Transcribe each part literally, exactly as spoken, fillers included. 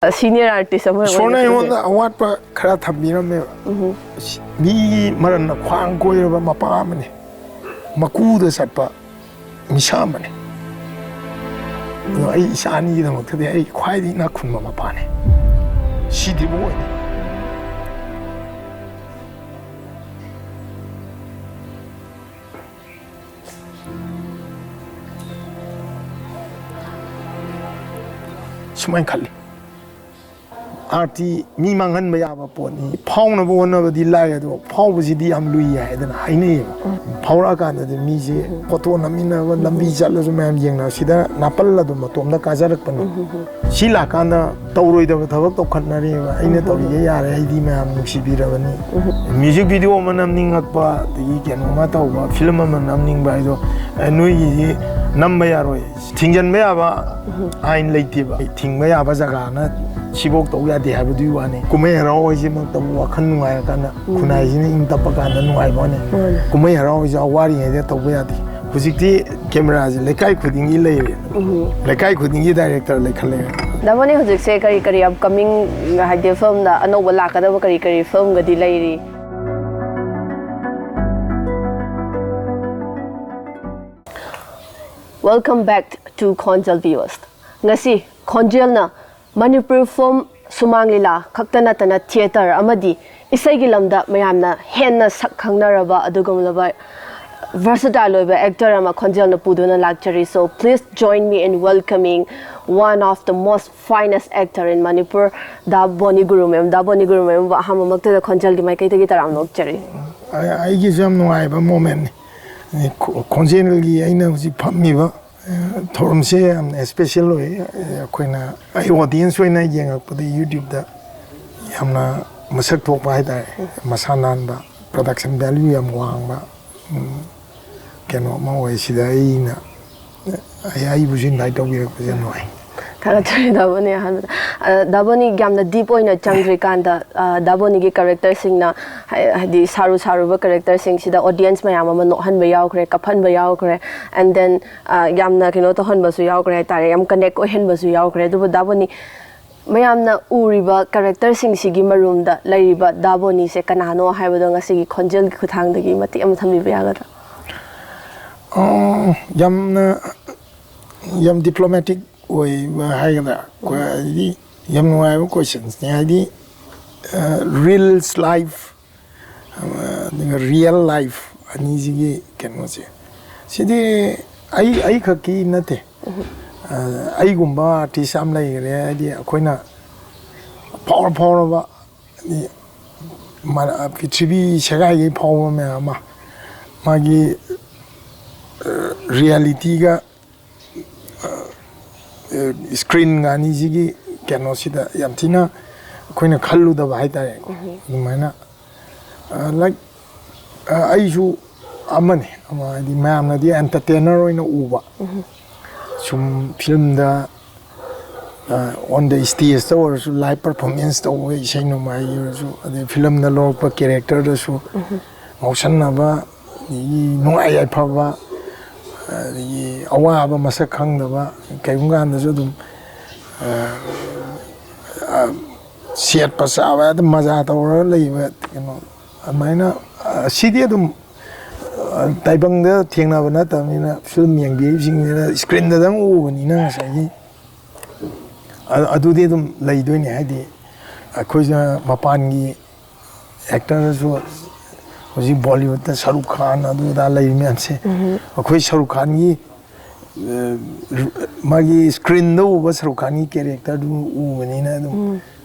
Senior artist ꯑꯃ ꯏꯁꯣꯔꯅ ꯑꯣꯏꯅ ꯑꯩꯉꯣꯟꯗ ꯑꯋꯥꯠꯄ ꯈꯔ ꯊꯝꯕꯤꯔꯝꯃꯦꯕ꯫ ꯃꯤꯒꯤ ꯃꯔꯟꯅ ꯈ꯭ꯋꯥꯡ ꯀꯣꯏꯔꯕ ꯃꯄꯥ ꯑꯃꯅꯤ, ꯃꯀꯨꯗ ꯆꯠꯄ ꯃꯤꯁꯛ ꯑꯃꯅꯤ꯫ ꯑꯗꯣ ꯑꯩ ꯏꯆꯥ ꯑꯅꯤꯒꯤꯗꯃꯛꯇꯗꯤ ꯑꯩ ꯈ꯭ꯋꯥꯏꯗꯒꯤ ꯏꯅꯥꯛ ꯈꯨꯟꯕ ꯃꯄꯥꯅꯤ꯫ ꯁꯤꯗ꯭ꯔꯤꯕ ꯑꯣꯏꯅ ꯁꯨꯃꯥꯏꯅ ꯈꯜꯂꯤ꯫ ꯑꯥꯔꯠꯇꯤ ꯃꯤ ꯃꯥꯡꯍꯟꯕ ꯌꯥꯕ ꯄꯣꯠꯅꯤ꯫ ꯐꯥꯎꯅꯕ ꯍꯣꯠꯅꯕꯗꯤ ꯂꯥꯏ, ꯑꯗꯣ ꯐꯥꯎꯕꯁꯤꯗꯤ ꯌꯥꯝ ꯂꯨꯏ ꯍꯥꯏꯗꯅ ꯍꯥꯏꯅꯩꯌꯦꯕ꯫ ꯐꯥꯎꯔꯛꯑꯀꯥꯟꯗꯗꯤ ꯃꯤꯁꯦ ꯐꯣꯇꯣ ꯅꯝꯃꯤꯟꯅꯕ, ꯂꯝꯕꯤ ꯆꯠꯂꯁꯨ ꯃꯌꯥꯝ ꯌꯦꯡꯅꯕ, ꯁꯤꯗ ꯅꯥꯄꯜ ꯑꯗꯨꯝ ꯃꯇꯣꯝꯗ ꯀꯥꯖꯔꯛꯄꯅꯤ꯫ ꯁꯤ ꯂꯥꯛꯀꯥꯟꯗ ꯇꯧꯔꯣꯏꯗꯕ ꯊꯕꯛ ꯇꯧꯈꯠꯅꯔꯦꯕ꯫ ꯑꯩꯅ ꯇꯧꯔꯤꯒꯦ ꯌꯥꯔꯦ, ꯑꯩꯗꯤ ꯃꯌꯥꯝ ꯅꯨꯡꯁꯤꯕꯤꯔꯕꯅꯤ꯫ ꯃ꯭ꯌꯨꯖꯤꯛ ꯚꯤꯗꯤꯑꯣ ꯑꯃ ꯅꯝꯅꯤꯡꯉꯛꯄ, ꯑꯗꯒꯤ ꯀꯩꯅꯣꯝꯃ ꯇꯧꯕ, ꯐꯤꯂꯝ ꯑꯃ ꯅꯝꯅꯤꯡꯕ ꯍꯥꯏꯗꯣ, ꯑꯦ, ꯅꯣꯏꯒꯤꯗꯤ ꯅꯝꯕ ꯌꯥꯔꯣꯏ, ꯊꯤꯡꯖꯤꯟꯕ ꯌꯥꯕ ꯑꯥꯏꯟ ꯂꯩꯇꯦꯕ꯫ ꯊꯤꯡꯕ ꯌꯥꯕ ꯖꯒꯥꯅ ꯁꯤꯐꯧ ꯇꯧ ꯌꯥꯗꯦ ꯍꯥꯏꯕꯗꯨꯒꯤ ꯋꯥꯅꯤ꯫ ꯀꯨꯝꯍꯩ ꯍꯔꯥꯎ ꯍꯥꯏꯁꯤꯃꯛꯇꯕꯨ ꯋꯥꯈꯜ ꯅꯨꯡꯉꯥꯏꯔꯀꯥꯟꯗ, ꯈꯨꯟꯅꯥꯏꯁꯤꯅ ꯏꯪ ꯇꯞꯄ ꯀꯥꯟꯗ ꯅꯨꯡꯉꯥꯏꯕ ꯋꯥꯅꯤ꯫ ꯀꯨꯝꯍꯩ ꯍꯔꯥꯎ ꯍꯥꯏꯁꯦ ꯋꯥꯔꯤꯉꯩꯗ ꯇꯧꯕ ꯌꯥꯗꯦ꯫ ꯍꯧꯖꯤꯛꯇꯤ ꯀꯦꯃꯦꯔꯥꯁꯦ ꯂꯩꯀꯥꯏ ꯈꯨꯗꯤꯡꯒꯤ ꯂꯩꯔꯦ꯫ ꯂꯩꯀꯥꯏ ꯈꯨꯗꯤꯡꯒꯤ ꯗꯥꯏꯔꯦꯛꯇꯔ ꯂꯩꯈꯠꯂꯛꯑꯦ꯫ ꯗꯥ ꯕꯣꯅꯤ ꯍꯧꯖꯤꯛꯁꯦ ꯀꯔꯤ ꯀꯔꯤ ꯑꯞꯀꯃꯤꯡ, ꯍꯥꯏꯗꯤ ꯐꯤꯂꯝꯗ ꯑꯅꯧꯕ ꯂꯥꯛꯀꯗꯕ ꯀꯔꯤ ꯀꯔꯤ ꯐꯤꯂꯝꯒꯗꯤ ꯂꯩꯔꯤ? Welcome back to Khonjal viewers. ꯉꯁꯤ ꯈꯣꯟꯖꯦꯜꯅ ꯃꯅꯤꯄꯨꯔ ꯐꯤꯂꯝ, ꯁꯨꯃꯥꯡ ꯂꯤꯂꯥ ꯈꯛꯇ ꯅꯠꯇꯅ ꯊꯤꯌꯦꯇꯔ ꯑꯃꯗꯤ ꯏꯁꯩꯒꯤ ꯂꯝꯗ ꯃꯌꯥꯝꯅ ꯍꯦꯟꯅ ꯁꯛ ꯈꯪꯅꯔꯕ ꯑꯗꯨꯒꯨꯝꯂꯕ versatile ꯑꯣꯏꯕ ꯑꯦꯛꯇꯔ ꯑꯃ ꯈꯣꯟꯖꯦꯜꯅ ꯄꯨꯗꯨꯅ ꯂꯥꯛꯆꯔꯤ꯫ So please join me in welcoming one of the most finest actor in Manipur, ꯗꯥ ꯕꯣꯅꯤ ꯒꯨꯔꯨꯃꯌꯨꯝ꯫ ꯗꯥ ꯕꯣꯅꯤ ꯒꯨꯔꯨꯃꯌꯨꯝꯕꯨ ꯑꯍꯥꯟꯕꯃꯛꯇꯗ ꯈꯣꯟꯖꯦꯜꯒꯤ ꯃꯥꯏꯀꯩꯗꯒꯤ ꯇꯔꯥꯝꯅ ꯑꯣꯛꯆꯔꯤ꯫ ꯑꯩ- ꯑꯩꯒꯤꯁꯨ ꯌꯥꯝ ꯅꯨꯡꯉꯥꯏꯕ ꯃꯣꯃꯦꯟꯅꯤ꯫ ꯈꯣ- ꯈꯣꯟꯖꯦꯜꯒꯤ ꯑꯩꯅ ꯍꯧꯖꯤꯛ ꯐꯝꯃꯤꯕ, ꯑ, ꯊꯧꯔꯝꯁꯦ ꯌꯥꯝꯅ ꯏꯁꯄꯦꯁꯦꯜ ꯑꯣꯏ꯫ ꯑꯩꯈꯣꯏꯅ, ꯑꯩ ꯑꯣꯗꯤꯌꯦꯟꯁ ꯑꯣꯏꯅ ꯌꯦꯡꯉꯛꯄꯗ ꯌꯨꯇ꯭ꯌꯨꯕꯇ ꯌꯥꯝꯅ ꯃꯁꯛ ꯊꯣꯛꯄ ꯍꯥꯏꯇꯥꯔꯦ, ꯃꯁꯥ ꯅꯥꯟꯕ, ꯄ꯭ꯔꯗꯛꯁꯟ ꯚꯦꯂ꯭ꯌꯨ ꯌꯥꯝ ꯋꯥꯡꯕ, ꯎꯝ, ꯀꯩꯅꯣ ꯑꯃ ꯑꯣꯏ꯫ ꯁꯤꯗ ꯑꯩꯅ, ꯑꯩ- ꯑꯩꯕꯨꯁꯨ ꯏꯟꯚꯥꯏꯠ ꯇꯧꯕꯤꯔꯛꯄꯁꯦ ꯌꯥꯝ ꯅꯨꯡꯉꯥꯏ꯫ ꯊꯥꯒꯠꯆꯔꯤ ꯗꯥ ꯕꯣꯅꯤ꯫ ꯑꯍꯥꯟꯕꯗ, ꯑ, ꯗꯥ ꯕꯣꯅꯤ, ꯌꯥꯝꯅ ꯗꯤꯞ ꯑꯣꯏꯅ ꯆꯪꯗ꯭ꯔꯤꯀꯥꯟꯗ, ꯑ, ꯗꯥ ꯕꯣꯅꯤꯒꯤ ꯀꯦꯔꯦꯛꯇꯔꯁꯤꯡꯅ, ꯍꯥꯏ- ꯍꯥꯏꯗꯤ ꯁꯥꯔꯨ ꯁꯥꯔꯨꯕ ꯀꯦꯔꯦꯛꯇꯔꯁꯤꯡꯁꯤꯗ ꯑꯣꯗꯤꯌꯦꯟꯁ ꯃꯌꯥꯝ ꯑꯃ ꯅꯣꯛꯍꯟꯕ ꯌꯥꯎꯈ꯭ꯔꯦ, ꯀꯞꯍꯟꯕ ꯌꯥꯎꯈ꯭ꯔꯦ, and then, ꯑ, ꯌꯥꯝꯅ ꯀꯩꯅꯣ ꯇꯧꯍꯟꯕꯁꯨ ꯌꯥꯎꯈ꯭ꯔꯦ ꯍꯥꯏꯇꯥꯔꯦ, ꯌꯥꯝ ꯀꯅꯦꯛ ꯑꯣꯏꯍꯟꯕꯁꯨ ꯌꯥꯎꯈ꯭ꯔꯦ꯫ ꯑꯗꯨꯕꯨ ꯗꯥ ꯕꯣꯅꯤ, ꯃꯌꯥꯝꯅ ꯎꯔꯤꯕ ꯀꯦꯔꯦꯛꯇꯔꯁꯤꯡꯁꯤꯒꯤ ꯃꯔꯨꯝꯗ ꯂꯩꯔꯤꯕ ꯗꯥ ꯕꯣꯅꯤꯁꯦ ꯀꯅꯥꯅꯣ ꯍꯥꯏꯕꯗꯣ ꯉꯁꯤꯒꯤ ꯈꯣꯟꯖꯦꯜꯒꯤ ꯈꯨꯠꯊꯥꯡꯗꯒꯤ ꯃꯇꯦꯛ ꯑꯃ ꯊꯝꯕꯤꯕ ꯌꯥꯒꯗ꯭ꯔꯥ? ꯑ, ꯌꯥꯝꯅ ꯌꯥꯝ ꯗꯤꯄ꯭ꯂꯣꯃꯦꯇꯤꯛ ꯑꯣꯏꯕ ꯍꯥꯏꯒꯗ꯭ꯔꯥ? ꯀꯣ-, ꯍꯥꯏꯗꯤ ꯌꯥꯝ ꯅꯨꯡꯉꯥꯏꯕ ꯀꯣꯏꯁꯟꯁꯅꯤ꯫ ꯍꯥꯏꯗꯤ ꯔꯤꯜꯁ ꯂꯥꯏꯐ, ꯑꯗꯨꯒ ꯔꯤꯌꯦꯜ ꯂꯥꯏꯐ ꯑꯅꯤꯁꯤꯒꯤ ꯀꯩꯅꯣꯁꯦ, ꯁꯤꯗꯤ ꯑꯩ ꯑꯩꯈꯛꯀꯤ ꯅꯠꯇꯦ꯫ ꯑ, ꯑꯩꯒꯨꯝꯕ ꯑꯥꯔꯇꯤꯁ ꯌꯥꯝ ꯂꯩꯈ꯭ꯔꯦ꯫ ꯍꯥꯏꯗꯤ ꯑꯩꯈꯣꯏꯅ ꯐꯥꯎꯔ ꯐꯥꯎꯔꯕ, ꯍꯥꯏꯗꯤ ꯃꯥ-, ꯄ꯭ꯔꯤꯊꯤꯕꯤ ꯁꯦꯒꯥꯏꯒꯩ ꯐꯥꯎꯕ ꯃꯌꯥꯝ ꯑꯃ ꯃꯥꯒꯤ ꯔꯤꯌꯦꯂꯤꯇꯤꯒ ꯁ꯭ꯀ꯭ꯔꯤꯟꯒ ꯑꯅꯤꯁꯤꯒꯤ ꯀꯩꯅꯣꯁꯤꯗ ꯌꯥꯝ ꯊꯤꯅ ꯑꯩꯈꯣꯏꯅ ꯈꯜꯂꯨꯗꯕ ꯍꯥꯏꯇꯥꯔꯦꯀꯣ꯫ ꯑꯗꯨꯃꯥꯏꯅ, ꯑ, ꯂꯥꯏꯛ, ꯑ, ꯑꯩꯁꯨ ꯑꯃꯅꯤ, ꯑꯃ ꯍꯥꯏꯗꯤ ꯃꯌꯥꯝꯅꯗꯤ ꯑꯦꯟꯇꯔꯇꯦꯅꯔ ꯑꯣꯏꯅ ꯎꯕ, ꯁꯨꯝ ꯐꯤꯂꯝꯗ ꯑꯣꯟ ꯗ ꯁ꯭ꯇꯦꯖꯇ ꯑꯣꯏꯔꯁꯨ, ꯂꯥꯏꯚ ꯄꯔꯐꯣꯔꯃꯦꯟꯁ ꯇꯧꯕ, ꯏꯁꯩ ꯅꯣꯡꯃꯥꯏꯒꯤ ꯑꯣꯏꯔꯁꯨ, ꯑꯗꯩ ꯐꯤꯂꯝꯗ ꯂꯧꯔꯛꯄ ꯀꯦꯔꯦꯛꯇꯔꯗꯁꯨ ꯉꯥꯎꯁꯟꯅꯕ, ꯑꯗꯒꯤ ꯅꯨꯡꯉꯥꯏ ꯌꯥꯏꯐꯕ, ꯑꯗꯒꯤ ꯑꯋꯥꯕ ꯃꯁꯛ ꯈꯪꯗꯕ, ꯀꯔꯤꯒꯨꯝꯕ ꯀꯥꯟꯗꯁꯨ ꯑꯗꯨꯝ, ꯑ, ꯑ, ꯁꯦꯠꯄ ꯆꯥꯕ ꯑꯗꯨꯝ ꯃꯖꯥ ꯇꯧꯔꯒ ꯂꯩꯕ, ꯀꯩꯅꯣ, ꯑꯗꯨꯃꯥꯏꯅ, ꯑ, ꯁꯤꯗꯤ ꯑꯗꯨꯝ, ꯑ, ꯇꯥꯏꯕꯪꯗ ꯊꯦꯡꯅꯕ ꯅꯠꯇꯕꯅꯤꯅ, ꯐꯤꯂꯝ ꯌꯦꯡꯕꯤꯔꯤꯕꯁꯤꯡꯁꯤꯅ ꯁ꯭ꯀ꯭ꯔꯤꯟꯗꯗꯪ ꯎꯕꯅꯤꯅ ꯉꯁꯥꯏꯒꯤ, ꯑ-, ꯑꯗꯨꯗꯤ ꯑꯗꯨꯝ ꯂꯩꯗꯣꯏꯅꯤ꯫ ꯍꯥꯏꯗꯤ ꯑꯩꯈꯣꯏꯁꯤꯅ ꯃꯄꯥꯟꯒꯤ ꯑꯦꯛꯇꯔꯗꯁꯨ, ꯍꯧꯖꯤꯛ ꯕꯣꯂꯤꯋꯨꯗꯇ ꯁꯔꯨꯛ ꯈꯥꯟ ꯑꯗꯨ ꯑꯗꯥ ꯂꯩꯔꯤ ꯃꯌꯥꯝꯁꯦ, ꯑꯩꯈꯣꯏ ꯁꯔꯨꯛ ꯈꯥꯟꯒꯤ, ꯑ, ꯃꯥꯒꯤ ꯁ꯭ꯀ꯭ꯔꯤꯟꯗ ꯎꯕ ꯁꯔꯨꯛ ꯈꯥꯟꯒꯤ ꯀꯦꯔꯦꯛꯇꯔꯗꯨ ꯎꯕꯅꯤꯅ ꯑꯗꯨꯝ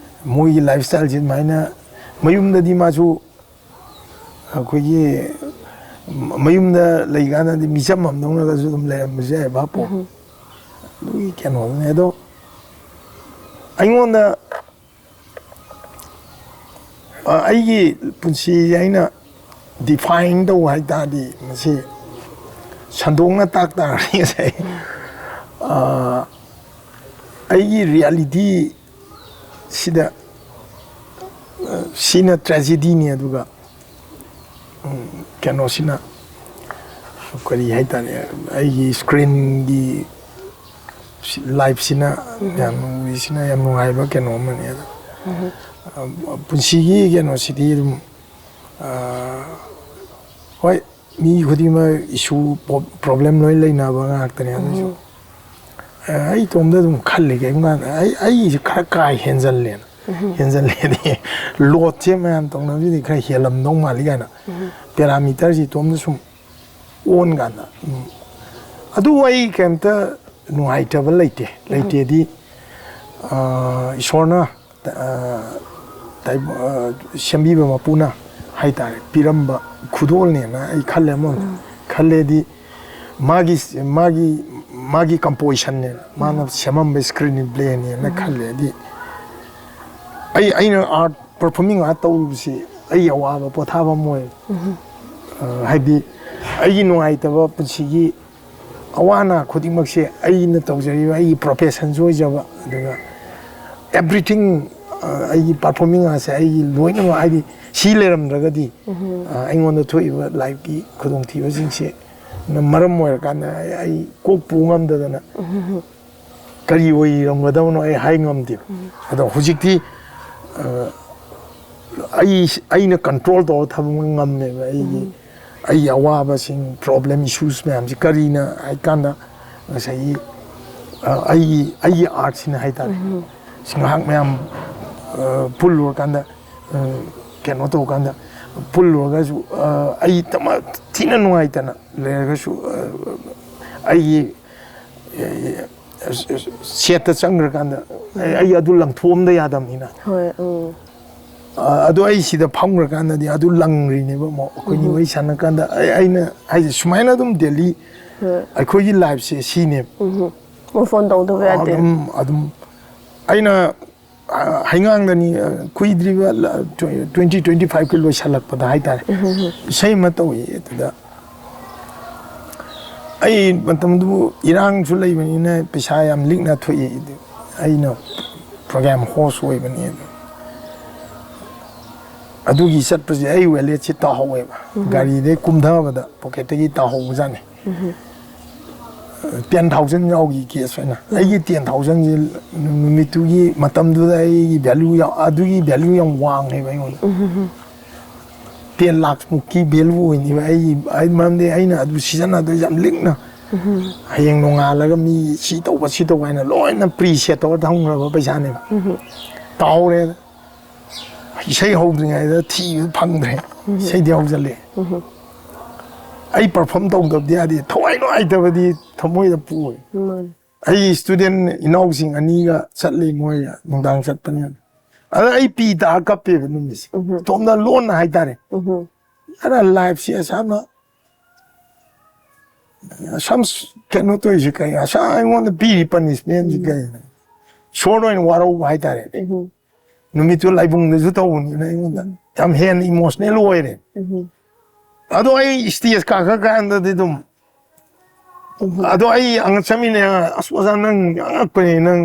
ꯃꯣꯏꯒꯤ ꯂꯥꯏꯐ ꯁ꯭ꯇꯥꯏꯜꯁꯦ ꯑꯗꯨꯃꯥꯏꯅ, ꯃꯌꯨꯝꯗꯗꯤ ꯃꯥꯁꯨ ꯑꯩꯈꯣꯏꯒꯤ ꯃꯌꯨꯝꯗ ꯂꯩꯀꯥꯟꯗꯗꯤ ꯃꯤꯆꯝ ꯑꯃꯗꯧꯅꯒꯁꯨ ꯑꯗꯨꯝ ꯂꯩꯔꯝꯕꯁꯨ ꯌꯥꯏ ꯚꯥꯞꯄꯣ꯫ ꯑꯗꯨꯒꯤ ꯀꯩꯅꯣꯗꯨꯅꯦ꯫ ꯑꯗꯣ ꯑꯩꯉꯣꯟꯗ, ꯑ, ꯑꯩꯒꯤ ꯄꯨꯟꯁꯤꯁꯦ ꯑꯩꯅ ꯗꯤꯐꯥꯏꯟ ꯇꯧꯕ ꯍꯥꯏ ꯇꯥꯔꯗꯤ, ꯃꯁꯤ ꯁꯟꯗꯣꯛꯅ ꯇꯥꯛ ꯇꯥꯔꯗꯤ ꯉꯁꯥꯏ, ꯑ, ꯑꯩꯒꯤ ꯔꯤꯌꯦꯂꯤꯇꯤ ꯁꯤꯗ, ꯑ, ꯁꯤꯅ ꯇ꯭ꯔꯦꯖꯦꯗꯤꯅꯤ꯫ ꯑꯗꯨꯒ, ꯎꯝ, ꯀꯩꯅꯣꯁꯤꯅ ꯀꯔꯤ ꯍꯥꯏꯇꯥꯔꯦ, ꯑꯩꯒꯤ ꯁ꯭ꯀ꯭ꯔꯤꯟꯒꯤ ꯂꯥꯏꯐꯁꯤꯅ ꯌꯥꯝ ꯅꯨꯡꯉꯥꯏꯕ ꯀꯩꯅꯣ ꯑꯃꯅꯤ꯫ ꯑꯗꯣ ꯄꯨꯟꯁꯤꯒꯤ ꯀꯩꯅꯣꯁꯤꯗꯤ ꯑꯗꯨꯝ, ꯍꯣꯏ, ꯃꯤ ꯈꯨꯗꯤꯡꯃꯛ ꯏꯁꯨ ꯄ꯭ꯔꯣꯕ꯭ꯂꯦꯝ ꯂꯣꯏ ꯂꯩꯅꯕ ꯉꯥꯛꯇꯅꯦ꯫ ꯑꯗꯨꯁꯨ ꯑꯩ ꯏꯇꯣꯝꯗ ꯑꯗꯨꯝ ꯈꯜꯂꯤ ꯀꯩꯒꯨꯝꯕ ꯀꯥꯟꯗ ꯑꯩ ꯑꯩꯒꯤꯁꯦ ꯈꯔ ꯀꯥ ꯍꯦꯟꯖꯜꯂꯦꯅ꯫ ꯍꯦꯟꯖꯜꯂꯦꯗꯤ ꯂꯣꯠꯁꯦ ꯃꯌꯥꯝ ꯇꯧꯅꯕꯁꯤꯗꯤ ꯈꯔ ꯍꯦꯜꯂꯝꯗꯧ ꯃꯥꯜꯂꯤ ꯀꯥꯏꯅ ꯄꯦꯔꯥꯃꯤꯇꯔꯁꯤ ꯏꯇꯣꯝꯗ ꯁꯨꯝ ꯑꯣꯟ ꯀꯥꯟꯗ, ꯎꯝ꯫ ꯑꯗꯨ ꯑꯩ ꯀꯩꯝꯇ ꯅꯨꯡꯉꯥꯏꯇꯕ ꯂꯩꯇꯦ꯫ ꯂꯩꯇꯦꯗꯤ, ꯑ, ꯏꯁꯣꯔꯅ, ꯑ, ꯇꯥꯏꯕ-, ꯑ, ꯁꯦꯝꯕꯤꯕ ꯃꯄꯨꯅ ꯍꯥꯏꯇꯥꯔꯦ, ꯄꯤꯔꯝꯕ ꯈꯨꯗꯣꯜꯅꯦꯅ ꯑꯩ ꯈꯜꯂꯦ꯫ ꯑꯃ ꯈꯜꯂꯦꯗꯤ ꯃꯥꯒꯤ, ꯃꯥꯒꯤ, ꯃꯥꯒꯤ ꯀꯝꯄꯣꯖꯤꯁꯟꯅꯦꯅ, ꯃꯥꯅ ꯁꯦꯝꯃꯝꯕ ꯁ꯭ꯀ꯭ꯔꯤꯟ ꯄ꯭ꯂꯦꯅꯦꯅ ꯈꯜꯂꯦꯗꯤ ꯑꯩ, ꯑꯩꯅ ꯑꯥꯔꯠ, ꯄꯔꯐꯣꯔꯃꯤꯡ ꯑꯥꯔꯠ ꯇꯧꯔꯨꯕꯁꯤ ꯑꯩꯒꯤ ꯑꯋꯥꯕ ꯄꯣꯊꯥꯐꯝ ꯑꯣꯏ꯫ ꯑ, ꯍꯥꯏꯗꯤ ꯑꯩꯒꯤ ꯅꯨꯡꯉꯥꯏꯇꯕ ꯄꯨꯟꯁꯤꯒꯤ ꯑꯋꯥ ꯑꯅꯥ ꯈꯨꯗꯤꯡꯃꯛꯁꯦ ꯑꯩꯅ ꯇꯧꯖꯔꯤꯕ ꯑꯩꯒꯤ ꯄ꯭ꯔꯣꯐꯦꯁꯟꯁꯨ ꯑꯣꯏꯖꯕ, ꯑꯗꯨꯒ ꯑꯦꯕ꯭ꯔꯤꯊꯤꯡ, ꯑꯩꯒꯤ ꯄꯔꯐꯣꯔꯃꯤꯡ ꯑꯥꯔꯠꯁꯦ ꯑꯩꯒꯤ ꯂꯣꯏꯅꯃꯛ, ꯍꯥꯏꯗꯤ ꯁꯤ ꯂꯩꯔꯝꯗ꯭ꯔꯒꯗꯤ ꯑꯩꯉꯣꯟꯗ ꯊꯣꯛꯏꯕ ꯂꯥꯏꯐꯀꯤ ꯈꯨꯗꯣꯡꯊꯤꯕꯁꯤꯡꯁꯦ ꯃꯔꯝ ꯑꯣꯏꯔꯀꯥꯟꯗ ꯑꯩ, ꯑꯩ ꯀꯣꯛ ꯄꯨ ꯉꯝꯗꯗꯅ ꯀꯔꯤ ꯑꯣꯏꯔꯝꯒꯗꯕꯅꯣ ꯑꯩ ꯍꯥꯏ ꯉꯝꯗꯦꯕ꯫ ꯑꯗꯣ ꯍꯧꯖꯤꯛꯇꯤ, ꯑ, ꯑꯩ, ꯑꯩꯅ ꯀꯟꯇ꯭ꯔꯣꯜ ꯇꯧꯔ ꯊꯝꯕ ꯉꯝꯃꯦꯕ ꯑꯩꯒꯤ, ꯑꯩꯒꯤ ꯑꯋꯥꯕꯁꯤꯡ, ꯄ꯭ꯔꯣꯕ꯭ꯂꯦꯝ, ꯏꯁꯨꯁ ꯃꯌꯥꯝꯁꯤ ꯀꯔꯤꯅ ꯍꯥꯏ ꯀꯥꯟꯗ ꯉꯁꯥꯏꯒꯤ, ꯑ, ꯑꯩꯒꯤ, ꯑꯩꯒꯤ ꯑꯥꯔꯠꯁꯤꯅ ꯍꯥꯏꯇꯥꯔꯦ꯫ ꯁꯤ ꯉꯥꯏꯍꯥꯛ ꯃꯌꯥꯝ, ꯑ, ꯄꯨꯜꯂꯨꯔꯀꯥꯟꯗ, ꯑ, ꯀꯩꯅꯣ ꯇꯧꯀꯥꯟꯗ ꯄꯨꯜꯂꯨꯔꯒꯁꯨ, ꯑ, ꯑꯩ ꯇꯃ-, ꯊꯤꯅ ꯅꯨꯡꯉꯥꯏꯇꯅ ꯂꯩꯔꯒꯁꯨ, ꯑ, ꯑꯩꯒꯤ, ꯑ, ꯁꯦꯠꯇ ꯆꯪꯈ꯭ꯔꯀꯥꯟꯗ ꯑꯩ, ꯑꯩ ꯑꯗꯨ ꯂꯪꯊꯣꯛꯑꯝꯗ ꯌꯥꯗꯕꯅꯤꯅ꯫ ꯍꯣꯏ, ꯎꯝ꯫ ꯑ, ꯑꯗꯣ ꯑꯩ ꯁꯤꯗ ꯐꯝꯈ꯭ꯔꯀꯥꯟꯗꯗꯤ ꯑꯗꯨ ꯂꯪꯈ꯭ꯔꯤꯅꯦꯕ ꯑꯃꯨꯛ꯫ ꯑꯩꯈꯣꯏꯅꯤ ꯋꯥꯔꯤ ꯁꯥꯟꯅ ꯀꯥꯟꯗ ꯑꯩ, ꯑꯩꯅ ꯍꯥꯏꯁꯦ ꯁꯨꯃꯥꯏꯅ ꯑꯗꯨꯝ ꯗꯦꯂꯤ ꯍꯣꯏ꯫ ꯑꯩꯈꯣꯏꯒꯤ ꯂꯥꯏꯐꯁꯦ ꯁꯤꯅꯦꯕ꯫ ꯎꯝ꯫ Move on ꯇꯧꯗꯕ ꯌꯥꯗꯦ꯫ ꯑꯗꯨꯝ, ꯑꯗꯨꯝ ꯑꯩꯅ, ꯑ, ꯍꯩꯉꯥꯡꯗꯅꯤ, ꯑ, ꯀꯨꯏꯗ꯭ꯔꯤꯕ ꯂ-, twenty twenty five ꯀꯤ ꯂꯣꯏꯁꯜꯂꯛꯄꯗ ꯍꯥꯏꯇꯥꯔꯦ꯫ ꯏꯁꯩ ꯑꯃ ꯇꯧꯏ ꯑꯗꯨꯗ꯫ ꯑꯩ ꯃꯇꯝꯗꯨꯕꯨ ꯏꯔꯥꯡꯁꯨ ꯂꯩꯕꯅꯤꯅ ꯄꯩꯁꯥ ꯌꯥꯝ ꯂꯤꯛꯅ ꯊꯣꯛꯏ꯫ ꯑꯩꯅ ꯄ꯭ꯔꯣꯒ꯭ꯔꯥꯝ ꯍꯣꯁ ꯑꯣꯏꯕꯅꯤ꯫ ꯑꯗꯨ ꯑꯗꯨꯒꯤ ꯆꯠꯄꯁꯦ ꯑꯩ ꯋꯦꯂꯦꯠꯁꯦ ꯇꯥꯍꯧꯋꯦꯕ꯫ ꯒꯥꯔꯤꯗꯩ ꯀꯨꯝꯊꯕꯗ ꯄꯣꯀꯦꯠꯇꯒꯤ ꯇꯥꯍꯧꯕꯖꯥꯠꯅꯤ꯫ ꯇꯦꯟ ꯊꯥꯎꯖꯟ ꯌꯥꯎꯈꯤ ꯀꯦꯁ ꯑꯣꯏꯅ꯫ ꯑꯩꯒꯤ ꯇꯦꯟ ꯊꯥꯎꯖꯟꯁꯦ ꯅꯨꯃꯤꯠꯇꯨꯒꯤ ꯃꯇꯝꯗꯨꯗ ꯑꯩꯒꯤ ꯚꯦꯂꯨ, ꯑꯗꯨꯒꯤ ꯚꯦꯂꯨ ꯌꯥꯝ ꯋꯥꯡꯉꯦꯕ ꯑꯩꯉꯣꯟꯗ꯫ ꯇꯦꯟ ꯂꯥꯛ ꯃꯨꯛꯀꯤ ꯚꯦꯂꯨ ꯑꯣꯏꯅꯦꯕ ꯑꯩꯒꯤ꯫ ꯑꯩ ꯃꯔꯝꯗꯤ ꯑꯩꯅ ꯑꯗꯨ ꯁꯤꯖꯤꯟꯅꯗꯣꯏꯁꯦ ꯌꯥꯝ ꯂꯤꯛꯅ꯫ ꯍꯌꯦꯡ ꯅꯣꯡꯉꯥꯜꯂꯒ ꯃꯤ ꯁꯤ ꯇꯧꯕ, ꯁꯤ ꯇꯧꯕ ꯍꯥꯏꯅ ꯂꯣꯏꯅ ꯄ꯭ꯔꯤ ꯁꯦꯠ ꯇꯧꯔ ꯊꯝꯈ꯭ꯔꯕ ꯄꯩꯁꯥꯅꯦꯕ꯫ ꯇꯥꯍꯧꯔꯦ꯫ ꯏꯁꯩ ꯍꯧꯗ꯭ꯔꯤꯉꯩꯗ ꯊꯤꯕ ꯐꯪꯗ꯭ꯔꯦ꯫ ꯏꯁꯩꯗꯤ ꯍꯧꯖꯤꯜꯂꯦ꯫ ꯑꯩ ꯄꯔꯐꯣꯔꯝ ꯇꯧꯗꯕꯗꯤ ꯌꯥꯗꯦ꯫ ꯊꯋꯥꯏ ꯅꯨꯡꯉꯥꯏꯇꯕꯗꯤ ꯊꯃꯣꯏꯗ ꯄꯣꯛꯑꯦ꯫ ꯑꯩ ꯏꯁꯇꯨꯗꯦꯟ ꯏꯅꯥꯎꯁꯤꯡ ꯑꯅꯤꯒ ꯆꯠꯂꯤ, ꯃꯣꯏꯒ ꯅꯨꯡꯗꯥꯡ ꯆꯠꯄꯅꯦ꯫ ꯑꯗ ꯑꯩ ꯄꯤ ꯇꯥꯔ ꯀꯞꯄꯦꯕ ꯅꯨꯃꯤꯠꯁꯦ꯫ ꯏꯇꯣꯝꯗ ꯂꯣꯟꯅ ꯍꯥꯏꯇꯥꯔꯦ꯫ ꯑꯗ ꯂꯥꯏꯐꯁꯦ ꯑꯁꯥꯝꯅ ꯑꯁꯥꯝ ꯀꯩꯅꯣ ꯇꯧꯔꯤꯁꯦ ꯀꯩ, ꯑꯁꯥꯝ ꯑꯩꯉꯣꯟꯗ ꯄꯤꯔꯤ ꯄꯅꯤꯁꯃꯦꯟꯁꯤ ꯀꯩꯅꯣ? ꯁꯣꯔ ꯑꯣꯏꯅ ꯋꯥꯔꯧꯕ ꯍꯥꯏꯇꯥꯔꯦ꯫ ꯅꯨꯃꯤꯠꯇꯨ ꯂꯥꯏꯕꯨꯡꯗꯁꯨ ꯇꯧꯕꯅꯤꯅ ꯑꯩꯉꯣꯟꯗ ꯌꯥꯝ ꯍꯦꯟꯅ ꯏꯃꯣꯁꯅꯦꯜ ꯑꯣꯏꯔꯦ꯫ ꯑꯗꯣ ꯑꯩ ꯁ꯭ꯇꯦꯖ ꯀꯥꯈꯠ ꯀꯥꯟꯗꯗꯤ ꯑꯗꯨꯝ, ꯑꯗꯣ ꯑꯩ ꯑꯉꯛ ꯆꯠꯃꯤꯟꯅꯩ, "ꯑꯁ ꯑꯣꯖꯥ, ꯅꯪ ꯑꯉꯛꯄꯅꯦ, ꯅꯪ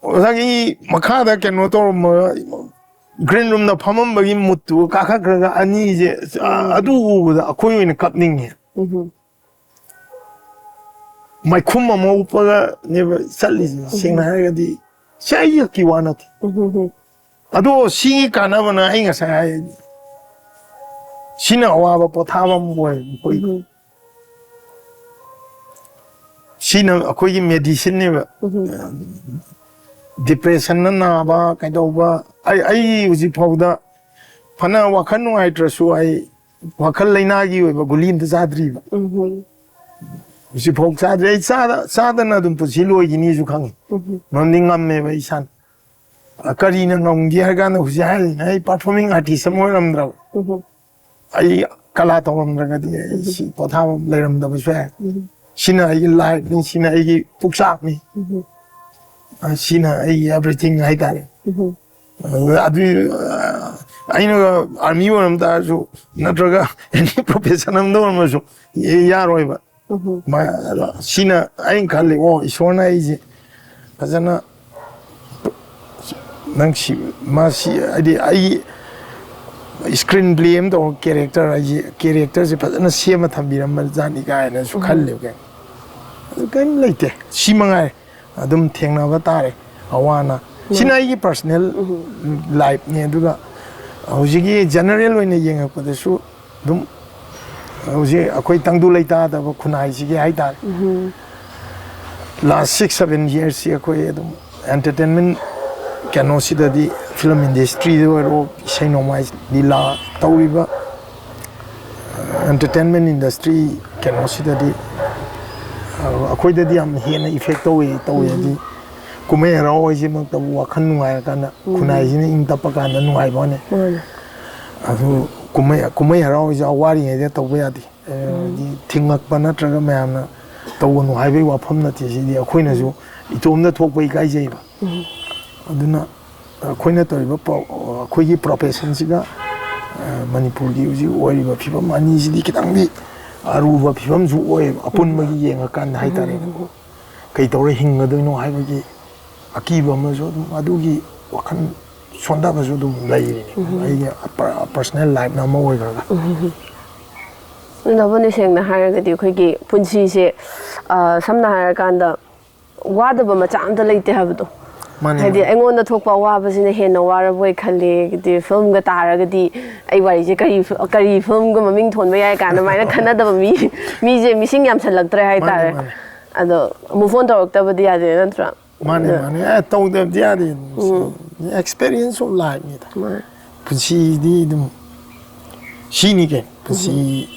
ꯑꯣꯖꯥꯒꯤ ꯃꯈꯥꯗ ꯀꯩꯅꯣ ꯇꯧꯔꯝꯕ ꯒ꯭ꯔꯤꯟ ꯔꯨꯝꯗ ꯐꯝꯃꯝꯕꯒꯤ ꯃꯨꯠꯇꯨ ꯀꯥꯈꯠꯈ꯭ꯔꯒ ꯑꯅꯤꯁꯦ, ꯑꯗꯨ ꯎꯕꯗ ꯑꯩꯈꯣꯏ ꯑꯣꯏꯅ ꯀꯞꯅꯤꯡꯉꯦ꯫ ꯃꯥꯏꯈꯨꯝ ꯑꯃ ꯎꯞꯄꯒꯅꯦꯕ ꯆꯠꯂꯤꯁꯦ꯫ ꯁꯦꯡꯅ ꯍꯥꯏꯔꯒꯗꯤ ꯁꯤ ꯑꯩ ꯈꯛꯀꯤ ꯋꯥ ꯅꯠꯇꯦ꯫ ꯑꯗꯣ ꯁꯤꯒꯤ ꯀꯥꯟꯅꯕꯅ ꯑꯩ ꯉꯁꯥꯏ ꯍꯥꯏ, ꯁꯤꯅ ꯑꯋꯥꯕ ꯄꯣꯊꯥꯐꯝ ꯑꯣꯏ ꯑꯩꯈꯣꯏ꯫ ꯁꯤꯅ ꯑꯩꯈꯣꯏꯒꯤ ꯃꯦꯗꯤꯁꯤꯟꯅꯦꯕ꯫ ꯗꯤꯄ꯭ꯔꯦꯁꯟꯅ ꯅꯥꯕ ꯀꯩꯗꯧꯕ, ꯑꯩ, ꯑꯩ ꯍꯧꯖꯤꯛ ꯐꯥꯎꯗ ꯐꯅ ꯋꯥꯈꯜ ꯅꯨꯡꯉꯥꯏꯇ꯭ꯔꯁꯨ ꯑꯩ ꯋꯥꯈꯜ ꯂꯩꯅꯥꯒꯤ ꯑꯣꯏꯕ ꯒꯨꯂꯤ ꯑꯝꯇ ꯆꯥꯗ꯭ꯔꯤꯕ꯫ ꯍꯧꯖꯤꯛꯐꯥꯎ ꯆꯥꯗ꯭ꯔꯤ꯫ ꯑꯩ ꯆꯥꯗ-, ꯆꯥꯗꯅ ꯑꯗꯨꯝ ꯄꯨꯟꯁꯤ ꯂꯣꯏꯈꯤꯅꯤꯁꯨ ꯈꯪꯉꯤ꯫ ꯃꯔꯝꯗꯤ ꯉꯝꯃꯦꯕ ꯏꯁꯥꯅ꯫ ꯑ, ꯀꯔꯤꯅ ꯉꯝꯒꯦ ꯍꯥꯏ ꯀꯥꯟꯗ ꯍꯧꯖꯤꯛ ꯍꯥꯏꯔꯤꯅꯦ, ꯑꯩ ꯄꯔꯐꯣꯔꯃꯤꯡ ꯑꯥꯔꯇꯤꯁ ꯑꯃ ꯑꯣꯏꯔꯝꯗ꯭ꯔꯕ꯫ ꯑꯩ ꯀꯂꯥ ꯇꯧꯔꯝꯗ꯭ꯔꯒꯗꯤ ꯑꯩ ꯁꯤ ꯄꯣꯊꯥꯐꯝ ꯂꯩꯔꯝꯗꯕꯁꯨ ꯌꯥꯏ꯫ ꯁꯤꯅ ꯑꯩꯒꯤ ꯂꯥꯏꯐꯅꯤ, ꯁꯤꯅ ꯑꯩꯒꯤ ꯄꯨꯛꯆꯥꯛꯅꯤ꯫ ꯑ, ꯁꯤꯅ ꯑꯩꯒꯤ ꯑꯦꯚ꯭ꯔꯤꯊꯤꯡ ꯍꯥꯏꯇꯥꯔꯦ꯫ ꯑꯗꯨ, ꯑꯗꯨ, ꯑ, ꯑꯩꯅ ꯑꯥꯔꯃꯤ ꯑꯣꯏꯔꯝ ꯇꯥꯔꯁꯨ, ꯅꯠꯇ꯭ꯔꯒ ꯑꯦꯅꯤ ꯄ꯭ꯔꯣꯐꯦꯁꯟ ꯑꯝꯗ ꯑꯣꯏꯔꯝꯃꯁꯨ ꯌꯥꯔꯣꯏꯕ꯫ ꯃꯥ-, ꯑꯗꯣ ꯁꯤꯅ ꯑꯩꯅ ꯈꯜꯂꯤ, ꯑꯣ, ꯏꯁꯣꯔꯅ ꯑꯩꯁꯦ ꯐꯖꯅ ꯅꯪ ꯁꯤ, ꯃꯥ ꯁꯤ, ꯍꯥꯏꯗꯤ ꯑꯩ ꯁ꯭ꯀ꯭ꯔꯤꯟ ꯄ꯭ꯂꯦ ꯑꯃ ꯇꯧꯔꯒ ꯀꯦꯔꯦꯛꯇꯔ ꯍꯥꯏꯁꯦ, ꯀꯦꯔꯦꯛꯇꯔꯁꯦ ꯐꯖꯅ ꯁꯦꯝꯃ ꯊꯝꯕꯤꯔꯝꯕ ꯖꯥꯠꯅꯤ ꯀꯥꯏꯅꯁꯨ ꯈꯜꯂꯦꯕ ꯀꯩꯅꯣ꯫ ꯑꯗꯨ ꯀꯔꯤꯝ ꯂꯩꯇꯦ꯫ ꯁꯤ ꯃꯉꯥꯏꯔꯦ꯫ ꯑꯗꯨꯝ ꯊꯦꯡꯅꯕ ꯇꯥꯔꯦ ꯑꯋꯥ ꯑꯅꯥ꯫ ꯁꯤꯅ ꯑꯩꯒꯤ ꯄꯔꯁꯅꯦꯜ ꯂꯥꯏꯐꯅꯤ꯫ ꯑꯗꯨꯒ ꯍꯧꯖꯤꯛꯀꯤ ꯖꯦꯅꯔꯦꯜ ꯑꯣꯏꯅ ꯌꯦꯡꯉꯛꯄꯗꯁꯨ ꯑꯗꯨꯝ ꯍꯧꯖꯤꯛ ꯑꯩꯈꯣꯏ ꯇꯪꯗꯨ ꯂꯩꯇꯥꯗꯕ ꯈꯨꯟꯅꯥꯏꯁꯤꯒꯤ ꯍꯥꯏꯇꯥꯔꯦ, ꯂꯥꯁ ꯁꯤꯛꯁ ꯁꯚꯦꯟ ꯌꯔꯁꯁꯤ ꯑꯩꯈꯣꯏ ꯑꯗꯨꯝ ꯑꯦꯟꯇꯔꯇꯦꯟꯃꯦꯟ ꯀꯩꯅꯣꯁꯤꯗꯗꯤ, ꯐꯤꯂꯝ ꯏꯟꯗꯁꯇ꯭ꯔꯤꯗ ꯑꯣꯏꯔꯣ, ꯏꯁꯩ ꯅꯣꯡꯃꯥꯏ ꯂꯤꯂꯥ ꯇꯧꯔꯤꯕ ꯑꯦꯟꯇꯔꯇꯦꯟꯃꯦꯟ ꯏꯟꯗꯁꯇ꯭ꯔꯤ ꯀꯩꯅꯣꯁꯤꯗꯗꯤ ꯑꯩꯈꯣꯏꯗꯗꯤ ꯌꯥꯝ ꯍꯦꯟꯅ ꯏꯐꯦꯛ ꯇꯧꯋꯤ꯫ ꯇꯧꯋꯦ ꯍꯥꯏꯗꯤ ꯀꯨꯝꯍꯩ ꯍꯔꯥꯎ ꯍꯥꯏꯁꯤꯃꯛꯇꯕꯨ ꯋꯥꯈꯜ ꯅꯨꯡꯉꯥꯏꯔꯀꯥꯟꯗ, ꯈꯨꯟꯅꯥꯏꯁꯤꯅ ꯏꯪ ꯇꯞꯄ ꯀꯥꯟꯗ ꯅꯨꯡꯉꯥꯏꯕ ꯋꯥꯅꯤ꯫ ꯑꯗꯨ ꯀꯨꯝꯍꯩ ꯀꯨꯝꯍꯩ ꯍꯔꯥꯎ ꯍꯥꯏꯁꯦ ꯋꯥꯔꯤꯉꯩꯗ ꯇꯧꯕ ꯌꯥꯗꯦ꯫ ꯍꯥꯏꯗꯤ ꯊꯤꯡꯉꯛꯄ ꯅꯠꯇ꯭ꯔꯒ ꯃꯌꯥꯝꯅ ꯇꯧꯒꯅꯨ ꯍꯥꯏꯕꯒꯤ ꯋꯥꯐꯝ ꯅꯠꯇꯦ꯫ ꯁꯤꯗꯤ ꯑꯩꯈꯣꯏꯅꯁꯨ ꯏꯇꯣꯝꯗ ꯊꯣꯛꯄ ꯏꯀꯥꯏꯖꯩꯕ꯫ ꯑꯗꯨꯅ ꯑꯩꯈꯣꯏꯅ ꯇꯧꯔꯤꯕ ꯄ꯭ꯔꯣ-, ꯑꯩꯈꯣꯏꯒꯤ ꯄ꯭ꯔꯣꯐꯦꯁꯟꯁꯤꯒ, ꯑ, ꯃꯅꯤꯄꯨꯔꯒꯤ ꯍꯧꯖꯤꯛ ꯑꯣꯏꯔꯤꯕ ꯐꯤꯕꯝ ꯑꯅꯤꯁꯤꯗꯤ ꯈꯤꯇꯪꯗꯤ ꯑꯔꯨꯕ ꯐꯤꯕꯝꯁꯨ ꯑꯣꯏꯌꯦꯕ, ꯑꯄꯨꯟꯕꯒꯤ ꯌꯦꯡꯉꯀꯥꯟꯗ ꯍꯥꯏꯇꯥꯔꯦꯅꯦꯀꯣ꯫ ꯀꯩ ꯇꯧꯔ ꯍꯤꯡꯒꯗꯣꯏꯅꯣ ꯍꯥꯏꯕꯒꯤ ꯑꯀꯤꯕ ꯑꯃꯁꯨ ꯑꯗꯨꯝ, ꯑꯗꯨꯒꯤ ꯋꯥꯈꯜ ꯁꯣꯟꯊꯕꯁꯨ ꯑꯗꯨꯝ ꯂꯩꯔꯤꯅꯦ꯫ ꯑꯩꯒꯤ ꯄꯔ-, ꯄꯔꯁꯅꯦꯜ ꯂꯥꯏꯐꯅ ꯑꯃ ꯑꯣꯏꯈ꯭ꯔꯒ꯫ ꯑꯗꯨꯅꯕꯨꯅꯤ ꯁꯦꯡꯅ ꯍꯥꯏꯔꯒꯗꯤ ꯑꯩꯈꯣꯏꯒꯤ ꯄꯨꯟꯁꯤꯁꯦ, ꯑ, ꯁꯝꯅ ꯍꯥꯏꯔꯀꯥꯟꯗ ꯋꯥꯗꯕ ꯃꯆꯥ ꯑꯝꯇ ꯂꯩꯇꯦ ꯍꯥꯏꯕꯗꯣ꯫ ꯃꯥꯅꯦ, ꯍꯥꯏꯗꯤ ꯃꯥꯅꯦ꯫ ꯑꯩꯉꯣꯟꯗ ꯊꯣꯛꯄ ꯑꯋꯥꯕꯁꯤꯅ ꯍꯦꯟꯅ ꯋꯥꯔꯕꯣꯏ ꯈꯜꯂꯤ꯫ ꯍꯥꯏꯗꯤ ꯐꯤꯂꯝꯒ ꯇꯥꯔꯒꯗꯤ ꯑꯩ ꯋꯥꯔꯤꯁꯦ ꯀꯔꯤ ꯐꯤ-, ꯀꯔꯤ ꯐꯤꯂꯝꯒ ꯃꯃꯤꯡ ꯊꯣꯟꯕ ꯌꯥꯏ ꯀꯥꯏꯅ ꯑꯗꯨꯃꯥꯏꯅ ꯈꯟꯅꯗꯕ ꯃꯤ, ꯃꯤꯁꯦ ꯃꯤꯁꯤꯡ ꯌꯥꯝꯁꯜꯂꯛꯇ꯭ꯔꯦ ꯃꯥꯅꯦ, ꯍꯥꯏꯇꯥꯔꯦ꯫ ꯃꯥꯅꯦ꯫ ꯑꯗꯣ move on ꯇꯧꯔꯛꯇꯕꯗꯤ ꯌꯥꯗꯦ ꯅꯠꯇ꯭ꯔꯥ? ꯃꯥꯅꯦ, ꯑꯗ ꯃꯥꯅꯦ꯫ ꯑꯦ, ꯇꯧꯗꯕꯗꯤ ꯌꯥꯗꯦ꯫ Experience of life ꯅꯤꯗ꯫ ꯃꯥꯅꯦ꯫ ꯄꯨꯟꯁꯤꯗꯤ ꯑꯗꯨꯝ ꯁꯤꯅꯤ ꯀꯩꯅꯣ꯫ ꯄꯨꯟꯁꯤ,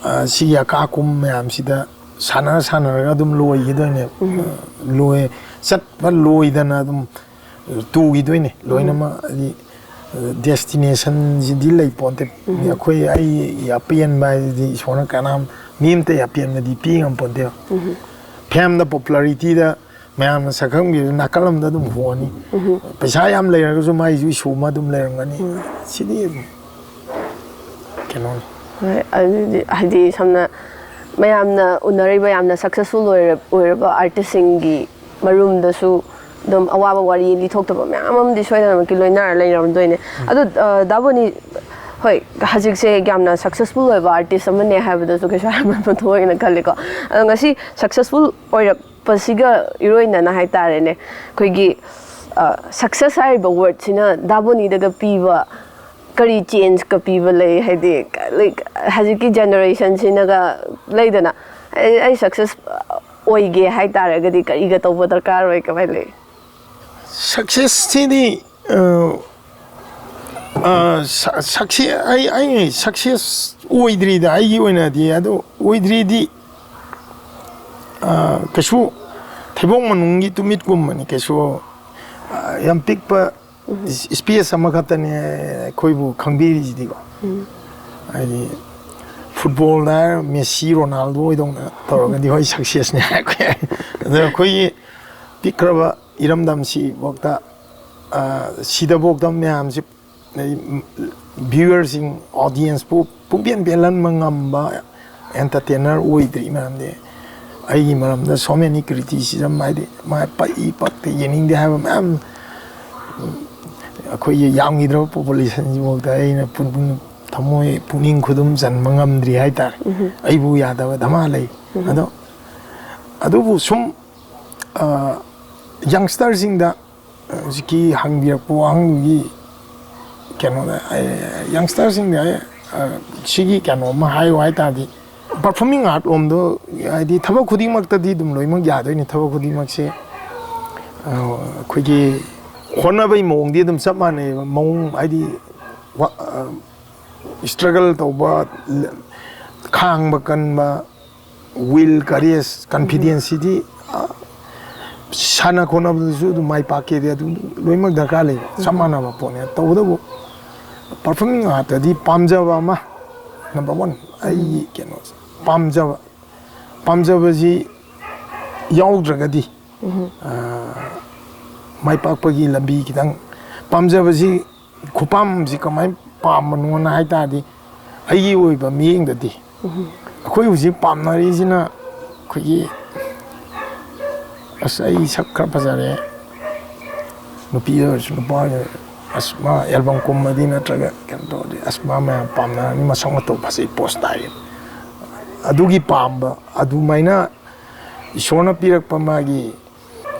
ꯑ, ꯁꯤꯒꯤ ꯑꯀꯥ ꯑꯀꯨꯝ ꯃꯌꯥꯝꯁꯤꯗ ꯁꯥꯟꯅ ꯁꯥꯟꯅꯔꯒ ꯑꯗꯨꯝ ꯂꯣꯏꯈꯤꯗꯣꯏꯅꯦꯕ꯫ ꯑ, ꯂꯣꯏ-, ꯆꯠꯄ ꯂꯣꯏꯗꯅ ꯑꯗꯨꯝ ꯇꯨꯈꯤꯗꯣꯏꯅꯦ ꯂꯣꯏꯅꯃꯛ꯫ ꯍꯥꯏꯗꯤ, ꯑ, destination ꯁꯤꯗꯤ ꯂꯩ ꯄꯣꯟꯇꯦ꯫ ꯑꯩꯈꯣꯏ, ꯑꯩ ꯑꯄꯦꯟꯕ ꯍꯥꯏꯗꯤ ꯏꯁꯣꯔꯅ ꯀꯅꯥꯝ, ꯃꯤ ꯑꯝꯇ ꯑꯄꯦꯟꯕꯗꯤ ꯄꯤ ꯉꯝ ꯄꯣꯟꯇꯦꯕ꯫ Fame ꯗ, popularity ꯗ ꯃꯌꯥꯝꯅ ꯁꯛꯈꯪꯕꯤꯕ ꯅꯥꯀꯜ ꯑꯃꯗ ꯑꯗꯨꯝ ꯍꯣꯅꯤ꯫ ꯄꯩꯁꯥ ꯌꯥꯝ ꯂꯩꯔꯒꯁꯨ ꯃꯥꯏꯁꯨ issue ꯑꯃ ꯑꯗꯨꯝ ꯂꯩꯔꯝꯒꯅꯤ꯫ ꯁꯤꯗꯤ ꯑꯗꯨꯝ ꯀꯩꯅꯣꯅꯤ꯫ ꯍꯣꯏ, ꯑꯗꯨꯗꯤ ꯍꯥꯏꯗꯤ ꯁꯝꯅ ꯃꯌꯥꯝꯅ ꯎꯅꯔꯤꯕ ꯌꯥꯝꯅ successful ꯑꯣꯏꯔ-, ꯑꯣꯏꯔꯕ artist ꯁꯤꯡꯒꯤ ꯃꯔꯨꯝꯗꯁꯨ ꯑꯗꯨꯝ ꯑꯋꯥꯕ ꯋꯥꯔꯤ ꯂꯤꯊꯣꯛꯇꯕ ꯃꯌꯥꯝ ꯑꯃꯗꯤ ꯁꯣꯏꯗꯅꯃꯛꯀꯤ ꯂꯣꯏꯅꯔ ꯂꯩꯔꯝꯗꯣꯏꯅꯦ꯫ ꯑꯗꯨ, ꯑ, ꯗꯥ ꯕꯣꯅꯤ, ꯍꯣꯏ, ꯍꯧꯖꯤꯛꯁꯦ ꯌꯥꯝꯅ ꯁꯛꯁꯦꯁꯐꯨꯜ ꯑꯣꯏꯕ ꯑꯥꯔꯇꯤꯁ ꯑꯃꯅꯦ ꯍꯥꯏꯕꯗꯁꯨ ꯀꯩꯁꯨ ꯍꯥꯏꯃꯟꯕ ꯊꯣꯛꯑꯣꯏꯅ ꯈꯜꯂꯤꯀꯣ꯫ ꯑꯗꯣ ꯉꯁꯤ ꯁꯛꯁꯦꯁꯐꯨꯜ ꯑꯣꯏꯔꯛꯄꯁꯤꯒ ꯏꯔꯣꯏꯅꯅ ꯍꯥꯏꯇꯥꯔꯦꯅꯦ, ꯑꯩꯈꯣꯏꯒꯤ ꯁꯛꯁꯦꯁ ꯍꯥꯏꯔꯤꯕ ꯋꯥꯔꯗꯁꯤꯅ ꯗꯥꯕꯣꯅꯤꯗꯒ ꯄꯤꯕ ꯀꯔꯤ ꯆꯦꯟꯖꯀ ꯄꯤꯕ ꯂꯩ? ꯍꯥꯏꯗꯤ, ꯂꯥꯏꯛ, ꯍꯧꯖꯤꯛꯀꯤ ꯖꯦꯅꯦꯔꯦꯁꯟꯁꯤꯅꯒ ꯂꯩꯗꯅ, "ꯑꯩ ꯑꯩ ꯁꯛꯁꯦꯁ ꯑꯣꯏꯒꯦ ꯍꯥꯏꯇꯥꯔꯒꯗꯤ ꯀꯔꯤꯒ ꯇꯧꯕ ꯗꯔꯀꯥꯔ ꯑꯣꯏ?" ꯀꯃꯥꯏꯅ ꯂꯩ? ꯁꯛꯁꯦꯁꯁꯤꯗꯤ ꯁꯛꯁꯦꯁ ꯑꯩ ꯑꯩ ꯁꯛꯁꯦꯁ ꯑꯣꯏꯗ꯭ꯔꯤꯗ, ꯑꯩꯒꯤ ꯑꯣꯏꯅꯗꯤ꯫ ꯑꯗꯣ ꯑꯣꯏꯗ꯭ꯔꯤꯗꯤ, ꯑ, ꯀꯩꯁꯨ ꯊꯩꯕꯣꯡ ꯃꯅꯨꯡꯒꯤ ꯇꯨꯃꯤꯠꯀꯨꯝꯕꯅꯤ꯫ ꯀꯩꯁꯨ, ꯑ, ꯌꯥꯝ ꯄꯤꯛꯄ ꯏꯁꯄꯦꯁ ꯑꯃꯈꯛꯇꯅꯦ ꯑꯩꯈꯣꯏꯕꯨ ꯈꯪꯕꯤꯔꯤꯁꯤꯗꯤꯀꯣ꯫ ꯍꯥꯏꯗꯤ, ꯐꯨꯠꯕꯣꯜꯗ ꯍꯥꯏꯔ ꯃꯦꯁꯤ, ꯔꯣꯅꯥꯜꯗꯣ ꯑꯣꯏꯗꯧꯅ ꯇꯧꯔꯒꯗꯤ, ꯍꯣꯏ, ꯁꯛꯁꯦꯁꯅꯦ ꯍꯥꯏꯔꯛꯄ ꯌꯥꯏ꯫ ꯑꯗꯣ ꯑꯩꯈꯣꯏꯒꯤ ꯄꯤꯛꯈ꯭ꯔꯕ ꯏꯔꯝꯗꯝꯁꯤꯐꯥꯎꯗ, ꯑ, ꯁꯤꯗꯐꯥꯎꯗ ꯃꯌꯥꯝꯁꯤ, ꯚ꯭ꯌꯨꯋꯔꯁꯤꯡ, ꯑꯣꯗꯤꯌꯦꯟꯁꯄꯨ ꯄꯨꯛꯄꯦꯟ ꯄꯦꯜꯍꯟꯕ ꯉꯝꯕ ꯑꯦꯟꯇꯔꯇꯦꯅꯔ ꯑꯣꯏꯗ꯭ꯔꯤ꯫ ꯃꯔꯝꯗꯤ ꯑꯩꯒꯤ ꯃꯔꯝꯗ so many criticism, ꯍꯥꯏꯗꯤ ꯃꯥ ꯄꯛꯏ ꯄꯛꯇꯦ, ꯌꯦꯡꯅꯤꯡꯗꯦ ꯍꯥꯏꯕ ꯃꯌꯥꯝ, ꯑꯩꯈꯣꯏꯒꯤ ꯌꯥꯝꯈꯤꯗ꯭ꯔꯕ ꯄꯣꯄꯨꯂꯦꯁꯟꯁꯤꯐꯥꯎꯗ ꯑꯩꯅ ꯄꯨꯛꯅꯤꯡ, ꯊꯃꯣꯏ, ꯄꯨꯛꯅꯤꯡ ꯈꯨꯗꯨꯝ ꯆꯟꯕ ꯉꯝꯗ꯭ꯔꯤ ꯍꯥꯏꯇꯥꯔꯦ꯫ ꯑꯩꯕꯨ ꯌꯥꯗꯕ ꯙꯃꯥ ꯂꯩ꯫ ꯑꯗꯣ, ꯑꯗꯨꯕꯨ ꯁꯨꯝ, ꯑ, ꯌꯪꯁꯇꯔꯁꯤꯡꯗ ꯍꯧꯖꯤꯛꯀꯤ ꯍꯪꯕꯤꯔꯛꯄ ꯋꯥꯍꯪꯗꯨꯒꯤ ꯀꯩꯅꯣꯗ, ꯌꯪꯁꯇꯔꯁꯤꯡꯗ ꯑꯩ, ꯑ, ꯁꯤꯒꯤ ꯀꯩꯅꯣ ꯑꯃ ꯍꯥꯏꯌꯨ ꯍꯥꯏ ꯇꯥꯔꯗꯤ, ꯄꯔꯐꯣꯔꯃꯤꯡ ꯑꯥꯔꯠ ꯂꯣꯝꯗꯣ, ꯍꯥꯏꯗꯤ, ꯊꯕꯛ ꯈꯨꯗꯤꯡꯃꯛꯇꯗꯤ ꯑꯗꯨꯝ ꯂꯣꯏꯅꯃꯛ ꯌꯥꯗꯣꯏꯅꯤ꯫ ꯊꯕꯛ ꯈꯨꯗꯤꯡꯃꯛꯁꯦ, ꯑ, ꯑꯩꯈꯣꯏꯒꯤ ꯍꯣꯠꯅꯕꯒꯤ ꯃꯑꯣꯡꯗꯤ ꯑꯗꯨꯝ ꯆꯞ ꯃꯥꯟꯅꯩꯌꯦꯕ꯫ ꯃꯑꯣꯡ ꯍꯥꯏꯗꯤ, ꯋꯥ-, ꯑ, ꯏꯁꯇ꯭ꯔꯒꯜ ꯇꯧꯕ, ꯈꯥꯡꯕ ꯀꯟꯕ, ꯋꯤꯜ, ꯀꯔꯦꯖ, ꯀꯟꯐꯤꯗꯦꯟꯁꯁꯤꯗꯤ, ꯑ, ꯁꯥꯟꯅ ꯈꯣꯠꯅꯕꯗꯁꯨ ꯑꯗꯨꯝ ꯃꯥꯏ ꯄꯥꯛꯀꯦꯗꯤ ꯑꯗꯨꯝ ꯂꯣꯏꯅꯃꯛ ꯗꯔꯀꯥꯔ ꯂꯩ꯫ ꯆꯞ ꯃꯥꯟꯅꯕ ꯄꯣꯠꯅꯦ꯫ ꯇꯧꯕꯇꯕꯨ, ꯄꯔꯐꯣꯔꯃꯤꯡ ꯑꯥꯔꯠꯇꯗꯤ ꯄꯥꯝꯖꯕ ꯑꯃ, ꯅꯝꯕꯔ ꯋꯥꯟ, ꯑꯩꯒꯤ ꯀꯩꯅꯣꯁꯦ, ꯄꯥꯝꯖꯕ, ꯄꯥꯝꯖꯕꯁꯤ ꯌꯥꯎꯗ꯭ꯔꯒꯗꯤ, ꯑ, ꯃꯥꯏ ꯄꯥꯛꯄꯒꯤ ꯂꯝꯕꯤ ꯈꯤꯇꯪ, ꯄꯥꯝꯖꯕꯁꯤ, ꯈꯨꯄꯥꯝꯁꯤ ꯀꯃꯥꯏꯅ ꯄꯥꯝꯕꯅꯣꯅ ꯍꯥꯏ ꯇꯥꯔꯗꯤ, ꯑꯩꯒꯤ ꯑꯣꯏꯕ ꯃꯤꯠꯌꯦꯡꯗꯗꯤ, ꯑꯩꯈꯣꯏ ꯍꯧꯖꯤꯛ ꯄꯥꯝꯅꯔꯤꯁꯤꯅ ꯑꯩꯈꯣꯏꯒꯤ, ꯑꯁ, ꯑꯩ ꯁꯛ ꯈꯔ ꯐꯖꯔꯦ, ꯅꯨꯄꯤ ꯑꯣꯏꯔꯁꯨ ꯅꯨꯄꯥ ꯑꯣꯏꯔꯁꯨ, ꯑꯁ, ꯃꯥ ꯑꯦꯜꯕꯝ ꯀꯨꯝꯃꯗꯤ ꯅꯠꯇ꯭ꯔꯒ ꯀꯩꯅꯣ ꯇꯧꯔꯗꯤ, ꯑꯁ, ꯃꯥ ꯃꯌꯥꯝ ꯄꯥꯝꯅꯔꯅꯤ, ꯃꯁꯛ ꯃꯇꯧ ꯐꯖꯩ, ꯄꯣꯁ ꯇꯥꯏ꯫ ꯑꯗꯨꯒꯤ ꯄꯥꯝꯕ ꯑꯗꯨꯃꯥꯏꯅ ꯏꯁꯣꯔꯅ ꯄꯤꯔꯛꯄ, ꯃꯥꯒꯤ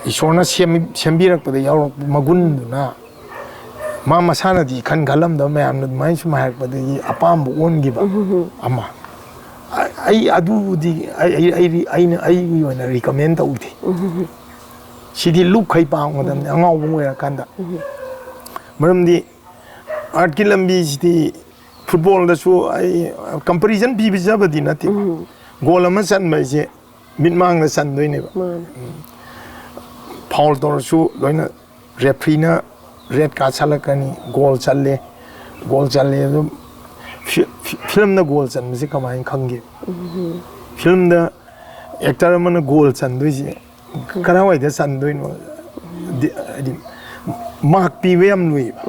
ꯏꯁꯣꯔꯅ ꯁꯦꯝ-, ꯁꯦꯝꯕꯤꯔꯛꯄꯗ ꯌꯥꯎꯔꯛꯄ ꯃꯒꯨꯟꯗꯨꯅ, ꯃꯥ ꯃꯁꯥꯅꯗꯤ ꯈꯟ ꯈꯜꯂꯝꯗꯕ ꯃꯌꯥꯝꯅ ꯑꯗꯨꯃꯥꯏꯅ ꯁꯨꯝ ꯍꯥꯏꯔꯛꯄꯗꯒꯤ ꯑꯄꯥꯝꯕ ꯑꯣꯟꯈꯤꯕ ꯑꯃ꯫ ꯑ-, ꯑꯩ ꯑꯗꯨꯕꯨꯗꯤ ꯑꯩ, ꯑꯩ, ꯑꯩ, ꯑꯩꯅ, ꯑꯩꯒꯤ ꯑꯣꯏꯅ ꯔꯤꯀꯃꯦꯟ ꯇꯧꯗꯦ꯫ ꯁꯤꯗꯤ ꯂꯨꯞꯈꯩ ꯄꯥꯝꯒꯗꯕꯅꯤ, ꯑꯉꯥꯎꯕ ꯑꯃ ꯑꯣꯏꯔꯀꯥꯟꯗ꯫ ꯃꯔꯝꯗꯤ ꯑꯥꯔꯠꯀꯤ ꯂꯝꯕꯤꯁꯤꯗꯤ ꯐꯨꯠꯕꯣꯜꯗꯁꯨ ꯑꯩ ꯀꯝꯄꯦꯔꯤꯖꯟ ꯄꯤꯕꯤꯖꯕꯗꯤ ꯅꯠꯇꯦ꯫ ꯒꯣꯜ ꯑꯃ ꯆꯟꯕ ꯍꯥꯏꯁꯦ ꯃꯤꯠꯃꯥꯡꯗ ꯆꯟꯗꯣꯏꯅꯦꯕ꯫ ꯃꯥꯅꯦ꯫ ꯐꯥꯎꯜ ꯇꯧꯔꯁꯨ ꯂꯣꯏꯅ ꯔꯦꯐ꯭ꯔꯤꯅ ꯔꯦꯠ ꯀꯥꯔꯠ ꯁꯥꯜꯂꯛꯀꯅꯤ, ꯒꯣꯜ ꯆꯜꯂꯦ, ꯒꯣꯜ ꯆꯜꯂꯦ꯫ ꯑꯗꯨꯝ ꯐꯤ-, ꯐꯤ-, ꯐꯤꯂꯝꯗ ꯒꯣꯜ ꯆꯟꯕꯁꯦ ꯀꯃꯥꯏꯅ ꯈꯪꯒꯦ? ꯐꯤꯂꯝꯗ ꯑꯦꯛꯇꯔ ꯑꯃꯅ ꯒꯣꯜ ꯆꯟꯗꯣꯏꯁꯦ ꯀꯗꯥꯏꯋꯥꯏꯗ ꯆꯟꯗꯣꯏꯅꯣ? ꯗꯤ-, ꯍꯥꯏꯗꯤ, ꯃꯥꯔꯛ ꯄꯤꯕ ꯌꯥꯝ ꯂꯨꯏꯌꯦꯕ꯫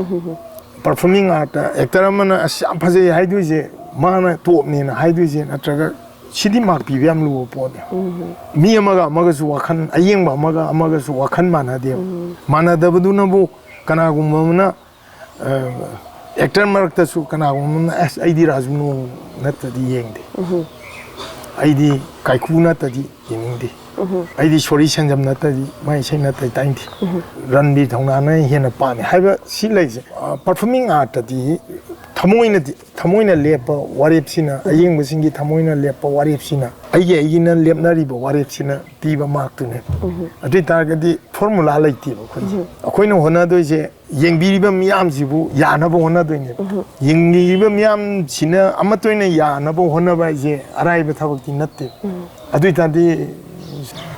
ꯄꯔꯐꯣꯔꯃꯤꯡ ꯑꯥꯔꯠꯇ ꯑꯦꯛꯇꯔ ꯑꯃꯅ "ꯑꯁ, ꯌꯥꯝ ꯐꯖꯩ" ꯍꯥꯏꯗꯣꯏꯁꯦ, ꯃꯥꯅ ꯇꯣꯞꯅꯦꯅ ꯍꯥꯏꯗꯣꯏꯁꯦ, ꯅꯠꯇ꯭ꯔꯒ ꯁꯤꯗꯤ ꯃꯥꯔꯛ ꯄꯤꯕ ꯌꯥꯝ ꯂꯨꯕ ꯄꯣꯠꯅꯦ꯫ ꯃꯤ ꯑꯃꯒ ꯑꯃꯒꯁꯨ ꯋꯥꯈꯜ, ꯑꯌꯦꯡꯕ ꯑꯃꯒ ꯑꯃꯒꯁꯨ ꯋꯥꯈꯜ ꯃꯥꯟꯅꯗꯦꯕ꯫ ꯃꯥꯟꯅꯗꯕꯗꯨꯅꯕꯨ ꯀꯅꯥꯒꯨꯝꯕ ꯑꯃꯅ, ꯑ, ꯑꯦꯛꯇꯔ ꯃꯔꯛꯇꯁꯨ ꯀꯅꯥꯒꯨꯝꯕ ꯑꯃꯅ "ꯑꯁ, ꯑꯩꯗꯤ ꯔꯥꯖꯃꯣꯍꯟ ꯅꯠꯇꯗꯤ ꯌꯦꯡꯗꯦ, ꯑꯩꯗꯤ ꯀꯥꯏꯀꯨ ꯅꯠꯇꯗꯤ ꯌꯦꯡꯅꯤꯡꯗꯦ, ꯑꯩꯗꯤ ꯁꯣꯔꯤ ꯁꯦꯟꯖꯝ ꯅꯠꯇꯗꯤ, ꯃꯥꯏ ꯏꯁꯩ ꯅꯠꯇꯗꯤ ꯇꯥꯅꯤꯡꯗꯦ, ꯔꯟꯕꯤꯔ ꯊꯧꯅꯥꯅ ꯍꯦꯟꯅ ꯄꯥꯝꯃꯦ" ꯍꯥꯏꯕ ꯁꯤ ꯂꯩꯁꯦ꯫ ꯑ, ꯄꯔꯐꯣꯔꯃꯤꯡ ꯑꯥꯔꯠꯇꯗꯤ ꯊꯃꯣꯏꯅꯗꯤ, ꯊꯃꯣꯏꯅ ꯂꯦꯞꯄ ꯋꯥꯔꯦꯞꯁꯤꯅ, ꯑꯌꯦꯡꯕꯁꯤꯡꯒꯤ ꯊꯃꯣꯏꯅ ꯂꯦꯞꯄ ꯋꯥꯔꯦꯞꯁꯤꯅ, ꯑꯩꯒꯤ, ꯑꯩꯒꯤꯅ ꯂꯦꯞꯅꯔꯤꯕ ꯋꯥꯔꯦꯞꯁꯤꯅ ꯄꯤꯕ ꯃꯥꯔꯛꯇꯨꯅꯦꯕ꯫ ꯑꯗꯨ ꯑꯣꯏ ꯇꯥꯔꯒꯗꯤ ꯐꯣꯔꯃꯨꯂꯥ ꯂꯩꯇꯦꯕ ꯑꯩꯈꯣꯏꯁꯦ꯫ ꯑꯩꯈꯣꯏꯅ ꯍꯣꯠꯅꯗꯣꯏꯁꯦ ꯌꯦꯡꯕꯤꯔꯤꯕ ꯃꯤꯌꯥꯝꯁꯤꯕꯨ ꯌꯥꯅꯕ ꯍꯣꯠꯅꯗꯣꯏꯅꯦꯕ꯫ ꯌꯦꯡꯕꯤꯔꯤꯕ ꯃꯤꯌꯥꯝꯁꯤꯅ ꯑꯃꯠꯇ ꯑꯣꯏꯅ ꯌꯥꯅꯕ ꯍꯣꯠꯅꯕ ꯍꯥꯏꯁꯦ ꯑꯔꯥꯏꯕ ꯊꯕꯛꯇꯤ ꯅꯠꯇꯦ꯫ ꯑꯗꯨ ꯑꯣꯏ ꯇꯥꯔꯗꯤ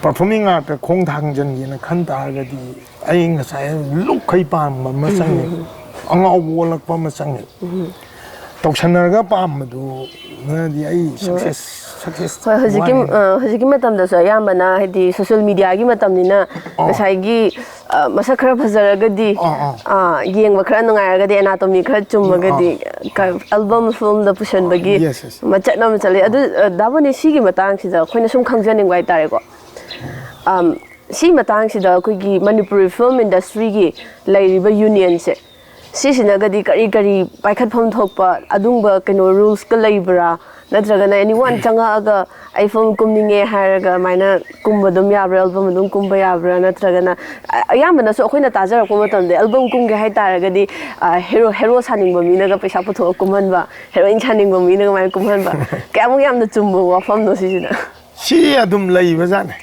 ꯄꯔꯐꯣꯔꯃꯤꯡ ꯑꯥꯔꯠꯇ ꯈꯣꯡ ꯊꯥꯡꯖꯟꯒꯦꯅ ꯈꯟ ꯇꯥꯔꯒꯗꯤ ꯑꯩ ꯉꯁꯥꯏ ꯂꯨꯞꯈꯩ ꯄꯥꯝꯕ ꯑꯃ ꯆꯪꯉꯦ, ꯑꯉꯥꯎꯕ ꯑꯣꯜꯂꯛꯄ ꯑꯃ ꯆꯪꯉꯦ꯫ ꯇꯧꯁꯟꯅꯔꯒ ꯄꯥꯝꯕꯗꯨꯅꯗꯤ ꯑꯩ ꯁꯛꯁꯦꯁ, ꯁꯛꯁꯦꯁ ꯍꯣꯏ, ꯍꯧꯖꯤꯛꯀꯤ, ꯋꯥꯠꯂꯦ꯫ ꯑ, ꯍꯧꯖꯤꯛꯀꯤ ꯃꯇꯝꯗꯁꯨ ꯑꯌꯥꯝꯕꯅ, ꯍꯥꯏꯗꯤ, ꯁꯣꯁꯤꯌꯦꯜ ꯃꯤꯗꯤꯌꯥꯒꯤ ꯃꯇꯝꯅꯤꯅ, ꯑꯥ꯫ ꯉꯁꯥꯏꯒꯤ, ꯑ, ꯃꯁꯛ ꯈꯔ ꯐꯖꯔꯒꯗꯤ, ꯑꯥ, ꯑꯥ꯫ ꯑ, ꯌꯦꯡꯕ ꯈꯔ ꯅꯨꯡꯉꯥꯏꯔꯒꯗꯤ, ꯑꯦꯅꯥꯇꯣꯃꯤ ꯈꯔ ꯆꯨꯝꯃꯒꯗꯤ, ꯑꯥ꯫ ꯀ-, ꯑꯦꯜꯕꯝ, ꯐꯤꯂꯝꯗ ꯄꯨꯁꯟꯕꯒꯤ ꯌꯦꯁ, ꯌꯦꯁ꯫ ꯃꯆꯠ ꯑꯃ ꯆꯠꯂꯤ꯫ ꯑꯗꯨ, ꯑ, ꯗꯥ ꯕꯣꯅꯤ, ꯁꯤꯒꯤ ꯃꯇꯥꯡꯁꯤꯗ ꯑꯩꯈꯣꯏꯅ ꯁꯨꯝ ꯈꯪꯖꯅꯤꯡꯕ ꯍꯥꯏꯇꯥꯔꯦꯀꯣ꯫ ꯑꯝ, ꯁꯤ ꯃꯇꯥꯡꯁꯤꯗ ꯑꯩꯈꯣꯏꯒꯤ ꯃꯅꯤꯄꯨꯔꯤ ꯐꯤꯂꯝ ꯏꯟꯗꯁꯇ꯭ꯔꯤꯒꯤ ꯂꯩꯔꯤꯕ ꯌꯨꯅꯤꯌꯟꯁꯦ, ꯁꯤꯁꯤꯅꯒꯗꯤ ꯀꯔꯤ ꯀꯔꯤ ꯄꯥꯏꯈꯠꯐꯝ ꯊꯣꯛꯄ ꯑꯗꯨꯝꯕ ꯀꯩꯅꯣ ꯔꯨꯜꯁꯀ ꯂꯩꯕ꯭ꯔꯥ? ꯅꯠꯇ꯭ꯔꯒꯅ ꯑꯦꯅꯤ ꯋꯥꯟ ꯆꯪꯉꯛꯑꯒ ꯑꯩ ꯐꯤꯂꯝ ꯀꯨꯝꯅꯤꯡꯉꯦ ꯍꯥꯏꯔꯒ ꯑꯗꯨꯃꯥꯏꯅ ꯀꯨꯝꯕ ꯑꯗꯨꯝ ꯌꯥꯕ꯭ꯔꯥ, ꯑꯦꯜꯕꯝ ꯑꯗꯨꯝ ꯀꯨꯝꯕ ꯌꯥꯕ꯭ꯔꯥ? ꯅꯠꯇ꯭ꯔꯒꯅ ꯑ- ꯑꯌꯥꯝꯕꯅꯁꯨ ꯑꯩꯈꯣꯏꯅ ꯇꯥꯖꯔꯛꯄ ꯃꯇꯝꯗ ꯑꯦꯜꯕꯝ ꯀꯨꯝꯒꯦ ꯍꯥꯏ ꯇꯥꯔꯒꯗꯤ ꯍꯦꯔꯣ ꯍꯦꯔꯣ ꯁꯥꯅꯤꯡꯕ ꯃꯤꯅꯒ ꯄꯩꯁꯥ ꯄꯨꯊꯣꯛꯑ ꯀꯨꯝꯍꯟꯕ, ꯍꯦꯔꯣꯏꯟ ꯁꯥꯅꯤꯡꯕ ꯃꯤꯅꯒ ꯃꯥꯏꯅ ꯀꯨꯝꯍꯟꯕ꯫ ꯀꯌꯥꯃꯨꯛ ꯌꯥꯝꯅ ꯆꯨꯝꯕ ꯋꯥꯐꯝꯅꯣ ꯁꯤꯁꯤꯅ? ꯁꯤ ꯑꯗꯨꯝ ꯂꯩꯕꯖꯥꯠꯅꯤ꯫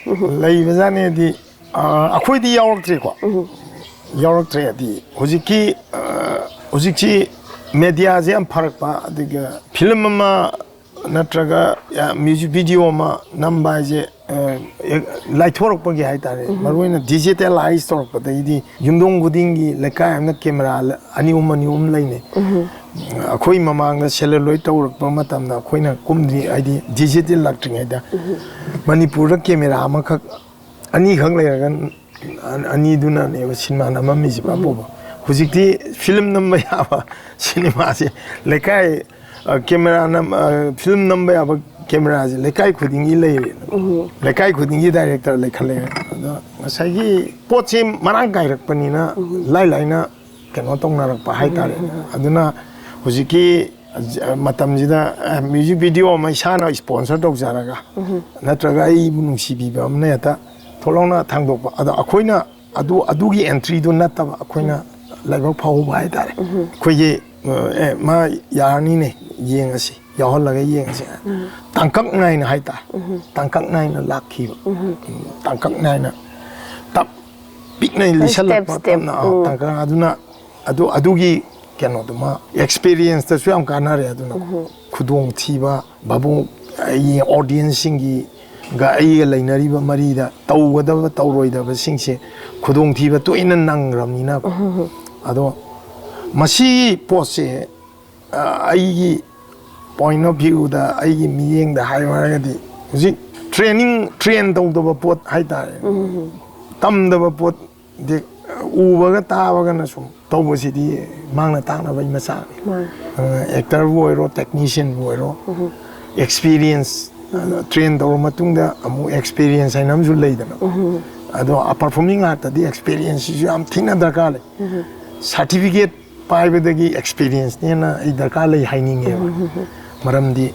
ꯂꯩꯕꯖꯥꯠꯅꯤꯗꯤ ꯑ, ꯑꯩꯈꯣꯏꯗꯤ ꯌꯥꯎꯔꯛꯇ꯭ꯔꯦꯀꯣ꯫ ꯌꯥꯎꯔꯛꯇ꯭ꯔꯦ ꯍꯥꯏꯗꯤ ꯍꯧꯖꯤꯛꯀꯤ ꯑ, ꯍꯧꯖꯤꯛꯁꯤ ꯃꯦꯗꯤꯌꯥꯁꯦ ꯌꯥꯝ ꯐꯔꯛꯄ, ꯑꯗꯨꯒ ꯐꯤꯂꯝ ꯑꯃ ꯅꯠꯇ꯭ꯔꯒ ꯃ꯭ꯌꯨꯖꯤꯛ ꯚꯤꯗꯤꯑꯣ ꯑꯃ ꯅꯝꯕ ꯍꯥꯏꯁꯦ ꯑ, ꯍꯦꯛ ꯂꯥꯏꯊꯣꯔꯛꯄꯒꯤ ꯍꯥꯏꯇꯥꯔꯦ, ꯃꯔꯨꯑꯣꯏꯅ ꯗꯤꯖꯤꯇꯦꯂꯥꯏꯁ ꯇꯧꯔꯛꯄꯗꯒꯤꯗꯤ ꯌꯨꯝꯊꯣꯡ ꯈꯨꯗꯤꯡꯒꯤ ꯂꯩꯀꯥꯏ ꯑꯃꯅ ꯀꯦꯃꯦꯔꯥ ꯑꯅꯤ ꯑꯍꯨꯝ ꯑꯅꯤ ꯑꯍꯨꯝ ꯂꯩꯅꯩ꯫ ꯑꯩꯈꯣꯏ ꯃꯃꯥꯡꯗ ꯁꯦꯂꯨꯂꯣꯏꯗ ꯇꯧꯔꯛꯄ ꯃꯇꯝꯗ ꯑꯩꯈꯣꯏꯅ ꯀꯨꯝꯗ꯭ꯔꯤ, ꯍꯥꯏꯗꯤ ꯗꯤꯖꯤꯇꯦꯜ ꯂꯥꯛꯇ꯭ꯔꯤꯉꯩꯗ ꯃꯅꯤꯄꯨꯔꯗ ꯀꯦꯃꯦꯔꯥ ꯑꯃꯈꯛ ꯑꯅꯤꯈꯛ ꯂꯩꯔꯒ ꯑꯅꯤꯗꯨꯅꯅꯦꯕ ꯁꯤꯅꯦꯃꯥ ꯅꯝꯃꯝꯃꯤꯁꯦ ꯄꯨꯔꯥ ꯄꯨꯕ꯫ ꯍꯧꯖꯤꯛꯇꯤ ꯐꯤꯂꯝ ꯅꯝꯕ ꯌꯥꯕ ꯁꯤꯅꯦꯃꯥꯁꯦ ꯂꯩꯀꯥꯏ ꯑ, ꯀꯦꯃꯦꯔꯥ ꯅꯝ ꯑ, ꯐꯤꯂꯝ ꯅꯝꯕ ꯌꯥꯕ ꯀꯦꯃꯦꯔꯥꯁꯦ ꯂꯩꯀꯥꯏ ꯈꯨꯗꯤꯡꯒꯤ ꯂꯩꯔꯦ꯫ ꯂꯩꯀꯥꯏ ꯈꯨꯗꯤꯡꯒꯤ ꯗꯥꯏꯔꯦꯛꯇꯔ ꯂꯩꯈꯠꯂꯛꯑꯦ꯫ ꯑꯗꯣ ꯉꯁꯥꯏꯒꯤ ꯄꯣꯠꯁꯦ ꯃꯔꯥꯡ ꯀꯥꯏꯔꯛꯄꯅꯤꯅ ꯂꯥꯏ ꯂꯥꯏꯅ ꯀꯩꯅꯣ ꯇꯧꯅꯔꯛꯄ ꯍꯥꯏꯇꯥꯔꯦ꯫ ꯑꯗꯨꯅ ꯍꯧꯖꯤꯛꯀꯤ ꯃꯇꯝꯁꯤꯗ ꯃ꯭ꯌꯨꯖꯤꯛ ꯚꯤꯗꯤꯑꯣ ꯑꯃ ꯏꯁꯥꯅ ꯏꯁꯄꯣꯟꯁꯔ ꯇꯧꯖꯔꯒ ꯅꯠꯇ꯭ꯔꯒ ꯑꯩꯕꯨ ꯅꯨꯡꯁꯤꯕꯤꯕ ꯑꯃꯅ ꯍꯦꯛꯇ ꯊꯣꯛꯂꯥꯎꯅ ꯊꯥꯡꯗꯣꯛꯄ꯫ ꯑꯗꯣ ꯑꯩꯈꯣꯏꯅ ꯑꯗꯨ ꯑꯗꯨꯒꯤ ꯑꯦꯟꯇ꯭ꯔꯤꯗꯨ ꯅꯠꯇꯕ, ꯑꯩꯈꯣꯏꯅ ꯂꯥꯏꯕꯛ ꯐꯍꯧꯕ ꯍꯥꯏꯇꯥꯔꯦ꯫ ꯑꯩꯈꯣꯏꯒꯤ ꯑꯦ ꯃꯥ ꯌꯥꯔꯅꯤꯅꯦ, ꯌꯦꯡꯉꯁꯤ, ꯌꯥꯎꯍꯜꯂꯒ ꯌꯦꯡꯉꯁꯤ꯫ ꯇꯥꯡꯀꯛ ꯅꯥꯏꯅ ꯍꯥꯏꯇꯥꯔꯦ꯫ ꯇꯥꯡꯀꯛ ꯅꯥꯏꯅ ꯂꯥꯛꯈꯤꯕ꯫ ꯇꯥꯡꯀꯛ ꯅꯥꯏꯅ ꯇꯞ ꯄꯤꯛꯅ ꯂꯤꯁꯜꯂꯛꯄ꯫ ꯁ꯭ꯇꯦꯞ꯫ ꯇꯞꯅ ꯑ, ꯇꯥꯡꯀꯛ ꯑꯗꯨꯅ ꯑꯗꯨ ꯑꯗꯨꯒꯤ ꯀꯩꯅꯣꯗꯨꯃ ꯑꯦꯛꯁꯄꯤꯔꯤꯌꯦꯟꯁꯇꯁꯨ ꯌꯥꯝ ꯀꯥꯟꯅꯔꯦ꯫ ꯑꯗꯨꯅ ꯈꯨꯗꯣꯡꯊꯤꯕ, ꯚꯥꯕꯣꯛ ꯑꯩꯒꯤ ꯑꯣꯗꯤꯌꯦꯟꯁꯁꯤꯡꯒꯤꯒ ꯑꯩꯒ ꯂꯩꯅꯔꯤꯕ ꯃꯔꯤꯗ ꯇꯧꯒꯗꯕ ꯇꯧꯔꯣꯏꯗꯕꯁꯤꯡꯁꯦ ꯈꯨꯗꯣꯡꯊꯤꯕ ꯇꯣꯏꯅ ꯅꯪꯈ꯭ꯔꯕꯅꯤꯅꯀꯣ꯫ ꯑꯗꯣ ꯃꯁꯤꯒꯤ ꯄꯣꯠꯁꯦ ꯑ, ꯑꯩꯒꯤ ꯄꯣꯏꯟ ꯑꯣꯐ ꯚ꯭ꯌꯨꯗ, ꯑꯩꯒꯤ ꯃꯤꯠꯌꯦꯡꯗ ꯍꯥꯏꯌꯨ ꯍꯥꯏꯔꯒꯗꯤ ꯍꯧꯖꯤꯛ ꯇ꯭ꯔꯦꯅꯤꯡ ꯇ꯭ꯔꯦꯟ ꯇꯧꯗꯕ ꯄꯣꯠ ꯍꯥꯏꯇꯥꯔꯦ꯫ ꯇꯝꯗꯕ ꯄꯣꯠ ꯗꯤ ꯎꯕꯒ ꯇꯥꯕꯒꯅ ꯁꯨꯝ ꯇꯧꯕꯁꯤꯗꯤ ꯃꯥꯡꯅ ꯇꯥꯛꯅꯕꯒꯤ ꯃꯆꯥꯛꯅꯤ꯫ ꯑꯦꯛꯇꯔꯕꯨ ꯑꯣꯏꯔꯣ, ꯇꯦꯛꯅꯤꯁꯤꯌꯟꯕꯨ ꯑꯣꯏꯔꯣ, ꯑꯦꯛꯁꯄꯤꯔꯤꯌꯦꯟꯁ ꯇ꯭ꯔꯦꯟ ꯇꯧꯔ ꯃꯇꯨꯡꯗ ꯑꯃꯨꯛ ꯑꯦꯛꯁꯄꯤꯔꯤꯌꯦꯟꯁ ꯍꯥꯏꯅ ꯑꯃꯁꯨ ꯂꯩꯗꯅ꯫ ꯑꯗꯣ ꯄꯔꯐꯣꯔꯃꯤꯡ ꯑꯥꯔꯠꯇꯗꯤ ꯑꯦꯛꯁꯄꯤꯔꯤꯌꯦꯟꯁꯁꯤꯁꯨ ꯌꯥꯝ ꯊꯤꯅ ꯗꯔꯀꯥꯔ ꯂꯩ꯫ ꯁꯥꯔꯇꯤꯐꯤꯀꯦꯠ ꯄꯥꯏꯕꯗꯒꯤ ꯑꯦꯛꯁꯄꯤꯔꯤꯌꯦꯟꯁꯅꯦꯅ ꯑꯩ ꯗꯔꯀꯥꯔ ꯂꯩ ꯍꯥꯏꯅꯤꯡꯉꯦꯕ꯫ ꯃꯔꯝꯗꯤ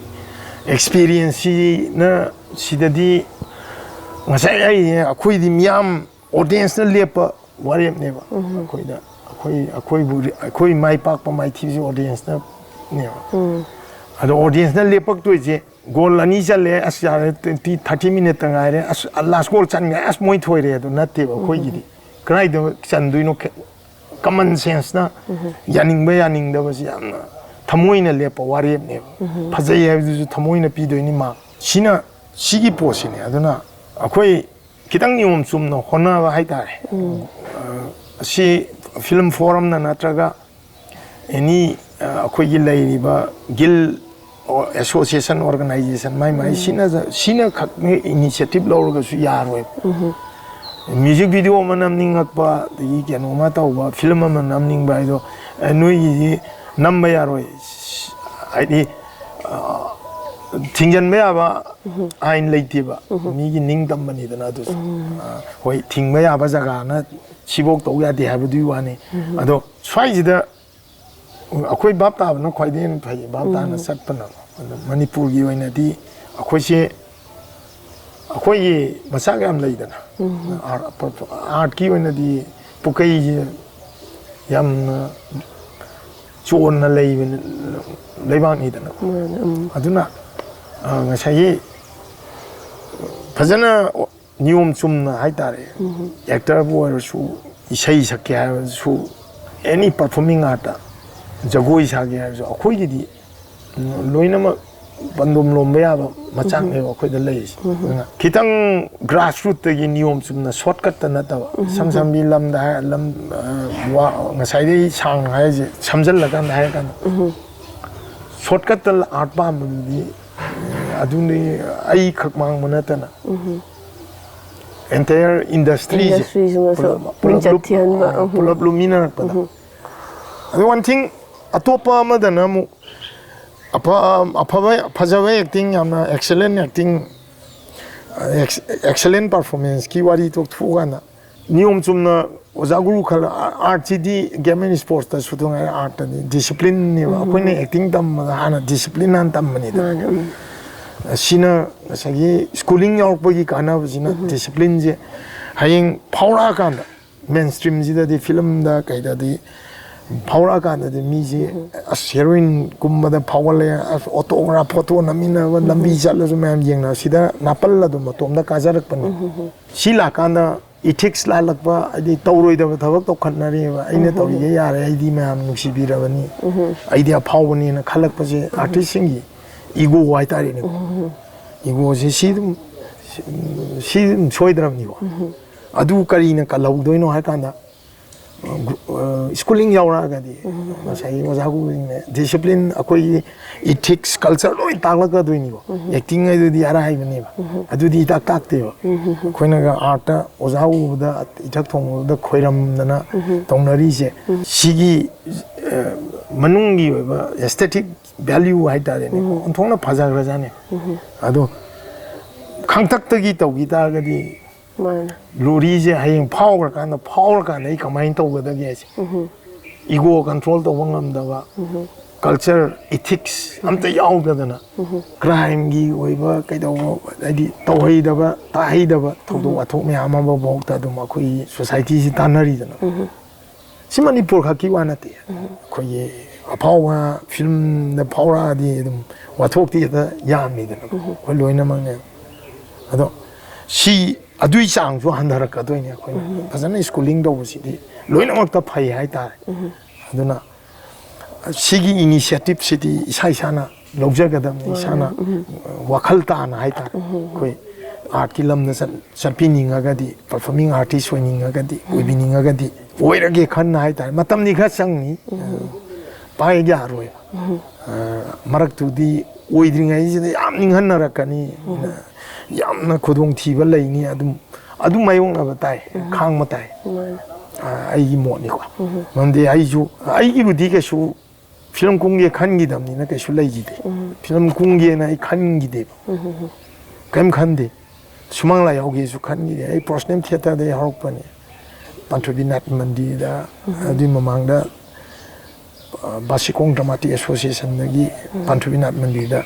ꯑꯦꯛꯁꯄꯤꯔꯤꯌꯦꯟꯁꯁꯤꯅ ꯁꯤꯗꯗꯤ ꯉꯁꯥꯏ ꯑꯩ ꯑꯩꯈꯣꯏꯗꯤ ꯃꯤꯌꯥꯝ ꯑꯣꯗꯤꯌꯦꯟꯁꯅ ꯂꯦꯞꯄ ꯋꯥꯔꯦꯞꯅꯦꯕ꯫ ꯑꯩꯈꯣꯏꯗ ꯑꯩꯈꯣꯏ ꯑꯩꯈꯣꯏꯕꯨ ꯑꯩꯈꯣꯏ ꯃꯥꯏ ꯄꯥꯛꯄ ꯃꯥꯏꯊꯤꯕꯁꯦ ꯑꯣꯗꯤꯌꯦꯟꯁꯅꯅꯦꯕ꯫ ꯑꯗꯣ ꯑꯣꯗꯤꯌꯦꯟꯁꯅ ꯂꯦꯞꯄꯛꯇꯣꯏꯁꯦ ꯒꯣꯜ ꯑꯅꯤ ꯆꯜꯂꯦ, ꯑꯁ ꯌꯥꯔꯦ, ꯇ꯭ꯋꯦꯟꯇꯤ ꯊꯥꯔꯇꯤ ꯃꯤꯅꯤꯠꯇ ꯉꯥꯏꯔꯦ, ꯑꯁ ꯂꯥꯁ ꯒꯣꯜ ꯆꯟꯈ꯭ꯔꯦ, ꯑꯁ ꯃꯣꯏ ꯊꯣꯏꯔꯦ ꯑꯗꯨ ꯅꯠꯇꯦꯕ꯫ ꯑꯩꯈꯣꯏꯒꯤꯗꯤ ꯀꯗꯥꯏꯗ ꯆꯟꯗꯣꯏꯅꯣ? ꯀꯃꯟ ꯁꯦꯟꯁꯅ ꯌꯥꯅꯤꯡꯕ ꯌꯥꯅꯤꯡꯗꯕꯁꯤ ꯌꯥꯝꯅ ꯊꯃꯣꯏꯅ ꯂꯦꯞꯄ ꯋꯥꯔꯦꯞꯅꯦꯕ꯫ ꯐꯖꯩ ꯍꯥꯏꯕꯗꯨꯁꯨ ꯊꯃꯣꯏꯅ ꯄꯤꯗꯣꯏꯅꯤ ꯃꯥ꯫ ꯁꯤꯅ ꯁꯤꯒꯤ ꯄꯣꯠꯁꯤꯅꯦ꯫ ꯑꯗꯨꯅ ꯑꯩꯈꯣꯏ ꯈꯤꯇꯪ ꯅꯤꯌꯣꯝ ꯆꯨꯝꯅ ꯍꯣꯠꯅꯕ ꯍꯥꯏꯇꯥꯔꯦ꯫ ꯑ, ꯁꯤ ꯐꯤꯂꯝ ꯐꯣꯔꯝꯅ ꯅꯠꯇ꯭ꯔꯒ ꯑꯦꯅꯤ, ꯑ, ꯑꯩꯈꯣꯏꯒꯤ ꯂꯩꯔꯤꯕ ꯒꯤꯜ ꯑꯦꯁꯣꯁꯤꯌꯦꯁꯟ, ꯑꯣꯔꯒꯅꯥꯏꯖꯦꯁꯟ ꯃꯥꯏ ꯃꯥꯏ ꯁꯤꯅ ꯁꯤꯅ ꯈꯛꯅ ꯏꯅꯤꯁꯤꯌꯦꯇꯤꯞ ꯂꯧꯔꯒꯁꯨ ꯌꯥꯔꯣꯏꯕ꯫ ꯃ꯭ꯌꯨꯖꯤꯛ ꯚꯤꯗꯤꯑꯣ ꯑꯃ ꯅꯝꯅꯤꯡꯉꯛꯄ, ꯑꯗꯒꯤ ꯀꯩꯅꯣꯝꯃ ꯇꯧꯕ, ꯐꯤꯂꯝ ꯑꯃ ꯅꯝꯅꯤꯡꯕ ꯍꯥꯏꯗꯣ, ꯑꯦ, ꯅꯣꯏꯒꯤꯗꯤ ꯅꯝꯕ ꯌꯥꯔꯣꯏ, ꯍꯥꯏꯗꯤ, ꯑ, ꯊꯤꯡꯖꯤꯟꯕ ꯌꯥꯕ ꯑꯥꯏꯟ ꯂꯩꯇꯦꯕ꯫ ꯃꯤꯒꯤ ꯅꯤꯡꯇꯝꯕꯅꯤꯗꯅ ꯑꯗꯨꯁꯨ꯫ ꯑ, ꯍꯣꯏ, ꯊꯤꯡꯕ ꯌꯥꯕ ꯖꯒꯥꯅ ꯁꯤꯐꯧ ꯇꯧ ꯌꯥꯗꯦ ꯍꯥꯏꯕꯗꯨꯒꯤ ꯋꯥꯅꯤ꯫ ꯑꯗꯣ ꯁ꯭ꯋꯥꯏꯁꯤꯗ ꯑꯩꯈꯣꯏ ꯚꯥꯞ ꯇꯥꯕꯅ ꯈ꯭ꯋꯥꯏꯗꯒꯤ ꯍꯦꯟꯅ ꯐꯩ, ꯚꯥꯞ ꯇꯥꯅ ꯆꯠꯄꯅ꯫ ꯑꯗꯣ ꯃꯅꯤꯄꯨꯔꯒꯤ ꯑꯣꯏꯅꯗꯤ ꯑꯩꯈꯣꯏꯁꯦ, ꯑꯩꯈꯣꯏꯒꯤ ꯃꯆꯥꯛ ꯌꯥꯝ ꯂꯩꯗꯅ, ꯑꯥꯔꯠ, ꯑꯥꯔꯠꯀꯤ ꯑꯣꯏꯅꯗꯤ ꯄꯨꯀꯩꯁꯦ ꯌꯥꯝꯅ ꯆꯣꯟꯅ ꯂꯩꯕ ꯂꯩꯕꯥꯛꯅꯤꯗꯅ꯫ ꯑꯗꯨꯅ, ꯑ, ꯉꯁꯥꯏꯒꯤ ꯐꯖꯅ ꯅꯤꯌꯣꯝ ꯆꯨꯝꯅ ꯍꯥꯏꯇꯥꯔꯦ, ꯑꯦꯛꯇꯔꯕꯨ ꯑꯣꯏꯔꯁꯨ, ꯏꯁꯩ ꯁꯛꯀꯦ ꯍꯥꯏꯔꯁꯨ, ꯑꯦꯅꯤ ꯄꯔꯐꯣꯔꯃꯤꯡ ꯑꯥꯔꯠꯇ, ꯖꯒꯣꯏ ꯁꯥꯒꯦ ꯍꯥꯏꯔꯁꯨ, ꯑꯩꯈꯣꯏꯒꯤꯗꯤ ꯂꯣꯏꯅꯃꯛ ꯄꯟꯗꯨꯝ ꯂꯣꯝꯕ ꯌꯥꯕ ꯃꯆꯥꯛꯅꯦꯕ ꯑꯩꯈꯣꯏꯗ ꯂꯩꯔꯤꯁꯦ꯫ ꯑꯗꯨꯅ ꯈꯤꯇꯪ ꯒ꯭ꯔꯥꯁꯔꯨꯠꯇꯒꯤ ꯅꯤꯌꯣꯝ ꯆꯨꯝꯅ ꯁꯣꯔꯠꯀꯠꯇ ꯅꯠꯇꯕ, ꯏꯁꯝ ꯁꯝꯕꯤ ꯂꯝꯗ ꯍꯥꯏ-, ꯂꯝ, ꯑ, ꯋꯥ-, ꯉꯁꯥꯏꯗꯒꯤ ꯁꯥꯡꯅ ꯍꯥꯏꯔꯤꯁꯦ ꯁꯝꯖꯜꯂꯀꯥꯟꯗ ꯍꯥꯏꯔꯀꯥꯟꯗ, ꯁꯣꯔꯠꯀꯠꯇ ꯑꯥꯔꯠ ꯄꯥꯝꯕꯗꯨꯗꯤ, ꯑꯗꯨꯅꯤ, ꯑꯩꯈꯛ ꯃꯥꯡꯕ ꯅꯠꯇꯅ ꯑꯦꯟꯇꯥꯌꯔ ꯏꯟꯗꯁꯇ꯭ꯔꯤꯁꯦ ꯏꯟꯗꯁꯇ꯭ꯔꯤꯁꯤꯃꯁꯨ ꯄꯨꯂꯞ, ꯄꯨꯂꯞ ꯃꯤꯡꯆꯠ ꯂꯨꯞ-, ꯊꯤꯍꯟꯕ, ꯑ, ꯎꯝ꯫ ꯄꯨꯂꯞ ꯂꯨꯞꯃꯤꯟꯅꯔꯛꯄꯗ꯫ ꯑꯗꯨ ꯋꯥꯟ ꯊꯤꯡ, ꯑꯇꯣꯞꯄ ꯑꯃꯗꯅ ꯑꯃꯨꯛ ꯑꯐ-, ꯑꯐꯕ, ꯐꯖꯕ ꯑꯦꯛꯇꯤꯡ, ꯌꯥꯝꯅ ꯑꯦꯛꯁꯦꯂꯦꯟ ꯑꯦꯛꯇꯤꯡ, ꯑꯦꯛꯁ-, ꯑꯦꯛꯁꯦꯂꯦꯟ ꯄꯔꯐꯣꯔꯃꯦꯟꯁꯀꯤ ꯋꯥꯔꯤ ꯇꯣꯛꯊꯣꯛꯑꯀꯥꯟꯗ, ꯅꯤꯌꯣꯝ ꯆꯨꯝꯅ ꯑꯣꯖꯥ ꯒꯨꯔꯨ ꯈꯜꯂ, ꯑꯥꯔꯠꯁꯤꯗꯤ ꯒꯦꯝ ꯑꯦꯟ ꯏꯁꯄꯣꯔꯠꯁꯇꯁꯨ ꯇꯣꯉꯥꯏ, ꯑꯥꯔꯠꯇꯗꯤ ꯗꯤꯁꯤꯄ꯭ꯂꯤꯟꯅꯦꯕ꯫ ꯑꯩꯈꯣꯏꯅ ꯑꯦꯛꯇꯤꯡ ꯇꯝꯕꯗ ꯍꯥꯟꯅ ꯗꯤꯁꯤꯄ꯭ꯂꯤꯟ ꯍꯥꯟꯅ ꯇꯝꯕꯅꯤꯗꯅ꯫ ꯃꯥꯅꯦ, ꯎꯝ꯫ ꯁꯤꯅ ꯉꯁꯥꯏꯒꯤ ꯁ꯭ꯀꯨꯂꯤꯡ ꯌꯥꯎꯔꯛꯄꯒꯤ ꯀꯥꯟꯅꯕꯁꯤꯅ, ꯗꯤꯁꯤꯄ꯭ꯂꯤꯟꯁꯦ ꯍꯌꯦꯡ ꯐꯥꯎꯔꯛꯑꯀꯥꯟꯗ, ꯃꯦꯟ ꯁ꯭ꯇ꯭ꯔꯤꯝꯁꯤꯗꯗꯤ, ꯐꯤꯂꯝꯗ ꯀꯩꯗꯗꯤ ꯐꯥꯎꯔꯛꯑꯀꯥꯟꯗꯗꯤ ꯃꯤꯁꯦ, ꯑꯁ, ꯍꯦꯔꯣꯏꯟ ꯀꯨꯝꯕꯗ ꯐꯥꯎꯒꯠꯂꯦ, ꯑꯁ, ꯑꯣꯇꯣꯒ꯭ꯔꯥꯐ, ꯐꯣꯇꯣ ꯅꯝꯃꯤꯟꯅꯕ, ꯂꯝꯕꯤ ꯆꯠꯂꯁꯨ ꯃꯌꯥꯝ ꯌꯦꯡꯅꯕ, ꯁꯤꯗ ꯅꯥꯄꯜ ꯑꯗꯨꯝ ꯃꯇꯣꯝꯗ ꯀꯥꯖꯔꯛꯄꯅꯤ꯫ ꯁꯤ ꯂꯥꯛꯀꯥꯟꯗ ꯏꯊꯤꯛꯁ ꯂꯥꯜꯂꯛꯄ, ꯍꯥꯏꯗꯤ ꯇꯧꯔꯣꯏꯗꯕ ꯊꯕꯛ ꯇꯧꯈꯠꯅꯔꯤꯑꯕ꯫ "ꯑꯩꯅ ꯇꯧꯔꯤꯒꯦ, ꯌꯥꯔꯦ, ꯑꯩꯗꯤ ꯃꯌꯥꯝ ꯅꯨꯡꯁꯤꯕꯤꯔꯕꯅꯤ, ꯑꯩꯗꯤ ꯑꯐꯥꯎꯕꯅꯤꯅ" ꯈꯜꯂꯛꯄꯁꯦ ꯑꯥꯔꯇꯤꯁꯁꯤꯡꯒꯤ ꯏꯒꯣ ꯍꯥꯏꯇꯥꯔꯦꯅꯦꯀꯣ꯫ ꯏꯒꯣꯁꯦ ꯁꯤ ꯑꯗꯨꯝ, ꯁꯤ ꯑꯗꯨꯝ ꯁꯣꯏꯗ꯭ꯔꯕꯅꯤꯀꯣ꯫ ꯑꯗꯨ ꯀꯔꯤꯅ ꯀꯜꯍꯧꯗꯣꯏꯅꯣ ꯍꯥꯏ ꯀꯥꯟꯗ, ꯁ꯭ꯀꯨꯂꯤꯡ ꯌꯥꯎꯔꯛꯑꯒꯗꯤ, ꯉꯁꯥꯏꯒꯤ ꯑꯣꯖꯥ ꯒꯨꯔꯨꯁꯤꯡꯅ ꯗꯤꯁꯤꯄ꯭ꯂꯤꯟ, ꯑꯩꯈꯣꯏꯒꯤ ꯏꯊꯤꯛꯁ, ꯀꯜꯆꯔ ꯂꯣꯏ ꯇꯥꯛꯂꯛꯀꯗꯣꯏꯅꯤꯀꯣ꯫ ꯑꯦꯛꯇꯤꯡ ꯍꯥꯏꯗꯨꯗꯤ ꯑꯔꯥꯏꯕꯅꯦꯕ꯫ ꯑꯗꯨꯗꯤ ꯏꯇꯥꯛ ꯇꯥꯛꯇꯦꯕ꯫ ꯑꯩꯈꯣꯏꯅꯒ ꯑꯥꯔꯠꯇ ꯑꯣꯖꯥ ꯎꯕꯗ, ꯏꯊꯛ ꯊꯣꯡꯕꯗ ꯈꯣꯏꯔꯝꯗꯅ ꯇꯧꯅꯔꯤꯁꯦ, ꯁꯤꯒꯤ, ꯑ, ꯃꯅꯨꯡꯒꯤ ꯑꯣꯏꯕ ꯑꯦꯁꯊꯦꯇꯤꯛ ꯚꯦꯂ꯭ꯌꯨ ꯍꯥꯏꯇꯥꯔꯦꯅꯦꯀꯣ, ꯑꯣꯟꯊꯣꯛꯅ ꯐꯖꯈ꯭ꯔꯖꯥꯠꯅꯤ꯫ ꯑꯗꯣ ꯈꯥꯡꯇꯛꯇꯒꯤ ꯇꯧꯈꯤ ꯇꯥꯔꯒꯗꯤ, ꯃꯥꯅꯦ꯫ ꯒ꯭ꯂꯣꯔꯤꯁꯦ ꯍꯌꯦꯡ ꯐꯥꯎꯈ꯭ꯔꯀꯥꯟꯗ, ꯐꯥꯎꯔꯀꯥꯟꯗ ꯑꯩ ꯀꯃꯥꯏꯅ ꯇꯧꯒꯗꯒꯦ ꯍꯥꯏꯁꯦ꯫ ꯏꯒꯣ ꯀꯟꯇ꯭ꯔꯣꯜ ꯇꯧꯕ ꯉꯝꯗꯕ, ꯀꯜꯆꯔ, ꯏꯊꯤꯛꯁ ꯑꯝꯇ ꯌꯥꯎꯗꯗꯅ, ꯀ꯭ꯔꯥꯏꯝꯒꯤ ꯑꯣꯏꯕ ꯀꯩꯗꯧꯕ, ꯍꯥꯏꯗꯤ ꯇꯧꯍꯩꯗꯕ, ꯇꯥꯍꯩꯗꯕ ꯊꯧꯗꯣꯛ ꯋꯥꯊꯣꯛ ꯃꯌꯥꯝ ꯑꯃ ꯐꯥꯎꯗ ꯑꯗꯨꯝ ꯑꯩꯈꯣꯏꯒꯤ ꯁꯣꯁꯥꯏꯇꯤꯁꯤ ꯇꯥꯟꯅꯔꯤꯗꯅ꯫ ꯁꯤ ꯃꯅꯤꯄꯨꯔ ꯈꯛꯀꯤ ꯋꯥ ꯅꯠꯇꯦ꯫ ꯑꯩꯈꯣꯏꯒꯤ ꯑꯐꯥꯎꯕ ꯐꯤꯂꯝꯗ ꯐꯥꯎꯔꯛꯑꯗꯤ ꯑꯗꯨꯝ ꯋꯥꯊꯣꯛꯇꯤ ꯍꯦꯛꯇ ꯌꯥꯝꯃꯤꯗꯅ꯫ ꯑꯩꯈꯣꯏ ꯂꯣꯏꯅꯃꯛꯅꯦ꯫ ꯑꯗꯣ ꯁꯤ, ꯑꯗꯨꯏ ꯆꯥꯡꯁꯨ ꯍꯟꯊꯔꯛꯀꯗꯣꯏꯅꯦ꯫ ꯑꯩꯈꯣꯏꯅ ꯐꯖꯅ ꯁ꯭ꯀꯨꯂꯤꯡ ꯇꯧꯕꯁꯤꯗꯤ ꯂꯣꯏꯅꯃꯛꯇ ꯐꯩ ꯍꯥꯏꯇꯥꯔꯦ꯫ ꯑꯗꯨꯅ ꯁꯤꯒꯤ ꯏꯅꯤꯁꯤꯌꯦꯇꯤꯞꯁꯤꯗꯤ ꯏꯁꯥ ꯏꯁꯥꯅ ꯂꯧꯖꯒꯗꯕꯅꯤ꯫ ꯏꯁꯥꯅ ꯋꯥꯈꯜ ꯇꯥꯅ ꯍꯥꯏꯇꯥꯔꯦ꯫ ꯑꯩꯈꯣꯏ ꯑꯥꯔꯠꯀꯤ ꯂꯝꯗ ꯆꯠ-, ꯆꯠꯄꯤꯅꯤꯡꯉꯒꯗꯤ, ꯄꯔꯐꯣꯔꯃꯤꯡ ꯑꯥꯔꯇꯤꯁ ꯑꯣꯏꯅꯤꯡꯉꯒꯗꯤ, ꯑꯣꯏꯕꯤꯅꯤꯡꯉꯒꯗꯤ, ꯑꯣꯏꯔꯒꯦ ꯈꯟꯅ ꯍꯥꯏꯇꯥꯔꯦ꯫ ꯃꯇꯝꯗꯤ ꯈꯔ ꯆꯪꯅꯤ꯫ ꯄꯥꯏ ꯌꯥꯔꯣꯏꯕ꯫ ꯑ, ꯃꯔꯛꯇꯨꯗꯤ ꯑꯣꯏꯗ꯭ꯔꯤꯉꯩꯁꯤꯗ ꯌꯥꯝ ꯅꯤꯡꯍꯟꯅꯔꯛꯀꯅꯤ, ꯌꯥꯝꯅ ꯈꯨꯗꯣꯡꯊꯤꯕ ꯂꯩꯅꯤ꯫ ꯑꯗꯨꯝ, ꯑꯗꯨꯝ ꯃꯥꯌꯣꯛꯅꯕ ꯇꯥꯏ, ꯈꯥꯡꯕ ꯇꯥꯏ꯫ ꯃꯥꯅꯦ꯫ ꯑ, ꯑꯩꯒꯤ ꯃꯣꯠꯅꯤꯀꯣ꯫ ꯃꯔꯝꯗꯤ ꯑꯩꯁꯨ, ꯑꯩꯒꯤꯕꯨꯗꯤ ꯀꯩꯁꯨ ꯐꯤꯂꯝ ꯀꯨꯝꯒꯦ ꯈꯟꯈꯤꯗꯕꯅꯤꯅ ꯀꯩꯁꯨ ꯂꯩꯈꯤꯗꯦ꯫ ꯐꯤꯂꯝ ꯀꯨꯝꯒꯦꯅ ꯑꯩ ꯈꯟꯈꯤꯗꯦꯕ꯫ ꯀꯔꯤꯝ ꯈꯟꯗꯦ꯫ ꯁꯨꯃꯥꯡ ꯂꯥꯏ ꯍꯧꯒꯦꯁꯨ ꯈꯟꯈꯤꯗꯦ꯫ ꯑꯩ ꯄ꯭ꯔꯣꯐꯦꯁꯅꯦꯜ ꯊꯤꯌꯦꯇꯔꯗꯒꯤ ꯍꯧꯔꯛꯄꯅꯦ꯫ ꯄꯥꯟꯊꯣꯏꯕꯤ ꯅꯥꯠ ꯃꯟꯗꯤꯔꯗ, ꯑꯗꯨꯒꯤ ꯃꯃꯥꯡꯗ, ꯑ, ꯕꯥꯁꯤꯈꯣꯡ ꯗ꯭ꯔꯃꯥꯇꯤꯛ ꯑꯦꯁꯣꯁꯤꯌꯦꯁꯟꯗꯒꯤ ꯄꯥꯟꯊꯣꯏꯕꯤ ꯅꯥꯠ ꯃꯟꯗꯤꯔꯗ,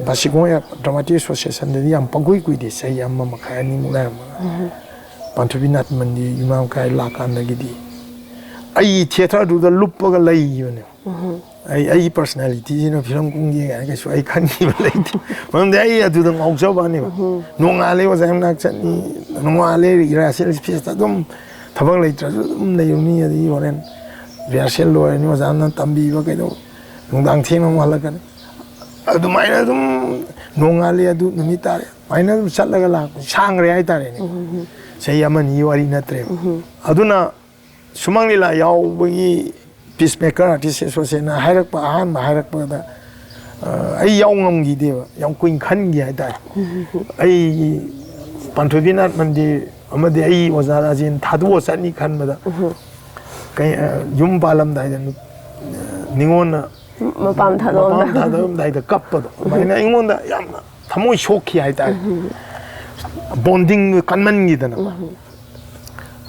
ꯕꯥꯁꯤꯈꯣꯡ ꯗ꯭ꯔꯃꯥꯇꯤꯛ ꯑꯦꯁꯣꯁꯤꯌꯦꯁꯟꯗꯗꯤ ꯌꯥꯝ ꯄꯪꯀꯨꯏ ꯀꯨꯏꯗꯦ, ꯆꯍꯤ ꯑꯃ ꯃꯈꯥꯏ ꯑꯅꯤꯃꯨꯛ ꯂꯩꯔꯝꯃꯒ ꯄꯥꯟꯊꯣꯏꯕꯤ ꯅꯥꯠ ꯃꯟꯗꯤꯔ ꯌꯨꯝꯅꯥꯝ ꯀꯥꯏ ꯂꯥꯛꯀꯥꯟꯗꯒꯤꯗꯤ ꯑꯩ ꯊꯤꯌꯦꯇꯔꯗꯨꯗ ꯂꯨꯞꯄꯒ ꯂꯩꯈꯤꯕꯅꯦ꯫ ꯑꯩ, ꯑꯩꯒꯤ ꯄꯔꯁꯅꯦꯂꯤꯇꯤꯁꯤꯅ ꯐꯤꯂꯝ ꯀꯨꯝꯒꯦ ꯀꯥꯏꯅ ꯀꯩꯁꯨ ꯑꯩ ꯈꯟꯈꯤꯕ ꯂꯩꯇꯦ꯫ ꯃꯔꯝꯗꯤ ꯑꯩ ꯑꯗꯨꯗ ꯉꯥꯎꯖꯕꯅꯦꯕ꯫ ꯅꯣꯡꯉꯥꯜꯂꯦ ꯑꯣꯖꯥ ꯃꯅꯥꯛ ꯆꯠꯅꯤ, ꯅꯣꯡꯉꯥꯜꯂꯦ ꯔꯤꯍꯔꯁꯦꯜ ꯁ꯭ꯄꯦꯁꯇ ꯑꯗꯨꯝ ꯊꯕꯛ ꯂꯩꯇ꯭ꯔꯁꯨ ꯑꯗꯨꯝ ꯂꯩꯔꯨꯅꯤ꯫ ꯑꯗꯒꯤ ꯍꯣꯔꯦꯟ ꯔꯤꯍꯔꯁꯦꯜ ꯂꯣꯏꯔꯅꯤ, ꯑꯣꯖꯥꯅ ꯇꯝꯕꯤꯕ ꯀꯩꯗꯧ, ꯅꯨꯡꯗꯥꯡ ꯊꯦꯡꯅ ꯑꯃꯨꯛ ꯍꯜꯂꯛꯀꯅꯤ꯫ ꯑꯗꯨꯃꯥꯏꯅ ꯑꯗꯨꯝ ꯅꯣꯡꯉꯥꯜꯂꯦ, ꯑꯗꯨ ꯅꯨꯃꯤꯠ ꯇꯥꯔꯦ, ꯑꯗꯨꯃꯥꯏꯅ ꯑꯗꯨꯝ ꯆꯠꯂꯒ ꯂꯥꯛꯄ ꯁꯥꯡꯈ꯭ꯔꯦ ꯍꯥꯏꯇꯥꯔꯦꯅꯦ꯫ ꯆꯍꯤ ꯑꯃꯅꯤꯒꯤ ꯋꯥꯔꯤ ꯅꯠꯇ꯭ꯔꯦꯕ꯫ ꯑꯗꯨꯅ ꯁꯨꯃꯥꯡ ꯂꯤꯂꯥ ꯌꯥꯎꯕꯒꯤ ꯄꯤꯁ ꯃꯦꯀꯔ ꯑꯥꯔꯇꯤꯁ ꯑꯦꯁꯣꯁꯤꯌꯦꯁꯟꯅ ꯍꯥꯏꯔꯛꯄ, ꯑꯍꯥꯟꯕ ꯍꯥꯏꯔꯛꯄꯗ, ꯑ, ꯑꯩ ꯌꯥꯎ ꯉꯝꯈꯤꯗꯦꯕ, ꯌꯥꯝ ꯀꯨꯏꯅ ꯈꯟꯈꯤ ꯍꯥꯏꯇꯥꯔꯦ꯫ ꯑꯩ ꯄꯥꯟꯊꯣꯏꯕꯤ ꯅꯥꯠ ꯃꯟꯗꯤꯔ ꯑꯃꯗꯤ ꯑꯩ ꯑꯣꯖꯥ ꯔꯥꯖꯦꯟ ꯊꯥꯗꯣꯛꯑ ꯆꯠꯅꯤ ꯈꯟꯕꯗ, ꯀꯩ, ꯑ, ꯌꯨꯝ ꯄꯥꯜꯂꯝꯗꯥꯏꯗ ꯅꯨ-, ꯅꯤꯉꯣꯟꯅ ꯃꯄꯥꯝ ꯊꯥꯗꯣꯛꯑꯝꯗꯥꯏ꯫ ꯃꯄꯥꯝ ꯊꯥꯗꯣꯛꯑꯝꯗꯥꯏꯗ ꯀꯞꯄꯗꯣ, ꯑꯗꯨꯃꯥꯏꯅ ꯑꯩꯉꯣꯟꯗ ꯌꯥꯝꯅ ꯊꯃꯣꯏ ꯁꯣꯛꯈꯤ ꯍꯥꯏꯇꯥꯔꯦ꯫ ꯕꯣꯟꯗꯤꯡꯗꯣ ꯀꯟꯃꯟꯈꯤꯗꯅ꯫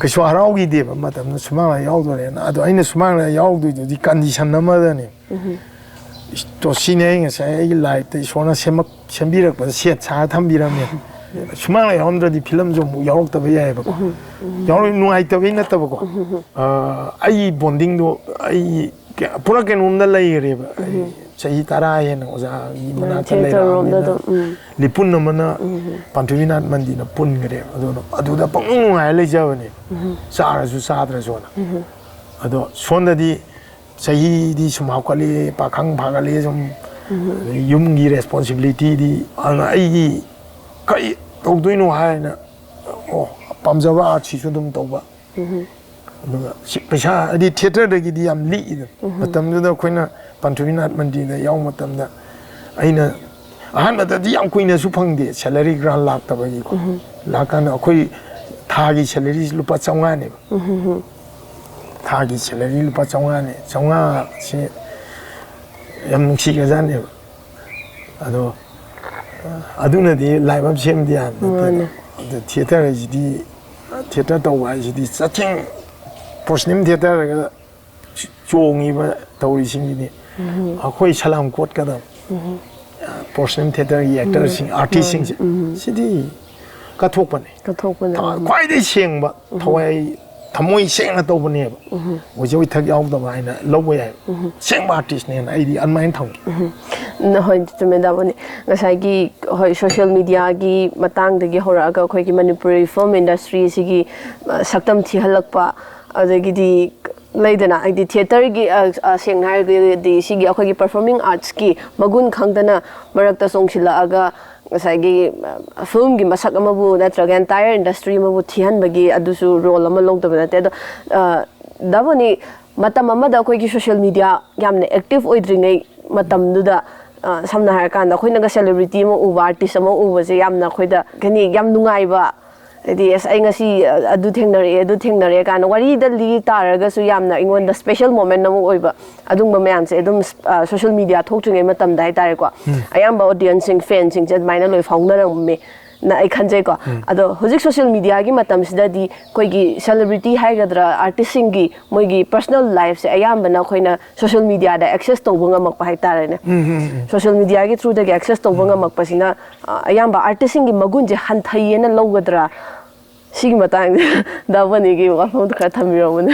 ꯀꯩꯁꯨ ꯍꯔꯥꯎꯈꯤꯗꯦꯕ ꯃꯇꯝꯗꯨ ꯁꯨꯃꯥꯡ ꯂꯤꯂꯥ ꯌꯥꯎꯗꯣꯔꯦꯅ꯫ ꯑꯗꯣ ꯑꯩꯅ ꯁꯨꯃꯥꯡ ꯂꯤꯂꯥ ꯌꯥꯎꯗꯣꯏꯗꯨꯗꯤ ꯀꯟꯗꯤꯁꯟ ꯑꯃꯗꯅꯦ꯫ ꯇꯣ ꯁꯤꯅꯦ ꯑꯩ ꯉꯁꯥꯏ ꯑꯩꯒꯤ ꯂꯥꯏꯐꯇ ꯏꯁꯣꯔꯅ ꯁꯦꯝꯃꯛ-, ꯁꯦꯝꯕꯤꯔꯛꯄꯗ ꯁꯦꯠ ꯁꯥꯔ ꯊꯝꯕꯤꯔꯝꯃꯦ꯫ ꯁꯨꯃꯥꯡ ꯂꯤꯂꯥ ꯌꯥꯎꯔꯝꯗ꯭ꯔꯗꯤ ꯐꯤꯂꯝꯁꯨ ꯑꯃꯨꯛ ꯌꯥꯎꯔꯛꯇꯕ ꯌꯥꯏꯑꯕꯀꯣ꯫ ꯌꯥꯎꯔ-, ꯅꯨꯡꯉꯥꯏꯇꯕꯩ ꯅꯠꯇꯕꯀꯣ꯫ ꯑꯥ, ꯑꯩꯒꯤ ꯕꯣꯟꯗꯤꯡꯗꯣ ꯑꯩ ꯀ-, ꯄꯨꯔꯥ ꯀꯩꯅꯣꯝꯗ ꯂꯩꯈ꯭ꯔꯦꯕ꯫ ꯑꯩ ꯆꯍꯤ ꯇꯔꯥ ꯍꯦꯟꯅ ꯑꯣꯖꯥꯒꯤ ꯃꯅꯥꯛꯇ ꯊꯤꯌꯦꯇꯔ ꯔꯣꯝꯗ ꯂꯩꯔꯛꯑꯕꯅꯤꯅ ꯑꯗꯨꯝ, ꯎꯝ꯫ ꯂꯤꯄꯨꯟ ꯑꯃꯅ ꯄꯥꯟꯊꯣꯏꯕꯤ ꯅꯥꯠ ꯃꯟꯗꯤꯔꯅ ꯄꯨꯟꯈ꯭ꯔꯦꯕ꯫ ꯑꯗꯨꯅ ꯑꯗꯨꯗ ꯄꯪꯅꯨꯡ ꯅꯨꯡꯉꯥꯏꯔ ꯂꯩꯖꯕꯅꯦ꯫ ꯆꯥꯔꯁꯨ ꯆꯥꯗ꯭ꯔꯁꯨꯅ꯫ ꯑꯗꯣ ꯁꯣꯝꯗꯗꯤ ꯆꯍꯤꯗꯤ ꯁꯨꯝ ꯍꯥꯞꯀꯠꯂꯛꯑꯦ, ꯄꯥꯈꯪ ꯐꯥꯒꯠꯂꯛꯑꯦ ꯁꯨꯝ, ꯑꯗꯩ ꯌꯨꯝꯒꯤ ꯔꯦꯁꯄꯣꯟꯁꯤꯕꯤꯂꯤꯇꯤꯗꯤ, ꯑꯗꯨꯅ ꯑꯩꯒꯤ ꯀꯔꯤ ꯇꯧꯗꯣꯏꯅꯣ ꯍꯥꯏꯅ, ꯑꯣ, ꯄꯥꯝꯖꯕ ꯑꯥꯔꯠꯁꯤꯁꯨ ꯑꯗꯨꯝ ꯇꯧꯕ꯫ ꯑꯗꯨꯒ ꯁꯤ ꯄꯩꯁꯥ, ꯍꯥꯏꯗꯤ ꯊꯤꯌꯦꯇꯔꯗꯒꯤꯗꯤ ꯌꯥꯝ ꯂꯤꯛꯏꯗꯅ꯫ ꯃꯇꯝꯗꯨꯗ ꯑꯩꯈꯣꯏꯅ ꯄꯥꯟꯊꯣꯏꯕꯤ ꯅꯥꯠ ꯃꯟꯗꯤꯔꯗ ꯌꯥꯎꯕ ꯃꯇꯝꯗ ꯑꯩꯅ ꯑꯍꯥꯟꯕꯗꯗꯤ ꯌꯥꯝ ꯀꯨꯏꯅꯁꯨ ꯐꯪꯗꯦ, ꯁꯦꯂꯔꯤ ꯒ꯭ꯔꯥꯟ ꯂꯥꯛꯇꯕꯒꯤꯀꯣ꯫ ꯂꯥꯛꯀꯥꯟꯗ ꯑꯩꯈꯣꯏ ꯊꯥꯒꯤ ꯁꯦꯂꯔꯤꯁꯤ ꯂꯨꯄꯥ ꯆꯥꯝꯃꯉꯥꯅꯦꯕ꯫ ꯊꯥꯒꯤ ꯁꯦꯂꯔꯤ ꯂꯨꯄꯥ ꯆꯥꯝꯃꯉꯥꯅꯦ꯫ ꯆꯥꯝꯃꯉꯥꯁꯤ ꯌꯥꯝ ꯅꯨꯡꯁꯤꯈ꯭ꯔꯖꯥꯠꯅꯦꯕ꯫ ꯑꯗꯣ ꯑꯗꯨꯅꯗꯤ ꯂꯥꯏꯐ ꯑꯃ ꯁꯦꯝꯕꯗꯤ ꯌꯥꯕ ꯅꯠꯇꯦꯗꯣ꯫ ꯃꯥꯅꯦ꯫ ꯑꯗꯣ ꯊꯤꯌꯦꯇꯔ ꯍꯥꯏꯁꯤꯗꯤ ꯊꯤꯌꯦꯇꯔ ꯇꯧꯕ ꯍꯥꯏꯁꯤꯗꯤ ꯆꯠꯊꯦꯡ ꯄ꯭ꯔꯣꯁꯅꯤꯝ ꯊꯤꯌꯦꯇꯔꯒ ꯆꯣꯡꯉꯤꯕ ꯇꯧꯔꯤꯁꯤꯡꯁꯤꯗꯤ ꯑꯩꯈꯣꯏ ꯁꯂꯥꯝ ꯀꯣꯠꯀꯗꯕ ꯄ꯭ꯔꯣꯐꯦꯁꯅꯦꯜ ꯊꯤꯌꯦꯇꯔꯒꯤ ꯑꯦꯛꯇꯔꯁꯤꯡ ꯑꯥꯔꯇꯤꯁꯁꯤꯡꯁꯦ ꯁꯤꯗꯤ ꯀꯠꯊꯣꯛꯄꯅꯦ꯫ ꯀꯠꯊꯣꯛꯄꯅꯦ꯫ ꯊ- ꯈ꯭ꯋꯥꯏꯗꯩ ꯁꯦꯡꯕ ꯊꯋꯥꯏ ꯊꯃꯣꯏ ꯁꯦꯡꯅ ꯇꯧꯕꯅꯦꯕ꯫ ꯑꯣꯏꯖ ꯑꯣꯏꯊꯛ ꯌꯥꯎꯗꯕ ꯍꯥꯏꯅ ꯂꯧꯕ ꯌꯥꯏ꯫ ꯁꯦꯡꯕ ꯑꯥꯔꯇꯤꯁꯅꯦꯅ ꯑꯩꯗꯤ ꯑꯗꯨꯃꯥꯏꯅ ꯊꯝꯒꯦ꯫ ꯅ- ꯍꯣꯏ, ꯆꯨꯝꯃꯦ ꯗꯥꯕꯣꯅꯤ꯫ ꯉꯁꯥꯏꯒꯤ, ꯍꯣꯏ, ꯁꯣꯁꯤꯌꯦꯜ ꯃꯤꯗꯤꯌꯥꯒꯤ ꯃꯇꯥꯡꯗꯒꯤ ꯍꯧꯔꯛꯑꯒ ꯑꯩꯈꯣꯏꯒꯤ ꯃꯅꯤꯄꯨꯔꯤ ꯐꯤꯂꯝ ꯏꯟꯗꯁꯇ꯭ꯔꯤꯁꯤꯒꯤ ꯑ, ꯁꯛꯇꯝ ꯊꯤꯍꯜꯂꯛꯄ, ꯑꯗꯒꯤꯗꯤ ꯂꯩꯗꯅ, ꯍꯥꯏꯗꯤ ꯊꯤꯌꯦꯇꯔꯒꯤ, ꯑ, ꯑ, ꯁꯦꯡꯅ ꯍꯥꯏꯔꯒꯗꯤ ꯁꯤꯒꯤ ꯑꯩꯈꯣꯏꯒꯤ ꯄꯔꯐꯣꯔꯃꯤꯡ ꯑꯥꯔꯠꯁꯀꯤ ꯃꯒꯨꯟ ꯈꯪꯗꯅ ꯃꯔꯛꯇ ꯆꯣꯡꯁꯤꯜꯂꯛꯑꯒ ꯉꯁꯥꯏꯒꯤ, ꯑ, ꯐꯤꯂꯝꯒꯤ ꯃꯁꯛ ꯑꯃꯕꯨ ꯅꯠꯇ꯭ꯔꯒ ꯑꯦꯟꯇꯥꯌꯔ ꯏꯟꯗꯁꯇ꯭ꯔꯤ ꯑꯃꯕꯨ ꯊꯤꯍꯟꯕꯒꯤ ꯑꯗꯨꯁꯨ ꯔꯣꯜ ꯑꯃ ꯂꯧꯗꯕ ꯅꯠꯇꯦ꯫ ꯑꯗꯣ, ꯑ, ꯗꯥꯕꯣꯅꯤ, ꯃꯇꯝ ꯑꯃꯗ ꯑꯩꯈꯣꯏꯒꯤ ꯁꯣꯁꯤꯌꯦꯜ ꯃꯤꯗꯤꯌꯥ ꯌꯥꯝꯅ ꯑꯦꯛꯇꯤꯚ ꯑꯣꯏꯗ꯭ꯔꯤꯉꯩ ꯃꯇꯝꯗꯨꯗ, ꯑ, ꯁꯝꯅ ꯍꯥꯏꯔꯀꯥꯟꯗ ꯑꯩꯈꯣꯏꯅꯒ ꯁꯦꯂꯦꯕ꯭ꯔꯤꯇꯤ ꯑꯃ ꯎꯕ, ꯑꯥꯔꯇꯤꯁ ꯑꯃ ꯎꯕꯁꯦ ꯌꯥꯝꯅ ꯑꯩꯈꯣꯏꯗ ꯀꯩꯅꯤ ꯌꯥꯝ ꯅꯨꯡꯉꯥꯏꯕ, ꯍꯥꯏꯗꯤ, "ꯑꯁ, ꯑꯩ ꯉꯁꯤ, ꯑ, ꯑꯗꯨ ꯊꯦꯡꯅꯔꯛꯑꯦ, ꯑꯗꯨ ꯊꯦꯡꯅꯔꯛꯑꯦ" ꯀꯥꯏꯅ ꯋꯥꯔꯤꯗ ꯂꯤ ꯇꯥꯔꯒꯁꯨ ꯌꯥꯝꯅ ꯑꯩꯉꯣꯟꯗ ꯁ꯭ꯄꯦꯁꯦꯜ ꯃꯣꯃꯦꯟ ꯑꯃ ꯑꯣꯏꯕ꯫ ꯑꯗꯨꯒꯨꯝꯕ ꯃꯌꯥꯝꯁꯦ ꯑꯗꯨꯝ, ꯑ, ꯁꯣꯁꯤꯌꯦꯜ ꯃꯤꯗꯤꯌꯥ ꯊꯣꯛꯇ꯭ꯔꯤꯉꯩ ꯃꯇꯝꯗ ꯍꯥꯏꯇꯥꯔꯦꯀꯣ, ꯑꯌꯥꯝꯕ ꯑꯣꯗꯤꯌꯟꯁꯁꯤꯡ, ꯐꯦꯟꯁꯤꯡꯁꯦ ꯑꯗꯨꯃꯥꯏꯅ ꯂꯣꯏ ꯐꯥꯎꯅꯔꯝꯃꯦ꯫ ꯅ ꯑꯩ ꯈꯟꯖꯩꯀꯣ꯫ ꯑꯗꯣ ꯍꯧꯖꯤꯛ ꯁꯣꯁꯤꯌꯦꯜ ꯃꯤꯗꯤꯌꯥꯒꯤ ꯃꯇꯝꯁꯤꯗꯗꯤ ꯑꯩꯈꯣꯏꯒꯤ ꯁꯦꯂꯦꯕ꯭ꯔꯤꯇꯤ ꯍꯥꯏꯒꯗ꯭ꯔꯥ, ꯑꯥꯔꯇꯤꯁꯁꯤꯡꯒꯤ ꯃꯣꯏꯒꯤ ꯄꯔꯁꯣꯅꯦꯜ ꯂꯥꯏꯐꯁꯦ ꯑꯌꯥꯝꯕꯅ ꯑꯩꯈꯣꯏꯅ ꯁꯣꯁꯤꯌꯦꯜ ꯃꯤꯗꯤꯌꯥꯗ ꯑꯦꯛꯁꯦꯁ ꯇꯧꯕ ꯉꯝꯃꯛꯄ ꯍꯥꯏꯇꯥꯔꯦꯅꯦ꯫ ꯁꯣꯁꯤꯌꯦꯜ ꯃꯤꯗꯤꯌꯥꯒꯤ ꯊ꯭ꯔꯨꯗꯒꯤ ꯑꯦꯛꯁꯦꯁ ꯇꯧꯕ ꯉꯝꯃꯛꯄꯁꯤꯅ, ꯑ, ꯑꯌꯥꯝꯕ ꯑꯥꯔꯇꯤꯁꯁꯤꯡꯒꯤ ꯃꯒꯨꯟꯁꯦ ꯍꯟꯊꯩꯌꯦꯅ ꯂꯧꯒꯗ꯭ꯔꯥ? ꯁꯤꯒꯤ ꯃꯇꯥꯡꯁꯦ ꯗꯥ ꯕꯅꯤꯒꯤ ꯋꯥꯐꯝꯗꯣ ꯈꯔ ꯊꯝꯕꯤꯔꯝꯃꯨꯅꯦ꯫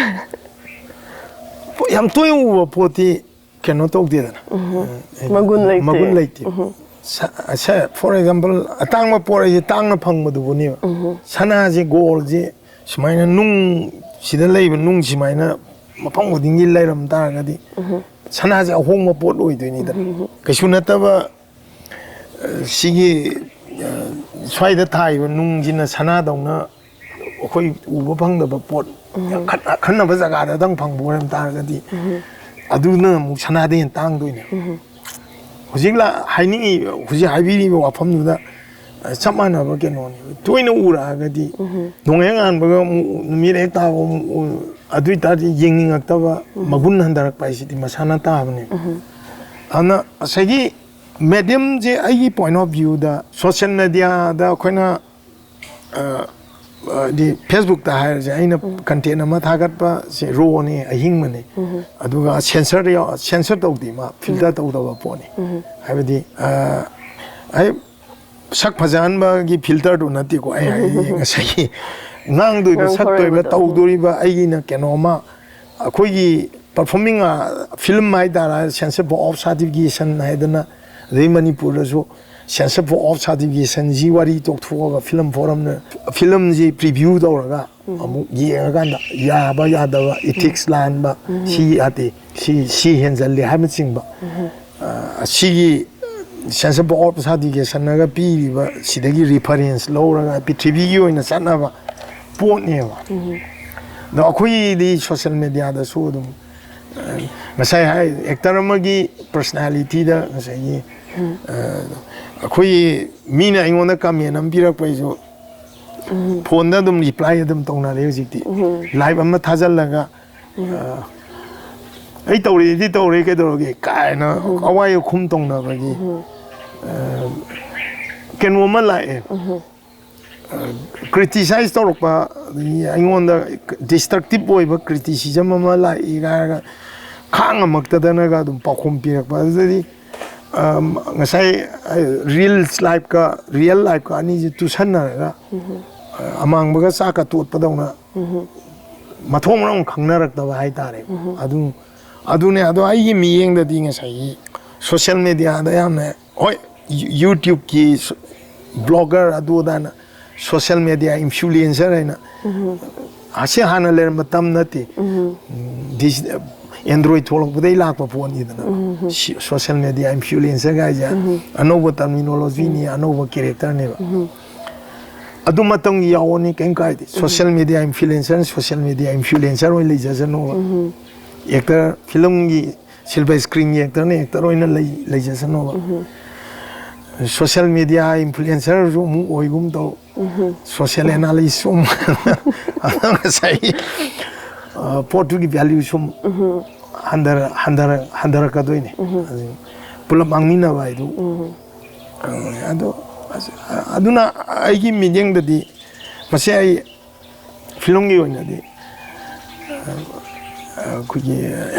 ꯌꯥꯝ ꯇꯣꯏꯅ ꯎꯕ ꯄꯣꯠꯇꯤ ꯀꯩꯅꯣ ꯇꯧꯗꯦꯗꯅ꯫ ꯎꯝ, ꯍꯥꯏꯗꯤ ꯃꯒꯨꯟ ꯂꯩꯇꯦ꯫ ꯃꯒꯨꯟ ꯂꯩꯇꯦ꯫ ꯁ-, ꯁ-, for example, ꯑꯇꯥꯡꯕ ꯄꯣꯠ ꯍꯥꯏꯁꯦ ꯇꯥꯡꯅ ꯐꯪꯕꯗꯨꯕꯨꯅꯦꯕ꯫ ꯁꯅꯥꯁꯦ, ꯒꯣꯜꯁꯦ ꯁꯨꯃꯥꯏꯅ ꯅꯨꯡ, ꯁꯤꯗ ꯂꯩꯕ ꯅꯨꯡ ꯁꯨꯃꯥꯏꯅ ꯃꯐꯝ ꯈꯨꯗꯤꯡꯒꯤ ꯂꯩꯔꯝ ꯇꯥꯔꯒꯗꯤ ꯁꯅꯥꯁꯦ ꯑꯍꯣꯡꯕ ꯄꯣꯠ ꯑꯣꯏꯗꯣꯏꯅꯤꯗꯅ꯫ ꯀꯩꯁꯨ ꯅꯠꯇꯕ, ꯑ, ꯁꯤꯒꯤ, ꯑ, ꯁ꯭ꯋꯥꯏꯗ ꯊꯥꯔꯤꯕ ꯅꯨꯡꯁꯤꯅ ꯁꯅꯥꯗꯧꯅ ꯑꯩꯈꯣꯏ ꯎꯕ ꯐꯪꯗꯕ ꯄꯣꯠ ꯑꯈꯟ-, ꯑꯈꯟꯅꯕ ꯖꯒꯥꯗꯗꯪ ꯐꯪꯕ ꯑꯣꯏꯔꯝ ꯇꯥꯔꯒꯗꯤ ꯑꯗꯨꯅ ꯑꯃꯨꯛ ꯁꯅꯥꯗꯩ ꯍꯦꯟꯅ ꯇꯥꯡꯗꯣꯏꯅꯦ꯫ ꯍꯧꯖꯤꯛ ꯂꯥ-, ꯍꯥꯏꯅꯤꯡꯉꯤ, ꯍꯧꯖꯤꯛ ꯍꯥꯏꯕꯤꯔꯤꯕ ꯋꯥꯐꯝꯗꯨꯗ, ꯑ, ꯆꯞ ꯃꯥꯟꯅꯕ ꯀꯩꯅꯣꯅꯦꯕ꯫ ꯇꯣꯏꯅ ꯎꯔꯛꯑꯒꯗꯤ ꯅꯣꯡꯍꯦꯛ ꯉꯥꯟꯕꯒ ꯑꯃꯨꯛ ꯎ-, ꯅꯨꯃꯤꯠ ꯍꯦꯛ ꯇꯥꯕ ꯑꯃꯨꯛ ꯎ-, ꯑꯗꯨ ꯑꯣꯏꯇꯥꯔꯗꯤ ꯌꯦꯡꯅꯤꯡꯉꯛꯇꯕ, ꯃꯒꯨꯟ ꯍꯟꯊꯔꯛꯄ ꯍꯥꯏꯁꯤꯗꯤ ꯃꯁꯥꯅ ꯇꯥꯕꯅꯦꯕ꯫ ꯑꯗꯨꯅ ꯉꯁꯥꯏꯒꯤ ꯃꯦꯗꯤꯌꯝꯁꯦ ꯑꯩꯒꯤ point of viewꯗ social mediaꯗ ꯑꯩꯈꯣꯏꯅ, ꯑ, ꯍꯥꯏꯗꯤ ꯐꯦꯁꯕꯨꯛꯇ ꯍꯥꯏꯔꯁꯦ, ꯑꯩꯅ ꯀꯟꯇꯦꯟ ꯑꯃ ꯊꯥꯒꯠꯄꯁꯦ ꯔꯣꯅꯤ, ꯑꯍꯤꯡꯕꯅꯤ꯫ ꯑꯗꯨꯒ ꯁꯦꯟꯁꯔ ꯁꯦꯟꯁꯔ ꯇꯧꯗꯦ, ꯃꯥ ꯐꯤꯜꯇꯔ ꯇꯧꯗꯕ ꯄꯣꯠꯅꯤ꯫ ꯍꯥꯏꯕꯗꯤ ꯑ, ꯑꯩ ꯁꯛ ꯐꯖꯍꯟꯕꯒꯤ ꯐꯤꯜꯇꯔꯗꯨ ꯅꯠꯇꯦꯀꯣ ꯑꯩ ꯍꯥꯏꯗꯤ, ꯉꯁꯥꯏꯒꯤ ꯉꯥꯡꯗꯣꯏꯕ, ꯁꯛꯇꯣꯏꯕ, ꯉꯥꯡꯊꯣꯔꯛꯏꯕꯗꯣ꯫ ꯇꯧꯗꯣꯔꯤꯕ ꯑꯩꯒꯤꯅ ꯀꯩꯅꯣꯝꯃ, ꯑꯩꯈꯣꯏꯒꯤ ꯄꯔꯐꯣꯔꯃꯤꯡ ꯐꯤꯂꯝ ꯍꯥꯏꯇꯥꯔꯦ, ꯁꯦꯟꯁꯔ ꯑꯣꯐ ꯁꯥꯔꯇꯤꯐꯤꯀꯦꯁꯟ ꯍꯥꯏꯗꯅ, ꯑꯗꯩ ꯃꯅꯤꯄꯨꯔꯗꯁꯨ ꯁꯦꯟꯁꯔ ꯑꯣꯐ ꯁꯥꯔꯇꯤꯐꯤꯀꯦꯁꯟꯁꯤ ꯋꯥꯔꯤ ꯇꯣꯛꯊꯣꯛꯑꯒ ꯐꯤꯂꯝ ꯐꯣꯔꯝꯅ ꯐꯤꯂꯝꯁꯤ ꯄ꯭ꯔꯤꯚ꯭ꯌꯨ ꯇꯧꯔꯒ ꯑꯃꯨꯛ ꯌꯦꯡꯉꯀꯥꯟꯗ ꯌꯥꯕ ꯌꯥꯗꯕ, ꯏꯊꯤꯛꯁ ꯂꯥꯟꯕ, ꯁꯤ ꯌꯥꯗꯦ, ꯁꯤ ꯁꯤ ꯍꯦꯟꯖꯜꯂꯦ ꯍꯥꯏꯕꯅꯆꯤꯡꯕ, ꯑ, ꯑꯁꯤꯒꯤ ꯁꯦꯟꯁꯔ ꯑꯣꯐ ꯁꯥꯔꯇꯤꯐꯤꯀꯦꯁꯟꯅꯒ ꯄꯤꯔꯤꯕ ꯁꯤꯗꯒꯤ ꯔꯤꯐꯔꯦꯟꯁ ꯂꯧꯔꯒ ꯄ꯭ꯔꯤꯊꯤꯕꯤꯒꯤ ꯑꯣꯏꯅ ꯆꯠꯅꯕ ꯄꯣꯠꯅꯦꯕ꯫ ꯑꯗꯣ ꯑꯩꯈꯣꯏꯗꯤ ꯁꯣꯁꯦꯜ ꯃꯦꯗꯤꯌꯥꯗꯁꯨ ꯑꯗꯨꯝ, ꯑ, ꯉꯁꯥꯏ ꯍꯥꯏ, ꯑꯦꯛꯇꯔ ꯑꯃꯒꯤ ꯄꯔꯁꯅꯥꯂꯤꯇꯤꯗ ꯉꯁꯥꯏꯒꯤ, ꯑ, ꯑꯩꯈꯣꯏꯒꯤ ꯃꯤꯅ ꯑꯩꯉꯣꯟꯗ ꯀꯃꯦꯟ ꯑꯃ ꯄꯤꯔꯛꯄꯩꯁꯨ ꯐꯣꯟꯗ ꯑꯗꯨꯝ ꯔꯤꯄ꯭ꯂꯥꯏ ꯑꯗꯨꯝ ꯇꯧꯅꯔꯦ ꯍꯧꯖꯤꯛꯇꯤ꯫ ꯂꯥꯏꯚ ꯑꯃ ꯊꯥꯖꯤꯜꯂꯒ, ꯑ, "ꯑꯩ ꯇꯧꯔꯤꯗꯤ ꯇꯧꯔꯤ, ꯀꯩꯗꯧꯔꯒꯦ?" ꯀꯥꯏꯅ ꯑꯋꯥꯏ ꯑꯈꯨꯝ ꯇꯧꯅꯕꯒꯤ, ꯑ, ꯀꯩꯅꯣ ꯑꯃ ꯂꯥꯛꯑꯦ꯫ ꯀ꯭ꯔꯤꯇꯤꯁꯥꯏꯁ ꯇꯧꯔꯛꯄ, ꯑꯗꯒꯤ ꯑꯩꯉꯣꯟꯗ ꯗꯤꯁꯇ꯭ꯔꯛꯇꯤꯞ ꯑꯣꯏꯕ ꯀ꯭ꯔꯤꯇꯤꯁꯤꯖꯝ ꯑꯃ ꯂꯥꯛꯏ ꯍꯥꯏꯔꯒ ꯈꯥꯡꯉꯝꯃꯛꯇꯗꯅꯒ ꯑꯗꯨꯝ ꯄꯥꯎꯈꯨꯝ ꯄꯤꯔꯛꯄ꯫ ꯑꯗꯨꯗꯗꯤ, ꯑꯝ, ꯉꯁꯥꯏ, ꯑ, ꯔꯤꯜꯁ ꯂꯥꯏꯐꯀ ꯔꯤꯌꯦꯜ ꯂꯥꯏꯐꯀ ꯑꯅꯤꯁꯦ ꯇꯨꯁꯟꯅꯔꯒ, ꯑ, ꯑꯃꯥꯡꯕꯒ ꯆꯥꯛꯀ ꯇꯣꯠꯄꯗꯧꯅ ꯃꯊꯣꯡ ꯃꯔꯝ ꯈꯪꯅꯔꯛꯇꯕ ꯍꯥꯏꯇꯥꯔꯦ꯫ ꯑꯗꯨ, ꯑꯗꯨꯅꯦ꯫ ꯑꯗꯣ ꯑꯩꯒꯤ ꯃꯤꯠꯌꯦꯡꯗꯗꯤ ꯉꯁꯥꯏꯒꯤ ꯁꯣꯁꯦꯜ ꯃꯦꯗꯤꯌꯥꯗ ꯌꯥꯝꯅ, ꯍꯣꯏ, ꯌꯨ-, ꯌꯨꯇ꯭ꯌꯨꯕꯀꯤ ꯁꯣ-, ꯕ꯭ꯂꯣꯒꯔ ꯑꯗꯨ ꯑꯗꯥꯅ ꯁꯣꯁꯦꯜ ꯃꯦꯗꯤꯌꯥ ꯏꯟꯐ꯭ꯂꯨꯌꯦꯟꯁꯔ ꯍꯥꯏꯅ, ꯑꯁꯤ ꯍꯥꯟꯅ ꯂꯩꯔꯝꯕ ꯇꯝ ꯅꯠꯇꯦ꯫ ꯗꯤꯖꯤ-, ꯑꯦꯟꯗ꯭ꯔꯣꯏꯗ ꯊꯣꯛꯂꯛꯄꯗꯒꯤ ꯂꯥꯛꯄ ꯄꯣꯠꯅꯤꯗꯅ꯫ ꯁꯤ-, ꯁꯣꯁꯦꯜ ꯃꯦꯗꯤꯌꯥ ꯏꯟꯐ꯭ꯂꯨꯌꯦꯟꯁꯔ ꯍꯥꯏꯁꯦ ꯑꯅꯧꯕ ꯇꯔꯃꯤꯅꯣꯂꯣꯖꯤꯅꯤ, ꯑꯅꯧꯕ ꯀꯦꯔꯦꯛꯇꯔꯅꯦꯕ꯫ ꯑꯗꯨ ꯃꯇꯝꯒꯤ ꯌꯥꯎꯕꯅꯤ, ꯀꯩꯝ ꯀꯥꯏꯗꯦ꯫ ꯁꯣꯁꯦꯜ ꯃꯦꯗꯤꯌꯥ ꯏꯟꯐ꯭ꯂꯨꯌꯦꯟꯁꯔꯅ ꯁꯣꯁꯦꯜ ꯃꯦꯗꯤꯌꯥ ꯏꯟꯐ꯭ꯂꯨꯌꯦꯟꯁꯔ ꯑꯣꯏꯅ ꯂꯩꯖꯁꯅꯣꯕ꯫ ꯑꯦꯛꯇꯔ, ꯐꯤꯂꯝꯒꯤ ꯁꯤꯜꯚꯔ ꯁ꯭ꯀ꯭ꯔꯤꯟꯒꯤ ꯑꯦꯛꯇꯔꯅ ꯑꯦꯛꯇꯔ ꯑꯣꯏꯅ ꯂꯩ-, ꯂꯩꯖꯁꯅꯣꯕ꯫ ꯁꯣꯁꯦꯜ ꯃꯦꯗꯤꯌꯥ ꯏꯟꯐ꯭ꯂꯨꯌꯦꯟꯁꯔꯁꯨ ꯑꯃꯨꯛ ꯑꯣꯏꯒꯨꯝ ꯇꯧ꯫ ꯁꯣꯁꯦꯜ ꯑꯦꯅꯥꯂꯤꯁ ꯁꯨꯝ꯫ ꯑꯗꯣ ꯉꯁꯥꯏꯒꯤ, ꯑ, ꯄꯣꯠꯇꯨꯒꯤ ꯚꯦꯂ꯭ꯌꯨ ꯁꯨꯝ ꯍꯟꯊꯔ-, ꯍꯟꯊꯔ-, ꯍꯟꯊꯔꯛꯀꯗꯣꯏꯅꯦ꯫ ꯑꯗꯨ ꯄꯨꯂꯞ ꯃꯥꯡꯃꯤꯟꯅꯕ ꯍꯥꯏꯗꯨ꯫ ꯑ, ꯑꯗꯣ ꯑꯁ-, ꯑꯗꯨꯅ ꯑꯩꯒꯤ ꯃꯤꯠꯌꯦꯡꯗꯗꯤ ꯃꯁꯤ ꯑꯩ ꯐꯤꯂꯝꯒꯤ ꯑꯣꯏꯅꯗꯤ ꯑꯩꯈꯣꯏꯒꯤ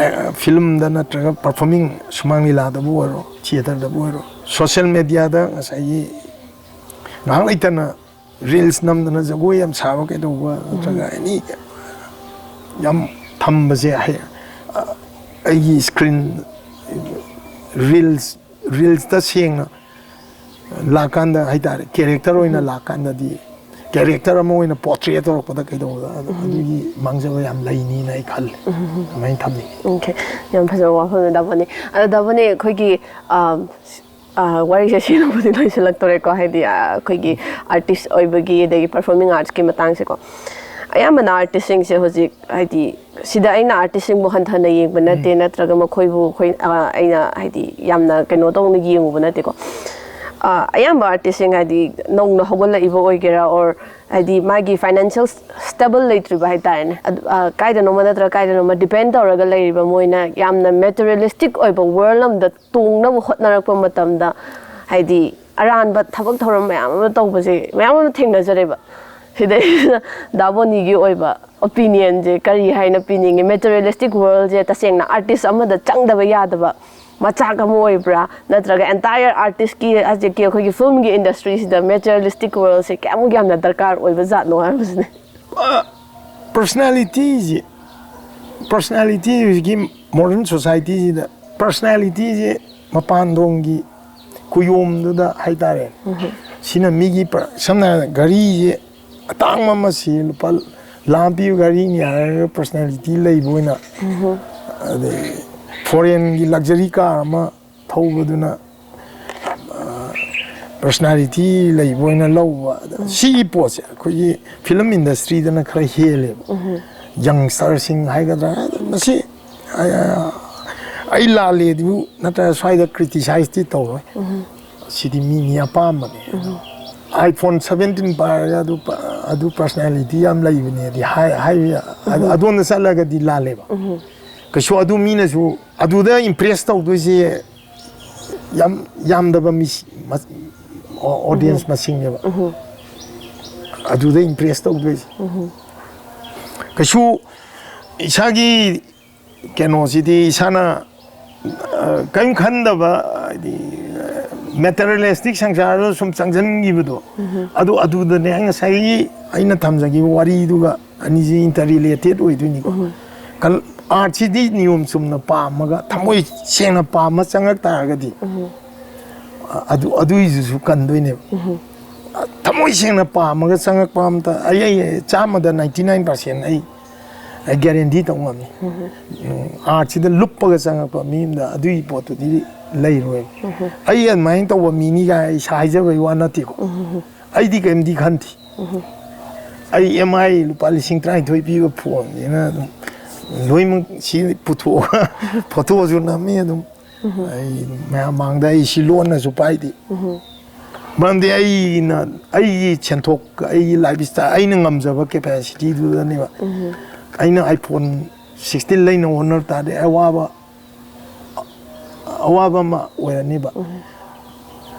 ꯐꯤꯂꯝꯗ ꯅꯠꯇ꯭ꯔꯒ ꯄꯔꯐꯣꯔꯃꯤꯡ ꯁꯨꯃꯥꯡ ꯂꯤꯂꯥꯗꯕꯨ ꯑꯣꯏꯔꯣ, ꯊꯤꯌꯦꯇꯔꯗꯕꯨ ꯑꯣꯏꯔꯣ, ꯁꯣꯁꯦꯜ ꯃꯦꯗꯤꯌꯥꯗ ꯉꯁꯥꯏꯒꯤ ꯉꯥꯏꯍꯥꯛ ꯂꯩꯇꯅ ꯔꯤꯜꯁ ꯅꯝꯗꯅ ꯖꯒꯣꯏ ꯌꯥꯝ ꯁꯥꯕ ꯀꯩꯗꯧꯕ ꯅꯠꯇ꯭ꯔꯒ ꯑꯦꯅꯤ ꯌꯥꯝ ꯊꯝꯕꯁꯦ ꯑꯩꯒꯤ ꯁ꯭ꯀ꯭ꯔꯤꯟ ꯔꯤꯜꯁ ꯔꯤꯜꯁꯇ ꯁꯦꯡꯅ ꯂꯥꯛꯀꯥꯟꯗ ꯍꯥꯏꯇꯥꯔꯦ, ꯀꯦꯔꯦꯛꯇꯔ ꯑꯣꯏꯅ ꯂꯥꯛꯀꯥꯟꯗꯗꯤ ꯀꯦꯔꯦꯛꯇꯔ ꯑꯃ ꯑꯣꯏꯅ ꯄꯣꯔꯇ꯭ꯔꯦ ꯇꯧꯔꯛꯄꯗ ꯀꯩꯗꯧꯕꯗ ꯑꯗꯨꯒꯤ ꯃꯥꯡꯖꯕ ꯌꯥꯝ ꯂꯩꯅꯤꯅ ꯑꯩ ꯈꯜꯂꯦ꯫ ꯑꯗꯨꯃꯥꯏꯅ ꯊꯝꯅꯤꯡꯉꯤ꯫ ꯑꯣꯀꯦ, ꯌꯥꯝ ꯐꯖꯕ ꯋꯥꯐꯝꯅꯤ ꯗꯥꯕꯣꯅꯤ꯫ ꯑꯗꯣ ꯗꯥꯕꯣꯅꯤ, ꯑꯩꯈꯣꯏꯒꯤ ꯋꯥꯔꯤꯁꯦ ꯁꯤꯅꯕꯨꯗꯤ ꯂꯣꯏꯁꯤꯜꯂꯛꯇꯣꯔꯦꯀꯣ, ꯍꯥꯏꯗꯤ ꯑꯩꯈꯣꯏꯒꯤ ꯑꯥꯔꯇꯤꯁ ꯑꯣꯏꯕꯒꯤ ꯑꯗꯒꯤ ꯄꯔꯐꯣꯔꯃꯤꯡ ꯑꯥꯔꯠꯁꯀꯤ ꯃꯇꯥꯡꯁꯦꯀꯣ꯫ ꯑꯌꯥꯝꯕꯅ ꯑꯥꯔꯇꯤꯁꯁꯤꯡꯁꯦ ꯍꯧꯖꯤꯛ, ꯍꯥꯏꯗꯤ ꯁꯤꯗ ꯑꯩꯅ ꯑꯥꯔꯇꯤꯁꯁꯤꯡꯕꯨ ꯍꯟꯊꯅ ꯌꯦꯡꯕ ꯅꯠꯇꯦ, ꯅꯠꯇ꯭ꯔꯒ ꯃꯈꯣꯏꯕꯨ ꯑꯩꯈꯣꯏ ꯑꯩꯅ ꯍꯥꯏꯗꯤ ꯌꯥꯝꯅ ꯀꯩꯅꯣ ꯇꯧꯅ ꯌꯦꯡꯉꯨꯕ ꯅꯠꯇꯦꯀꯣ꯫ ꯑꯌꯥꯝꯕ ꯑꯥꯔꯇꯤꯁꯁꯤꯡ ꯍꯥꯏꯗꯤ ꯅꯧꯅ ꯍꯧꯒꯠꯂꯛꯏꯕ ꯑꯣꯏꯒꯦꯔꯥ, ꯑꯣꯔ ꯍꯥꯏꯗꯤ ꯃꯥꯒꯤ ꯐꯥꯏꯅꯥꯟꯁꯤꯌꯦꯜ ꯁ꯭ꯇꯦꯕꯜ ꯂꯩꯇ꯭ꯔꯤꯕ ꯍꯥꯏꯇꯥꯔꯦꯅꯦ, ꯀꯥꯏꯗꯅꯣꯃ ꯅꯠꯇ꯭ꯔꯒ ꯀꯥꯏꯗꯅꯣꯃ ꯗꯤꯄꯦꯟ ꯇꯧꯔꯒ ꯂꯩꯔꯤꯕ, ꯃꯣꯏꯅ ꯌꯥꯝꯅ ꯃꯦꯇꯔꯤꯌꯦꯂꯤꯁꯇꯤꯛ ꯑꯣꯏꯕ ꯋꯥꯔꯜ ꯑꯃꯗ ꯇꯣꯡꯅꯕ ꯍꯣꯠꯅꯔꯛꯄ ꯃꯇꯝꯗ, ꯍꯥꯏꯗꯤ ꯑꯔꯥꯟꯕ ꯊꯕꯛ ꯊꯧꯔꯝ ꯃꯌꯥꯝ ꯑꯃ ꯇꯧꯕꯁꯦ ꯃꯌꯥꯝ ꯑꯃ ꯊꯦꯡꯅꯖꯔꯦꯕ꯫ ꯁꯤꯗꯩꯁꯤꯗ ꯗꯥꯕꯣꯅꯤꯒꯤ ꯑꯣꯏꯕ ꯑꯣꯄꯤꯅꯤꯌꯟꯁꯦ ꯀꯔꯤ ꯍꯥꯏꯅ ꯄꯤꯅꯤꯡꯉꯤ? ꯃꯦꯇꯔꯤꯌꯦꯂꯤꯁꯇꯤꯛ ꯋꯥꯔꯜꯁꯦ ꯇꯁꯦꯡꯅ ꯑꯥꯔꯇꯤꯁ ꯑꯃꯗ ꯆꯪꯗꯕ ꯌꯥꯗꯕ ꯃꯆꯥꯛ ꯑꯃ ꯑꯣꯏꯕ꯭ꯔꯥ? ꯅꯠꯇ꯭ꯔꯒ ꯑꯦꯟꯇꯥꯌꯔ ꯑꯥꯔꯇꯤꯁꯀꯤ ꯍꯧꯖꯤꯛꯀꯤ ꯑꯩꯈꯣꯏꯒꯤ ꯐꯤꯂꯝꯒꯤ ꯏꯟꯗꯁꯇ꯭ꯔꯤꯁꯤꯗ ꯃꯦꯇꯔꯤꯌꯦꯂꯤꯁꯇꯤꯛ ꯋꯥꯔꯜꯁꯦ ꯀꯌꯥꯃꯨꯛ ꯌꯥꯝꯅ ꯗꯔꯀꯥꯔ ꯑꯣꯏꯕ ꯖꯥꯠꯅꯣ ꯍꯥꯏꯕꯁꯤꯅꯦ꯫ ꯄꯔꯁꯅꯦꯂꯤꯇꯤꯁꯤ ꯄꯔꯁꯅꯦꯂꯤꯇꯤ ꯍꯧꯖꯤꯛꯀꯤ ꯃꯣꯗꯔꯟ ꯁꯣꯁꯥꯏꯇꯤꯁꯤꯗ ꯄꯔꯁꯅꯦꯂꯤꯇꯤꯁꯤ ꯃꯄꯥꯟꯊꯣꯡꯒꯤ ꯀꯨꯌꯣꯝꯗꯨꯗ ꯍꯥꯏꯇꯥꯔꯦ꯫ ꯁꯤꯅ ꯃꯤꯒꯤ ꯄ- ꯁꯝꯅ ꯍꯥꯏꯔꯕꯗ ꯘꯔꯤꯁꯦ ꯑꯇꯥꯡꯕ ꯑꯃ ꯁꯤ ꯂꯨꯄꯥ ꯂꯥꯈ ꯄꯤꯕ ꯘꯔꯤꯅꯤ ꯍꯥꯏꯔꯒ ꯄꯔꯁꯅꯦꯂꯤꯇꯤ ꯂꯩꯕ ꯑꯣꯏꯅ, ꯑꯗꯩ ꯐꯣꯔꯦꯟꯒꯤ ꯂꯛꯖꯔꯤ ꯀꯥꯔ ꯑꯃ ꯊꯧꯕꯗꯨꯅ ꯄꯔꯁꯅꯦꯂꯤꯇꯤ ꯂꯩꯕ ꯑꯣꯏꯅ ꯂꯧꯕ꯫ ꯁꯤꯒꯤ ꯄꯣꯠꯁꯦ ꯑꯩꯈꯣꯏꯒꯤ ꯐꯤꯂꯝ ꯏꯟꯗꯁꯇ꯭ꯔꯤꯗꯅ ꯈꯔ ꯍꯦꯜꯂꯦꯕ꯫ ꯌꯪꯁꯇꯔꯁꯤꯡ ꯍꯥꯏꯒꯗ꯭ꯔꯥ, ꯃꯁꯤ ꯑꯩ ꯂꯥꯜꯂꯦ ꯑꯗꯨꯕꯨ ꯅꯠꯇ꯭ꯔꯒ ꯁ꯭ꯋꯥꯏꯗ ꯀ꯭ꯔꯤꯇꯤꯁꯥꯏꯖꯇꯤ ꯇꯧꯔꯣꯏ꯫ ꯁꯤꯗꯤ ꯃꯤ ꯃꯤ ꯑꯄꯥꯝꯕꯅꯦ꯫ ꯑꯥꯏꯐꯣꯟ ꯁꯚꯦꯟꯇꯤꯟ ꯄꯥꯏꯔꯒ ꯑꯗꯨ ꯄ- ꯑꯗꯨ ꯄꯔꯁꯅꯦꯂꯤꯇꯤ ꯌꯥꯝ ꯂꯩꯕꯅꯦꯗꯤ ꯍꯥꯏ- ꯍꯥꯏꯕ ꯌꯥ- ꯑꯗ- ꯑꯗꯣꯝꯗ ꯆꯠꯂꯒꯗꯤ ꯂꯥꯜꯂꯦꯕ꯫ ꯀꯩꯁꯨ ꯑꯗꯨ ꯃꯤꯅꯁꯨ ꯑꯗꯨꯗ ꯏꯝꯄ꯭ꯔꯦꯁ ꯇꯧꯗꯣꯏꯁꯦ ꯌꯥꯝ ꯌꯥꯝꯗꯕ ꯃꯤ ꯑꯣꯗꯤꯌꯦꯟꯁ ꯃꯁꯤꯡꯅꯦꯕ꯫ ꯑꯗꯨꯗ ꯏꯝꯄ꯭ꯔꯦꯁ ꯇꯧꯗꯣꯏꯁꯦ꯫ ꯀꯩꯁꯨ ꯏꯁꯥꯒꯤ ꯀꯩꯅꯣꯁꯤꯗꯤ ꯏꯁꯥꯅ, ꯑ, ꯀꯔꯤꯝ ꯈꯟꯗꯕ, ꯍꯥꯏꯗꯤ, ꯃꯦꯇꯔꯤꯌꯦꯂꯤꯁꯇꯤꯛ ꯁꯪꯁꯥꯔꯗ ꯁꯨꯝ ꯆꯪꯁꯤꯟꯈꯤꯕꯗꯣ, ꯑꯗꯨ, ꯑꯗꯨꯗꯅꯦ ꯉꯁꯥꯏꯒꯤ ꯑꯩꯅ ꯊꯝꯖꯈꯤꯕ ꯋꯥꯔꯤꯗꯨꯒ ꯑꯅꯤꯁꯤ ꯏꯟꯇꯔ ꯔꯤꯂꯦꯇꯦꯠ ꯑꯣꯏꯗꯣꯏꯅꯤꯀꯣ꯫ ꯀꯜ-, ꯑꯥꯔꯠꯁꯤꯗꯤ ꯅꯤꯌꯣꯝ ꯆꯨꯝꯅ ꯄꯥꯝꯃꯒ ꯊꯃꯣꯏ ꯁꯦꯡꯅ ꯄꯥꯝꯃ ꯆꯪꯉꯛ ꯇꯥꯔꯒꯗꯤ, ꯑꯗꯨ, ꯑꯗꯨꯏꯗꯨꯁꯨ ꯀꯟꯗꯣꯏꯅꯦꯕ꯫ ꯊꯃꯣꯏ ꯁꯦꯡꯅ ꯄꯥꯝꯃꯒ ꯆꯪꯉꯛꯄ ꯑꯝꯇ, ꯑꯩ, ꯑꯩ ꯆꯥꯝꯃꯗ ninety nine percent ꯑꯩ, ꯑꯩ ꯒꯦꯔꯦꯟꯇꯤ ꯇꯧ ꯉꯝꯃꯤ꯫ ꯎꯝ, ꯑꯥꯔꯠꯁꯤꯗ ꯂꯨꯞꯄꯒ ꯆꯪꯉꯛꯄ ꯃꯤ ꯑꯃꯗ ꯑꯗꯨꯒꯤ ꯄꯣꯠꯇꯨꯗꯤ ꯂꯩꯔꯣꯏꯕ꯫ ꯑꯩ ꯑꯗꯨꯃꯥꯏꯅ ꯇꯧꯕ ꯃꯤꯅꯤ ꯀꯥꯏ ꯑꯩ ꯏꯁꯥ ꯍꯥꯏꯖꯕꯒꯤ ꯋꯥ ꯅꯠꯇꯦꯀꯣ꯫ ꯑꯩꯗꯤ ꯀꯔꯤꯝꯗꯤ ꯈꯟꯗꯦ꯫ ꯑꯩ ꯑꯦꯝ ꯑꯥꯏ ꯂꯨꯄꯥ ꯂꯤꯁꯤꯡ ꯇꯔꯥꯅꯤꯊꯣꯏ ꯄꯤꯕ ꯐꯣꯟꯁꯤꯅ ꯑꯗꯨꯝ ꯂꯣꯏꯅꯃꯛ ꯁꯤ ꯄꯨꯊꯣꯛꯑꯒ ꯐꯣꯇꯣꯁꯨ ꯅꯝꯃꯤ ꯑꯗꯨꯝ꯫ ꯑꯩ ꯃꯌꯥꯝ ꯃꯥꯡꯗ ꯑꯩ ꯁꯤ ꯂꯣꯟꯅꯁꯨ ꯄꯥꯏꯗꯦ꯫ ꯃꯔꯝꯗꯤ ꯑꯩꯅ, ꯑꯩꯒꯤ ꯁꯦꯟꯊꯣꯛ, ꯑꯩꯒꯤ ꯂꯥꯏꯐ ꯏꯁꯇꯥꯏꯜ, ꯑꯩꯅ ꯉꯝꯖꯕ ꯀꯦꯄꯦꯁꯤꯇꯤꯗꯨꯗꯅꯦꯕ꯫ ꯑꯩꯅ iPhone sixteen ꯂꯩꯅ ꯍꯣꯠꯅꯕ ꯇꯥꯔꯗꯤ ꯑꯋꯥꯕ, ꯑꯋꯥꯕ ꯑꯃ ꯑꯣꯏꯔꯅꯤꯕ꯫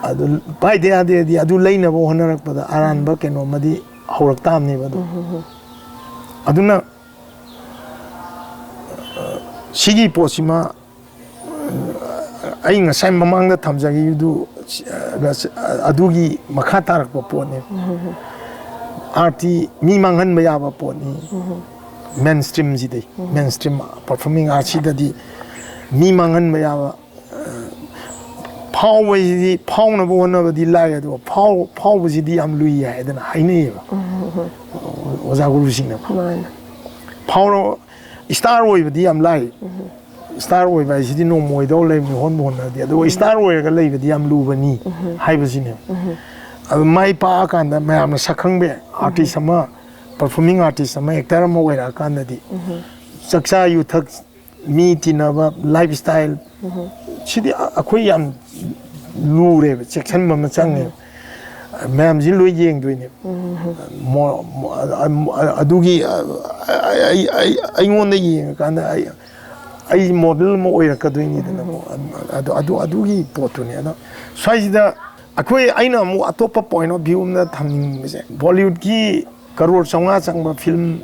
ꯑꯗꯨ ꯄꯥꯏꯗ ꯌꯥꯗꯦꯗꯤ ꯑꯗꯨ ꯂꯩꯅꯕ ꯍꯣꯠꯅꯔꯛꯄꯗ ꯑꯔꯥꯟꯕ ꯀꯩꯅꯣꯝꯃꯗꯤ ꯍꯧꯔꯛ ꯇꯥꯕꯅꯦꯕ ꯑꯗꯨ꯫ ꯑꯗꯨꯅ ꯁꯤꯒꯤ ꯄꯣꯠꯁꯤꯃ ꯑꯩ ꯉꯁꯥꯏ ꯃꯃꯥꯡꯗ ꯊꯝꯖꯈꯤꯕꯗꯨ, ꯑꯗꯨꯒꯤ ꯃꯈꯥ ꯇꯥꯔꯛꯄ ꯄꯣꯠꯅꯦ꯫ ꯑꯥꯔꯠꯇꯤ ꯃꯤ ꯃꯥꯡꯍꯟꯕ ꯌꯥꯕ ꯄꯣꯠꯅꯤ꯫ ꯃꯦꯟ ꯁ꯭ꯇ꯭ꯔꯤꯝꯁꯤꯗꯤ, ꯃꯦꯟ ꯁ꯭ꯇ꯭ꯔꯤꯝ ꯄꯔꯐꯣꯔꯃꯤꯡ ꯑꯥꯔꯠꯁꯤꯗꯗꯤ ꯃꯤ ꯃꯥꯡꯍꯟꯕ ꯌꯥꯕ, ꯐꯥꯎꯕꯁꯤꯗꯤ, ꯐꯥꯎꯅꯕ ꯍꯣꯠꯅꯕꯗꯤ ꯂꯥꯏ, ꯑꯗꯨꯒ ꯐꯥꯎ-, ꯐꯥꯎꯕꯁꯤꯗꯤ ꯌꯥꯝ ꯂꯨꯏ ꯍꯥꯏꯗꯅ ꯍꯥꯏꯅꯩꯌꯦꯕ ꯑꯣꯖꯥ ꯒꯨꯔꯨꯁꯤꯡꯅ꯫ ꯃꯥꯅꯦ꯫ ꯐꯥꯎꯔ-, ꯏꯁꯇꯥꯔ ꯑꯣꯏꯕꯗꯤ ꯌꯥꯝ ꯂꯥꯏ꯫ ꯏꯁꯇꯥꯔ ꯑꯣꯏꯕ ꯍꯥꯏꯁꯤꯗꯤ ꯅꯣꯡꯃ ꯑꯣꯏꯗꯧ ꯂꯩꯕꯅꯤ, ꯍꯣꯟꯕ ꯍꯣꯠꯅꯔꯗꯤ꯫ ꯑꯗꯨꯒ ꯏꯁꯇꯥꯔ ꯑꯣꯏꯔꯒ ꯂꯩꯕꯗꯤ ꯌꯥꯝ ꯂꯨꯕꯅꯤ ꯍꯥꯏꯕꯁꯤꯅꯦ꯫ ꯑꯗꯨ ꯃꯥꯏ ꯄꯥꯛꯑꯀꯥꯟꯗ ꯃꯌꯥꯝꯅ ꯁꯛ ꯈꯪꯕ ꯑꯥꯔꯇꯤꯁ ꯑꯃ, ꯄꯔꯐꯣꯔꯃꯤꯡ ꯑꯥꯔꯇꯤꯁ ꯑꯃ, ꯑꯦꯛꯇꯔ ꯑꯃ ꯑꯣꯏꯔꯛꯑꯀꯥꯟꯗꯗꯤ ꯆꯥꯛꯆꯥ ꯌꯨꯊꯛ, ꯃꯤ ꯇꯤꯟꯅꯕ, ꯂꯥꯏꯐ ꯏꯁꯇꯥꯏꯜ, ꯁꯤꯗꯤ ꯑ-, ꯑꯩꯈꯣꯏ ꯌꯥꯝ ꯂꯨꯔꯦꯕ, ꯆꯦꯛꯁꯤꯟꯕ ꯑꯃ ꯆꯪꯉꯦꯕ꯫ ꯃꯌꯥꯝꯁꯤ ꯂꯣꯏ ꯌꯦꯡꯗꯣꯏꯅꯦꯕ꯫ ꯃꯣ-, ꯃꯣ-, ꯑ-, ꯑ-, ꯑꯗꯨꯒꯤ, ꯑ-, ꯑꯩ-, ꯑꯩ-, ꯑꯩꯉꯣꯟꯗ ꯌꯦꯡꯉꯀꯥꯟꯗ ꯑꯩ, ꯑꯩ ꯃꯣꯗꯦꯜ ꯑꯃ ꯑꯣꯏꯔꯛꯀꯗꯣꯏꯅꯤꯗꯅꯀꯣ꯫ ꯑꯗꯨ, ꯑꯗꯨ, ꯑꯗꯨꯒꯤ ꯄꯣꯠꯇꯨꯅꯤ꯫ ꯑꯗꯣ ꯁ꯭ꯋꯥꯏꯁꯤꯗ ꯑꯩꯈꯣꯏ, ꯑꯩꯅ ꯑꯃꯨꯛ ꯑꯇꯣꯞꯄ point of view ꯑꯃꯗ ꯊꯝꯅꯤꯡꯕꯁꯦ, ꯕꯣꯂꯤꯋꯨꯗꯀꯤ ꯀꯔꯣꯔ ꯆꯥꯝꯃꯉꯥ ꯆꯪꯕ ꯐꯤꯂꯝ,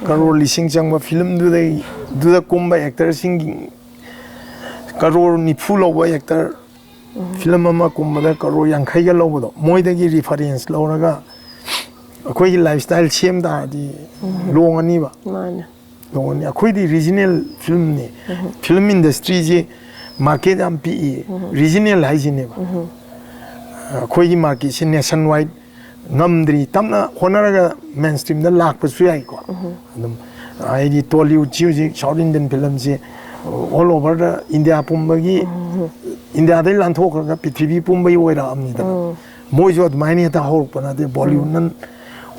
ꯀꯔꯣꯔ ꯂꯤꯁꯤꯡ ꯆꯪꯕ ꯐꯤꯂꯝꯗꯨꯗꯩ, ꯗꯨꯗ ꯀꯨꯝꯕ ꯑꯦꯛꯇꯔꯁꯤꯡꯒꯤ, ꯀꯔꯣꯔ ꯅꯤꯐꯨ ꯂꯧꯕ ꯑꯦꯛꯇꯔ, ꯐꯤꯂꯝ ꯑꯃ ꯀꯨꯝꯕꯗ ꯀꯔꯣꯔ ꯌꯥꯡꯈꯩꯒ ꯂꯧꯕꯗꯣ, ꯃꯣꯏꯗꯒꯤ reference ꯂꯧꯔꯒ ꯑꯩꯈꯣꯏꯒꯤ lifestyle ꯁꯦꯝ ꯇꯥꯔꯗꯤ ꯂꯣꯡꯉꯅꯤꯕ꯫ ꯃꯥꯅꯦ꯫ ꯂꯣꯡꯉꯅꯤ꯫ ꯑꯩꯈꯣꯏꯗꯤ regional ꯐꯤꯂꯝꯅꯤ꯫ ꯐꯤꯂꯝ industryꯁꯦ market ꯌꯥꯝ ꯄꯤꯛꯏ꯫ Regional ꯍꯥꯏꯁꯤꯅꯦꯕ꯫ ꯑꯩꯈꯣꯏꯒꯤ marketꯁꯦ nationwide ꯉꯝꯗ꯭ꯔꯤ꯫ ꯇꯞꯅ ꯍꯣꯠꯅꯔꯒ mainstreamꯗ ꯂꯥꯛꯄꯁꯨ ꯌꯥꯏꯀꯣ꯫ ꯑꯗꯨꯝ ꯍꯥꯏꯗꯤ Tollywoodꯁꯤ ꯍꯧꯖꯤꯛ South Indian ꯐꯤꯂꯝꯁꯦ all over the India ꯄꯨꯝꯕꯒꯤ, Indiaꯗꯩ ꯂꯥꯟꯊꯣꯛꯈ꯭ꯔꯒ ꯄ꯭ꯔꯤꯊꯤꯕꯤ ꯄꯨꯝꯕꯒꯤ ꯑꯣꯏꯔꯛꯑꯕꯅꯤꯗꯅ꯫ ꯃꯣꯏꯁꯨ ꯑꯗꯨꯃꯥꯏꯅ ꯍꯦꯛꯇ ꯍꯧꯔꯛꯄ ꯅꯠꯇꯦ꯫ Bollywoodꯅ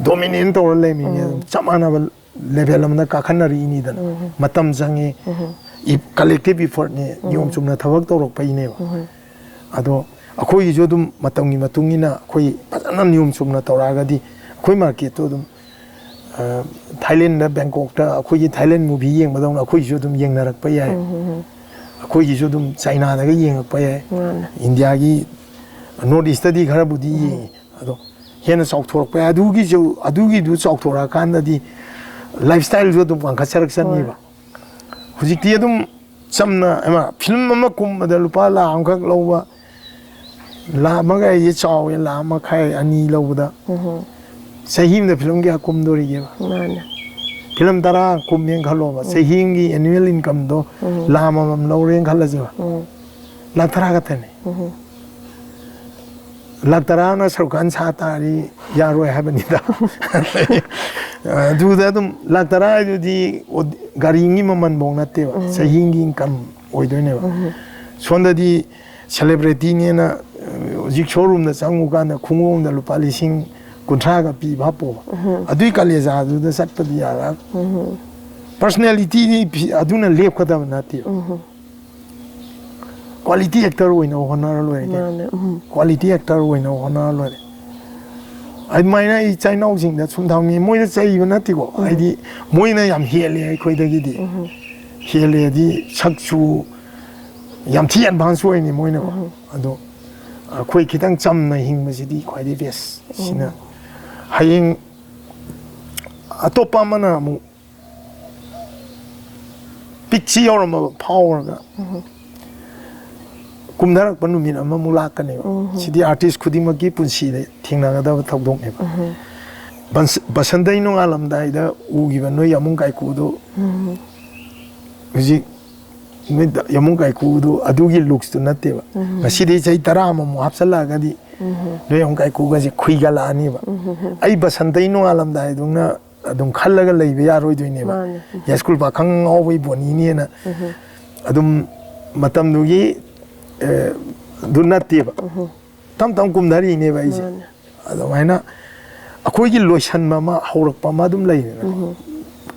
dominate ꯇꯧꯔ ꯂꯩꯃꯤꯅꯦ꯫ ꯑꯗꯨꯝ ꯆꯞ ꯃꯥꯟꯅꯕ level ꯑꯃꯗ ꯀꯥꯈꯠꯅꯔꯛꯏꯅꯤꯗꯅ꯫ ꯃꯇꯝ ꯆꯪꯉꯤ꯫ E-, collective effortꯅꯤ꯫ ꯅꯤꯌꯣꯝ ꯆꯨꯝꯅ ꯊꯕꯛ ꯇꯧꯔꯛꯄꯩꯅꯦꯕ꯫ ꯑꯗꯣ ꯑꯩꯈꯣꯏꯒꯤꯁꯨ ꯑꯗꯨꯝ ꯃꯇꯝꯒꯤ ꯃꯇꯨꯡ ꯏꯟꯅ ꯑꯩꯈꯣꯏ ꯐꯖꯅ ꯅꯤꯌꯣꯝ ꯆꯨꯝꯅ ꯇꯧꯔꯛꯑꯒꯗꯤ ꯑꯩꯈꯣꯏ marketꯇꯣ ꯑꯗꯨꯝ, ꯑ, Thailandꯗ, Bangkokꯇ ꯑꯩꯈꯣꯏꯒꯤ Thailand movie ꯌꯦꯡꯕꯗꯧꯅ ꯑꯩꯈꯣꯏꯒꯤꯁꯨ ꯑꯗꯨꯝ ꯌꯦꯡꯅꯔꯛꯄ ꯌꯥꯏ꯫ ꯑꯩꯈꯣꯏꯒꯤꯁꯨ ꯑꯗꯨꯝ Chinaꯗꯒ ꯌꯦꯡꯉꯛꯄ ꯌꯥꯏ꯫ ꯃꯥꯅꯦ꯫ Indiaꯒꯤ North Eastꯇꯗꯤ ꯈꯔꯕꯨꯗꯤ ꯌꯦꯡꯉꯤ꯫ ꯑꯗꯣ ꯍꯦꯟꯅ ꯆꯥꯎꯊꯣꯔꯛꯄ ꯌꯥꯏ꯫ ꯑꯗꯨꯒꯤꯁꯨ, ꯑꯗꯨꯒꯤꯗꯨ ꯆꯥꯎꯊꯣꯔꯛꯑꯀꯥꯟꯗꯗꯤ lifestyleꯁꯨ ꯑꯗꯨꯝ ꯋꯥꯡꯈꯠꯆꯔꯛꯆꯅꯤꯕ꯫ ꯍꯧꯖꯤꯛꯇꯤ ꯑꯗꯨꯝ ꯆꯝꯅ, ꯍꯩꯃꯥ, ꯐꯤꯂꯝ ꯑꯃ ꯀꯨꯝꯕꯗ ꯂꯨꯄꯥ ꯂꯥꯈ ꯑꯃꯈꯛ ꯂꯧꯕ, ꯂꯥꯈ ꯑꯃꯒ ꯍꯥꯏꯁꯦ ꯆꯥꯎꯋꯦ, ꯂꯥꯈ ꯃꯈꯥꯏ, ꯑꯅꯤ ꯂꯧꯕꯗ꯫ ꯆꯍꯤ ꯑꯃꯗ ꯐꯤꯂꯝ ꯀꯌꯥ ꯀꯨꯝꯗꯣꯔꯤꯒꯦꯕ? ꯃꯥꯅꯦ꯫ ꯐꯤꯂꯝ ꯇꯔꯥ ꯀꯨꯝꯃꯦꯅ ꯈꯜꯂꯣꯕ, ꯆꯍꯤ ꯑꯃꯒꯤ annual incomeꯗꯣ ꯂꯥꯈ ꯑꯃꯃꯝ ꯂꯧꯔꯦꯅ ꯈꯜꯂꯁꯦꯕ꯫ ꯂꯥꯈ ꯇꯔꯥ ꯈꯛꯇꯅꯦ꯫ ꯂꯥꯈ ꯇꯔꯥꯅ ꯁꯔꯨꯛ ꯈꯥꯟ ꯁꯥ ꯇꯥꯔꯗꯤ ꯌꯥꯔꯣꯏ ꯍꯥꯏꯕꯅꯤꯗ꯫ ꯑꯗꯨꯗ ꯑꯗꯨꯝ ꯂꯥꯈ ꯇꯔꯥ ꯍꯥꯏꯗꯨꯗꯤ ꯑꯣ-, ꯒꯥꯔꯤ ꯑꯃꯒꯤ ꯃꯃꯜꯐꯧ ꯅꯠꯇꯦꯕ, ꯆꯍꯤ ꯑꯃꯒꯤ income ꯑꯣꯏꯗꯣꯏꯅꯦꯕ꯫ ꯁꯣꯝꯗꯗꯤ celebrityꯅꯦꯅ, ꯑ, ꯍꯧꯖꯤꯛ showroomꯗ ꯆꯪꯉꯨꯀꯥꯟꯗ ꯈꯣꯡꯎꯣꯡꯗ ꯂꯨꯄꯥ ꯂꯤꯁꯤꯡ ꯀꯨꯟꯊ꯭ꯔꯥꯒ ꯄꯤꯕ ꯍꯥꯞꯄꯣꯕ꯫ ꯑꯗꯨꯏ ꯀꯥꯂꯦꯖꯥꯗꯨꯗ ꯆꯠꯄꯗꯤ ꯌꯥꯔꯛ-, personalityꯗꯤ ꯐꯤ-, ꯑꯗꯨꯅ ꯂꯦꯞꯀꯗꯕ ꯅꯠꯇꯦꯕ꯫ Quality actor ꯑꯣꯏꯅꯕ ꯍꯣꯠꯅꯔ ꯂꯣꯏꯔꯦ ꯀꯩꯅꯣ꯫ ꯃꯥꯅꯦ, ꯎꯝ꯫ Quality actor ꯑꯣꯏꯅꯕ ꯍꯣꯠꯅꯔ ꯂꯣꯏꯔꯦ꯫ ꯑꯗꯨꯃꯥꯏꯅ ꯑꯩ ꯏꯆꯥ ꯏꯅꯥꯎꯁꯤꯡꯗ ꯁꯨꯝ ꯊꯝꯉꯤ꯫ ꯃꯣꯏꯗ ꯆꯩꯕ ꯅꯠꯇꯦꯀꯣ꯫ ꯍꯥꯏꯗꯤ ꯃꯣꯏꯅ ꯌꯥꯝ ꯍꯦꯜꯂꯦ ꯑꯩꯈꯣꯏꯗꯒꯤꯗꯤ꯫ ꯍꯦꯜꯂꯦꯗꯤ ꯁꯛꯁꯨ ꯌꯥꯝ ꯊꯤ advance ꯑꯣꯏꯅꯤ ꯃꯣꯏꯅꯀꯣ꯫ ꯑꯗꯣ ꯑꯩꯈꯣꯏ ꯈꯤꯇꯪ ꯆꯝꯅ ꯍꯤꯡꯕꯁꯤꯗꯤ ꯈ꯭ꯋꯥꯏꯗꯒꯤ ꯕꯦꯁ꯫ ꯁꯤꯅ ꯍꯌꯦꯡ ꯑꯇꯣꯞꯄ ꯑꯃꯅ ꯑꯃꯨꯛ ꯄꯤꯛꯁꯤ ꯌꯧꯔꯝꯃꯕ ꯐꯥꯎꯔꯒ ꯀꯨꯝꯊꯔꯛꯄ ꯅꯨꯃꯤꯠ ꯑꯃꯃꯨꯛ ꯂꯥꯛꯀꯅꯦꯕ꯫ ꯁꯤꯗꯤ ꯑꯥꯔꯇꯤꯁ ꯈꯨꯗꯤꯡꯃꯛꯀꯤ ꯄꯨꯟꯁꯤꯗ ꯊꯦꯡꯅꯒꯗꯕ ꯊꯧꯗꯣꯛꯅꯦꯕ꯫ ꯕꯟꯁ- ꯕꯁꯟꯇꯩ ꯅꯣꯡꯉꯥꯜꯂꯝꯗꯥꯏꯗ ꯎꯈꯤꯕ ꯅꯣꯏ ꯌꯥꯃꯨꯡ ꯀꯥꯏꯀꯨꯗꯣ ꯍꯧꯖꯤꯛ ꯅꯣꯏ ꯗ- ꯌꯥꯃꯨꯡ ꯀꯥꯏꯀꯨꯗꯣ ꯑꯗꯨꯒꯤ ꯂꯨꯛꯁꯇꯨ ꯅꯠꯇꯦꯕ꯫ ꯉꯁꯤꯗꯤ ꯆꯍꯤ ꯇꯔꯥ ꯑꯃꯃꯨꯛ ꯍꯥꯞꯆꯜꯂꯛꯑꯒꯗꯤ ꯅꯣꯏ ꯌꯥꯃꯨꯡ ꯀꯥꯏꯀꯨꯒꯁꯦ ꯈꯨꯏꯒꯠꯂꯛꯑꯅꯤꯕ꯫ ꯑꯩ ꯕꯁꯟꯇꯩ ꯅꯣꯡꯉꯥꯜꯂꯝꯗꯥꯏꯗꯧꯅ ꯑꯗꯨꯝ ꯈꯜꯂꯒ ꯂꯩꯕ ꯌꯥꯔꯣꯏꯗꯣꯏꯅꯦꯕ꯫ ꯃꯥꯅꯦ꯫ ꯌꯥꯏꯁ꯭ꯀꯨꯜ ꯄꯥꯈꯪ ꯉꯥꯎꯕꯩ ꯕꯣꯅꯤꯅꯦꯅ ꯑꯗꯨꯝ ꯃꯇꯝꯗꯨꯒꯤ ꯑꯦ, ꯑꯗꯨ ꯅꯠꯇꯦꯕ꯫ ꯇꯞ ꯇꯞ ꯀꯨꯝꯊꯔꯛꯏꯅꯦꯕ ꯑꯩꯁꯦ꯫ ꯃꯥꯅꯦ꯫ ꯑꯗꯨꯃꯥꯏꯅ ꯑꯩꯈꯣꯏꯒꯤ ꯂꯣꯏꯁꯟꯕ ꯑꯃ, ꯍꯧꯔꯛꯄ ꯑꯃ ꯑꯗꯨꯝ ꯂꯩꯗꯅ꯫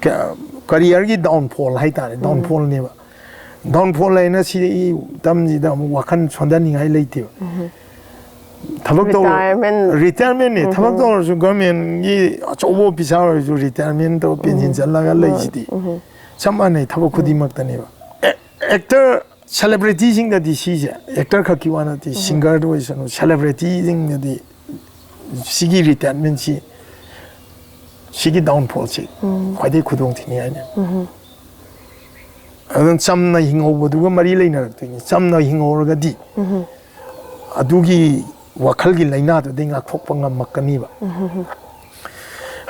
ꯀ- ꯀꯔꯤꯌꯔꯒꯤ ꯗꯥꯎꯟꯐꯣꯜ ꯍꯥꯏꯇꯥꯔꯦ, ꯗꯥꯎꯟꯐꯣꯜꯅꯦꯕ꯫ ꯗꯥꯎꯟꯐꯣꯜ ꯍꯥꯏꯅ ꯁꯤ ꯇꯝꯁꯤꯗ ꯑꯃꯨꯛ ꯋꯥꯈꯜ ꯁꯣꯟꯊꯅꯤꯡꯉꯥꯏ ꯂꯩꯇꯦꯕ꯫ ꯊꯕꯛ ꯇꯧꯔ Retirement. ꯔꯤꯇꯥꯌꯔꯃꯦꯟꯅꯦ꯫ ꯊꯕꯛ ꯇꯧꯔꯁꯨ ꯒꯚꯔꯟꯃꯦꯟꯒꯤ ꯑꯆꯧꯕ ꯑꯣꯐꯤꯁꯥꯔ ꯑꯣꯏꯔꯁꯨ ꯔꯤꯇꯥꯌꯔꯃꯦꯟ ꯇꯧꯔ ꯄꯦꯟꯁꯤꯟ ꯆꯠꯂꯒ ꯂꯩꯁꯤꯗꯤ꯫ ꯆꯞ ꯃꯥꯟꯅꯩ ꯊꯕꯛ ꯈꯨꯗꯤꯡꯃꯛꯇꯅꯦꯕ꯫ ꯑꯦꯛꯇꯔ ꯁꯦꯂꯦꯕ꯭ꯔꯤꯇꯤꯁꯤꯡꯗꯗꯤ ꯁꯤꯁꯦ ꯑꯦꯛꯇꯔ ꯈꯛꯀꯤ ꯋꯥ ꯅꯠꯇꯦ, ꯁꯤꯡꯒꯔꯗ ꯑꯣꯏꯁꯅꯨ, ꯁꯦꯂꯦꯕ꯭ꯔꯤꯇꯤꯁꯤꯡꯗꯗꯤ ꯁꯤꯒꯤ ꯔꯤꯇꯥꯌꯔꯃꯦꯟꯁꯤ ꯁꯤꯒꯤ ꯗꯥꯎꯟꯐꯣꯜꯁꯤ ꯈ꯭ꯋꯥꯏꯗꯒꯤ ꯈꯨꯗꯣꯡ ꯊꯤꯅꯤꯡꯉꯥꯏꯅꯦ꯫ ꯑꯗꯨꯅ ꯆꯝꯅ ꯍꯤꯡꯍꯧꯕꯗꯨꯒ ꯃꯔꯤ ꯂꯩꯅꯔꯛꯇꯣꯏꯅꯤ꯫ ꯆꯝꯅ ꯍꯤꯡꯍꯧꯔꯒꯗꯤ ꯑꯗꯨꯒꯤ ꯋꯥꯈꯜꯒꯤ ꯂꯥꯏꯅꯥꯗꯨꯗꯩ ꯉꯥꯛꯊꯣꯛꯄ ꯉꯝꯃꯛꯀꯅꯤꯕ꯫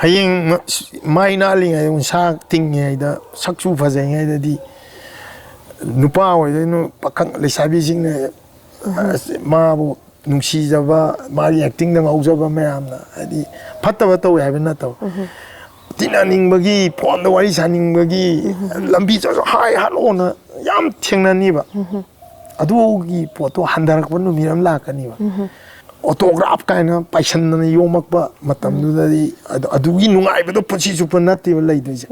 ꯍꯌꯦꯡ ꯃ- ꯃꯥꯏ ꯅꯥꯜꯂꯤꯉꯩꯗ, ꯎꯟꯁꯥ ꯇꯤꯡꯉꯤꯉꯩꯗ, ꯁꯛꯁꯨ ꯐꯖꯩꯉꯩꯗꯗꯤ ꯅꯨꯄꯥ ꯑꯣꯏꯗꯣꯏꯅꯣ ꯄꯥꯈꯪ ꯂꯩꯁꯥꯕꯤꯁꯤꯡꯅ ꯑꯁ, ꯃꯥꯕꯨ ꯅꯨꯡꯁꯤꯖꯕ, ꯃꯥꯒꯤ ꯑꯦꯛꯇꯤꯡꯗ ꯉꯥꯎꯖꯕ ꯃꯌꯥꯝꯅ, ꯍꯥꯏꯗꯤ ꯐꯠꯇꯕ ꯇꯧꯋꯦ ꯍꯥꯏꯕ ꯅꯠꯇꯕ, ꯇꯤꯟꯅꯅꯤꯡꯕꯒꯤ, ꯐꯣꯟꯗ ꯋꯥꯔꯤ ꯁꯥꯅꯤꯡꯕꯒꯤ, ꯂꯝꯕꯤ ꯆꯠꯁꯨ ꯍꯥꯏ ꯍꯜꯂꯣꯅ ꯌꯥꯝ ꯊꯦꯡꯅꯅꯤꯕ꯫ ꯑꯗꯨꯒꯤ ꯄꯣꯠꯇꯣ ꯍꯟꯊꯔꯛꯄ ꯅꯨꯃꯤꯠ ꯑꯃ ꯂꯥꯛꯀꯅꯤꯕ꯫ ꯑꯣꯇꯣꯒ꯭ꯔꯥꯐ ꯀꯥꯏꯅ ꯄꯥꯏꯁꯟꯗꯅ ꯌꯣꯝꯃꯛꯄ ꯃꯇꯝꯗꯨꯗꯗꯤ ꯑꯗꯨ- ꯑꯗꯨꯒꯤ ꯅꯨꯡꯉꯥꯏꯕꯗꯣ ꯄꯨꯟꯁꯤ ꯆꯨꯞꯄ ꯅꯠꯇꯦꯕ ꯂꯩꯗꯣꯏꯁꯦ꯫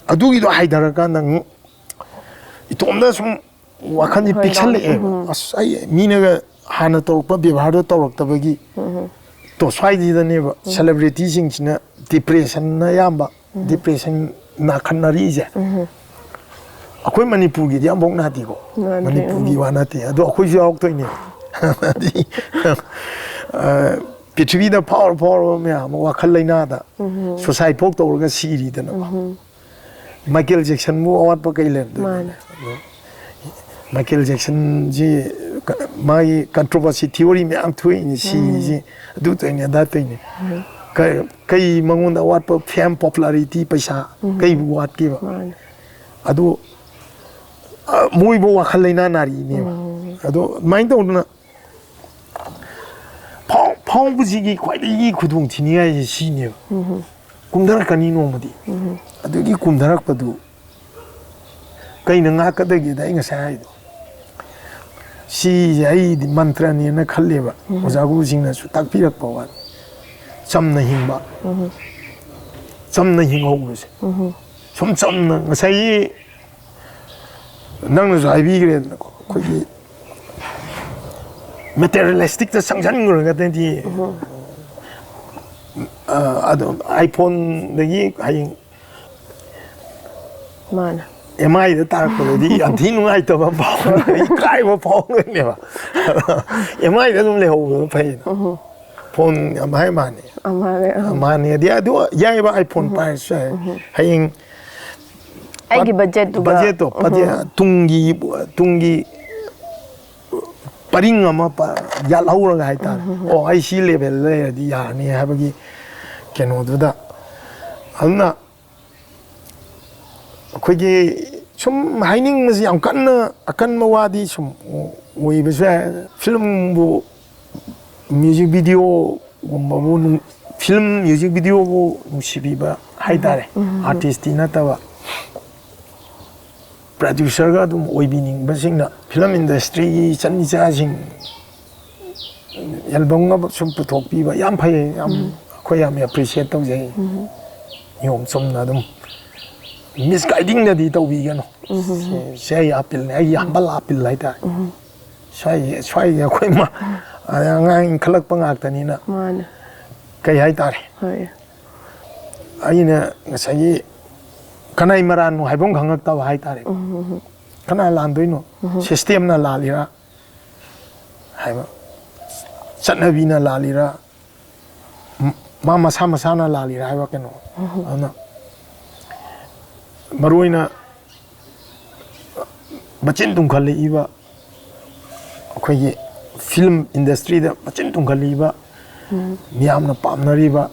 ꯑꯗꯨꯒꯤꯗꯣ ꯍꯥꯏꯊꯔꯀꯥꯟꯗ ꯉ- ꯏꯇꯣꯝꯗ ꯁꯨꯝ ꯋꯥꯈꯜꯁꯦ ꯍꯣꯏ, ꯄꯤꯛꯁꯜꯂꯛꯑꯦꯕ꯫ ꯎꯝ꯫ ꯑꯁ, ꯑꯩ ꯃꯤꯅꯒ ꯍꯥꯟꯅ ꯇꯧꯔꯛꯄ ꯕꯦꯕꯥꯔꯗꯣ ꯇꯧꯔꯛꯇꯕꯒꯤ꯫ ꯇꯣ ꯁ꯭ꯋꯥꯏꯁꯤꯗꯅꯦꯕ ꯁꯦꯂꯦꯕ꯭ꯔꯤꯇꯤꯁꯤꯡꯁꯤꯅ ꯗꯤꯄ꯭ꯔꯦꯁꯟꯅ ꯑꯌꯥꯝꯕ, ꯗꯤꯄ꯭ꯔꯦꯁꯟ ꯅꯥꯈꯠꯅꯔꯤꯁꯦ꯫ ꯑꯩꯈꯣꯏ ꯃꯅꯤꯄꯨꯔꯒꯤꯗꯤ ꯑꯃꯐꯥꯎ ꯅꯥꯗꯦꯀꯣ꯫ ꯅꯥꯗꯦ, ꯃꯅꯤꯄꯨꯔꯒꯤ ꯎꯝ꯫ ꯋꯥ ꯅꯠꯇꯦ꯫ ꯑꯗꯣ ꯑꯩꯈꯣꯏꯁꯨ ꯌꯥꯎꯔꯛꯇꯣꯏꯅꯦ꯫ ꯑꯗꯩ, ꯑ, ꯄ꯭ꯔꯤꯊꯤꯕꯤꯗ ꯐꯥꯎꯔ ꯐꯥꯎꯔꯕ ꯃꯌꯥꯝ ꯑꯃ ꯋꯥꯈꯜ ꯂꯩꯅꯥꯗ ꯁꯨꯁꯥꯏꯠ ꯐꯥꯎ ꯇꯧꯔꯒ ꯁꯤꯔꯤꯗꯅꯀꯣ꯫ ꯃꯥꯏꯀꯦꯜ ꯖꯦꯛꯁꯟꯕꯨ ꯑꯋꯥꯠꯄ ꯀꯩ ꯂꯩꯔꯝꯗꯣꯏꯅꯣ? ꯃꯥꯅꯦ꯫ ꯑꯗꯣ ꯃꯥꯏꯀꯦꯜ ꯖꯦꯛꯁꯟꯁꯤ ꯀ-, ꯃꯥꯒꯤ ꯀꯟꯇ꯭ꯔꯣꯚꯔꯁꯤ ꯊꯤꯑꯣꯔꯤ ꯃꯌꯥꯝ ꯊꯣꯛꯏꯅꯤ, ꯁꯤꯁꯤ ꯑꯗꯨ ꯇꯧꯏꯅꯤ, ꯑꯗꯥ ꯇꯧꯏꯅꯤ꯫ ꯀ-, ꯀꯩ ꯃꯉꯣꯟꯗ ꯑꯋꯥꯠꯄ? ꯐꯦꯝ, ꯄꯣꯄꯨꯂꯥꯔꯤꯇꯤ, ꯄꯩꯁꯥ ꯀꯩꯕꯨ ꯋꯥꯠꯀꯦꯕ? ꯃꯥꯅꯦ꯫ ꯑꯗꯨ, ꯑ, ꯃꯣꯏꯕꯨ ꯋꯥꯈꯜ ꯂꯩꯅꯥ ꯅꯥꯔꯤꯅꯦꯕ꯫ ꯑꯗꯣ ꯑꯗꯨꯃꯥꯏꯅ ꯇꯧꯗꯅ ꯐꯥꯎ-, ꯐꯥꯎꯕꯁꯤꯒꯤ ꯈ꯭ꯋꯥꯏꯗꯒꯤ ꯈꯨꯗꯣꯡ ꯊꯤꯅꯤꯡꯉꯥꯏꯁꯦ ꯁꯤꯅꯦꯕ꯫ ꯀꯨꯝꯊꯔꯛꯀꯅꯤ ꯅꯣꯡꯃꯗꯤ꯫ ꯑꯗꯨꯒꯤ ꯀꯨꯝꯊꯔꯛꯄꯗꯨ ꯀꯩꯅ ꯉꯥꯛꯀꯗꯒꯦꯗ ꯑꯩ ꯉꯁꯥꯏ ꯍꯥꯏꯗꯣ꯫ ꯁꯤꯁꯦ ꯑꯩꯗꯤ ꯃꯟꯇ꯭ꯔꯅꯦꯅ ꯈꯜꯂꯦꯕ꯫ ꯑꯣꯖꯥ ꯒꯨꯔꯨꯁꯤꯡꯅꯁꯨ ꯇꯥꯛꯄꯤꯔꯛꯄ ꯋꯥꯅꯤ꯫ ꯆꯝꯅ ꯍꯤꯡꯕ꯫ ꯆꯝꯅ ꯍꯤꯡꯍꯧꯕꯁꯦ꯫ ꯁꯨꯝ ꯆꯝꯅ ꯉꯁꯥꯏꯒꯤ ꯅꯪꯅꯁꯨ ꯍꯥꯏꯕꯤꯈ꯭ꯔꯦꯗꯅꯀꯣ, ꯑꯩꯈꯣꯏꯒꯤ ꯃꯦꯇꯦꯔꯤꯌꯦꯂꯤꯁꯇꯤꯛꯇ ꯆꯪꯁꯤꯟꯈ꯭ꯔꯒꯗꯤ, ꯑ, ꯑꯗꯣ iPhone-ꯗꯒꯤ ꯍꯌꯦꯡ ꯃꯥꯅꯦ꯫ ꯑꯦꯝ ꯑꯥꯏꯗ ꯇꯥꯔꯛꯄꯗꯗꯤ ꯌꯥꯝ ꯊꯤ ꯅꯨꯡꯉꯥꯏꯇꯕ ꯑꯃ ꯐꯥꯎꯔꯒ, ꯏꯀꯥꯏꯕ ꯐꯥꯎꯔꯒꯅꯦꯕ꯫ ꯑꯦꯝ ꯑꯥꯏꯗ ꯑꯗꯨꯝ ꯂꯩꯍꯧꯕꯅ ꯐꯩꯌꯦꯅ꯫ ꯐꯣꯟ ꯌꯥꯝ ꯍꯥꯏ ꯃꯥꯅꯤ꯫ ꯑꯃꯅꯦ꯫ ꯃꯥꯅꯤ꯫ ꯑꯗꯩ ꯑꯗꯨ ꯌꯥꯏꯑꯕ, iPhone ꯄꯥꯏꯔꯁꯨ ꯌꯥꯏ꯫ ꯍꯌꯦꯡ ꯑꯩꯒꯤ ꯕꯖꯦꯠꯇꯨꯒ꯫ ꯕꯖꯦꯠꯇꯣ, ꯕꯖꯦꯠ, ꯇꯨꯡꯒꯤ, ꯇꯨꯡꯒꯤ ꯄꯔꯤꯡ ꯑꯃ ꯄ-, ꯌꯥꯠꯍꯧꯔꯒ ꯍꯥꯏꯇꯥꯔꯦ꯫ ꯑꯣ, ꯑꯩ ꯁꯤ ꯂꯦꯚꯦꯜꯗ ꯂꯩꯔꯗꯤ ꯌꯥꯔꯅꯤ ꯍꯥꯏꯕꯒꯤ ꯀꯩꯅꯣꯗꯨꯗ꯫ ꯑꯗꯨꯅ ꯑꯩꯈꯣꯏꯒꯤ ꯁꯨꯝ ꯍꯥꯏꯅꯤꯡꯕꯁꯤ ꯌꯥꯝ ꯀꯟꯅ ꯑꯀꯟꯕ ꯋꯥꯗꯤ ꯁꯨꯝ ꯑꯣꯏꯕꯁꯨ ꯌꯥꯏ꯫ ꯐꯤꯂꯝꯕꯨ, ꯃ꯭ꯌꯨꯖꯤꯛ ꯚꯤꯗꯤꯑꯣꯒꯨꯝꯕꯕꯨ ꯅꯨꯡ-, ꯐꯤꯂꯝ ꯃ꯭ꯌꯨꯖꯤꯛ ꯚꯤꯗꯤꯑꯣꯕꯨ ꯅꯨꯡꯁꯤꯕꯤꯕ ꯍꯥꯏꯇꯥꯔꯦ, ꯑꯥꯔꯇꯤꯁꯇꯤ ꯅꯠꯇꯕ꯫ ꯄ꯭ꯔꯗ꯭ꯌꯨꯁꯔꯒ ꯑꯗꯨꯝ ꯑꯣꯏꯕꯤꯅꯤꯡꯕꯁꯤꯡꯅ ꯐꯤꯂꯝ ꯏꯟꯗꯁꯇ꯭ꯔꯤꯒꯤ ꯏꯆꯟ ꯏꯆꯥꯁꯤꯡ ꯑꯦꯜꯕꯝꯒ ꯁꯨꯝ ꯄꯨꯊꯣꯛꯄꯤꯕ ꯌꯥꯝ ꯐꯩ, ꯌꯥꯝ ꯑꯩꯈꯣꯏ ꯌꯥꯝ ꯑꯦꯄ꯭ꯔꯤꯁꯤꯌꯦꯠ ꯇꯧꯖꯩ꯫ ꯅꯤꯌꯣꯝ ꯆꯨꯝꯅ ꯑꯗꯨꯝ ꯃꯤꯁꯒꯥꯏꯗꯤꯡꯗꯗꯤ ꯇꯧꯕꯤꯒꯅꯨ꯫ ꯁꯤ, ꯁꯤ ꯑꯩꯒꯤ ꯑꯄꯤꯜꯅꯤ, ꯑꯩꯒꯤ ꯍꯝꯕꯜ ꯑꯄꯤꯜ ꯍꯥꯏꯇꯥꯔꯦ꯫ ꯁ꯭ꯋꯥꯏꯒꯤ, ꯁ꯭ꯋꯥꯏꯒꯤ ꯑꯩꯈꯣꯏ ꯃ-, ꯑꯉꯥꯡ ꯏꯟꯈꯠꯂꯛꯄ ꯉꯥꯛꯇꯅꯤꯅ ꯃꯥꯅꯦ꯫ ꯀꯩ ꯍꯥꯏꯇꯥꯔꯦ, ꯍꯣꯏ꯫ ꯑꯩꯅ ꯉꯁꯥꯏꯒꯤ ꯀꯅꯥꯏ ꯃꯔꯥꯟꯅꯣ ꯍꯥꯏꯕ ꯑꯃ ꯈꯪꯉꯛꯇꯕ ꯍꯥꯏꯇꯥꯔꯦ꯫ ꯀꯅꯥ ꯂꯥꯟꯗꯣꯏꯅꯣ? ꯁꯤꯁꯇꯦꯝꯅ ꯂꯥꯜꯂꯤꯔꯥ? ꯍꯥꯏꯕ ꯆꯠꯅꯕꯤꯅ ꯂꯥꯜꯂꯤꯔꯥ, ꯃꯥ ꯃꯁꯥ ꯃꯁꯥꯅ ꯂꯥꯜꯂꯤꯔꯥ ꯍꯥꯏꯕ ꯀꯩꯅꯣ꯫ ꯑꯗꯨꯅ ꯃꯔꯨ ꯑꯣꯏꯅ ꯃꯆꯤꯟ ꯇꯨꯝꯈꯠꯂꯛꯏꯕ, ꯑꯩꯈꯣꯏꯒꯤ ꯐꯤꯂꯝ ꯏꯟꯗꯁꯇ꯭ꯔꯤꯗ ꯃꯆꯤꯟ ꯇꯨꯝꯈꯠꯂꯛꯏꯕ, ꯃꯤꯌꯥꯝꯅ ꯄꯥꯝꯅꯔꯤꯕ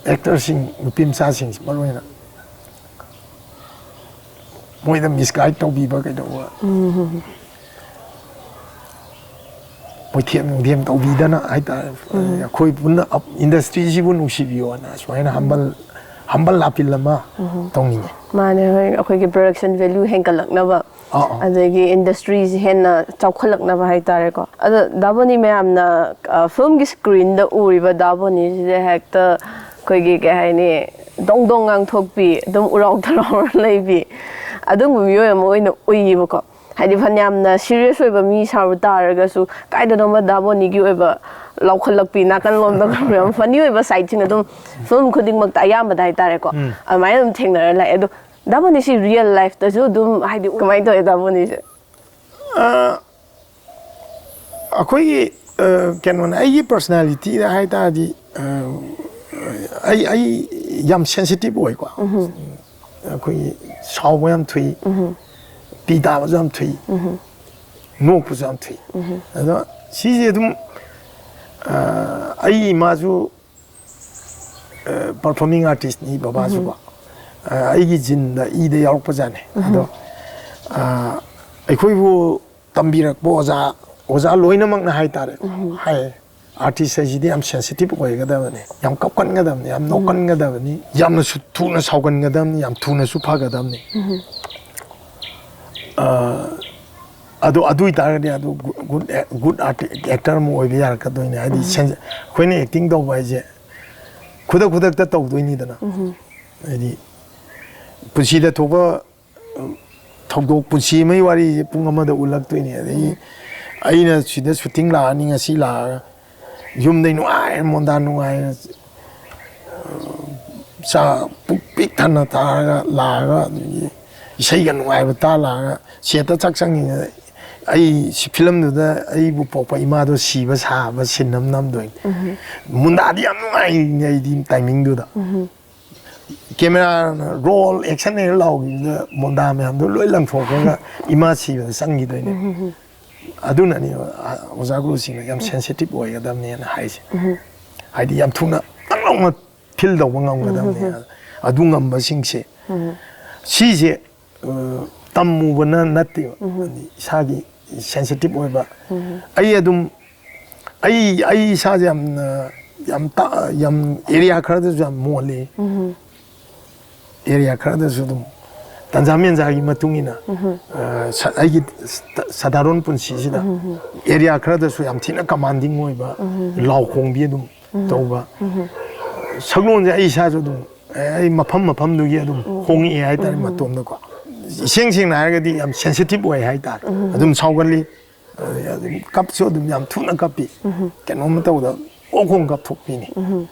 ꯑꯦꯛꯇꯔꯁꯤꯡ, ꯅꯨꯄꯤ ꯃꯆꯥꯁꯤꯡꯁꯤ ꯃꯔꯨ ꯑꯣꯏꯅ ꯃꯣꯏꯗ ꯃꯤꯁꯒꯥꯏꯗ ꯇꯧꯕꯤꯕ ꯀꯩꯗꯧꯕ, ꯃꯣꯏꯊꯦꯝ ꯅꯨꯡꯊꯦꯝ ꯇꯧꯕꯤꯗꯅ ꯍꯥꯏꯇꯥꯔꯦ꯫ ꯑꯩꯈꯣꯏ ꯄꯨꯟꯅ ꯏꯟꯗꯁꯇ꯭ꯔꯤꯁꯤꯕꯨ ꯅꯨꯡꯁꯤꯕꯤꯌꯣꯅ ꯁꯨꯃꯥꯏꯅ ꯍꯝꯕꯜ ꯍꯝꯕꯜ ꯑꯄꯤꯜ ꯑꯃ ꯇꯧꯅꯤꯡꯉꯤ꯫ ꯃꯥꯅꯦ, ꯍꯣꯏ, ꯑꯩꯈꯣꯏꯒꯤ ꯄ꯭ꯔꯗꯛꯁꯟ ꯚꯦꯂꯨ ꯍꯦꯟꯒꯠꯂꯛꯅꯕ, ꯑꯥ, ꯑꯥ꯫ ꯑꯗꯒꯤ ꯏꯟꯗꯁꯇ꯭ꯔꯤꯁꯤ ꯍꯦꯟꯅ ꯆꯥꯎꯈꯠꯂꯛꯅꯕ ꯍꯥꯏꯇꯥꯔꯦꯀꯣ꯫ ꯑꯗꯣ ꯗꯥꯕꯣꯅꯤ ꯃꯌꯥꯝꯅ, ꯑ, ꯐꯤꯂꯝꯒꯤ ꯁ꯭ꯀ꯭ꯔꯤꯟꯗ ꯎꯔꯤꯕ ꯗꯥꯕꯣꯅꯤꯁꯤꯗ ꯍꯦꯛꯇ ꯑꯩꯈꯣꯏꯒꯤ, ꯀꯩ ꯍꯥꯏꯅꯤ, ꯗꯣꯡ ꯗꯣꯡ ꯉꯥꯡꯊꯣꯛꯄꯤ, ꯑꯗꯨꯝ ꯎꯔꯥꯎ ꯊꯔꯥꯎꯔ ꯂꯩꯕꯤ, ꯑꯗꯨꯒꯨꯝꯕ ꯃꯤꯑꯣꯏ ꯑꯃ ꯑꯣꯏꯅ ꯎꯏꯌꯦꯕꯀꯣ꯫ ꯍꯥꯏꯗꯤ ꯐꯅꯌꯥꯝꯅ ꯁꯤꯔꯤꯌꯁ ꯑꯣꯏꯕ ꯃꯤ ꯁꯥꯔꯨ ꯇꯥꯔꯒꯁꯨ, ꯀꯥꯏꯗꯅꯣꯃ ꯗꯥꯕꯣꯅꯤꯒꯤ ꯑꯣꯏꯕ ꯂꯥꯎꯈꯠꯂꯛꯄꯤ, ꯅꯥꯀꯟ ꯂꯣꯝꯗ ꯌꯥꯝ ꯐꯅꯤ ꯑꯣꯏꯕ ꯁꯥꯏꯠꯁꯤꯡ ꯑꯗꯨꯝ ꯐꯤꯂꯝ ꯈꯨꯗꯤꯡꯃꯛꯇ ꯑꯌꯥꯝꯕꯗ ꯍꯥꯏꯇꯥꯔꯦꯀꯣ, ꯑꯗꯨꯃꯥꯏꯅ ꯑꯗꯨꯝ ꯊꯦꯡꯅꯔ ꯂꯥꯛꯑꯦ꯫ ꯑꯗꯣ ꯗꯥꯕꯣꯅꯤꯁꯤ ꯔꯤꯌꯦꯜ ꯂꯥꯏꯐꯇꯁꯨ ꯑꯗꯨꯝ, ꯍꯥꯏꯗꯤ, ꯀꯃꯥꯏꯅ ꯇꯧꯋꯦ ꯗꯥꯕꯣꯅꯤꯁꯦ? ꯑꯩꯈꯣꯏꯒꯤ, ꯑ, ꯀꯩꯅꯣꯅꯦ, ꯑꯩꯒꯤ ꯄꯔꯁꯅꯦꯂꯤꯇꯤꯗ ꯍꯥꯏ ꯇꯥꯔꯗꯤ, ꯑ, ꯑꯩ ꯑꯩ ꯌꯥꯝ ꯁꯦꯟꯁꯤꯇꯤꯞ ꯑꯣꯏꯀꯣ꯫ ꯑꯩꯈꯣꯏꯒꯤ ꯁꯥꯎꯕ ꯌꯥꯝ ꯊꯨꯏ, ꯄꯤ ꯇꯥꯕꯁꯨ ꯌꯥꯝ ꯊꯨꯏ, ꯅꯣꯛꯄꯁꯨ ꯌꯥꯝ ꯊꯨꯏ꯫ ꯑꯗꯣ ꯁꯤꯁꯦ ꯑꯗꯨꯝ, ꯑ, ꯑꯩ ꯏꯃꯥꯁꯨ ꯄꯔꯐꯣꯔꯃꯤꯡ ꯑꯥꯔꯇꯤꯁꯅꯤ ꯕꯕꯥꯁꯨꯀꯣ꯫ ꯑ, ꯑꯩꯒꯤ ꯖꯤꯟꯗ, ꯏꯗ ꯌꯥꯎꯔꯛꯄ ꯖꯥꯠꯅꯤ꯫ ꯑꯗꯣ, ꯑ, ꯑꯩꯈꯣꯏꯕꯨ ꯇꯝꯕꯤꯔꯛꯄ ꯑꯣꯖꯥ, ꯑꯣꯖꯥ ꯂꯣꯏꯅꯃꯛꯅ ꯍꯥꯏꯇꯥꯔꯦ, ꯍꯥꯏ, ꯑꯥꯔꯇꯤꯁ ꯍꯥꯏꯁꯤꯗꯤ ꯌꯥꯝ ꯁꯦꯟꯁꯤꯇꯤꯞ ꯑꯣꯏꯒꯗꯕꯅꯤ, ꯌꯥꯝ ꯀꯞꯀꯟꯒꯗꯕꯅꯤ, ꯌꯥꯝ ꯅꯣꯛꯀꯟꯒꯗꯕꯅꯤ, ꯌꯥꯝꯅꯁꯨ ꯊꯨꯅ ꯁꯥꯎꯒꯟꯒꯗꯕꯅꯤ, ꯌꯥꯝ ꯊꯨꯅꯁꯨ ꯐꯒꯗꯕꯅꯤ꯫ ꯑ, ꯑꯗꯨ, ꯑꯗꯨ ꯑꯣꯏꯇꯥꯔꯒꯗꯤ ꯑꯗꯨ ꯒꯨꯗ, ꯒꯨꯗ ꯑꯥꯔꯇꯤ-, ꯑꯦꯛꯇꯔ ꯑꯃ ꯑꯣꯏꯕ ꯌꯥꯔꯛꯀꯗꯣꯏꯅꯦ꯫ ꯍꯥꯏꯗꯤ, ꯁꯦꯟ-, ꯑꯩꯈꯣꯏꯅ ꯑꯦꯛꯇꯤꯡ ꯇꯧꯕ ꯍꯥꯏꯁꯦ ꯈꯨꯗꯛ ꯈꯨꯗꯛꯇ ꯇꯧꯗꯣꯏꯅꯤꯗꯅ꯫ ꯍꯥꯏꯗꯤ, ꯄꯨꯟꯁꯤꯗ ꯊꯣꯛꯄ, ꯎꯝ, ꯊꯧꯗꯣꯛ, ꯄꯨꯟꯁꯤ ꯑꯃꯒꯤ ꯋꯥꯔꯤꯁꯦ ꯄꯨꯡ ꯑꯃꯗ ꯎꯠꯂꯛꯇꯣꯏꯅꯦ꯫ ꯑꯗꯒꯤ ꯑꯩꯅ ꯁꯤꯗ ꯁꯨꯇꯤꯡ ꯂꯥꯛꯑꯅꯤ, ꯉꯁꯤ ꯂꯥꯛꯑꯒ ꯌꯨꯝꯗꯩ ꯅꯨꯡꯉꯥꯏꯅ, ꯃꯣꯟꯗꯥ ꯅꯨꯡꯉꯥꯏꯅ, ꯆꯥ ꯄꯨꯛ ꯄꯤꯛ ꯊꯟꯅ ꯇꯥꯔꯒ ꯂꯥꯛꯑꯒ, ꯑꯗꯒꯤ ꯏꯁꯩꯒ ꯅꯨꯡꯉꯥꯏꯕ ꯇꯥ ꯂꯥꯛꯑꯒ, ꯁꯦꯠꯇ ꯆꯥꯛ ꯆꯪꯉꯤꯉꯩꯗ ꯑꯩ ꯁꯤ ꯐꯤꯂꯝꯗꯨꯗ ꯑꯩꯕꯨ ꯄꯣꯛꯄ ꯏꯃꯥꯗꯣ ꯁꯤꯕ ꯁꯥꯕ ꯁꯤꯟ ꯑꯃ ꯅꯝꯗꯣꯏꯅꯤ꯫ ꯃꯨꯟꯗꯥꯗꯤ ꯌꯥꯝ ꯅꯨꯡꯉꯥꯏꯅꯦ ꯑꯩꯗꯤ ꯇꯥꯏꯃꯤꯡꯗꯨꯗ꯫ ꯀꯦꯃꯦꯔꯥꯅ ꯔꯣꯜ ꯑꯦꯛꯁꯟ ꯍꯦꯛ ꯂꯥꯎꯈꯤꯕꯗ ꯃꯨꯟꯗꯥ ꯃꯌꯥꯝꯗꯣ ꯂꯣꯏ ꯂꯪꯊꯣꯛꯈ꯭ꯔꯒ ꯏꯃꯥ ꯁꯤꯕꯗ ꯆꯪꯈꯤꯗꯣꯏꯅꯦ꯫ ꯑꯗꯨꯅꯅꯦꯕ ꯑꯣꯖꯥ ꯒꯨꯔꯨꯁꯤꯡꯅ ꯌꯥꯝ ꯁꯦꯟꯁꯤꯇꯤꯞ ꯑꯣꯏꯒꯗꯕꯅꯦꯅ ꯍꯥꯏꯁꯦ꯫ ꯍꯥꯏꯗꯤ ꯌꯥꯝ ꯊꯨꯅ ꯇꯛ ꯂꯥꯎꯅ ꯐꯤꯜ ꯇꯧꯕ ꯉꯝꯒꯗꯕꯅꯦ꯫ ꯑꯗꯨ ꯉꯝꯕꯁꯤꯡꯁꯦ ꯁꯤꯁꯦ ꯇꯝꯃꯨꯕꯅ ꯅꯠꯇꯦꯕ꯫ ꯍꯥꯏꯗꯤ ꯏꯁꯥꯒꯤ ꯁꯦꯟꯁꯤꯇꯤꯞ ꯑꯣꯏꯕ꯫ ꯑꯩ ꯑꯗꯨꯝ ꯑꯩ ꯑꯩ ꯏꯁꯥꯁꯦ ꯌꯥꯝꯅ ꯌꯥꯝ ꯌꯥꯝ ꯑꯦꯔꯤꯌꯥ ꯈꯔꯗꯁꯨ ꯌꯥꯝ ꯃꯣꯜꯂꯤ꯫ ꯑꯦꯔꯤꯌꯥ ꯈꯔꯗꯁꯨ ꯑꯗꯨꯝ ꯇꯟꯖꯥ ꯃꯦꯟꯖꯥꯒꯤ ꯃꯇꯨꯡ ꯏꯟꯅ ꯑꯩꯒꯤ ꯁꯗꯥꯔꯣꯟ ꯄꯨꯟꯁꯤꯁꯤꯗ ꯑꯦꯔꯤꯌꯥ ꯈꯔꯗꯁꯨ ꯌꯥꯝ ꯊꯤꯅ ꯀꯃꯥꯟꯗꯤꯡ ꯑꯣꯏꯕ, ꯂꯥꯎ ꯈꯣꯡꯕꯤ ꯑꯗꯨꯝ ꯇꯧꯕ꯫ ꯁꯛꯂꯣꯟꯁꯦ ꯑꯩ ꯏꯁꯥꯁꯨ ꯑꯗꯨꯝ ꯑꯩ ꯃꯐꯝ ꯃꯐꯝꯗꯨꯒꯤ ꯑꯗꯨꯝ ꯍꯣꯡꯉꯛꯑꯦ ꯍꯥꯏꯇꯥꯔꯦ꯫ ꯃꯇꯣꯝꯗꯀꯣ ꯏꯁꯦꯡ ꯁꯦꯡꯅ ꯍꯥꯏꯔꯒꯗꯤ ꯌꯥꯝ ꯁꯦꯟꯁꯤꯇꯤꯞ ꯑꯣꯏ ꯍꯥꯏꯇꯥꯔꯦ꯫ ꯑꯗꯨꯝ ꯁꯥꯎꯒꯜꯂꯤ꯫ ꯑꯗꯨꯝ ꯀꯞꯁꯨ ꯑꯗꯨꯝ ꯌꯥꯝ ꯊꯨꯅ ꯀꯞꯄꯤ꯫ ꯀꯩꯅꯣꯝꯃ ꯇꯧꯕꯗ ꯀꯣꯛ ꯀꯣꯡ ꯀꯞꯊꯣꯛꯄꯤꯅꯤ꯫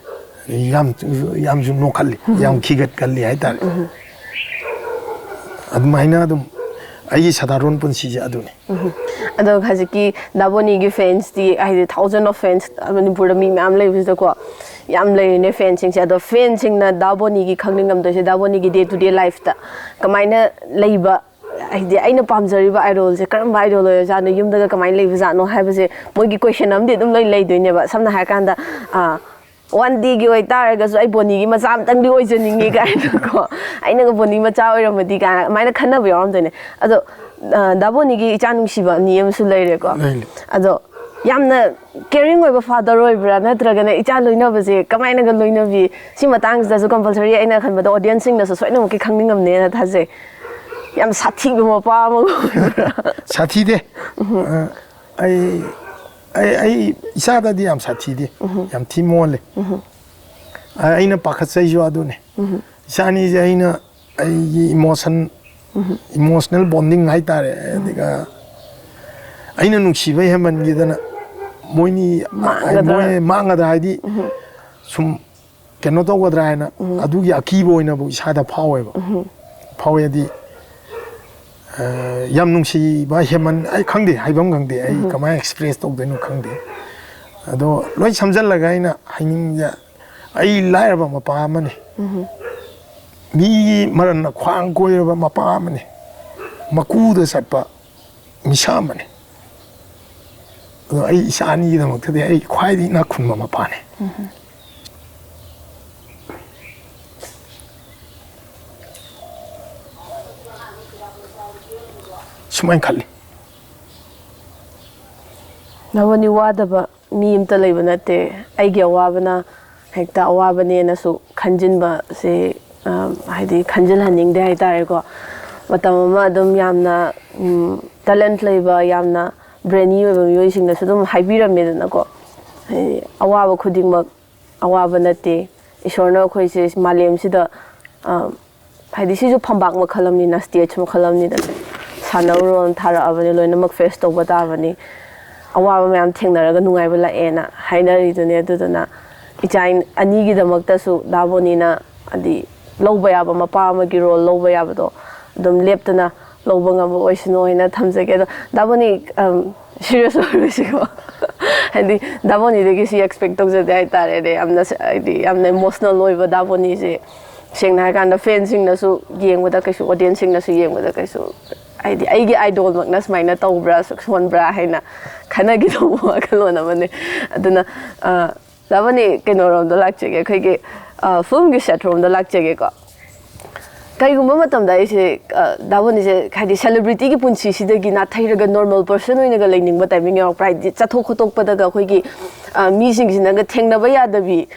ꯑꯗꯩ ꯌꯥꯝ ꯌꯥꯝꯁꯨ ꯅꯣꯛꯍꯜꯂꯤ, ꯌꯥꯝ ꯈꯤꯒꯠꯀꯜꯂꯤ ꯍꯥꯏꯇꯥꯔꯦ꯫ ꯑꯗꯨꯃꯥꯏꯅ ꯑꯗꯨꯝ ꯑꯩꯒꯤ ꯁꯗꯥꯔꯣꯟ ꯄꯨꯟꯁꯤꯁꯦ ꯑꯗꯨꯅꯤ꯫ ꯑꯗꯣ ꯍꯧꯖꯤꯛꯀꯤ ꯗꯥꯕꯣꯅꯤꯒꯤ ꯐꯦꯟꯁꯇꯤ ꯍꯥꯏꯗꯤ ꯊꯥꯎꯖꯟ ꯑꯣꯐ ꯐꯦꯟꯁ ꯃꯅꯤꯄꯨꯔꯗ ꯃꯤ ꯃꯌꯥꯝ ꯂꯩꯕꯁꯤꯗꯀꯣ, ꯌꯥꯝ ꯂꯩꯔꯤꯅꯦ ꯐꯦꯟꯁꯤꯡꯁꯦ꯫ ꯑꯗꯣ ꯐꯦꯟꯁꯤꯡꯅ ꯗꯥꯕꯣꯅꯤꯒꯤ ꯈꯪꯅꯤꯡꯉꯝꯗꯣꯏꯁꯦ ꯗꯥꯕꯣꯅꯤꯒꯤ ꯗꯦ ꯇꯨ ꯗꯦ ꯂꯥꯏꯐꯇ ꯀꯃꯥꯏꯅ ꯂꯩꯕ, ꯍꯥꯏꯗꯤ ꯑꯩꯅ ꯄꯥꯝꯖꯔꯤꯕ ꯑꯥꯏꯗꯣꯜꯁꯦ ꯀꯔꯝꯕ ꯑꯥꯏꯗꯣꯜ ꯑꯣꯏꯔꯖꯥꯠꯅꯣ, ꯌꯨꯝꯗꯒ ꯀꯃꯥꯏꯅ ꯂꯩꯕꯖꯥꯠꯅꯣ ꯍꯥꯏꯕꯁꯦ ꯃꯣꯏꯒꯤ ꯀꯣꯏꯁꯟ ꯑꯃꯗꯤ ꯑꯗꯨꯝ ꯂꯣꯏ ꯂꯩꯗꯣꯏꯅꯦꯕ꯫ ꯁꯝꯅ ꯍꯥꯏꯔꯀꯥꯟꯗ ꯋꯥꯟ ꯗꯦꯒꯤ ꯑꯣꯏꯇꯥꯔꯒꯁꯨ ꯑꯩ ꯕꯣꯅꯤꯒꯤ ꯃꯆꯥ ꯑꯃꯇꯪꯗꯤ ꯑꯣꯏꯖꯅꯤꯡꯉꯦ ꯀꯥꯏꯅꯀꯣ, ꯑꯩꯅꯒ ꯕꯣꯅꯤ ꯃꯆꯥ ꯑꯣꯏꯔꯝꯃꯗꯤ ꯀꯥꯏꯅ ꯑꯗꯨꯃꯥꯏꯅ ꯈꯟꯅꯕ ꯌꯥꯎꯔꯝꯗꯣꯏꯅꯦ꯫ ꯑꯗꯣ ꯗꯥ ꯕꯣꯅꯤꯒꯤ ꯏꯆꯥ ꯅꯨꯡꯁꯤꯕ ꯑꯅꯤ ꯑꯃꯁꯨ ꯂꯩꯔꯦꯀꯣ꯫ ꯑꯗꯣ ꯌꯥꯝꯅ ꯀꯦꯌꯔꯤꯡ ꯑꯣꯏꯕ ꯐꯥꯗꯔ ꯑꯣꯏꯕ꯭ꯔꯥ, ꯅꯠꯇ꯭ꯔꯒꯅ ꯏꯆꯥ ꯂꯣꯏꯅꯕꯁꯦ ꯀꯃꯥꯏꯅꯒ ꯂꯣꯏꯅꯕꯤ? ꯁꯤ ꯃꯇꯥꯡꯁꯤꯗꯁꯨ ꯀꯝꯄꯜꯁꯔꯤ ꯑꯩꯅ ꯈꯟꯕꯗ ꯑꯣꯗꯤꯌꯟꯁꯁꯤꯡꯅꯁꯨ ꯁꯣꯏꯗꯅꯃꯛꯀꯤ ꯈꯪꯅꯤꯡꯉꯝꯅꯦꯅ ꯊꯥꯖꯩ꯫ ꯌꯥꯝ ꯁꯥꯊꯤꯕ ꯃꯄꯥ ꯑꯃꯒ ꯑꯣꯏꯕ꯭ꯔꯥ? ꯁꯥꯊꯤꯗꯦ꯫ ꯑꯩ ꯑꯩ ꯑꯩ ꯏꯆꯥꯗꯗꯤ ꯌꯥꯝ ꯁꯥꯊꯤꯗꯦ꯫ ꯌꯥꯝ ꯊꯤ ꯃꯣꯜꯂꯦ꯫ ꯑꯩꯅ ꯄꯥꯈꯠꯆꯩꯁꯨ ꯑꯗꯨꯅꯦ꯫ ꯏꯆꯥ ꯑꯅꯤꯁꯦ ꯑꯩꯅ ꯑꯩꯒꯤ ꯏꯃꯣꯁꯟ ꯏꯃꯣꯁꯅꯦꯜ ꯕꯣꯟꯗꯤꯡ ꯍꯥꯏꯇꯥꯔꯦ꯫ ꯑꯗꯨꯒ ꯑꯩꯅ ꯅꯨꯡꯁꯤꯕ ꯍꯦꯟꯃꯟꯈꯤꯗꯅ ꯃꯣꯏꯅꯤ ꯃꯥꯡꯒꯗ꯭ꯔꯥ? ꯃꯣꯏ ꯃꯥꯡꯒꯗ꯭ꯔꯥ ꯍꯥꯏꯗꯤ ꯁꯨꯝ ꯀꯩꯅꯣ ꯇꯧꯒꯗ꯭ꯔꯥ ꯍꯥꯏꯅ ꯑꯗꯨꯒꯤ ꯑꯀꯤꯕ ꯑꯣꯏꯅꯕꯨ ꯏꯁꯥꯗ ꯐꯥꯎꯋꯦꯕ꯫ ꯐꯥꯎꯋꯦꯗꯤ ꯌꯥꯝ ꯅꯨꯡꯁꯤꯕ ꯍꯦꯃꯟ ꯑꯩ ꯈꯪꯗꯦ, ꯍꯥꯏꯐꯝ ꯈꯪꯗꯦ, ꯑꯩ ꯀꯃꯥꯏꯅ ꯑꯦꯛꯁꯄ꯭ꯔꯦꯁ ꯇꯧꯗꯣꯏꯅꯣ ꯈꯪꯗꯦ꯫ ꯑꯗꯣ ꯂꯣꯏ ꯁꯝꯖꯜꯂꯒ ꯑꯩꯅ ꯍꯥꯏꯅꯤꯡꯕꯁꯦ, ꯑꯩ ꯂꯥꯏꯔꯕ ꯃꯄꯥ ꯑꯃꯅꯤ꯫ ꯃꯤꯒꯤ ꯃꯔꯟꯅ ꯈ꯭ꯋꯥꯡ ꯀꯣꯏꯔꯕ ꯃꯄꯥ ꯑꯃꯅꯤ꯫ ꯃꯀꯨꯗ ꯆꯠꯄ ꯃꯤꯁꯛ ꯑꯃꯅꯤ꯫ ꯑꯗꯣ ꯑꯩ ꯏꯆꯥ ꯑꯅꯤꯒꯤꯗꯃꯛꯇꯗꯤ ꯑꯩ ꯈ꯭ꯋꯥꯏꯗꯒꯤ ꯏꯅꯥꯛ ꯈꯨꯟꯕ ꯃꯄꯥꯅꯤ꯫ ꯁꯨꯃꯥꯏꯅ ꯈꯜꯂꯤ꯫ ꯅꯕꯅꯤ ꯋꯥꯗꯕ ꯃꯤ ꯑꯝꯇ ꯂꯩꯕ ꯅꯠꯇꯦ꯫ ꯑꯩꯒꯤ ꯑꯋꯥꯕꯅ ꯍꯦꯛꯇ ꯑꯋꯥꯕꯅꯦꯅꯁꯨ ꯈꯟꯖꯤꯟꯕꯁꯦ, ꯑ, ꯍꯥꯏꯗꯤ ꯈꯟꯖꯤꯜꯍꯟꯅꯤꯡꯗꯦ ꯍꯥꯏꯇꯥꯔꯦꯀꯣ꯫ ꯃꯇꯝ ꯑꯃ ꯑꯗꯨꯝ ꯌꯥꯝꯅ, ꯎꯝ, ꯇꯦꯂꯦꯟꯠ ꯂꯩꯕ, ꯌꯥꯝꯅ ꯕ꯭ꯔꯦꯅꯤ ꯑꯣꯏꯕ ꯃꯤꯑꯣꯏꯁꯤꯡꯅꯁꯨ ꯑꯗꯨꯝ ꯍꯥꯏꯕꯤꯔꯝꯃꯦꯗꯅꯀꯣ꯫ ꯍꯥꯏꯗꯤ ꯑꯋꯥꯕ ꯈꯨꯗꯤꯡꯃꯛ ꯑꯋꯥꯕ ꯅꯠꯇꯦ꯫ ꯏꯁꯣꯔꯅ ꯑꯩꯈꯣꯏꯁꯦ ꯃꯥꯂꯦꯝꯁꯤꯗ, ꯑ, ꯍꯥꯏꯗꯤ ꯁꯤꯁꯨ ꯐꯝꯕꯥꯛ ꯃꯈꯜ ꯑꯃꯅꯤꯅ, ꯁ꯭ꯇꯦꯖ ꯃꯈꯜ ꯑꯃꯅꯤꯗꯅ, ꯁꯥꯟꯅꯧꯔꯣꯅ ꯊꯥꯔꯛꯑꯕꯅꯤ, ꯂꯣꯏꯅꯃꯛ ꯐꯦꯁ ꯇꯧꯕ ꯇꯥꯕꯅꯤ꯫ ꯑꯋꯥꯕ ꯃꯌꯥꯝ ꯊꯦꯡꯅꯔꯒ ꯅꯨꯡꯉꯥꯏꯕ ꯂꯥꯛꯑꯦꯅ ꯍꯥꯏꯅꯔꯤꯗꯨꯅꯦ꯫ ꯑꯗꯨꯗꯨꯅ ꯏꯆꯥ ꯑꯅꯤꯒꯤꯗꯃꯛꯇꯁꯨ ꯗꯥ ꯕꯣꯅꯤꯅ ꯍꯥꯏꯗꯤ ꯂꯧꯕ ꯌꯥꯕ, ꯃꯄꯥ ꯑꯃꯒꯤ ꯔꯣꯜ ꯂꯧꯕ ꯌꯥꯕꯗꯣ ꯑꯗꯨꯝ ꯂꯦꯞꯇꯅ ꯂꯧꯕ ꯉꯝꯕ ꯑꯣꯏꯁꯅꯨ ꯍꯥꯏꯅ ꯊꯝꯖꯒꯦ꯫ ꯑꯗꯣ ꯗꯥ ꯕꯣꯅꯤ, ꯑꯝ, ꯁꯤꯔꯤꯌꯁ ꯑꯣꯏꯔꯣꯏꯁꯤꯀꯣ꯫ ꯍꯥꯏꯗꯤ ꯗꯥ ꯕꯣꯅꯤꯗꯒꯤ ꯁꯤ ꯑꯦꯛꯁꯄꯦꯛ ꯇꯧꯖꯗꯦ ꯍꯥꯏꯇꯥꯔꯦꯅꯦ꯫ ꯌꯥꯝꯅ ꯁ-, ꯍꯥꯏꯗꯤ ꯌꯥꯝꯅ ꯏꯃꯣꯁꯅꯦꯜ ꯑꯣꯏꯕ ꯗꯥ ꯕꯣꯅꯤꯁꯦ, ꯁꯦꯡꯅ ꯍꯥꯏꯔꯀꯥꯟꯗ ꯐꯦꯟꯁꯤꯡꯅꯁꯨ ꯌꯦꯡꯕꯗ ꯀꯩꯁꯨ, ꯑꯣꯗꯤꯌꯦꯟꯁꯁꯤꯡꯅꯁꯨ ꯌꯦꯡꯕꯗ ꯀꯩꯁꯨ, ꯍꯥꯏꯗꯤ ꯑꯩꯒꯤ ꯑꯥꯏꯗꯣꯜꯃꯛꯅ ꯁꯨꯃꯥꯏꯅ ꯇꯧꯕ꯭ꯔꯥ, ꯁꯨꯛ ꯁꯣꯟꯕ꯭ꯔꯥ ꯍꯥꯏꯅ ꯈꯟꯅꯈꯤꯗꯧꯕ ꯋꯥꯈꯜꯂꯣꯟ ꯑꯃꯅꯤ꯫ ꯑꯗꯨꯅ, ꯑ, ꯗꯥ ꯕꯣꯅꯤ, ꯀꯩꯅꯣꯔꯣꯝꯗ ꯂꯥꯛꯆꯒꯦ, ꯑꯩꯈꯣꯏꯒꯤ, ꯑ, ꯐꯤꯂꯝꯒꯤ ꯁꯦꯠ ꯔꯣꯝꯗ ꯂꯥꯛꯆꯒꯦꯀꯣ꯫ ꯀꯩꯒꯨꯝꯕ ꯃꯇꯝꯗ ꯑꯩꯁꯦ, ꯑ, ꯗꯥ ꯕꯣꯅꯤꯁꯦ ꯍꯥꯏꯗꯤ ꯁꯦꯂꯦꯕ꯭ꯔꯤꯇꯤꯒꯤ ꯄꯨꯟꯁꯤꯁꯤꯗꯒꯤ ꯅꯥꯊꯩꯔꯒ ꯅꯣꯔꯃꯦꯜ ꯄꯔꯁꯟ ꯑꯣꯏꯅꯒ ꯂꯩꯅꯤꯡꯕ ꯇꯥꯏꯃꯤꯡ ꯌꯥꯎꯔꯛꯄ꯭ꯔꯥ? ꯍꯥꯏꯗꯤ ꯆꯠꯊꯣꯛ ꯈꯣꯠꯇꯣꯛꯄꯗꯒ ꯑꯩꯈꯣꯏꯒꯤ, ꯑ, ꯃꯤꯁꯤꯡꯁꯤꯅꯒ ꯊꯦꯡꯅꯕ ꯌꯥꯗꯕꯤ,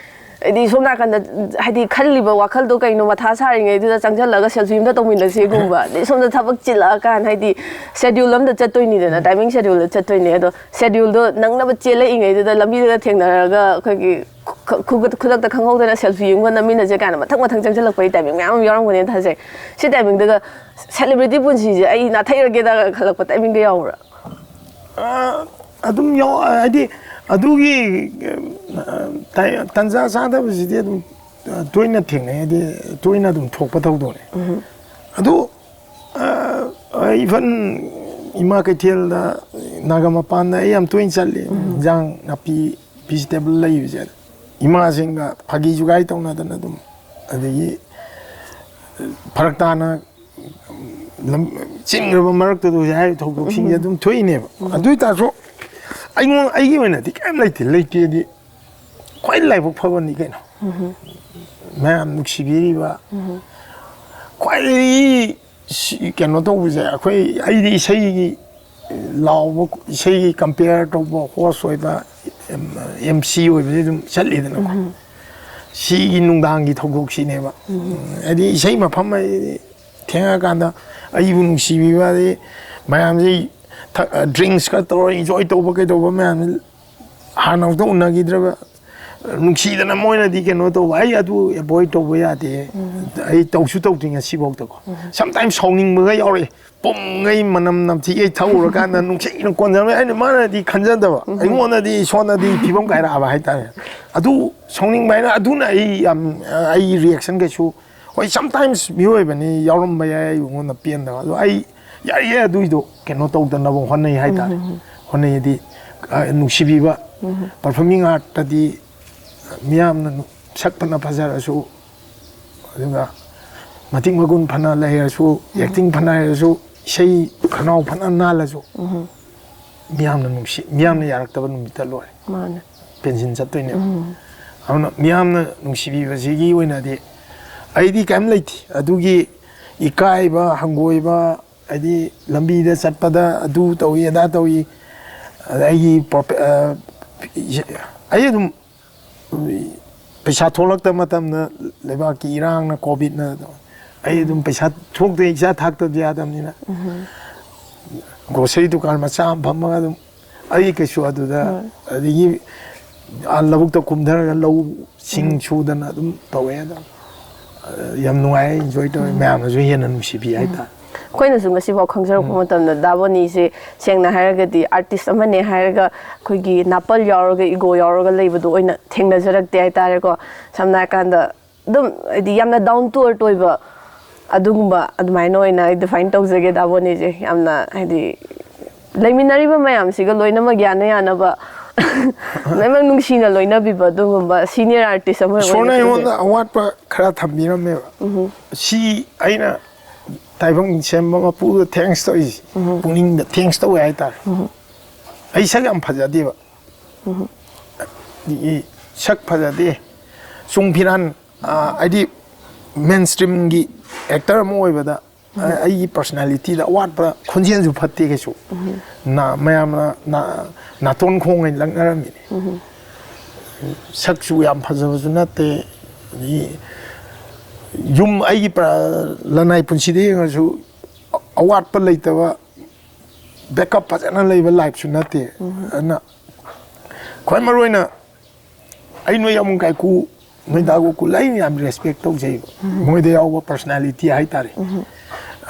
ꯍꯥꯏꯗꯤ ꯁꯣꯝ ꯅꯥꯀꯟꯗ ꯍꯥꯏꯗꯤ ꯈꯜꯂꯤꯕ ꯋꯥꯈꯜꯗꯣ ꯀꯩꯅꯣ ꯃꯊꯥ ꯁꯥꯔꯤꯉꯩꯗꯨꯗ ꯆꯪꯁꯤꯜꯂꯒ ꯁꯦꯜꯐꯤ ꯑꯃꯇ ꯇꯧꯃꯤꯟꯅꯁꯦꯒꯨꯝꯕ, ꯑꯗꯩ ꯁꯣꯝꯗ ꯊꯕꯛ ꯆꯤꯜꯂꯛꯑꯀꯥꯟ ꯍꯥꯏꯗꯤ ꯁꯦꯗ꯭ꯌꯨꯜ ꯑꯃꯗ ꯆꯠꯇꯣꯏꯅꯤꯗꯅ, ꯇꯥꯏꯃꯤꯡ ꯁꯦꯗ꯭ꯌꯨꯜꯗ ꯆꯠꯇꯣꯏꯅꯤ꯫ ꯑꯗꯣ ꯁꯦꯗ꯭ꯌꯨꯜꯗꯣ ꯅꯪꯅꯕ ꯆꯦꯜꯂꯛꯏꯉꯩꯗꯨꯗ ꯂꯝꯕꯤꯗꯨꯗ ꯊꯦꯡꯅꯔꯒ ꯑꯩꯈꯣꯏꯒꯤ ꯈꯨ-, ꯈꯨ-, ꯈꯨꯗꯛꯇ ꯈꯪꯍꯧꯗꯅ ꯁꯦꯜꯐꯤ ꯑꯃꯒ ꯅꯝꯃꯤꯟꯅꯁꯦ ꯀꯥꯏꯅ ꯃꯊꯪ ꯃꯊꯪ ꯆꯪꯁꯤꯜꯂꯛꯄꯒꯤ ꯇꯥꯏꯃꯤꯡ ꯃꯌꯥꯝ ꯑꯃ ꯌꯥꯎꯔꯝꯒꯅꯦꯅ ꯊꯥꯖꯩ꯫ ꯁꯤ ꯇꯥꯏꯃꯤꯡꯗꯒ ꯁꯦꯂꯦꯕ꯭ꯔꯤꯇꯤ ꯄꯨꯟꯁꯤꯁꯦ ꯑꯩ ꯅꯥꯊꯩꯔꯒꯦꯗ ꯈꯜꯂꯛꯄ ꯇꯥꯏꯃꯤꯡꯒ ꯌꯥꯎꯕ꯭ꯔꯥ? ꯑ, ꯑꯗꯨꯝ ꯌꯥꯎ-, ꯍꯥꯏꯗꯤ ꯑꯗꯨꯒꯤ, ꯑ, ꯇꯥꯏ-, ꯇꯟꯖꯥ ꯆꯥꯗꯕꯁꯤꯗꯤ ꯑꯗꯨꯝ, ꯑ, ꯇꯣꯏꯅ ꯊꯦꯡꯅꯩ, ꯍꯥꯏꯗꯤ ꯇꯣꯏꯅ ꯑꯗꯨꯝ ꯊꯣꯛꯄ ꯊꯧꯗꯣꯛꯅꯤ꯫ ꯑꯗꯨ, ꯑ, ꯏꯚꯟ ꯏꯃꯥ ꯀꯩꯊꯦꯜꯗ, ꯅꯥꯒꯥ ꯃꯄꯥꯟꯗ ꯑꯩ ꯌꯥꯝ ꯇꯣꯏꯅ ꯆꯠꯂꯤ꯫ ꯏꯟꯖꯥꯡ ꯅꯥꯄꯤ, ꯚꯤꯖꯤꯇꯦꯕꯜ ꯂꯩꯕꯁꯦ, ꯏꯃꯥꯁꯤꯡꯒ ꯐꯥꯒꯤ ꯖꯨꯒꯥꯏ ꯇꯧꯅꯗꯅ ꯑꯗꯨꯝ, ꯑꯗꯒꯤ ꯐꯔꯛ ꯇꯥꯅ ꯂꯝ ꯆꯤꯟꯈ꯭ꯔꯕ ꯃꯔꯛꯇꯨꯗ ꯍꯧꯖꯤꯛ ꯍꯥꯏꯔꯤꯕ ꯊꯧꯗꯣꯛꯁꯤꯡꯁꯦ ꯑꯗꯨꯝ ꯊꯣꯛꯏꯅꯦꯕ꯫ ꯑꯗꯨ ꯑꯣꯏꯇꯥꯔꯁꯨ ꯑꯩꯉꯣꯟ-, ꯑꯩꯒꯤ ꯑꯣꯏꯅꯗꯤ ꯀꯔꯤꯝ ꯂꯩꯇꯦ꯫ ꯂꯩꯇꯦꯗꯤ ꯈ꯭ꯋꯥꯏ ꯂꯥꯏꯕꯛ ꯐꯕꯅꯤ ꯀꯩꯅꯣ꯫ ꯃꯌꯥꯝ ꯅꯨꯡꯁꯤꯕꯤꯔꯤꯕ, ꯈ꯭ꯋꯥꯏꯗꯒꯤ ꯁꯤ-, ꯀꯩꯅꯣ ꯇꯧꯕꯁꯦ, ꯑꯩꯈꯣꯏ, ꯑꯩꯗꯤ ꯏꯁꯩꯒꯤ ꯂꯥꯎꯕ, ꯏꯁꯩꯒꯤ ꯀꯝꯄꯤꯌꯔ ꯇꯧꯕ, ꯍꯣꯁ ꯑꯣꯏꯕ, ꯑꯦꯝ ꯁꯤ ꯑꯣꯏꯕꯁꯦ ꯑꯗꯨꯝ ꯆꯠꯂꯤꯗꯅꯀꯣ꯫ ꯁꯤꯒꯤ ꯅꯨꯡꯗꯥꯡꯒꯤ ꯊꯧꯗꯣꯛꯁꯤꯅꯦꯕ꯫ ꯍꯥꯏꯗꯤ ꯏꯁꯩ ꯃꯐꯝ ꯍꯥꯏꯗꯤ ꯊꯦꯡꯉꯀꯥꯟꯗ ꯑꯩꯕꯨ ꯅꯨꯡꯁꯤꯕꯤꯕ, ꯑꯗꯩ ꯃꯌꯥꯝꯁꯤ ꯊꯛ-, ꯗ꯭ꯔꯤꯡꯁ ꯈꯔ ꯇꯧꯔ ꯏꯟꯖꯣꯏ ꯇꯧꯕ ꯀꯩꯗꯧꯕ ꯃꯌꯥꯝꯁꯤ ꯍꯥꯟꯅ ꯑꯃꯨꯛꯇ ꯎꯅꯈꯤꯗ꯭ꯔꯕ, ꯅꯨꯡꯁꯤꯗꯅ ꯃꯣꯏꯅꯗꯤ ꯀꯩꯅꯣ ꯇꯧꯕ, ꯑꯩ ꯑꯗꯨ ꯑꯦꯚꯣꯏꯗ ꯇꯧꯕ ꯌꯥꯗꯦ꯫ ꯑꯩ ꯇꯧꯁꯨ ꯇꯧꯗ꯭ꯔꯤ ꯉꯁꯤꯐꯥꯎꯗꯀꯣ꯫ ꯁꯝꯇꯥꯏꯝ ꯁꯥꯎꯅꯤꯡꯕꯒ ꯌꯥꯎꯔꯛꯑꯦ꯫ ꯄꯨꯝꯉꯩ ꯃꯅꯝ ꯅꯝꯊꯤꯒꯩ ꯊꯛꯎꯔꯀꯥꯟꯗ ꯅꯨꯡꯁꯤꯅ ꯀꯣꯟꯖꯔꯝꯃꯦ꯫ ꯑꯩꯅ, ꯃꯥꯅꯗꯤ ꯈꯟꯖꯗꯕ, ꯑꯩꯉꯣꯟꯗꯗꯤ ꯏꯁꯣꯔꯅꯗꯤ ꯐꯤꯕꯝ ꯀꯥꯏꯔꯛꯑꯕ ꯍꯥꯏꯇꯥꯔꯦ꯫ ꯑꯗꯨ ꯁꯥꯎꯅꯤꯡꯕ ꯍꯥꯏꯅ ꯑꯗꯨꯅ ꯑꯩ ꯌꯥꯝ, ꯑꯩ ꯔꯤꯌꯦꯛꯁꯟ ꯀꯩꯁꯨ, ꯍꯣꯏ, ꯁꯝꯇꯥꯏꯝꯁ ꯃꯤꯑꯣꯏꯕꯅꯤ, ꯌꯥꯎꯔꯝꯕ ꯌꯥꯏ ꯑꯩꯉꯣꯟꯗ ꯄꯦꯟꯗꯕ, ꯑꯗꯣ ꯑꯩ ꯌꯥꯔꯤꯉꯩ ꯑꯗꯨꯏꯗꯣ ꯀꯩꯅꯣ ꯇꯧꯗꯅꯕ ꯍꯣꯠꯅꯩ ꯍꯥꯏꯇꯥꯔꯦ꯫ ꯍꯣꯠꯅꯩꯗꯤ, ꯑ, ꯅꯨꯡꯁꯤꯕꯤꯕ, ꯄꯔꯐꯣꯔꯃꯤꯡ ꯑꯥꯔꯠꯇꯗꯤ ꯃꯤꯌꯥꯝꯅ ꯅꯨ-, ꯁꯛ ꯐꯅ ꯐꯖꯔꯁꯨ, ꯑꯗꯨꯒ ꯃꯇꯤꯛ ꯃꯒꯨꯟ ꯐꯅ ꯂꯩꯔꯁꯨ, ꯑꯦꯛꯇꯤꯡ ꯐꯅ ꯍꯩꯔꯁꯨ, ꯏꯁꯩ ꯈꯅꯥꯎ ꯐꯅ ꯅꯥꯜꯂꯁꯨ, ꯃꯤꯌꯥꯝꯅ ꯅꯨꯡꯁꯤ, ꯃꯤꯌꯥꯝꯅ ꯌꯥꯔꯛꯇꯕ ꯅꯨꯃꯤꯠꯇ ꯂꯣꯏꯔꯦ꯫ ꯃꯥꯅꯦ꯫ ꯄꯦꯟꯁꯤꯟ ꯆꯠꯇꯣꯏꯅꯦꯕ꯫ ꯑꯗꯨꯅ ꯃꯤꯌꯥꯝꯅ ꯅꯨꯡꯁꯤꯕꯤꯕꯁꯤꯒꯤ ꯑꯣꯏꯅꯗꯤ ꯑꯩꯗꯤ ꯀꯔꯤꯝ ꯂꯩꯇꯦ꯫ ꯑꯗꯨꯒꯤ ꯏꯀꯥꯏꯕ, ꯍꯪꯒꯣꯏꯕ, ꯍꯥꯏꯗꯤ ꯂꯝꯕꯤꯗ ꯆꯠꯄꯗ ꯑꯗꯨ ꯇꯧꯏ, ꯑꯗꯥ ꯇꯧꯏ, ꯑꯗ ꯑꯩꯒꯤ ꯄ꯭ꯔꯣꯄ-, ꯑ, ꯑꯩ ꯑꯗꯨꯝ ꯄꯩꯁꯥ ꯊꯣꯛꯂꯛꯇꯕ ꯃꯇꯝꯗ, ꯂꯩꯕꯥꯛꯀꯤ ꯏꯔꯥꯡꯅ, ꯀꯣꯚꯤꯠꯅ, ꯑꯩ ꯑꯗꯨꯝ ꯄꯩꯁꯥ ꯊꯣꯛꯇꯦ, ꯏꯆꯥ ꯊꯥꯛꯇꯕꯗꯤ ꯌꯥꯗꯕꯅꯤꯅ꯫ ꯒ꯭ꯔꯣꯁꯔꯤ ꯗꯨꯀꯥꯟ ꯃꯆꯥ ꯑꯃ ꯐꯝꯃꯒ ꯑꯗꯨꯝ ꯑꯩ ꯀꯩꯁꯨ ꯑꯗꯨꯗ, ꯑꯗꯒꯤ ꯑꯥ ꯂꯧꯕꯨꯛꯇ ꯀꯨꯝꯊꯔꯒ ꯂꯧꯁꯤꯡ ꯁꯨꯗꯅ ꯑꯗꯨꯝ ꯇꯧꯋꯦ꯫ ꯑꯗꯣ, ꯑ, ꯌꯥꯝ ꯅꯨꯡꯉꯥꯏ, ꯏꯟꯖꯣꯏ ꯇꯧꯋꯦ꯫ ꯃꯌꯥꯝꯅꯁꯨ ꯍꯦꯟꯅ ꯅꯨꯡꯁꯤꯕꯤ ꯍꯥꯏꯇꯥꯔꯦ꯫ ꯑꯩꯈꯣꯏꯅꯁꯨ ꯉꯁꯤꯐꯥꯎ ꯈꯪꯖꯔꯛꯄ ꯃꯇꯝꯗ ꯗꯥ ꯕꯣꯅꯤꯁꯦ ꯁꯦꯡꯅ ꯍꯥꯏꯔꯒꯗꯤ ꯑꯥꯔꯇꯤꯁ ꯑꯃꯅꯦ ꯍꯥꯏꯔꯒ ꯑꯩꯈꯣꯏꯒꯤ ꯅꯥꯄꯜ ꯌꯥꯎꯔꯒ ꯏꯒꯣ ꯌꯥꯎꯔꯒ ꯂꯩꯕꯗꯣ ꯑꯣꯏꯅ ꯊꯦꯡꯅꯖꯔꯛꯇꯦ ꯍꯥꯏꯇꯥꯔꯦꯀꯣ꯫ ꯁꯝꯅ ꯍꯥꯏꯔꯀꯥꯟꯗ ꯑꯗꯨꯝ ꯍꯥꯏꯗꯤ ꯌꯥꯝꯅ down to earth ꯑꯣꯏꯕ, ꯑꯗꯨꯒꯨꯝꯕ ꯑꯗꯨꯃꯥꯏꯅ ꯑꯣꯏꯅ ꯑꯩ ꯗꯤꯐꯥꯏꯟ ꯇꯧꯖꯒꯦ ꯗꯥ ꯕꯣꯅꯤꯁꯦ꯫ ꯌꯥꯝꯅ ꯍꯥꯏꯗꯤ ꯂꯩꯃꯤꯟꯅꯔꯤꯕ ꯃꯌꯥꯝꯁꯤꯒ ꯂꯣꯏꯅꯃꯛ ꯌꯥꯅ ꯌꯥꯅꯕ ꯂꯣꯏꯅꯃꯛ ꯅꯨꯡꯁꯤꯅ ꯂꯣꯏꯅꯕꯤꯕ ꯑꯗꯨꯒꯨꯝꯕ ꯁꯤꯅꯤꯌꯔ ꯑꯥꯔꯇꯤꯁ ꯑꯃ ꯑꯣꯏꯅ ꯏꯁꯣꯔꯅ ꯑꯩꯉꯣꯟꯗ ꯑꯣꯏꯖꯒꯦ꯫ ꯑꯋꯥꯠꯄ ꯈꯔ ꯊꯝꯕꯤꯔꯝꯃꯦꯕ꯫ ꯁꯤ ꯑꯩꯅ ꯇꯥꯏꯕꯪ ꯁꯦꯝꯕ ꯃꯄꯨꯗ ꯊꯦꯡꯁ ꯇꯧꯏꯁꯦ꯫ ꯄꯨꯛꯅꯤꯡꯗ ꯊꯦꯡꯁ ꯇꯧꯋꯦ ꯍꯥꯏꯇꯥꯔꯦ꯫ ꯑꯩ ꯁꯛ ꯌꯥꯝ ꯐꯖꯗꯦꯕ꯫ ꯑꯗꯒꯤ ꯁꯛ ꯐꯖꯗꯦ, ꯆꯨꯡ ꯐꯤꯔꯥꯟ, ꯑꯥ, ꯍꯥꯏꯗꯤ ꯃꯦꯟ ꯁ꯭ꯇ꯭ꯔꯤꯝꯒꯤ ꯑꯦꯛꯇꯔ ꯑꯃ ꯑꯣꯏꯕꯗ ꯑꯩꯒꯤ ꯄꯔꯁꯅꯦꯂꯤꯇꯤꯗ ꯑꯋꯥꯠꯄ, ꯈꯣꯟꯖꯦꯜꯁꯨ ꯐꯠꯇꯦ ꯀꯩꯁꯨ꯫ ꯅꯥ-, ꯃꯌꯥꯝꯅ ꯅꯥ-, ꯅꯥꯇꯣꯟ ꯈꯣꯡꯉꯩ ꯂꯛꯅꯔꯝꯃꯤꯅꯦ꯫ ꯁꯛꯁꯨ ꯌꯥꯝ ꯐꯖꯕꯁꯨ ꯅꯠꯇꯦ꯫ ꯑꯗꯒꯤ ꯌꯨꯝ, ꯑꯩꯒꯤ ꯄ-, ꯂꯅꯥꯏ ꯄꯨꯟꯁꯤꯗ ꯌꯦꯡꯉꯁꯨ ꯑꯋꯥꯠꯄ ꯂꯩꯇꯕ, ꯕꯦꯛꯀꯞ ꯐꯖꯅ ꯂꯩꯕ ꯂꯥꯏꯐꯁꯨ ꯅꯠꯇꯦ꯫ ꯑꯗꯨꯅ ꯈ꯭ꯋꯥꯏ ꯃꯔꯨ ꯑꯣꯏꯅ ꯑꯩ ꯅꯣꯏ ꯑꯃꯨꯛ ꯀꯥꯏꯀꯨ, ꯅꯣꯏ ꯗꯥ ꯒꯣꯀꯨꯜ, ꯑꯩ ꯌꯥꯝ ꯔꯦꯁꯄꯦꯛ ꯇꯧꯖꯩꯕ꯫ ꯃꯣꯏꯗ ꯌꯥꯎꯕ ꯄꯔꯁꯅꯦꯂꯤꯇꯤ ꯍꯥꯏꯇꯥꯔꯦ꯫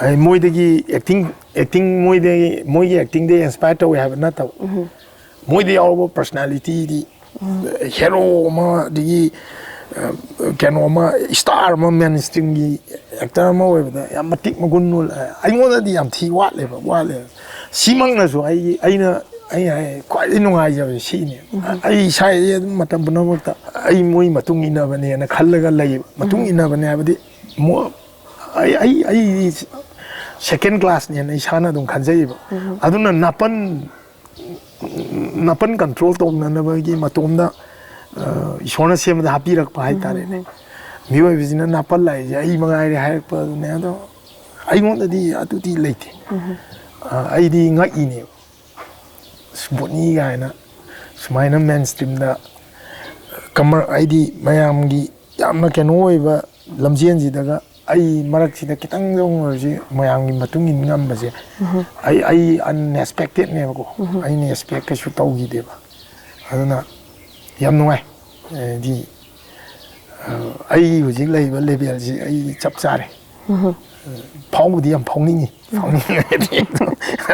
ꯑꯩ ꯃꯣꯏꯗꯒꯤ ꯑꯦꯛꯇꯤꯡ, ꯑꯦꯛꯇꯤꯡ ꯃꯣꯏꯗꯒꯤ, ꯃꯣꯏꯒꯤ ꯑꯦꯛꯇꯤꯡꯗꯒꯤ ꯏꯟꯁꯄꯥꯌꯔ ꯇꯧꯋꯦ ꯍꯥꯏꯕ ꯅꯠꯇꯕ, ꯃꯣꯏꯗ ꯌꯥꯎꯕ ꯄꯔꯁꯅꯦꯂꯤꯇꯤꯗꯤ, ꯍꯦꯔꯣ ꯑꯃ, ꯑꯗꯒꯤ, ꯑ, ꯀꯩꯅꯣ ꯑꯃ, ꯏꯁꯇꯥꯔ ꯑꯃ, ꯃꯦꯟ ꯁ꯭ꯇ꯭ꯔꯤꯝꯒꯤ ꯑꯦꯛꯇꯔ ꯑꯃ ꯑꯣꯏꯕꯗ ꯌꯥꯝ ꯃꯇꯤꯛ ꯃꯒꯨꯟ ꯂꯩ꯫ ꯑꯩꯉꯣꯟꯗꯗꯤ ꯌꯥꯝ ꯊꯤ ꯋꯥꯠꯂꯦꯕ, ꯋꯥꯠꯂꯦ꯫ ꯁꯤꯃꯛꯅꯁꯨ ꯑꯩꯒꯤ, ꯑꯩꯅ, ꯑꯩ ꯍꯥꯏ, ꯈ꯭ꯋꯥꯏꯗꯒꯤ ꯅꯨꯡꯉꯥꯏꯖꯕꯁꯦ ꯁꯤꯅꯦ꯫ ꯑꯩ ꯏꯁꯥ ꯑꯗꯨꯝ ꯃꯇꯝ ꯄꯨꯝꯅꯃꯛꯇ ꯑꯩ ꯃꯣꯏ ꯃꯇꯨꯡ ꯏꯟꯅꯕꯅꯦꯅ ꯈꯜꯂꯒ ꯂꯩꯌꯦꯕ꯫ ꯃꯇꯨꯡ ꯏꯟꯅꯕꯅꯦ ꯍꯥꯏꯕꯗꯤ ꯃꯣ-, ꯑꯩ, ꯑꯩ, ꯑꯩ ꯁꯦꯀꯦꯟ ꯀ꯭ꯂꯥꯁꯅꯦꯅ ꯏꯁꯥꯅ ꯑꯗꯨꯝ ꯈꯟꯖꯩꯌꯦꯕ꯫ ꯑꯗꯨꯅ ꯅꯥꯄꯟ, ꯅꯥꯄꯟ ꯀꯟꯇ꯭ꯔꯣꯜ ꯇꯧꯅꯅꯕꯒꯤ ꯃꯇꯣꯝꯗ, ꯑ, ꯏꯁꯣꯔꯅ ꯁꯦꯝꯕꯗ ꯍꯥꯞꯄꯤꯔꯛꯄ ꯍꯥꯏꯇꯥꯔꯦꯅꯦ꯫ ꯃꯤꯑꯣꯏꯕꯁꯤꯅ ꯅꯥꯄꯜ ꯂꯥꯛꯏꯁꯦ ꯑꯩ ꯃꯉꯥꯏꯔꯦ ꯍꯥꯏꯔꯛꯄꯗꯨꯅꯦ꯫ ꯑꯗꯣ ꯑꯩꯉꯣꯟꯗꯗꯤ ꯑꯗꯨꯗꯤ ꯂꯩꯇꯦ꯫ ꯑ, ꯑꯩꯗꯤ ꯉꯛꯏꯅꯦꯕ꯫ ꯑꯁ, ꯕꯣꯅꯤ ꯀꯥꯏꯅ ꯁꯨꯃꯥꯏꯅ ꯃꯦꯟ ꯁ꯭ꯇ꯭ꯔꯤꯝꯗ ꯀꯃꯔ-, ꯍꯥꯏꯗꯤ ꯃꯌꯥꯝꯒꯤ ꯌꯥꯝꯅ ꯀꯩꯅꯣ ꯑꯣꯏꯕ ꯂꯝꯖꯦꯟꯁꯤꯗꯒ ꯑꯩ ꯃꯔꯛꯁꯤꯗ ꯈꯤꯇꯪꯗ ꯑꯣꯏꯔꯁꯨ ꯃꯌꯥꯝꯒꯤ ꯃꯇꯨꯡ ꯏꯟ ꯉꯝꯕꯁꯦ ꯑꯩ, ꯑꯩ ꯑꯟꯑꯦꯛꯁꯄꯦꯛꯇꯦꯠꯅꯦꯕꯀꯣ꯫ ꯑꯩꯅ ꯑꯦꯛꯁꯄꯦꯛ ꯀꯩꯁꯨ ꯇꯧꯈꯤꯗꯦꯕ꯫ ꯑꯗꯨꯅ ꯌꯥꯝ ꯅꯨꯡꯉꯥꯏ꯫ ꯍꯥꯏꯗꯤ, ꯑ, ꯑꯩ ꯍꯧꯖꯤꯛ ꯂꯩꯔꯤꯕ ꯂꯦꯚꯦꯜꯁꯤ ꯑꯩ ꯆꯞ ꯆꯥꯔꯦ꯫ ꯐꯥꯎꯕꯗꯤ ꯌꯥꯝ ꯐꯥꯎꯅꯤꯡꯉꯤ꯫ ꯐꯥꯎꯅꯤꯡꯉꯦ꯫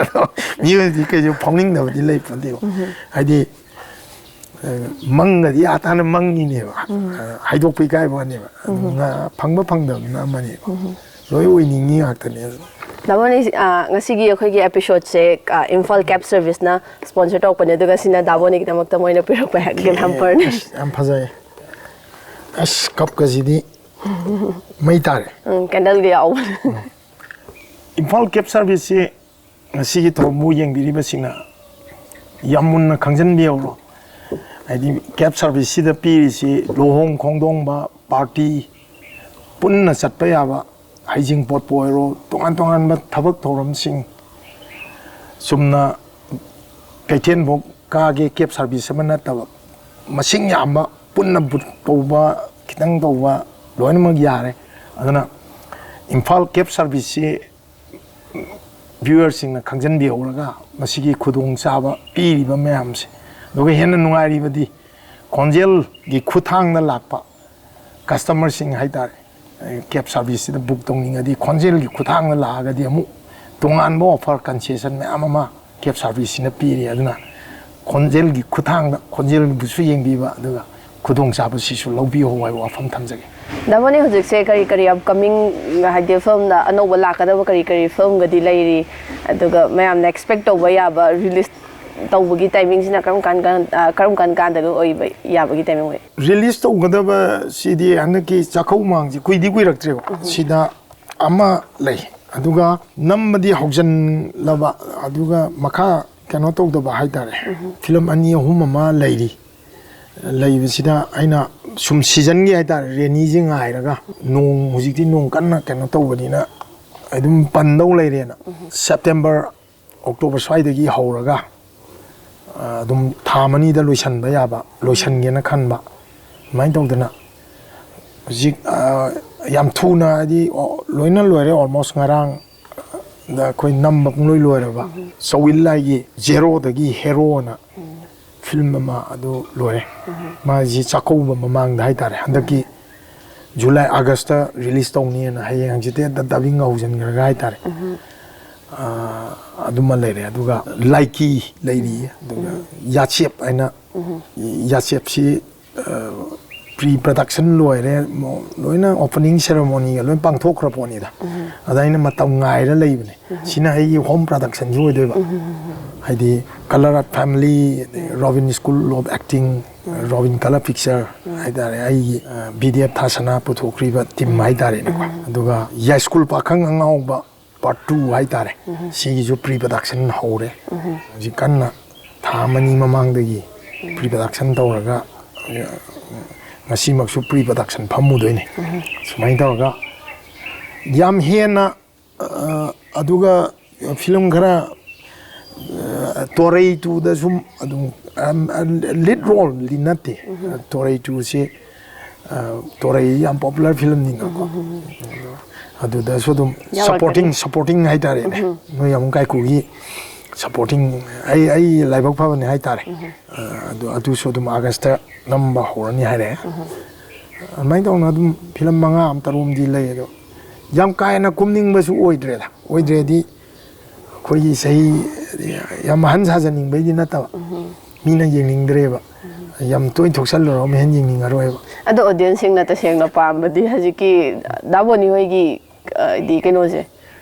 ꯑꯗꯣ ꯃꯤꯑꯣꯏꯕꯗꯤ ꯀꯩꯁꯨ ꯐꯥꯎꯅꯤꯡꯗꯕꯗꯤ ꯂꯩ ꯄꯣꯟꯇꯦꯕ꯫ ꯍꯥꯏꯗꯤ, ꯑ, ꯃꯪꯒꯗꯤ ꯑꯥ ꯇꯥꯅ ꯃꯪꯉꯤꯅꯦꯕ꯫ ꯑ, ꯍꯥꯏꯗꯣꯛꯄ ꯏꯀꯥꯏꯕ ꯋꯥꯅꯦꯕ꯫ ꯑꯗꯨ ꯉꯥ-, ꯐꯪꯕ ꯐꯪꯗꯕꯗꯨꯅ ꯑꯃꯅꯦꯕ꯫ ꯂꯣꯏ ꯑꯣꯏꯅꯤꯡꯉꯤ ꯉꯥꯛꯇꯅꯦ꯫ ꯗꯥꯕꯣꯅꯤ, ꯑ, ꯉꯁꯤꯒꯤ ꯑꯩꯈꯣꯏꯒꯤ ꯑꯦꯄꯤꯁꯣꯗꯁꯦ, ꯑ, ꯏꯝꯐꯥꯜ ꯀꯦꯞ ꯁꯔꯚꯤꯁꯅ ꯁ꯭ꯄꯣꯟꯁꯔ ꯇꯧꯔꯛꯄꯅꯦ, ꯑꯗꯨꯒ ꯁꯤꯅ ꯗꯥꯕꯣꯅꯤꯒꯤꯗꯃꯛꯇ ꯃꯣꯏꯅ ꯄꯤꯔꯛꯄ ꯍꯦꯛ ꯒꯤꯐ ꯍꯦꯝꯄꯔꯅꯦ꯫ ꯑꯁ, ꯌꯥꯝ ꯐꯖꯩ꯫ ꯑꯁ, ꯀꯞꯀꯁꯤꯗꯤ ꯃꯩ ꯇꯥꯔꯦ꯫ ꯎꯝ, ꯀꯦꯟꯗꯜꯒ ꯌꯥꯎꯕꯅꯦ꯫ ꯏꯝꯐꯥꯜ ꯀꯦꯞ ꯁꯔꯚꯤꯁꯁꯤ ꯉꯁꯤꯒꯤ ꯊꯧꯔꯝꯕꯨ ꯌꯦꯡꯕꯤꯔꯤꯕꯁꯤꯡꯅ ꯌꯥꯝ ꯃꯨꯟꯅ ꯈꯪꯖꯤꯟꯕꯤꯍꯧꯔꯣ꯫ ꯍꯥꯏꯗꯤ ꯀꯦꯞ ꯁꯔꯚꯤꯁꯁꯤꯗ ꯄꯤꯔꯤꯁꯤ ꯂꯨꯍꯣꯡ ꯈꯣꯡꯗꯣꯡꯕ, ꯄꯥꯔꯇꯤ, ꯄꯨꯟꯅ ꯆꯠꯄ ꯌꯥꯕ, ꯍꯩꯖꯤꯡꯄꯣꯠꯄꯨ ꯑꯣꯏꯔꯣ, ꯇꯣꯉꯥꯟ ꯇꯣꯉꯥꯟꯕ ꯊꯕꯛ ꯊꯧꯔꯝꯁꯤꯡ, ꯆꯨꯝꯅ ꯀꯩꯊꯦꯜꯐꯥꯎ ꯀꯥꯒꯦ ꯀꯦꯞ ꯁꯔꯚꯤꯁ ꯑꯃ ꯅꯠꯇꯕ, ꯃꯁꯤꯡ ꯌꯥꯝꯕ, ꯄꯨꯟꯅ ꯕꯨꯛ ꯇꯧꯕ, ꯈꯤꯇꯪ ꯇꯧꯕ, ꯂꯣꯏꯅꯃꯛ ꯌꯥꯔꯦ꯫ ꯑꯗꯨꯅ ꯏꯝꯐꯥꯜ ꯀꯦꯞ ꯁꯔꯚꯤꯁꯁꯤ ꯚ꯭ꯌꯨꯋꯔꯁꯤꯡꯅ ꯈꯪꯖꯤꯟꯕꯤꯍꯧꯔꯒ ꯃꯁꯤꯒꯤ ꯈꯨꯗꯣꯡꯆꯥꯕ ꯄꯤꯔꯤꯕ ꯃꯌꯥꯝꯁꯦ, ꯑꯗꯨꯒ ꯍꯦꯟꯅ ꯅꯨꯡꯉꯥꯏꯔꯤꯕꯗꯤ ꯈꯣꯟꯖꯦꯜꯒꯤ ꯈꯨꯠꯊꯥꯡꯗ ꯂꯥꯛꯄ ꯀꯁꯇꯃꯔꯁꯤꯡ ꯍꯥꯏꯇꯥꯔꯦ, ꯀꯦꯞ ꯁꯥꯔꯚꯤꯁꯁꯤꯗ ꯕꯨꯛ ꯇꯧꯅꯤꯡꯉꯗꯤ ꯈꯣꯟꯖꯦꯜꯒꯤ ꯈꯨꯠꯊꯥꯡꯗ ꯂꯥꯛꯑꯒꯗꯤ ꯑꯃꯨꯛ ꯇꯣꯉꯥꯟꯕ ꯑꯣꯐꯔ, ꯀꯟꯁꯦꯁꯟ ꯃꯌꯥꯝ ꯑꯃ ꯀꯦꯞ ꯁꯥꯔꯚꯤꯁꯁꯤꯅ ꯄꯤꯔꯤ꯫ ꯑꯗꯨꯅ ꯈꯣꯟꯖꯦꯜꯒꯤ ꯈꯨꯠꯊꯥꯡꯗ ꯈꯣꯟꯖꯦꯜꯕꯨꯁꯨ ꯌꯦꯡꯕꯤꯕ, ꯑꯗꯨꯒ ꯈꯨꯗꯣꯡꯆꯥꯕꯁꯤꯁꯨ ꯂꯧꯕꯤꯌꯨ ꯍꯥꯏꯕ ꯋꯥꯐꯝ ꯊꯝꯖꯒꯦ꯫ ꯗꯥꯕꯣꯅꯤ, ꯍꯧꯖꯤꯛꯁꯦ ꯀꯔꯤ ꯀꯔꯤ ꯑꯞꯀꯃꯤꯡ, ꯍꯥꯏꯗꯤ ꯐꯤꯂꯝꯗ ꯑꯅꯧꯕ ꯂꯥꯛꯀꯗꯕ ꯀꯔꯤ ꯀꯔꯤ ꯐꯤꯂꯝꯒꯗꯤ ꯂꯩꯔꯤ? ꯑꯗꯨꯒ ꯃꯌꯥꯝꯅ ꯑꯦꯛꯁꯄꯦꯛ ꯇꯧꯕ ꯌꯥꯕ ꯔꯤꯂꯤꯁ ꯇꯧꯕꯒꯤ ꯇꯥꯏꯃꯤꯡꯁꯤꯅ ꯀꯔꯝ ꯀꯥꯟ, ꯀꯥꯟ-, ꯑ, ꯀꯔꯝ ꯀꯥꯟ ꯀꯥꯟꯗꯒ ꯑꯣꯏꯕ ꯌꯥꯕꯒꯤ ꯇꯥꯏꯃꯤꯡ ꯑꯣꯏ? ꯔꯤꯂꯤꯁ ꯇꯧꯒꯗꯕꯁꯤꯗꯤ ꯍꯟꯗꯛꯀꯤ ꯆꯥꯛꯀꯧ ꯃꯃꯥꯡꯁꯦ ꯀꯨꯏꯗꯤ ꯀꯨꯏꯔꯛꯇ꯭ꯔꯦꯕ꯫ ꯁꯤꯗ ꯑꯃ ꯂꯩ, ꯑꯗꯨꯒ ꯅꯝꯕꯗꯤ ꯍꯧꯖꯤꯜꯂꯕ, ꯑꯗꯨꯒ ꯃꯈꯥ ꯀꯩꯅꯣ ꯇꯧꯗꯕ ꯍꯥꯏꯇꯥꯔꯦ꯫ ꯐꯤꯂꯝ ꯑꯅꯤ ꯑꯍꯨꯝ ꯑꯃ ꯂꯩꯔꯤ꯫ ꯂꯩꯕꯁꯤꯗ ꯑꯩꯅ ꯁꯨꯝ ꯁꯤꯖꯟꯒꯤ ꯍꯥꯏꯇꯥꯔꯦ, ꯔꯦꯅꯤꯁꯦ ꯉꯥꯏꯔꯒ, ꯅꯣꯡ, ꯍꯧꯖꯤꯛꯇꯤ ꯅꯣꯡ ꯀꯟꯅ ꯀꯩꯅꯣ ꯇꯧꯕꯅꯤꯅ ꯑꯗꯨꯝ ꯄꯟꯗꯧ ꯂꯩꯔꯦꯅ, ꯁꯦꯞꯇꯦꯝꯕꯔ, ꯑꯣꯛꯇꯣꯕꯔ ꯁ꯭ꯋꯥꯏꯗꯒꯤ ꯍꯧꯔꯒ, ꯑ, ꯑꯗꯨꯝ ꯊꯥ ꯑꯅꯤꯗ ꯂꯣꯏꯁꯤꯟꯕ ꯌꯥꯕ, ꯂꯣꯏꯁꯤꯟꯒꯦꯅ ꯈꯟꯕ꯫ ꯑꯗꯨꯃꯥꯏꯅ ꯇꯧꯗꯅ ꯍꯧꯖꯤꯛ, ꯑ, ꯌꯥꯝ ꯊꯨꯅ, ꯍꯥꯏꯗꯤ, ꯑꯣ, ꯂꯣꯏꯅ ꯂꯣꯏꯔꯦ, almost ꯉꯔꯥꯡ ꯗ ꯑꯩꯈꯣꯏ ꯅꯝꯕ ꯄꯨꯡꯂꯣꯏ ꯂꯣꯏꯔꯕ꯫ ꯆꯧꯋꯤꯟ ꯂꯥꯏꯒꯤ ꯖꯦꯔꯣꯗꯒꯤ ꯍꯦꯔꯣꯅ ꯐꯤꯂꯝ ꯑꯃ ꯑꯗꯨ ꯂꯣꯏꯔꯦ꯫ ꯃꯥꯁꯤ ꯆꯥꯛꯀꯧꯕ ꯃꯃꯥꯡꯗ ꯍꯥꯏꯇꯥꯔꯦ, ꯍꯟꯗꯛꯀꯤ ꯖꯨꯂꯥꯏ, ꯑꯥꯒꯁꯇ ꯔꯤꯂꯤꯁ ꯇꯧꯅꯤꯅ ꯍꯌꯦꯡ ꯍꯪꯆꯤꯠꯇꯤ ꯍꯦꯛꯇ ꯗꯕꯤꯡ ꯍꯧꯖꯤꯟꯈ꯭ꯔꯒ ꯍꯥꯏꯇꯥꯔꯦ꯫ ꯑ, ꯑꯗꯨꯃ ꯂꯩꯔꯦ꯫ ꯑꯗꯨꯒ ꯂꯥꯏꯀꯤ ꯂꯩꯔꯤ, ꯑꯗꯨꯒ ꯌꯥꯆꯦꯞ ꯍꯥꯏꯅ, ꯌꯥꯆꯦꯞꯁꯤ, ꯑ, ꯄ꯭ꯔꯤ ꯄ꯭ꯔꯗꯛꯁꯟ ꯂꯣꯏꯔꯦ, ꯃꯣ- ꯂꯣꯏꯅ ꯑꯣꯄꯅꯤꯡ ꯁꯦꯔꯃꯣꯅꯤꯒ ꯂꯣꯏ ꯄꯥꯡꯊꯣꯛꯈ꯭ꯔ ꯄꯣꯠꯅꯤꯗ꯫ ꯑꯗ ꯑꯩꯅ ꯃꯇꯝ ꯉꯥꯏꯔ ꯂꯩꯕꯅꯦ꯫ ꯁꯤꯅ ꯑꯩꯒꯤ ꯍꯣꯝ ꯄ꯭ꯔꯗꯛꯁꯟꯁꯨ ꯑꯣꯏꯗꯣꯏꯕ꯫ ꯍꯥꯏꯗꯤ ꯀꯂꯔ ꯑꯥꯔꯠ ꯐꯦꯃꯤꯂꯤ, ꯑꯗꯩ robin school of acting, robin colour picture ꯍꯥꯏꯇꯥꯔꯦ, ꯑꯩꯒꯤ ꯕꯤ ꯗꯤ ꯑꯦꯐ ꯊꯥꯁꯅꯥ ꯄꯨꯊꯣꯛꯈ꯭ꯔꯤꯕ ꯇꯤꯝ ꯍꯥꯏꯇꯥꯔꯦꯅꯦꯀꯣ꯫ ꯑꯗꯨꯒ ꯌꯥꯏꯁ꯭ꯀꯨꯜ ꯄꯥꯈꯪ ꯑꯉꯥꯎꯕ ꯄꯥꯔꯠ ꯇꯨ ꯍꯥꯏꯇꯥꯔꯦ, ꯁꯤꯒꯤꯁꯨ ꯄ꯭ꯔꯤ ꯄ꯭ꯔꯗꯛꯁꯟ ꯍꯧꯔꯦ꯫ ꯍꯧꯖꯤꯛ ꯀꯟꯅ ꯊꯥ ꯑꯃꯅꯤ ꯃꯃꯥꯡꯗꯒꯤ ꯄ꯭ꯔꯤ ꯄ꯭ꯔꯗꯛꯁꯟ ꯇꯧꯔꯒ, ꯑ, ꯉꯁꯤꯃꯛꯁꯨ ꯄ꯭ꯔꯤ ꯄ꯭ꯔꯗꯛꯁꯟ ꯐꯝꯃꯨꯗꯣꯏꯅꯤ꯫ ꯁꯨꯃꯥꯏꯅ ꯇꯧꯔꯒ ꯌꯥꯝ ꯍꯦꯟꯅ, ꯑ, ꯑꯗꯨꯒ ꯐꯤꯂꯝ ꯈꯔ, ꯑ, ꯇꯣꯔꯩ ꯇꯨꯗ ꯁꯨꯝ ꯑꯗꯨꯝ, ꯑꯝ, ꯑ, ꯂꯤꯗ ꯔꯣꯜꯗꯤ ꯅꯠꯇꯦ꯫ ꯇꯣꯔꯩ ꯇꯨꯁꯤ, ꯑ, ꯇꯣꯔꯩ ꯌꯥꯝ ꯄꯣꯄꯨꯂꯔ ꯐꯤꯂꯝꯅꯤꯅꯀꯣ꯫ ꯑꯗꯨꯗꯁꯨ ꯑꯗꯨꯝ ꯌꯥꯎꯔꯛꯀꯅꯤ꯫ ꯁꯄꯣꯔꯇꯤꯡ, ꯁꯄꯣꯔꯇꯤꯡ ꯍꯥꯏꯇꯥꯔꯦꯅꯦ꯫ ꯅꯣꯏ ꯑꯃꯨꯛ ꯀꯥꯏꯀꯨꯒꯤ ꯁꯄꯣꯔꯇꯤꯡ, ꯑꯩ, ꯑꯩ ꯂꯥꯏꯕꯛ ꯐꯕꯅꯤ ꯍꯥꯏꯇꯥꯔꯦ꯫ ꯑ, ꯑꯗꯨ, ꯑꯗꯨꯁꯨ ꯑꯗꯨꯝ ꯑꯥꯒꯁꯇ ꯅꯝꯕ ꯍꯧꯔꯅꯤ ꯍꯥꯏꯔꯛꯑꯦ꯫ ꯑꯗꯨꯃꯥꯏꯅ ꯇꯧꯅ ꯑꯗꯨꯝ ꯐꯤꯂꯝ ꯃꯉꯥ ꯑꯃ ꯇꯔꯨꯛ ꯑꯃꯗꯤ ꯂꯩ, ꯑꯗꯣ ꯌꯥꯝ ꯀꯥ ꯍꯦꯟꯅ ꯀꯨꯝꯅꯤꯡꯕꯁꯨ ꯑꯣꯏꯗ꯭ꯔꯦꯗ꯫ ꯑꯣꯏꯗ꯭ꯔꯦꯗꯤ ꯑꯩꯈꯣꯏꯒꯤ ꯆꯍꯤ ꯌꯥꯝ ꯑꯍꯟ ꯁꯥꯖꯅꯤꯡꯕꯩꯗꯤ ꯅꯠꯇꯕ, ꯃꯤꯅ ꯌꯦꯡꯅꯤꯡꯗ꯭ꯔꯦꯕ꯫ ꯌꯥꯝ ꯇꯣꯏꯅ ꯊꯣꯛꯆꯜꯂꯨꯔꯒ ꯑꯃꯨꯛ ꯍꯦꯟꯅ ꯌꯦꯡꯅꯤꯡꯉꯔꯣꯏꯕ꯫ ꯑꯗꯣ ꯑꯣꯗꯤꯌꯟꯁꯁꯤꯡꯅ ꯇꯁꯦꯡꯅ ꯄꯥꯝꯕꯗꯤ ꯍꯧꯖꯤꯛꯀꯤ ꯗꯥꯕꯣꯅꯤ ꯍꯣꯏꯒꯤ, ꯑ, ꯍꯥꯏꯗꯤ ꯀꯩꯅꯣꯁꯦ,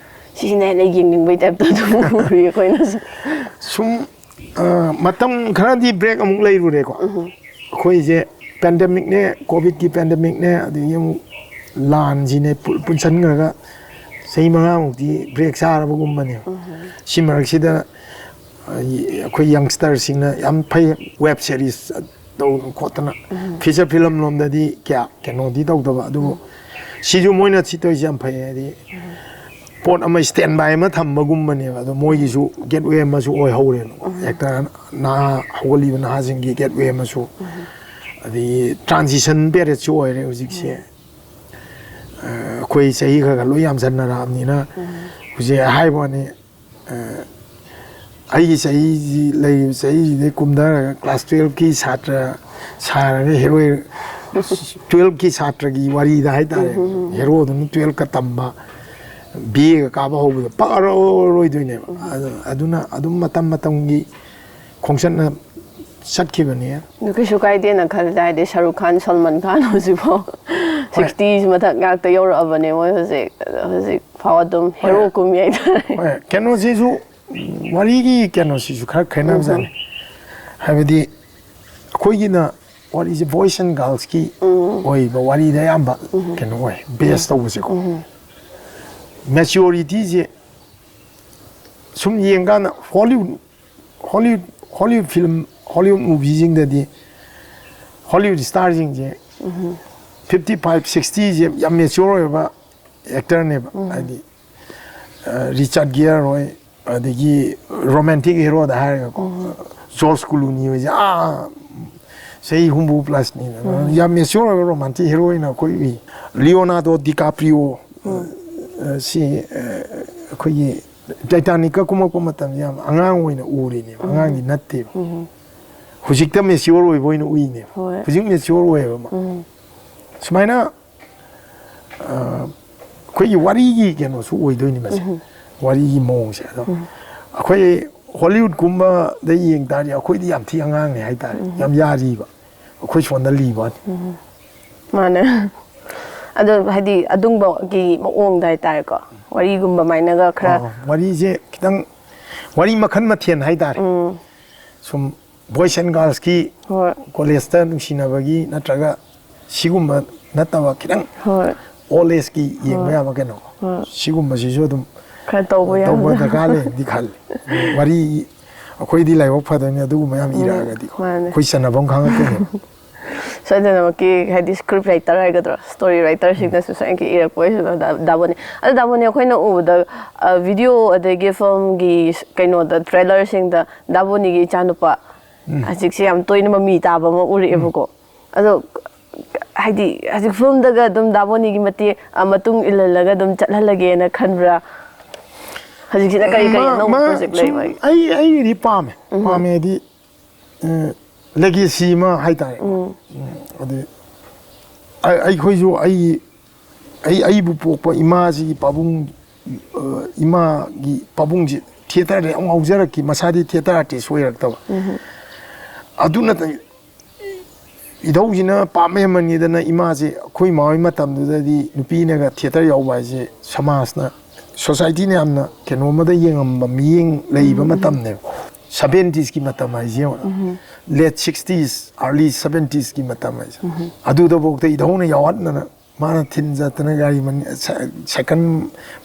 ꯁꯤꯁꯤꯅ ꯍꯦꯟꯅ ꯌꯦꯡꯅꯤꯡꯕꯩ ꯇꯥꯏꯞꯇ ꯑꯗꯨꯝ ꯎꯔꯤ ꯑꯩꯈꯣꯏꯅꯁꯨ꯫ ꯁꯨꯝ, ꯑ, ꯃꯇꯝ ꯈꯔꯗꯤ ꯕ꯭ꯔꯦꯛ ꯑꯃꯨꯛ ꯂꯩꯔꯨꯔꯦꯀꯣ꯫ ꯑꯩꯈꯣꯏꯁꯦ ꯄꯦꯟꯗꯦꯃꯤꯛꯅꯦ, ꯀꯣꯚꯤꯗꯀꯤ ꯄꯦꯟꯗꯦꯃꯤꯛꯅꯦ, ꯑꯗꯒꯤ ꯑꯃꯨꯛ ꯂꯥꯟꯁꯤꯅꯦ ꯄꯨ-, ꯄꯨꯟꯁꯟꯈ꯭ꯔꯒ ꯆꯍꯤ ꯃꯉꯥꯃꯨꯛꯇꯤ ꯕ꯭ꯔꯦꯛ ꯆꯥꯔꯕꯒꯨꯝꯕꯅꯦꯕ꯫ ꯁꯤ ꯃꯔꯛꯁꯤꯗ, ꯑ, ꯑꯩꯈꯣꯏ ꯌꯪꯁꯇꯔꯁꯤꯡꯅ ꯌꯥꯝ ꯐꯩ, ꯋꯦꯕ ꯁꯦꯔꯤꯁ ꯇꯧꯗꯅ ꯈꯣꯠꯇꯅ꯫ ꯐꯤꯆꯔ ꯐꯤꯂꯝ ꯂꯣꯝꯗꯗꯤ ꯀꯌꯥ ꯀꯩꯅꯣꯗꯤ ꯇꯧꯗꯕ, ꯑꯗꯨꯕꯨ ꯁꯤꯁꯨ ꯃꯣꯏꯅ ꯁꯤ ꯇꯧꯔꯤꯁꯦ ꯌꯥꯝ ꯐꯩ, ꯍꯥꯏꯗꯤ ꯄꯣꯠ ꯑꯃ ꯁ꯭ꯇꯦꯟ ꯕꯥꯏ ꯑꯃ ꯊꯝꯕꯒꯨꯝꯕꯅꯦꯕ꯫ ꯑꯗꯣ ꯃꯣꯏꯒꯤꯁꯨ ꯒꯦꯠꯋꯦ ꯑꯃꯁꯨ ꯑꯣꯏꯍꯧꯔꯦꯅꯀꯣ꯫ ꯍꯦꯛꯇ ꯅꯍꯥ, ꯍꯧꯒꯠꯂꯤꯕ ꯅꯍꯥꯁꯤꯡꯒꯤ ꯒꯦꯠꯋꯦ ꯑꯃꯁꯨ, ꯑꯗꯒꯤ ꯇ꯭ꯔꯥꯟꯖꯤꯁꯟ ꯄꯦꯔꯦꯠꯁꯨ ꯑꯣꯏꯔꯦ ꯍꯧꯖꯤꯛꯁꯦ꯫ ꯑ, ꯑꯩꯈꯣꯏ ꯆꯍꯤ ꯈꯔ ꯈꯔ ꯂꯣꯏ ꯌꯥꯝꯁꯟꯅꯔꯛꯑꯕꯅꯤꯅ ꯍꯧꯖꯤꯛ ꯍꯥꯏꯕ ꯋꯥꯅꯤ, ꯑ, ꯑꯩꯒꯤ ꯆꯍꯤꯁꯤ, ꯂꯩꯔꯤꯕ ꯆꯍꯤꯁꯤꯗꯩ ꯀꯨꯝꯊꯔꯒ ꯀ꯭ꯂꯥꯁ ꯇꯨꯌꯦꯜꯐꯀꯤ ꯁꯥꯇ꯭ꯔ ꯁꯥꯔꯒ ꯍꯦꯔꯣ, ꯇꯨꯌꯦꯜꯐꯀꯤ ꯁꯥꯇ꯭ꯔꯒꯤ ꯋꯥꯔꯤꯗ ꯍꯥꯏꯇꯥꯔꯦ, ꯍꯦꯔꯣꯗꯨꯅ ꯇꯨꯌꯦꯜꯐꯀ ꯇꯝꯕ, ꯕꯤ ꯑꯦꯒ ꯀꯥꯕ ꯍꯧꯕꯗꯣ ꯄꯛꯑꯔꯣꯏꯗꯣꯏꯅꯦꯕ꯫ ꯑꯗꯨ-, ꯑꯗꯨꯅ ꯑꯗꯨꯝ ꯃꯇꯝ ꯃꯇꯝꯒꯤ ꯈꯣꯡꯆꯠꯅ ꯆꯠꯈꯤꯕꯅꯤ꯫ ꯑꯗꯨ ꯀꯩꯁꯨ ꯀꯥꯏꯗꯦꯅ ꯈꯜꯂꯦ, ꯍꯥꯏꯗꯤ ꯁꯔꯨꯛ ꯈꯥꯟ, ꯁꯜꯃꯥꯟ ꯈꯥꯟ ꯍꯧꯖꯤꯛꯐꯥꯎ ꯁꯤꯛꯁꯇꯤꯁ ꯃꯊꯛ ꯉꯥꯛꯇ ꯌꯧꯔꯛꯑꯕꯅꯦ ꯃꯣꯏ ꯍꯧꯖꯤꯛ꯫ ꯑꯗꯣ ꯍꯧꯖꯤꯛ ꯐꯥꯎ ꯑꯗꯨꯝ ꯍꯦꯔꯣ ꯀꯨꯝꯃꯤ ꯍꯥꯏꯇꯥꯔꯦ꯫ ꯍꯣꯏ, ꯀꯩꯅꯣꯁꯤꯁꯨ, ꯋꯥꯔꯤꯒꯤ ꯀꯩꯅꯣꯁꯤꯁꯨ ꯈꯔ ꯈꯦꯠꯅꯕꯖꯥꯠꯅꯤ꯫ ꯍꯥꯏꯕꯗꯤ ꯑꯩꯈꯣꯏꯒꯤꯅ ꯋꯥꯔꯤꯁꯦ boys and girls ꯀꯤ ꯑꯣꯏꯕ ꯋꯥꯔꯤꯗ ꯑꯌꯥꯝꯕ ꯀꯩꯅꯣ ꯑꯣꯏ, ꯕꯦꯁ ꯇꯧꯕꯁꯦꯀꯣ꯫ ꯃꯦꯆꯤꯌꯣꯔꯤꯇꯤꯁꯦ ꯁꯨꯝ ꯌꯦꯡꯀꯥꯟꯗ Hollywood Hollywood Hollywood film, Hollywood ꯃꯨꯚꯤꯁꯤꯡꯗꯗꯤ ꯍꯣꯂꯤꯋꯨꯗ ꯁ꯭ꯇꯥꯔꯁꯤꯡꯁꯦ ꯐꯤꯐꯇꯤ ꯐꯥꯏꯚ ꯁꯤꯛꯁꯇꯤꯁꯦ ꯌꯥꯝ ꯃꯦꯆꯤꯌꯣꯔ ꯑꯣꯏꯔꯕ ꯑꯦꯛꯇꯔꯅꯦꯕ꯫ ꯍꯥꯏꯗꯤ ꯔꯤꯆꯥꯔꯗ ꯒꯤꯌꯔ ꯍꯣꯏ, ꯑꯗꯒꯤ ꯔꯣꯃꯥꯟꯇꯤꯛ ꯍꯦꯔꯣꯗ ꯍꯥꯏꯔꯒꯀꯣ, ꯖꯣꯔꯖ ꯀꯨꯂꯨꯅꯤ ꯍꯣꯏꯁꯦ, ꯑꯥ, ꯆꯍꯤ ꯍꯨꯝꯐꯨ ꯄ꯭ꯂꯁꯅꯤꯅ ꯌꯥꯝ ꯃꯦꯆꯤꯌꯣꯔ ꯑꯣꯏꯕ ꯔꯣꯃꯥꯟꯇꯤꯛ ꯍꯦꯔꯣ ꯑꯣꯏꯅ ꯑꯩꯈꯣꯏ ꯎꯏ꯫ ꯂꯤꯑꯣꯅꯥꯔꯗꯣ ꯗꯤꯀꯥꯄ꯭ꯔꯤꯌꯣ, ꯑ, ꯁꯤ, ꯑ, ꯑꯩꯈꯣꯏꯒꯤ ꯇꯥꯏꯇꯥꯅꯤꯛꯀ ꯀꯨꯝꯃꯛꯄ ꯃꯇꯝꯗ ꯌꯥꯝ ꯑꯉꯥꯡ ꯑꯣꯏꯅ ꯎꯔꯤꯅꯦꯕ, ꯑꯉꯥꯡꯗꯤ ꯅꯠꯇꯦꯕ꯫ ꯍꯧꯖꯤꯛꯇ ꯃꯦꯆꯤꯌꯣꯔ ꯑꯣꯏꯕ ꯑꯣꯏꯅ ꯎꯏꯅꯦꯕ꯫ ꯍꯣꯏ꯫ ꯍꯧꯖꯤꯛ ꯃꯦꯆꯤꯌꯣꯔ ꯑꯣꯏꯌꯦꯕ ꯃꯥ꯫ ꯁꯨꯃꯥꯏꯅ, ꯑ, ꯑꯩꯈꯣꯏꯒꯤ ꯋꯥꯔꯤꯒꯤ ꯀꯩꯅꯣꯁꯨ ꯑꯣꯏꯗꯣꯏꯅꯤ ꯃꯁꯦ꯫ ꯋꯥꯔꯤꯒꯤ ꯃꯑꯣꯡꯁꯦ꯫ ꯑꯗꯣ ꯑꯩꯈꯣꯏ ꯍꯣꯂꯤꯋꯨꯗꯀꯨꯝꯕꯗ ꯌꯦꯡ ꯇꯥꯔꯗꯤ ꯑꯩꯈꯣꯏꯗꯤ ꯌꯥꯝ ꯊꯤ ꯑꯉꯥꯡꯅꯦ ꯍꯥꯏꯇꯥꯔꯦ, ꯌꯥꯝ ꯌꯥꯔꯤꯕ꯫ ꯑꯩꯈꯣꯏ ꯁꯣꯝꯗ ꯂꯤꯕ ꯋꯥꯅꯤ꯫ ꯃꯥꯅꯦ꯫ ꯑꯗꯣ ꯍꯥꯏꯗꯤ ꯑꯗꯨꯝꯕꯒꯤ ꯃꯑꯣꯡꯗ ꯍꯥꯏꯇꯥꯔꯦꯀꯣ, ꯋꯥꯔꯤꯒꯨꯝꯕ ꯃꯥꯏꯅꯒ ꯈꯔ꯫ ꯑꯥ, ꯋꯥꯔꯤꯁꯦ ꯈꯤꯇꯪ, ꯋꯥꯔꯤ ꯃꯈꯜ ꯃꯊꯦꯜ ꯍꯥꯏꯇꯥꯔꯦ꯫ ꯁꯨꯝ boys and girls ꯀꯤ, ꯍꯣꯏ꯫ ꯀꯣꯂꯦꯖꯇ ꯅꯨꯡꯁꯤꯅꯕꯒꯤ ꯅꯠꯇ꯭ꯔꯒ ꯁꯤꯒꯨꯝꯕ ꯅꯠꯇꯕ ꯈꯤꯇꯪ ꯍꯣꯏ꯫ ꯑꯣꯜ ꯑꯦꯖꯀꯤ ꯌꯦꯡꯕ ꯌꯥꯕ ꯀꯩꯅꯣ, ꯁꯤꯒꯨꯝꯕꯁꯤꯁꯨ ꯑꯗꯨꯝ ꯈꯔ ꯇꯧꯕ ꯇꯧꯕ ꯌꯥꯕ꯫ ꯗꯔꯀꯥꯔ ꯂꯩꯗꯤ ꯈꯜꯂꯤ꯫ ꯋꯥꯔꯤ ꯑꯩꯈꯣꯏꯗꯤ ꯂꯥꯏꯕꯛ ꯐꯗꯣꯏꯅꯤ ꯑꯗꯨꯒꯨꯝꯕ ꯌꯥꯝ ꯏꯔꯛꯑꯒꯗꯤꯀꯣ꯫ ꯃꯥꯅꯦ꯫ ꯑꯩꯈꯣꯏ ꯆꯟꯅꯐꯝ ꯈꯪꯉꯛꯇꯣꯏꯅꯦ꯫ ꯁꯣꯏꯗꯅꯃꯛꯀꯤ ꯍꯥꯏꯗꯤ ꯁ꯭ꯀ꯭ꯔꯤꯞ ꯔꯥꯏꯇꯔ ꯍꯥꯏꯒꯗ꯭ꯔꯣ, ꯁ꯭ꯇꯣꯔꯤ ꯔꯥꯏꯇꯔꯁꯤꯡꯅꯁꯨ ꯁꯣꯏꯗꯅ ꯏꯔꯛꯄ ꯑꯣꯏꯁꯅꯨ ꯗꯥ-, ꯗꯥꯕꯣꯅꯤ꯫ ꯑꯗꯣ ꯗꯥꯕꯣꯅꯤ, ꯑꯩꯈꯣꯏꯅ ꯎꯕꯗ, ꯑ, ꯚꯤꯗꯤꯑꯣ ꯑꯗꯒꯤ ꯐꯤꯂꯝꯒꯤ ꯀꯩꯅꯣꯗ, ꯇ꯭ꯔꯦꯂꯔꯁꯤꯡꯗ ꯗꯥꯕꯣꯅꯤꯒꯤ ꯏꯆꯥꯅꯨꯄꯥ ꯍꯧꯖꯤꯛꯁꯦ ꯌꯥꯝ ꯇꯣꯏꯅ ꯃꯃꯤ ꯇꯥꯕ ꯑꯃ ꯎꯔꯛꯑꯦꯕꯀꯣ꯫ ꯑꯗꯣ ꯍꯥꯏꯗꯤ ꯍꯧꯖꯤꯛ ꯐꯤꯂꯝꯗꯒ ꯑꯗꯨꯝ ꯗꯥꯕꯣꯅꯤꯒꯤ ꯃꯇꯦꯡ, ꯑ, ꯃꯇꯨꯡ ꯏꯜꯍꯜꯂꯒ ꯑꯗꯨꯝ ꯆꯠꯍꯜꯂꯒꯦꯅ ꯈꯟꯕ꯭ꯔꯥ? ꯍꯧꯖꯤꯛꯁꯤꯅ ꯀꯔꯤ ꯀꯔꯤ ꯃꯥ- ꯑꯅꯧꯕ ꯃꯥ ꯄ꯭ꯔꯣꯖꯦꯛ ꯁꯨꯝ ꯂꯩꯕ? ꯑꯩ ꯑꯩꯒꯤꯗꯤ ꯄꯥꯝꯃꯦ꯫ ꯄꯥꯝꯃꯦ ꯍꯥꯏꯗꯤ, ꯑ, ꯂꯦꯒꯦꯁꯤ ꯑꯃ ꯍꯥꯏꯇꯥꯔꯦ꯫ ꯎꯝ, ꯑꯗꯩ ꯑꯩ- ꯑꯩꯈꯣꯏꯁꯨ ꯑꯩ ꯑꯩ ꯑꯩꯕꯨ ꯄꯣꯛꯄ ꯏꯃꯥꯁꯤꯒꯤ ꯄꯥꯕꯨꯡ, ꯑ, ꯏꯃꯥꯒꯤ ꯄꯥꯕꯨꯡꯁꯤ ꯊꯤꯌꯦꯇꯔꯗ ꯌꯥꯝ ꯉꯥꯎꯖꯔꯛꯈꯤ꯫ ꯃꯁꯥꯗꯤ ꯊꯤꯌꯦꯇꯔ ꯑꯥꯔꯇꯤꯁ ꯑꯣꯏꯔꯛꯇꯕ꯫ ꯑꯗꯨ ꯅꯠꯇ ꯏꯙꯧꯁꯤꯅ ꯄꯥꯝꯕ ꯍꯦꯟꯃꯟꯈꯤꯗꯅ ꯏꯃꯥꯁꯦ, ꯑꯩꯈꯣꯏ ꯏꯃꯥ ꯍꯣꯏ ꯃꯇꯝꯗꯨꯗꯗꯤ ꯅꯨꯄꯤꯅꯒ ꯊꯤꯌꯦꯇꯔ ꯌꯥꯎꯕ ꯍꯥꯏꯁꯦ ꯁꯃꯥꯖꯅ, ꯁꯣꯁꯥꯏꯇꯤꯅ ꯌꯥꯝꯅ ꯀꯩꯅꯣꯝꯃꯗ ꯌꯦꯡꯉꯝꯕ ꯃꯤꯠꯌꯦꯡ ꯂꯩꯕ ꯃꯇꯝꯅꯦꯕ꯫ ꯁꯚꯦꯟꯇꯤꯁꯀꯤ ꯃꯇꯝ ꯍꯥꯏꯁꯦ ꯌꯦꯡꯉꯣ, ꯂꯦꯠ ꯁꯤꯛꯁꯇꯤꯁ ꯑꯥꯔꯂꯤ ꯁꯚꯦꯟꯇꯤꯁꯀꯤ ꯃꯇꯝ ꯍꯥꯏꯁꯦ꯫ ꯑꯗꯨꯗꯐꯥꯎꯗ ꯏꯙꯧꯅ ꯌꯥꯎꯍꯟꯗꯅ, ꯃꯥꯅ ꯊꯤꯟ ꯆꯠꯇꯅ ꯒꯥꯔꯤ ꯃꯅꯤꯡ, ꯁꯥꯏ-, ꯁꯥꯏꯀꯜ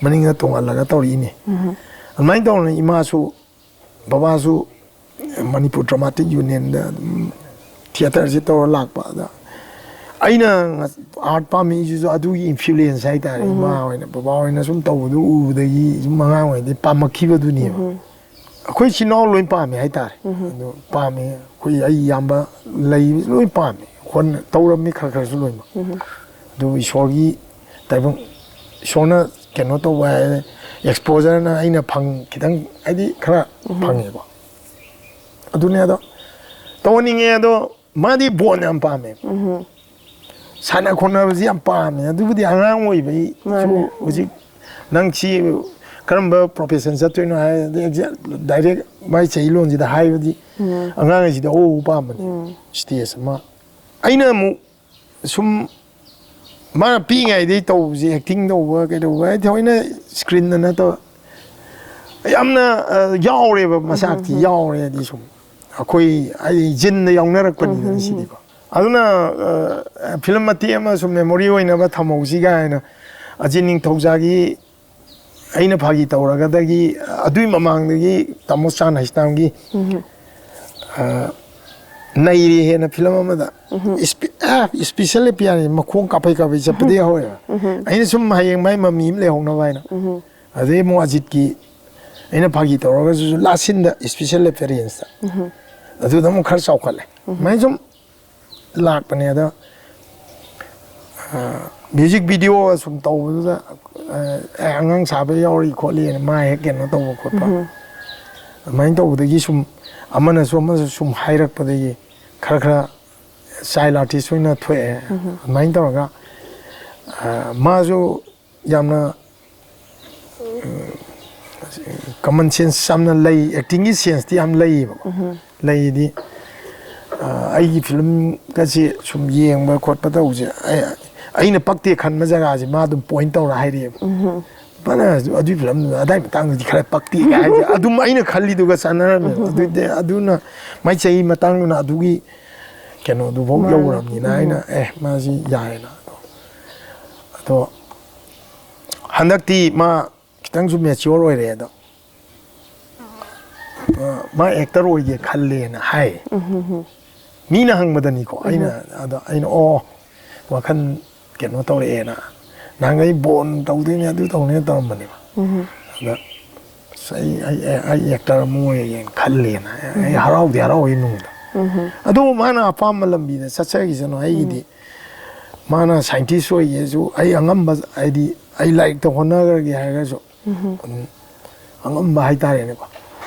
ꯃꯅꯤꯡꯗ ꯇꯣꯡꯍꯜꯂꯒ ꯇꯧꯔꯛꯏꯅꯦ꯫ ꯑꯗꯨꯃꯥꯏꯅ ꯇꯧꯗꯅ ꯏꯃꯥꯁꯨ, ꯕꯕꯥꯁꯨ ꯃꯅꯤꯄꯨꯔ ꯗ꯭ꯔꯃꯥꯇꯤꯛ ꯌꯨꯅꯤꯌꯟꯗ ꯑꯗꯨꯝ ꯊꯤꯌꯦꯇꯔꯁꯦ ꯇꯧꯔ ꯂꯥꯛꯄ꯫ ꯑꯗ ꯑꯩꯅ ꯑꯥꯔꯠ ꯄꯥꯝꯃꯛꯏꯁꯤꯁꯨ ꯑꯗꯨꯒꯤ ꯏꯟꯐ꯭ꯂꯨꯌꯦꯟꯁ ꯍꯥꯏꯇꯥꯔꯦ꯫ ꯏꯃꯥ ꯍꯣꯏꯅ, ꯕꯕꯥ ꯍꯣꯏꯅ ꯁꯨꯝ ꯇꯧꯕꯗꯨ ꯎꯕꯗꯒꯤ ꯁꯨꯝ ꯑꯉꯥꯡ ꯑꯣꯏꯔꯤꯉꯩꯗꯒꯤ ꯄꯥꯝꯃꯛꯈꯤꯕꯗꯨꯅꯦꯕ꯫ ꯑꯩꯈꯣꯏ ꯏꯆꯤꯟ ꯏꯅꯥꯎ ꯂꯣꯏ ꯄꯥꯝꯃꯦ ꯍꯥꯏꯇꯥꯔꯦ꯫ ꯑꯗꯨ ꯄꯥꯝꯃꯦ꯫ ꯑꯩꯈꯣꯏ, ꯑꯩ ꯏꯌꯥꯝꯕ ꯂꯩ, ꯂꯣꯏ ꯄꯥꯝꯃꯦ꯫ ꯍꯣꯠꯅ-, ꯇꯧꯔꯝꯃꯤ ꯈꯔ ꯈꯔꯁꯨ ꯂꯣꯏꯅꯃꯛ꯫ ꯑꯗꯨꯕꯨ ꯏꯁꯣꯔꯒꯤ ꯇꯥꯏꯕꯪ, ꯏꯁꯣꯔꯅ ꯀꯩꯅꯣ ꯇꯧꯕ ꯍꯥꯏꯔꯦ, ꯑꯦꯛꯁꯄꯣꯖꯔꯅ ꯑꯩꯅ ꯐꯪ-, ꯈꯤꯇꯪ ꯍꯥꯏꯗꯤ ꯈꯔ ꯐꯪꯉꯦꯀꯣ꯫ ꯑꯗꯨꯅꯦ ꯑꯗꯣ ꯇꯧꯍꯟꯅꯤꯡꯉꯦ꯫ ꯑꯗꯣ ꯃꯥꯗꯤ ꯕꯣꯜ ꯌꯥꯝ ꯄꯥꯝꯃꯦ꯫ ꯁꯥꯟꯅ ꯈꯣꯠꯅꯕꯁꯤ ꯌꯥꯝ ꯄꯥꯝꯃꯦ꯫ ꯑꯗꯨꯕꯨꯗꯤ ꯑꯉꯥꯡ ꯑꯣꯏꯕꯩꯁꯨ꯫ ꯃꯥꯅꯦ꯫ ꯍꯧꯖꯤꯛ ꯅꯪ ꯁꯤ ꯀꯔꯝꯕ ꯄ꯭ꯔꯣꯐꯦꯁꯟ ꯆꯠꯇꯣꯏꯅꯣ ꯍꯥꯏꯔꯗꯤ ꯑꯦꯛꯖꯦꯛ ꯗꯥꯏꯔꯦꯛ ꯃꯥꯏ ꯆꯍꯤ ꯂꯣꯟꯁꯤꯗ ꯍꯥꯏꯕꯗꯤ ꯑꯉꯥꯡ ꯑꯁꯤꯗ ꯑꯎ ꯑꯎ ꯄꯥꯝꯕꯅꯦ꯫ ꯏꯁꯇꯦꯖ ꯑꯃ ꯑꯩꯅ ꯑꯃꯨꯛ ꯁꯨꯝ ꯃꯥꯅ ꯄꯤꯛꯏꯉꯩꯗꯩ ꯇꯧꯕꯁꯦ, ꯑꯦꯛꯇꯤꯡ ꯇꯧꯕ ꯀꯩꯗꯧꯕ ꯍꯥꯏꯗꯤ ꯊꯑꯣꯏꯅ ꯁ꯭ꯀ꯭ꯔꯤꯟꯗ ꯅꯠꯇꯕ ꯌꯥꯝꯅ, ꯑ, ꯌꯥꯎꯔꯦꯕ, ꯃꯁꯥꯛꯇꯤ ꯌꯥꯎꯔꯦ꯫ ꯍꯥꯏꯗꯤ ꯁꯨꯝ ꯑꯩꯈꯣꯏ ꯍꯥꯏꯗꯤ ꯖꯤꯟꯗ ꯌꯥꯎꯅꯔꯛꯄꯅꯤꯗꯅ ꯁꯤꯗꯤꯀꯣ꯫ ꯑꯗꯨꯅ, ꯑ, ꯐꯤꯂꯝ ꯃꯇꯦꯛ ꯑꯃ ꯁꯨꯝ ꯃꯦꯃꯣꯔꯤ ꯑꯣꯏꯅꯕ ꯊꯝꯍꯧꯁꯤ ꯀꯥꯏꯅ ꯑꯖꯤꯠ ꯅꯤꯡꯊꯧꯖꯥꯒꯤ ꯑꯩꯅ ꯐꯥꯒꯤ ꯇꯧꯔꯒꯗꯒꯤ, ꯑꯗꯨꯏ ꯃꯃꯥꯡꯗꯒꯤ ꯇꯥꯃꯣ ꯆꯥꯟ ꯍꯩꯁꯇꯥꯝꯒꯤ, ꯑ, ꯅꯩꯔꯦ ꯍꯦꯟꯅ ꯐꯤꯂꯝ ꯑꯃꯗ ꯏꯁꯄꯤ-, ꯑ, ꯏꯁꯄꯤꯁꯦꯜ ꯑꯦꯄꯤꯌꯥꯔꯅꯤ, ꯃꯈꯣꯡ ꯀꯥꯞꯄꯩ ꯀꯥꯞꯄꯩ ꯆꯠꯄꯗꯒꯤ ꯍꯧꯔꯦꯕ꯫ ꯑꯩꯅ ꯁꯨꯝ ꯍꯌꯦꯡ ꯃꯥꯏ ꯃꯃꯤ ꯑꯃ ꯂꯩꯍꯧꯅꯕ ꯍꯥꯏꯅ꯫ ꯑꯗꯩ ꯑꯃꯨꯛ ꯑꯖꯤꯠꯀꯤ ꯑꯩꯅ ꯐꯥꯒꯤ ꯇꯧꯔꯒꯁꯨ ꯂꯥꯁ ꯁꯤꯟꯗ ꯏꯁꯄꯤꯁꯦꯜ ꯑꯦꯄꯤꯌꯔꯦꯟꯁꯇ ꯑꯗꯨꯗ ꯑꯃꯨꯛ ꯈꯔ ꯆꯥꯎꯈꯠꯂꯦ꯫ ꯑꯗꯨꯃꯥꯏꯅ ꯁꯨꯝ ꯂꯥꯛꯄꯅꯦ꯫ ꯑꯗꯣ, ꯑ, ꯃ꯭ꯌꯨꯖꯤꯛ ꯚꯤꯗꯤꯑꯣ ꯁꯨꯝ ꯇꯧꯕꯗꯨꯗ, ꯑ, "ꯑꯦ, ꯑꯉꯥꯡ ꯁꯥꯕ ꯌꯥꯎꯔꯤ ꯈꯣꯠꯂꯤꯅ" ꯃꯥ ꯍꯦꯛ ꯀꯩꯅꯣ ꯇꯧꯕ ꯈꯣꯠꯄ꯫ ꯑꯗꯨꯃꯥꯏꯅ ꯇꯧꯕꯗꯒꯤ ꯁꯨꯝ ꯑꯃꯅꯁꯨ ꯑꯃꯁꯨ ꯁꯨꯝ ꯍꯥꯏꯔꯛꯄꯗꯒꯤ ꯈꯔ ꯈꯔ ꯆꯥꯏꯜ ꯑꯥꯔꯇꯤꯁ ꯑꯣꯏꯅ ꯊꯣꯛꯑꯦ꯫ ꯑꯗꯨꯃꯥꯏꯅ ꯇꯧꯔꯒ, ꯑ, ꯃꯥꯁꯨ ꯌꯥꯝꯅ, ꯎꯝ, ꯀꯃꯟ ꯁꯦꯟꯁ ꯌꯥꯝꯅ ꯂꯩ, ꯑꯦꯛꯇꯤꯡꯒꯤ ꯁꯦꯟꯁꯇꯤ ꯌꯥꯝ ꯂꯩꯌꯦꯕꯀꯣ꯫ ꯂꯩꯗꯤ ꯑ, ꯑꯩꯒꯤ ꯐꯤꯂꯝꯒꯁꯦ ꯁꯨꯝ ꯌꯦꯡꯕ ꯈꯣꯠꯄ ꯇꯧꯕꯁꯦ, ꯑꯩ, ꯑꯩꯅ ꯄꯛꯇꯦ ꯈꯟꯕ ꯖꯒꯥꯁꯦ ꯃꯥ ꯑꯗꯨꯝ ꯄꯣꯏꯟ ꯇꯧꯔ ꯍꯥꯏꯔꯛꯑꯦꯕ꯫ ꯎꯝ꯫ ꯐꯅ ꯑꯗꯨꯒꯤ ꯐꯤꯂꯝꯗꯨꯗ ꯑꯗꯥꯏ ꯃꯇꯥꯡꯗꯗꯤ ꯈꯔ ꯄꯛꯇꯦ ꯀꯥꯏ ꯍꯥꯏꯁꯦ ꯑꯗꯨꯝ ꯑꯩꯅ ꯈꯜꯂꯤꯗꯨꯒ ꯆꯥꯟꯅꯔꯝꯃꯦꯕ꯫ ꯑꯗꯨꯗꯤ ꯑꯗꯨꯅ ꯃꯥꯏ ꯆꯍꯤ ꯃꯇꯥꯡꯗꯨꯅ ꯑꯗꯨꯒꯤ ꯀꯩꯅꯣꯗꯨꯐꯥꯎ ꯃꯥꯅꯦ꯫ ꯌꯧꯔꯕꯅꯤꯅ ꯎꯝ꯫ ꯑꯩꯅ, "ꯑꯦ, ꯃꯥꯁꯤ ꯌꯥꯏꯌꯦꯅ"꯫ ꯑꯗꯣ, ꯑꯗꯣ ꯍꯟꯗꯛꯇꯤ ꯃꯥ ꯈꯤꯇꯪꯁꯨ ꯃꯦꯆꯤꯌꯣꯔ ꯑꯣꯏꯔꯦ꯫ ꯑꯗꯣ, ꯑ, ꯃꯥ ꯑꯦꯛꯇꯔ ꯑꯣꯏꯒꯦ ꯈꯜꯂꯦꯅ ꯍꯥꯏ꯫ ꯃꯤꯅ ꯍꯪꯕꯗꯅꯤꯀꯣ꯫ ꯑꯩꯅ, ꯑꯗꯣ ꯑꯩꯅ, "ꯑꯣ, ꯋꯥꯈꯜ ꯀꯩꯅꯣ ꯇꯧꯔꯛꯑꯦꯅ, ꯅꯍꯥꯟꯈꯩ ꯕꯣꯟ ꯇꯧꯗꯣꯏꯅꯦ, ꯑꯗꯨ ꯇꯧꯅꯦ" ꯇꯧꯔꯝꯕꯅꯦꯕ꯫ ꯑꯗ, "ꯑꯁ, ꯑꯩ, ꯑꯩ, ꯑꯩ ꯑꯦꯛꯇꯔ ꯑꯃ ꯑꯣꯏꯔꯒꯦꯅ ꯈꯜꯂꯦꯅ", ꯑꯩ ꯍꯔꯥꯎꯗꯤ ꯍꯔꯥꯎꯋꯤ ꯅꯨꯡꯗ꯫ ꯑꯗꯨꯕꯨ ꯃꯥꯅ ꯑꯄꯥꯝꯕ ꯂꯝꯕꯤꯗ ꯆꯠꯆꯈꯤꯁꯅꯨ꯫ ꯑꯩꯒꯤꯗꯤ ꯃꯥꯅ ꯁꯥꯏꯟꯇꯤꯁ ꯑꯣꯏꯒꯦꯁꯨ, ꯑꯩ ꯑꯉꯝꯕ, ꯍꯥꯏꯗꯤ ꯑꯩ ꯂꯥꯏꯔꯤꯛꯇ ꯍꯣꯠꯅꯈ꯭ꯔꯒꯦ ꯍꯥꯏꯔꯒꯁꯨ, ꯑꯗꯨꯝ ꯑꯉꯝꯕ ꯍꯥꯏꯇꯥꯔꯦꯅꯦꯀꯣ,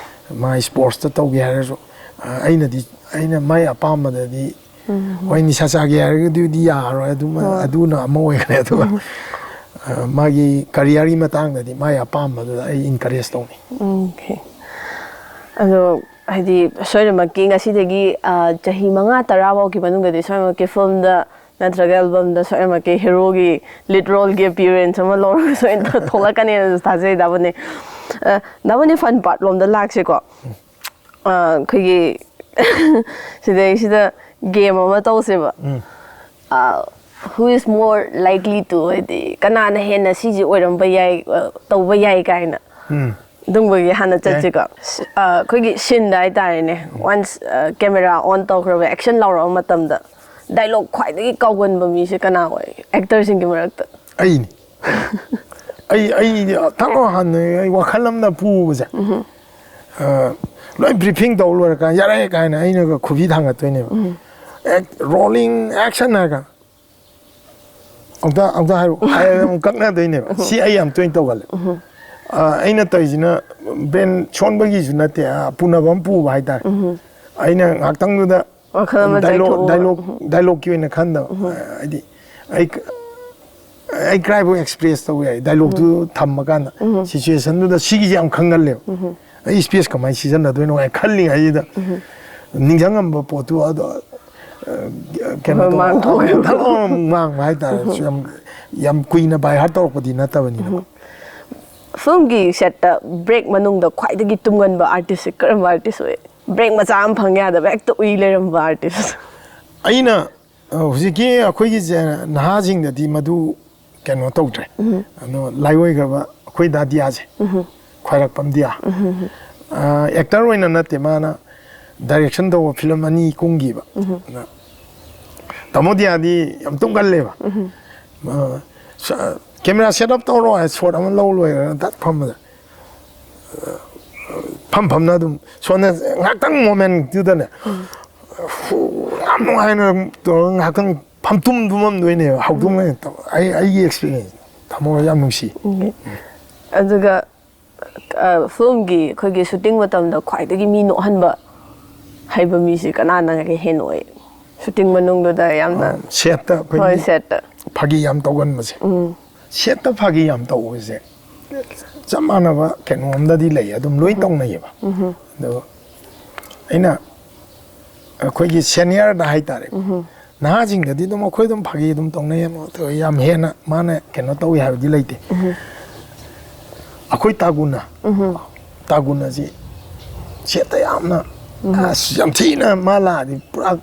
ꯃꯥ ꯏꯁꯄꯣꯔꯠꯁꯇ ꯇꯧꯒꯦ ꯍꯥꯏꯔꯁꯨ, ꯑ, ꯑꯩꯅꯗꯤ, ꯑꯩꯅ ꯃꯥꯏ ꯑꯄꯥꯝꯕꯗꯗꯤ, ꯍꯣꯏ, ꯅꯤꯁꯥ ꯆꯥꯒꯦ ꯍꯥꯏꯔꯒꯗꯤ ꯌꯥꯔꯔꯣꯏ, ꯑꯗꯨꯃ, ꯍꯣꯏ꯫ ꯑꯗꯨꯅ ꯑꯃ ꯑꯣꯏꯈ꯭ꯔꯦ꯫ ꯑꯗꯨꯒ, ꯑ, ꯃꯥꯒꯤ ꯀꯔꯤꯌꯔꯒꯤ ꯃꯇꯥꯡꯗꯗꯤ ꯃꯥꯏ ꯑꯄꯥꯝꯕꯗꯨꯗ ꯑꯩ ꯏꯟꯀꯔꯦꯖ ꯇꯧꯅꯤ꯫ ꯑꯣꯀꯦ꯫ ꯑꯗꯣ ꯍꯥꯏꯗꯤ ꯁꯣꯏꯗꯅꯃꯛꯀꯤ ꯉꯁꯤꯗꯒꯤ, ꯑ, ꯆꯍꯤ ꯃꯉꯥ ꯇꯔꯥ ꯐꯥꯎꯒꯤ ꯃꯅꯨꯡꯗꯗꯤ ꯁꯣꯏꯗꯅꯃꯛꯀꯤ ꯐꯤꯂꯝꯗ ꯅꯠꯇ꯭ꯔꯒ ꯑꯦꯜꯕꯝꯗ ꯁꯣꯏꯗꯅꯃꯛꯀꯤ ꯍꯦꯔꯣꯒꯤ ꯂꯤꯗ ꯔꯣꯜꯒꯤ ꯑꯦꯄꯤꯌꯔꯦꯟꯁ ꯑꯃ ꯂꯧꯔꯒ ꯁꯣꯏꯗꯅ ꯊꯣꯛꯂꯛꯀꯅꯦꯅꯁꯨ ꯊꯥꯖꯩ, ꯗꯥꯕꯅꯤ꯫ ꯑ, ꯗꯥꯕꯅꯤ, ꯐꯟ ꯄꯥꯔꯠ ꯂꯣꯝꯗ ꯂꯥꯛꯁꯦꯀꯣ꯫ ꯑ, ꯑꯩꯈꯣꯏꯒꯤ ꯁꯤꯗꯩꯁꯤꯗ ꯒꯦꯝ ꯑꯃ ꯇꯧꯁꯦꯕ꯫ ꯎꯝ꯫ ꯑ, who is more likely to, ꯍꯥꯏꯗꯤ ꯀꯅꯥꯅ ꯍꯦꯟꯅ ꯁꯤꯁꯦ ꯑꯣꯏꯔꯝꯕ ꯌꯥꯏ, ꯑ, ꯇꯧꯕ ꯌꯥꯏ ꯀꯥꯏꯅ꯫ ꯎꯝ꯫ ꯑꯗꯨꯝꯕꯒꯤ ꯍꯥꯟꯅ ꯌꯥꯏ꯫ ꯆꯠꯁꯤꯀꯣ꯫ ꯑ, ꯑꯩꯈꯣꯏꯒꯤ ꯁꯤꯟꯗ ꯍꯥꯏꯇꯥꯔꯦꯅꯦ꯫ ꯎꯝ꯫ Once, ꯑ, ꯀꯦꯃꯦꯔꯥ ꯑꯣꯟ ꯇꯧꯈ꯭ꯔꯕ, ꯑꯦꯛꯁꯟ ꯂꯥꯎꯔꯛꯑꯕ ꯃꯇꯝꯗ ꯗꯥꯏꯂꯣꯛ ꯈ꯭ꯋꯥꯏꯗꯒꯤ ꯀꯥꯎꯒꯟꯕ ꯃꯤꯁꯦ ꯀꯅꯥ ꯑꯣꯏ? ꯑꯦꯛꯇꯔꯁꯤꯡꯒꯤ ꯃꯔꯛꯇ꯫ ꯑꯩꯅꯤ꯫ ꯑꯩ, ꯑꯩ ꯊꯛꯂꯣ ꯍꯥꯟꯅ ꯑꯩ ꯋꯥꯈꯜ ꯑꯃꯗ ꯄꯨꯕꯁꯦ꯫ ꯎꯝ꯫ ꯑ, ꯂꯣꯏ ꯕ꯭ꯔꯤꯐꯤꯡ ꯇꯧ ꯂꯣꯏꯔꯀꯥꯟꯗ, "ꯌꯥꯔꯦ" ꯀꯥꯏꯅ ꯑꯩꯅꯒ ꯈꯨꯕꯤ ꯊꯥꯡꯒꯠꯇꯣꯏꯅꯦꯕ꯫ ꯎꯝ꯫ ꯑꯦꯛ-, "ꯔꯣꯂꯤꯡ ꯑꯦꯛꯁꯟ" ꯍꯥꯏꯔꯒ, "ꯑꯝꯇ, ꯑꯝꯇ ꯍꯥꯏꯔꯛꯑꯣ" ꯍꯥꯏꯔꯒ ꯑꯃꯨꯛ ꯀꯛꯅꯗꯣꯏꯅꯦꯕ꯫ ꯁꯤ ꯑꯩ ꯌꯥꯝ ꯇꯣꯏꯅ ꯇꯧꯒꯜꯂꯦ꯫ ꯎꯝ꯫ ꯑ, ꯑꯩꯅ ꯇꯧꯔꯤꯁꯤꯅ ꯕ꯭ꯔꯦꯟ ꯁꯣꯟꯕꯒꯤꯁꯨ ꯅꯠꯇꯦ, ꯑ, ꯄꯨꯅꯕ ꯑꯃ ꯄꯨꯕ ꯍꯥꯏꯇꯥꯔꯦ꯫ ꯎꯝ꯫ ꯑꯩꯅ ꯉꯥꯛꯇꯪꯗꯨꯗ ꯋꯥꯈꯜ ꯑꯃ ꯗꯥꯏꯂꯣꯛ, ꯆꯥꯏꯊꯣꯛꯑꯒ꯫ ꯗꯥꯏꯂꯣꯛ, ꯎꯝ꯫ ꯗꯥꯏꯂꯣꯛꯀꯤ ꯑꯣꯏꯅ ꯈꯟꯗꯕ꯫ ꯎꯝ꯫ ꯍꯥꯏꯗꯤ ꯑꯩ, ꯑꯩ ꯀꯔꯥꯏꯐꯥꯎ ꯑꯦꯛꯁꯄ꯭ꯔꯦꯁ ꯇꯧꯕ ꯌꯥꯏ, ꯗꯥꯏꯂꯣꯛꯇꯨ ꯎꯝ꯫ ꯊꯝꯃꯀꯥꯟꯗ, ꯎꯝ꯫ ꯁꯤꯆꯨꯋꯦꯁꯟꯗꯨꯗ ꯁꯤꯒꯤꯁꯦ ꯌꯥꯝ ꯈꯪꯒꯜꯂꯦꯕ꯫ ꯎꯝ꯫ ꯑꯩ ꯏꯁꯄꯦꯁ ꯀꯃꯥꯏꯅ ꯁꯤꯖꯤꯟꯅꯗꯣꯏꯅꯣ ꯍꯥꯏꯅ ꯈꯜꯂꯤꯉꯩꯁꯤꯗ, ꯎꯝ꯫ ꯅꯤꯡꯁꯤꯡꯉꯝꯕ ꯄꯣꯠꯇꯨ ꯑꯗꯣ ꯀꯩꯅꯣ ꯇꯧꯕ, ꯃꯥꯡꯊꯣꯛꯈꯤꯕ꯫ ꯊꯛ ꯂꯥꯎꯅ ꯃꯥꯡꯕ ꯍꯥꯏꯇꯥꯔꯦ꯫ ꯌꯥꯝ ꯌꯥꯝ ꯀꯨꯏꯅ ꯕꯥꯏ ꯍꯥꯔꯠ ꯇꯧꯔꯛꯄꯗꯤ ꯅꯠꯇꯕꯅꯤꯅꯀꯣ꯫ ꯐꯤꯂꯝꯒꯤ ꯁꯦꯠꯇ ꯕ꯭ꯔꯦꯛ ꯃꯅꯨꯡꯗ ꯈ꯭ꯋꯥꯏꯗꯒꯤ ꯇꯨꯝꯒꯟꯕ ꯑꯥꯔꯇꯤꯁꯁꯦ ꯀꯔꯝꯕ ꯑꯥꯔꯇꯤꯁ ꯑꯣꯏ? ꯕ꯭ꯔꯦꯛ ꯃꯆꯥ ꯑꯃ ꯐꯪ ꯌꯥꯗꯕ ꯍꯦꯛꯇ ꯎꯏ ꯂꯩꯔꯝꯕ ꯑꯥꯔꯇꯤꯁ꯫ ꯑꯩꯅ ꯑ, ꯍꯧꯖꯤꯛꯀꯤ ꯑꯩꯈꯣꯏꯒꯤꯁꯦ ꯅꯍꯥꯁꯤꯡꯗꯗꯤ ꯃꯗꯨ ꯀꯩꯅꯣ ꯇꯧꯗ꯭ꯔꯦ꯫ ꯑꯗꯣ ꯂꯥꯏꯑꯣꯏꯈ꯭ꯔꯕ ꯑꯩꯈꯣꯏ ꯗꯥ ꯗꯤꯌꯥꯁꯦ, ꯈ꯭ꯋꯥꯏꯔꯥꯛꯄꯝ ꯗꯤꯌꯥ, ꯑꯦꯛꯇꯔ ꯑꯣꯏꯅ ꯅꯠꯇꯦ, ꯃꯥꯅ ꯗꯥꯏꯔꯦꯛꯁꯟ ꯇꯧꯕ ꯐꯤꯂꯝ ꯑꯅꯤ ꯀꯨꯝꯈꯤꯕ꯫ ꯑꯗ ꯇꯥꯃꯣ ꯗꯤꯌꯥꯗꯤ ꯌꯥꯝ ꯇꯨꯝꯒꯜꯂꯦꯕ꯫ ꯃꯥ, ꯁ-, ꯀꯦꯃꯦꯔꯥ ꯁꯦꯠ ꯑꯞ ꯇꯧꯔꯣ ꯍꯥꯏ, ꯁꯣꯠ ꯑꯃ ꯂꯧ ꯂꯣꯏꯔꯒ ꯗꯠ ꯐꯝꯕꯗ ꯐꯝ ꯐꯝꯅ ꯑꯗꯨꯝ ꯁꯣꯝꯗ ꯉꯥꯏꯍꯥꯛꯇꯪ ꯃꯣꯃꯦꯟꯇꯨꯗꯅꯦ, ꯌꯥꯝ ꯅꯨꯡꯉꯥꯏꯅ ꯇꯧꯔꯒ ꯉꯥꯏꯍꯥꯛꯇꯪ ꯐꯝꯇꯨꯝ ꯇꯨꯝꯃꯝꯗꯣꯏꯅꯦꯕ꯫ ꯍꯧꯗꯣꯡꯅ ꯇꯧ-, ꯑꯩ ꯑꯩꯒꯤ ꯑꯦꯛꯁꯄꯤꯔꯤꯌꯦꯟꯁ ꯊꯃꯣꯏ ꯌꯥꯝ ꯅꯨꯡꯁꯤ꯫ ꯑꯗꯨꯒ ꯐꯤꯂꯝꯒꯤ ꯑꯩꯈꯣꯏꯒꯤ ꯁꯨꯇꯤꯡ ꯃꯇꯝꯗ ꯈ꯭ꯋꯥꯏꯗꯒꯤ ꯃꯤ ꯅꯣꯛꯍꯟꯕ ꯍꯩꯕ ꯃꯤꯁꯤ ꯀꯅꯥꯅ ꯍꯦꯟꯅ ꯑꯣꯏ? ꯁꯨꯇꯤꯡ ꯃꯅꯨꯡꯗꯨꯗ ꯌꯥꯝꯅ ꯁꯦꯠꯇ ꯍꯣꯏ ꯑꯩꯈꯣꯏꯒꯤ ꯁꯦꯠꯇ ꯐꯥꯒꯤ ꯌꯥꯝ ꯇꯧꯒꯟꯕꯁꯦ, ꯁꯦꯠꯇ ꯐꯥꯒꯤ ꯌꯥꯝ ꯇꯧꯕꯁꯦ ꯆꯞ ꯃꯥꯟꯅꯕ ꯀꯩꯅꯣꯝꯗꯗꯤ ꯂꯩ, ꯑꯗꯨꯝ ꯂꯣꯏ ꯇꯧꯅꯩꯌꯦꯕ꯫ ꯑꯗꯣ ꯑꯩꯅ ꯑꯩꯈꯣꯏꯒꯤ ꯁꯦꯅꯤꯌꯔꯗ ꯍꯥꯏꯇꯥꯔꯦ, ꯅꯍꯥꯁꯤꯡꯗꯗꯤ ꯑꯗꯨꯝ ꯑꯩꯈꯣꯏ ꯑꯗꯨꯝ ꯐꯥꯒꯤ ꯑꯗꯨꯝ ꯇꯧꯅꯩ, ꯑꯃ ꯇꯧꯋꯤ, ꯌꯥꯝ ꯍꯦꯟꯅ ꯃꯥꯅ ꯀꯩꯅꯣ ꯇꯧꯋꯤ ꯍꯥꯏꯕꯗꯤ ꯂꯩꯇꯦ꯫ ꯑꯩꯈꯣꯏ ꯇꯥꯒꯨꯅ, ꯇꯥꯒꯨꯅꯁꯤ ꯁꯦꯠꯇ ꯌꯥꯝꯅ ꯑꯁ ꯌꯥꯝ ꯊꯤꯅ ꯃꯥ ꯂꯥꯛꯑꯗꯤ ꯄꯨꯔꯥ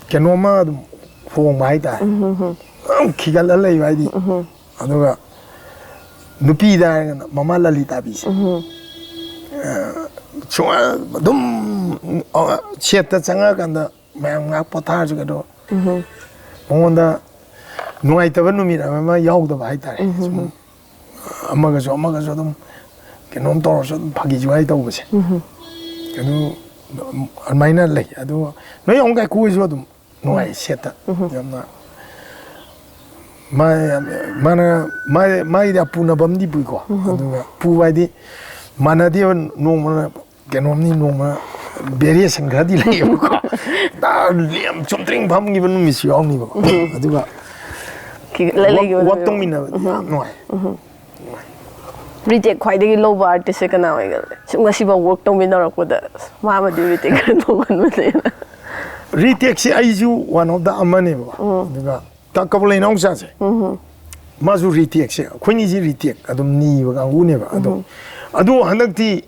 ꯀꯩꯅꯣꯝꯃ ꯑꯗꯨꯝ ꯍꯣꯡꯕ ꯍꯥꯏꯇꯥꯔꯦ꯫ ꯑꯗꯨꯝ ꯈꯤꯒꯠꯂ ꯂꯩꯕ ꯍꯥꯏꯗꯤ꯫ ꯑꯗꯨꯒ ꯅꯨꯄꯤꯗ ꯍꯥꯏꯔꯒꯅ ꯃꯃꯥ ꯂꯂꯤꯇꯥꯕꯤꯁꯦ꯫ ꯑ, ꯁꯨꯃꯥꯏꯅ ꯑꯗꯨꯝ, ꯑ, ꯁꯦꯠꯇ ꯆꯪꯉꯛꯑꯀꯥꯟꯗ ꯃꯌꯥꯝ ꯉꯥꯏꯍꯥꯛ ꯄꯣꯊꯥꯔꯁꯨ ꯀꯩꯅꯣ, ꯃꯉꯣꯟꯗ ꯅꯨꯡꯉꯥꯏꯇꯕ ꯅꯨꯃꯤꯠ ꯑꯃ ꯌꯥꯎꯗꯕ ꯍꯥꯏꯇꯥꯔꯦ꯫ ꯁꯨꯝ ꯑꯃꯒꯁꯨ ꯑꯃꯒꯁꯨ ꯑꯗꯨꯝ ꯀꯩꯅꯣꯝ ꯇꯧꯔꯁꯨ ꯑꯗꯨꯝ ꯐꯥꯒꯤ ꯖꯨꯒꯥꯏ ꯇꯧꯕꯁꯦ꯫ ꯑꯗꯨ ꯑꯗꯨꯃꯥꯏꯅ ꯂꯩ꯫ ꯑꯗꯨ ꯅꯣꯏ ꯑꯍꯨꯝ ꯀꯥꯏꯀꯨ ꯍꯣꯏꯁꯨ ꯑꯗꯨꯝ ꯅꯨꯡꯉꯥꯏ ꯁꯦꯠꯇ꯫ ꯌꯥꯝꯅ ꯃꯥ-, ꯃꯥꯅ ꯃꯥ-, ꯃꯥꯒꯤꯗꯤ ꯑꯄꯨꯅꯕ ꯑꯃꯗꯤ ꯄꯨꯏꯀꯣ꯫ ꯑꯗꯨꯒ ꯄꯨꯕ ꯍꯥꯏꯗꯤ ꯃꯥꯟꯅꯗꯦꯕ, ꯅꯣꯡꯃꯅ ꯀꯩꯅꯣꯝꯅꯤ, ꯅꯣꯡꯃ ꯚꯦꯔꯤꯌꯦꯁꯟ ꯈꯔꯗꯤ ꯂꯩꯌꯦꯕꯀꯣ꯫ ꯇꯥ-, ꯂꯦꯝ ꯆꯨꯝꯗ꯭ꯔꯤꯡ ꯐꯝꯈꯤꯕ ꯅꯨꯃꯤꯠꯁꯨ ꯌꯥꯎꯅꯤꯕꯀꯣ꯫ ꯑꯗꯨꯒ ꯈꯤꯒꯠꯂ ꯋꯥꯛ, ꯂꯩꯈꯤꯕ ꯋꯥꯛ ꯅꯨꯃꯤꯠ꯫ ꯇꯧꯃꯤꯟꯅꯕꯗꯤ ꯌꯥꯝ ꯅꯨꯡꯉꯥꯏ꯫ ꯔꯤꯇꯦꯛ ꯈ꯭ꯋꯥꯏꯗꯒꯤ ꯂꯧꯕ ꯑꯥꯔꯇꯤꯁꯁꯦ ꯀꯅꯥ ꯑꯣꯏꯒꯜꯂꯦ? ꯁꯨꯝ ꯉꯁꯤꯐꯥꯎ ꯋꯥꯔꯛ ꯇꯧꯃꯤꯟꯅꯔꯛꯄꯗ ꯃꯥꯃꯗꯤ ꯔꯤꯇꯦꯛ ꯈꯔ ꯂꯧꯒꯟꯕꯅꯦꯅ꯫ ꯔꯤꯇꯦꯛꯁꯦ ꯑꯩꯁꯨ ꯋꯥꯟ ꯑꯣꯐ ꯗ ꯑꯃꯅꯦꯕ꯫ ꯑꯗꯨꯒ ꯇꯥ ꯀꯕꯂꯩ ꯏꯅꯥꯎꯆꯥꯁꯦ, ꯃꯥꯁꯨ ꯔꯤꯇꯦꯛꯁꯦ, ꯑꯩꯈꯣꯏꯅꯤꯁꯤ ꯔꯤꯇꯦꯛ ꯑꯗꯨꯝ ꯅꯤꯕ ꯀꯥꯡꯕꯨꯅꯦꯕ꯫ ꯑꯗꯣ ꯑꯗꯨ ꯍꯟꯗꯛꯇꯤ,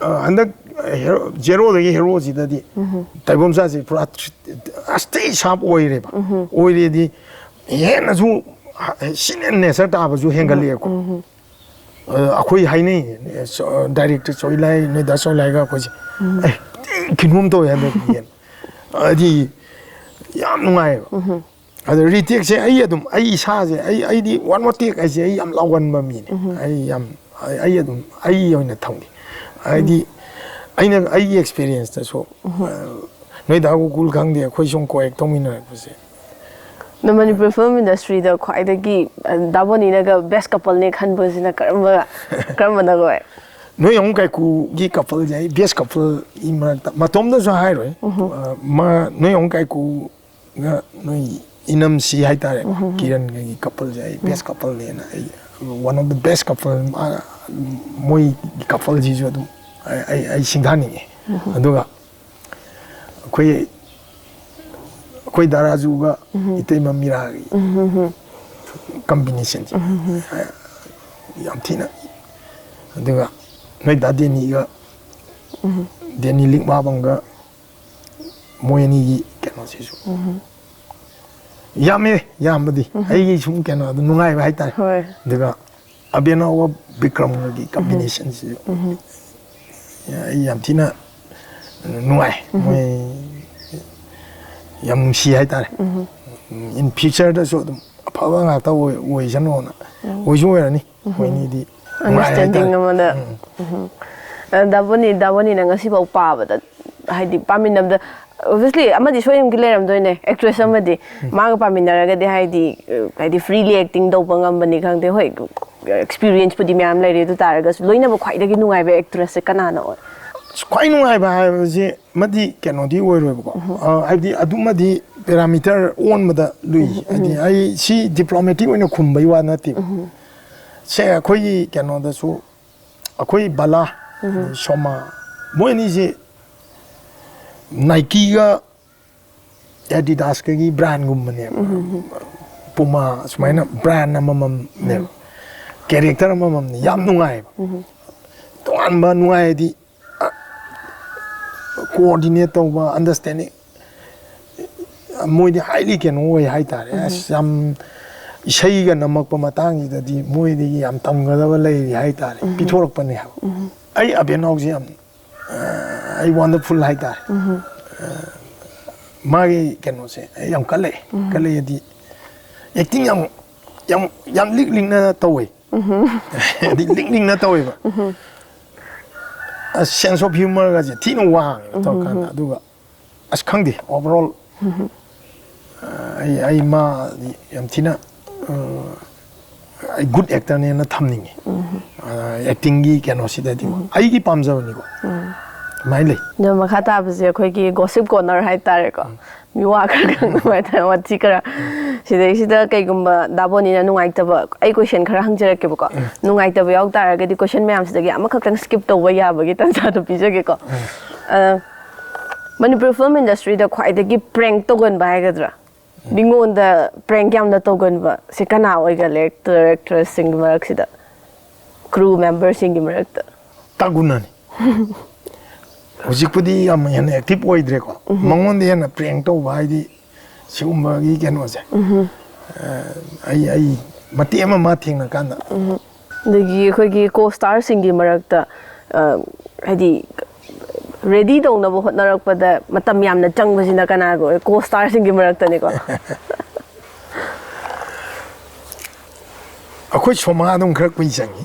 ꯑ, ꯍꯟꯗꯛ ꯍꯦꯔꯣ-, ꯖꯦꯔꯣꯗꯒꯤ ꯍꯦꯔꯣꯁꯤꯗꯗꯤ ꯇꯥꯏꯕꯪꯆꯥꯁꯦ ꯄꯨꯔꯥ ꯑꯁꯇꯤ ꯁꯥꯞ ꯑꯣꯏꯔꯦꯕ꯫ ꯑꯣꯏꯔꯦꯗꯤ ꯍꯦꯟꯅꯁꯨ ꯁꯤꯅ ꯅꯦꯆꯔ ꯇꯥꯕꯁꯨ ꯍꯦꯟꯒꯠꯂꯛꯑꯦꯀꯣ꯫ ꯑ, ꯑꯩꯈꯣꯏ ꯍꯥꯏꯅꯩ, ꯑ, ꯗꯥꯏꯔꯦꯛꯇꯔ ꯆꯣꯏꯂꯥꯏ, ꯅꯣꯏꯗꯥ ꯆꯣꯏꯂꯥꯏꯒ ꯑꯩꯈꯣꯏꯁꯦ, "ꯑꯦ, ꯊꯤ ꯀꯩꯅꯣꯝ ꯇꯧꯋꯦ ꯍꯟꯗꯛ ꯌꯦꯟ"꯫ ꯍꯥꯏꯗꯤ ꯌꯥꯝ ꯅꯨꯡꯉꯥꯏꯌꯦꯕ꯫ ꯑꯗꯣ ꯔꯤꯇꯦꯛꯁꯦ ꯑꯩ ꯑꯗꯨꯝ, ꯑꯩ ꯏꯁꯥꯁꯦ, ꯑꯩ, ꯑꯩꯗꯤ ꯋꯥꯟ ꯃꯣꯔ ꯇꯦꯛ ꯍꯥꯏꯁꯦ ꯑꯩ ꯌꯥꯝ ꯂꯥꯎꯒꯟꯕ ꯃꯤꯅꯦ꯫ ꯑꯩ ꯌꯥꯝ, ꯑꯩ, ꯑꯩ ꯑꯗꯨꯝ ꯑꯩ ꯑꯣꯏꯅ ꯊꯝꯒꯦ꯫ ꯍꯥꯏꯗꯤ ꯑꯩꯅ ꯑꯩꯒꯤ ꯑꯦꯛꯁꯄꯤꯔꯤꯌꯦꯟꯁꯇꯁꯨ, ꯑ, ꯅꯣꯏꯗꯥ ꯒꯣꯀꯨꯜ ꯈꯪꯗꯦ, ꯑꯩꯈꯣꯏ ꯁꯨꯝ ꯀꯣꯑꯦꯛ ꯇꯧꯃꯤꯟꯅꯔꯛꯄꯁꯦ꯫ ꯅ ꯃꯅꯤꯄꯨꯔ ꯐꯤꯂꯝ ꯏꯟꯗꯁꯇ꯭ꯔꯤꯗ ꯈ꯭ꯋꯥꯏꯗꯒꯤ, ꯑ, ꯗꯥ ꯕꯣꯅꯤꯅꯒ ꯕꯦꯁ ꯀꯄꯜꯅꯦ ꯈꯟꯕꯁꯤꯅ ꯀꯔꯝꯕ, ꯀꯔꯝꯕꯅ ꯑꯣꯏ? ꯅꯣꯏ ꯑꯍꯨꯝ ꯀꯥꯏꯀꯨꯒꯤ ꯀꯄꯜꯁꯦ ꯑꯩ ꯕꯦꯁ ꯀꯄꯜꯒꯤ ꯃꯔꯛꯇ ꯃꯇꯣꯝꯗꯁꯨ ꯍꯥꯏꯔꯣꯏ꯫ ꯑ, ꯃꯥ, ꯅꯣꯏ ꯑꯍꯨꯝ ꯀꯥꯏꯀꯨꯒ ꯅꯣꯏ ꯏꯅꯝꯁꯤ ꯍꯥꯏꯇꯥꯔꯦ, ꯀꯤꯔꯟꯒꯒꯤ ꯀꯄꯜꯁꯦ ꯑꯩ ꯕꯦꯁ ꯀꯄꯜꯅꯦꯅ, ꯑꯩ one of the best couple, ꯃꯣꯏ ꯀꯄꯜꯁꯤꯁꯨ ꯑꯗꯨꯝ ꯑꯩ, ꯑꯩ, ꯑꯩ ꯁꯤꯡꯊꯥꯅꯤꯡꯉꯦ꯫ ꯑꯗꯨꯒ ꯑꯩꯈꯣꯏ, ꯑꯩꯈꯣꯏ ꯗꯥ ꯔꯥꯖꯨꯒ ꯏꯇꯩꯃ ꯃꯤꯔꯥꯒꯤ ꯀꯝꯕꯤꯅꯦꯁꯟꯁꯦ ꯌꯥꯝ ꯊꯤꯅ, ꯑꯗꯨꯒ ꯅꯣꯏ ꯗꯥ ꯗꯦꯅꯤꯒ, ꯗꯦꯅꯤ ꯂꯤꯛꯃꯥꯕꯝꯒ, ꯃꯣꯏ ꯑꯅꯤꯒꯤ ꯀꯩꯅꯣꯁꯤꯁꯨ ꯌꯥꯝꯃꯦ, ꯌꯥꯝꯕꯗꯤ꯫ ꯑꯩꯒꯤ ꯁꯨꯝ ꯀꯩꯅꯣ ꯑꯗꯨꯝ ꯅꯨꯡꯉꯥꯏꯕ ꯍꯥꯏꯇꯥꯔꯦ꯫ ꯍꯣꯏ꯫ ꯑꯗꯨꯒ ꯑꯕꯦꯅꯥꯎꯒ ꯕꯤꯀ꯭ꯔꯝꯒꯒꯤ ꯀꯝꯕꯤꯅꯦꯁꯟꯁꯤꯁꯨ ꯑꯩ ꯌꯥꯝ ꯊꯤꯅ ꯅꯨꯡꯉꯥꯏ꯫ ꯃꯣꯏ ꯌꯥꯝ ꯅꯨꯡꯁꯤ ꯍꯥꯏꯇꯥꯔꯦ꯫ ꯏꯟ ꯐ꯭ꯌꯨꯆꯔꯗꯁꯨ ꯑꯗꯨꯝ ꯑꯐꯕ ꯉꯥꯛꯇ ꯑꯣꯏ-, ꯑꯣꯏꯁꯅꯣꯅ꯫ ꯑꯣꯏꯁꯨ ꯑꯣꯏꯔꯅꯤ꯫ ꯃꯣꯏꯅꯤꯗꯤ ꯅꯨꯡꯉꯥꯏ ꯍꯥꯏꯇꯥꯔꯦ꯫ ꯑꯟꯗꯔꯁꯇꯦꯟꯗꯤꯡ ꯑꯃꯗ꯫ ꯑ, ꯗꯥ ꯕꯣꯅꯤ, ꯗꯥ ꯕꯣꯅꯤꯅ ꯉꯁꯤꯐꯥꯎ ꯄꯥꯕꯗ, ꯍꯥꯏꯗꯤ, ꯄꯥꯃꯤꯟꯅꯕꯗ, obviously ꯑꯃꯗꯤ ꯁꯣꯏꯗꯅꯃꯛꯀꯤ ꯂꯩꯔꯝꯗꯣꯏꯅꯦ, ꯑꯦꯛꯇ꯭ꯔꯦꯁ ꯑꯃꯗꯤ꯫ ꯃꯥꯒ ꯄꯥꯃꯤꯟꯅꯔꯒꯗꯤ, ꯍꯥꯏꯗꯤ, ꯑ, ꯍꯥꯏꯗꯤ, ꯐ꯭ꯔꯤꯂꯤ ꯑꯦꯛꯇꯤꯡ ꯇꯧꯕ ꯉꯝꯕꯅꯤ ꯈꯪꯗꯦ, ꯍꯣꯏ, ꯑꯦꯛꯁꯄꯤꯔꯤꯌꯦꯟꯁꯄꯨꯗꯤ ꯃꯌꯥꯝ ꯂꯩꯔꯦ, ꯑꯗꯨ ꯇꯥꯔꯒꯁꯨ ꯂꯣꯏꯅꯕ ꯈ꯭ꯋꯥꯏꯗꯒꯤ ꯅꯨꯡꯉꯥꯏꯕ ꯑꯦꯛꯇ꯭ꯔꯦꯁꯁꯦ ꯀꯅꯥꯅ ꯑꯣꯏ? ꯑꯁ, ꯈ꯭ꯋꯥꯏ ꯅꯨꯡꯉꯥꯏꯕ ꯍꯥꯏꯕꯁꯦ ꯃꯗꯤ ꯀꯩꯅꯣꯗꯤ ꯑꯣꯏꯔꯣꯏꯕꯀꯣ꯫ ꯑ, ꯍꯥꯏꯕꯗꯤ ꯑꯗꯨꯃꯗꯤ ꯄꯦꯔꯥꯃꯤꯇꯔ ꯑꯣꯟꯕꯗ ꯂꯨꯏ꯫ ꯍꯥꯏꯗꯤ ꯑꯩ ꯁꯤ ꯗꯤꯄ꯭ꯂꯣꯃꯦꯇꯤꯛ ꯑꯣꯏꯅ ꯈꯨꯝꯕꯩ ꯋꯥ ꯅꯠꯇꯦꯕ꯫ ꯁꯦ, ꯑꯩꯈꯣꯏꯒꯤ ꯀꯩꯅꯣꯗꯁꯨ, ꯑꯩꯈꯣꯏ ꯕꯂꯥ, ꯁꯣꯃꯥ, ꯃꯣꯏ ꯑꯅꯤꯁꯦ ꯅꯥꯏꯀꯤꯒ ꯑꯦꯗꯤꯗꯥꯁꯀꯒꯤ ꯕ꯭ꯔꯥꯟꯒꯨꯝꯕꯅꯦꯕ꯫ ꯄꯨꯃꯥ ꯁꯨꯃꯥꯏꯅ ꯕ꯭ꯔꯥꯟ ꯑꯃꯃꯝꯅꯦꯕ꯫ ꯀꯦꯔꯦꯛꯇꯔ ꯑꯃꯃꯝꯅꯦ꯫ ꯌꯥꯝ ꯅꯨꯡꯉꯥꯏꯕ꯫ ꯇꯣꯉꯥꯟꯕ ꯅꯨꯡꯉꯥꯏ ꯍꯥꯏꯗꯤ, ꯀꯣꯑꯣꯔꯗꯤꯅꯦꯠ ꯇꯧꯕ, ꯑꯟꯗꯔꯁꯇꯦꯟꯗꯤꯡ, ꯃꯣꯏꯗꯤ ꯍꯥꯏꯂꯤ ꯀꯩꯅꯣ ꯑꯣꯏ ꯍꯥꯏꯇꯥꯔꯦ꯫ ꯑꯁ, ꯌꯥꯝ ꯏꯁꯩꯒ ꯅꯝꯃꯛꯄ ꯃꯇꯥꯡꯁꯤꯗꯗꯤ ꯃꯣꯏꯗꯒꯤ ꯌꯥꯝ ꯇꯝꯒꯗꯕ ꯂꯩꯔꯤ ꯍꯥꯏꯇꯥꯔꯦ꯫ ꯄꯤꯊꯣꯔꯛꯄꯅꯦ ꯍꯥꯏꯕ꯫ ꯑꯩ ꯑꯕꯦꯟꯅꯥꯎꯁꯦ ꯌꯥꯝ, ꯑ, ꯑꯩ ꯋꯥꯟꯗꯔꯐꯨꯜ ꯍꯥꯏꯇꯥꯔꯦ꯫ ꯑ, ꯃꯥꯒꯤ ꯀꯩꯅꯣꯁꯦ ꯑꯩ ꯌꯥꯝ ꯀꯜꯂꯛꯑꯦ꯫ ꯀꯜꯂꯛꯑꯦꯗꯤ ꯑꯦꯛꯇꯤꯡ ꯌꯥꯝ, ꯌꯥꯝ, ꯌꯥꯝ ꯂꯤꯛ ꯂꯤꯛꯅ ꯇꯧꯋꯦ꯫ ꯍꯥꯏꯗꯤ ꯂꯤꯛ ꯂꯤꯛꯅ ꯇꯧꯋꯦꯕ꯫ ꯑꯁ, ꯁꯦꯟꯁ ꯑꯣꯐ ꯍ꯭ꯌꯨꯃꯔꯒꯁꯦ ꯊꯤꯅ ꯋꯥꯡꯉꯦꯕ ꯇꯧꯔꯀꯥꯟꯗ꯫ ꯑꯗꯨꯒ ꯑꯁ, ꯈꯪꯗꯦ, ꯑꯣꯚꯔ ꯑꯣꯜ ꯑꯩ, ꯑꯩ ꯃꯥꯗꯤ ꯌꯥꯝ ꯊꯤꯅ, ꯑ, ꯑꯩ ꯒꯨꯗ ꯑꯦꯛꯇꯔꯅꯦꯅ ꯊꯝꯅꯤꯡꯉꯤ꯫ ꯑ, ꯑꯦꯛꯇꯤꯡꯒꯤ ꯀꯩꯅꯣꯁꯤꯗꯗꯤ ꯑꯩꯒꯤ ꯄꯥꯝꯖꯕꯅꯤꯀꯣ꯫ ꯑꯗꯨꯃꯥꯏꯅ ꯂꯩ꯫ ꯑꯗꯣ ꯃꯈꯥ ꯇꯥꯕꯁꯦ ꯑꯩꯈꯣꯏꯒꯤ ꯒꯣꯁꯤꯞ ꯀꯣꯔꯅꯔ ꯍꯥꯏꯇꯥꯔꯦꯀꯣ꯫ ꯃꯤꯋꯥ ꯈꯔ ꯈꯪ ꯅꯨꯡꯉꯥꯏꯇꯅ ꯋꯥꯊꯤ ꯈꯔ꯫ ꯁꯤꯗꯩꯁꯤꯗ ꯀꯩꯒꯨꯝꯕ ꯗꯥꯕꯣꯅꯤꯅ ꯅꯨꯡꯉꯥꯏꯇꯕ, ꯑꯩ ꯀꯣꯏꯁꯟ ꯈꯔ ꯍꯪꯖꯔꯛꯀꯦꯕꯀꯣ꯫ ꯅꯨꯡꯉꯥꯏꯇꯕ ꯌꯥꯎ ꯇꯥꯔꯒꯗꯤ ꯀꯣꯏꯁꯟ ꯃꯌꯥꯝꯁꯤꯗꯒꯤ ꯑꯃꯈꯛꯇꯪ ꯁ꯭ꯀꯤꯞ ꯇꯧꯕ ꯌꯥꯕꯒꯤ ꯇꯥꯟꯖꯥꯗꯣ ꯄꯤꯖꯒꯦꯀꯣ꯫ ꯑ, ꯃꯅꯤꯄꯨꯔ ꯐꯤꯂꯝ ꯏꯟꯗꯁꯇ꯭ꯔꯤꯗ ꯈ꯭ꯋꯥꯏꯗꯒꯤ ꯄ꯭ꯔꯦꯡ ꯇꯧꯒꯟꯕ ꯍꯥꯏꯒꯗ꯭ꯔꯥ? ꯃꯤꯉꯣꯟꯗ ꯄ꯭ꯔꯦꯡ ꯌꯥꯝꯅ ꯇꯧꯒꯟꯕ ꯁꯤ ꯀꯅꯥ ꯑꯣꯏꯒꯜꯂꯦ, ꯑꯦꯛꯇꯔ ꯑꯦꯛꯇ꯭ꯔꯦꯁꯁꯤꯡꯒꯤ ꯃꯔꯛꯁꯤꯗ, ꯀ꯭ꯔꯨ ꯃꯦꯝꯕꯔꯁꯤꯡꯒꯤ ꯃꯔꯛꯇ? ꯇꯥꯒꯨꯅꯅꯤ꯫ ꯍꯧꯖꯤꯛꯄꯨꯗꯤ ꯌꯥꯝ ꯍꯦꯟꯅ ꯑꯦꯛꯇꯤꯚ ꯑꯣꯏꯗ꯭ꯔꯦꯀꯣ꯫ ꯃꯉꯣꯟꯗ ꯍꯦꯟꯅ ꯄ꯭ꯔꯦꯡ ꯇꯧꯕ ꯍꯥꯏꯗꯤ ꯁꯤꯒꯨꯝꯕꯒꯤ ꯀꯩꯅꯣꯁꯦ꯫ ꯑ, ꯑꯩ, ꯑꯩ ꯃꯇꯦꯛ ꯑꯃ ꯃꯥ ꯊꯦꯡꯅꯀꯥꯟꯗ꯫ ꯑꯗꯒꯤ ꯑꯩꯈꯣꯏꯒꯤ ꯀꯣ ꯁ꯭ꯇꯥꯔꯁꯤꯡꯒꯤ ꯃꯔꯛꯇ, ꯑ, ꯍꯥꯏꯗꯤ, ꯔꯦꯗꯤ ꯇꯧꯅꯕ ꯍꯣꯠꯅꯔꯛꯄꯗ ꯃꯇꯝ ꯌꯥꯝꯅ ꯆꯪꯕꯁꯤꯅ ꯀꯅꯥꯒ ꯑꯣꯏ? ꯀꯣ ꯁ꯭ꯇꯥꯔꯁꯤꯡꯒꯤ ꯃꯔꯛꯇꯅꯤꯀꯣ꯫ ꯑꯩꯈꯣꯏ ꯁꯣꯃꯥ ꯑꯗꯨꯝ ꯈꯔ ꯀꯨꯏ ꯆꯪꯉꯤ꯫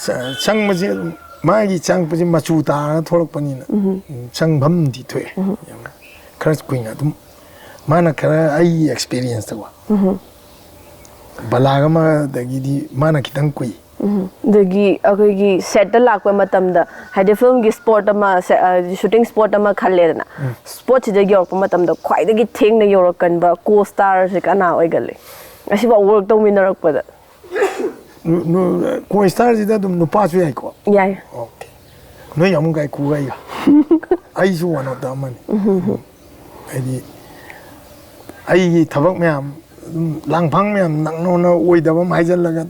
ꯆ-, ꯆꯪꯕꯁꯦ ꯑꯗꯨꯝ ꯃꯥꯒꯤ ꯆꯪꯉꯛꯄꯁꯦ ꯃꯆꯨ ꯇꯥꯔꯒ ꯊꯣꯛꯂꯛꯄꯅꯤꯅ ꯆꯪꯐꯝꯗꯤ ꯊꯣꯛꯑꯦ꯫ ꯌꯥꯝ ꯈꯔ ꯀꯨꯏꯅ ꯑꯗꯨꯝ ꯃꯥꯅ ꯈꯔ ꯑꯩꯒꯤ ꯑꯦꯛꯁꯄꯤꯔꯤꯌꯦꯟꯁꯇꯀꯣ꯫ ꯕꯂꯥꯒ ꯑꯃꯗꯒꯤꯗꯤ ꯃꯥꯅ ꯈꯤꯇꯪ ꯀꯨꯏ꯫ ꯑꯗꯒꯤ ꯑꯩꯈꯣꯏꯒꯤ ꯁꯦꯠꯇ ꯂꯥꯛꯄ ꯃꯇꯝꯗ, ꯍꯥꯏꯗꯤ ꯐꯤꯂꯝꯒꯤ ꯁ꯭ꯄꯣꯠ ꯑꯃ, ꯁꯦ-, ꯑ, ꯁꯨꯇꯤꯡ ꯁ꯭ꯄꯣꯠ ꯑꯃ ꯈꯜꯂꯦꯗꯅ, ꯁ꯭ꯄꯣꯠꯁꯤꯗ ꯌꯧꯔꯛꯄ ꯃꯇꯝꯗ ꯈ꯭ꯋꯥꯏꯗꯒꯤ ꯊꯦꯡꯅ ꯌꯧꯔꯛꯀꯟꯕ ꯀꯣ ꯁ꯭ꯇꯥꯔꯁꯦ ꯀꯅꯥ ꯑꯣꯏꯒꯜꯂꯤ? ꯑꯁꯤꯐꯥꯎ ꯋꯔꯛ ꯇꯧꯃꯤꯟꯅꯔꯛꯄꯗ꯫ ꯀꯣ ꯁ꯭ꯇꯥꯔꯁꯤꯗ ꯑꯗꯨꯝ ꯅꯨꯄꯥꯁꯨ ꯌꯥꯏꯀꯣ? ꯌꯥꯏ꯫ ꯑꯣꯀꯦ꯫ ꯅꯣꯏ ꯑꯃꯨꯛ ꯀꯥꯏ ꯀꯨꯒꯩꯒ ꯑꯩꯁꯨ ꯋꯥꯟ ꯑꯣꯐ ꯗ ꯑꯃꯅꯤ꯫ ꯍꯥꯏꯗꯤ ꯑꯩꯒꯤ ꯊꯕꯛ ꯃꯌꯥꯝ ꯑꯗꯨꯝ ꯂꯥꯡꯐꯥꯡ ꯃꯌꯥꯝ ꯅꯪꯅꯣꯅ ꯑꯣꯏꯗꯕ ꯑꯃ ꯍꯥꯏꯖꯤꯜꯂꯒ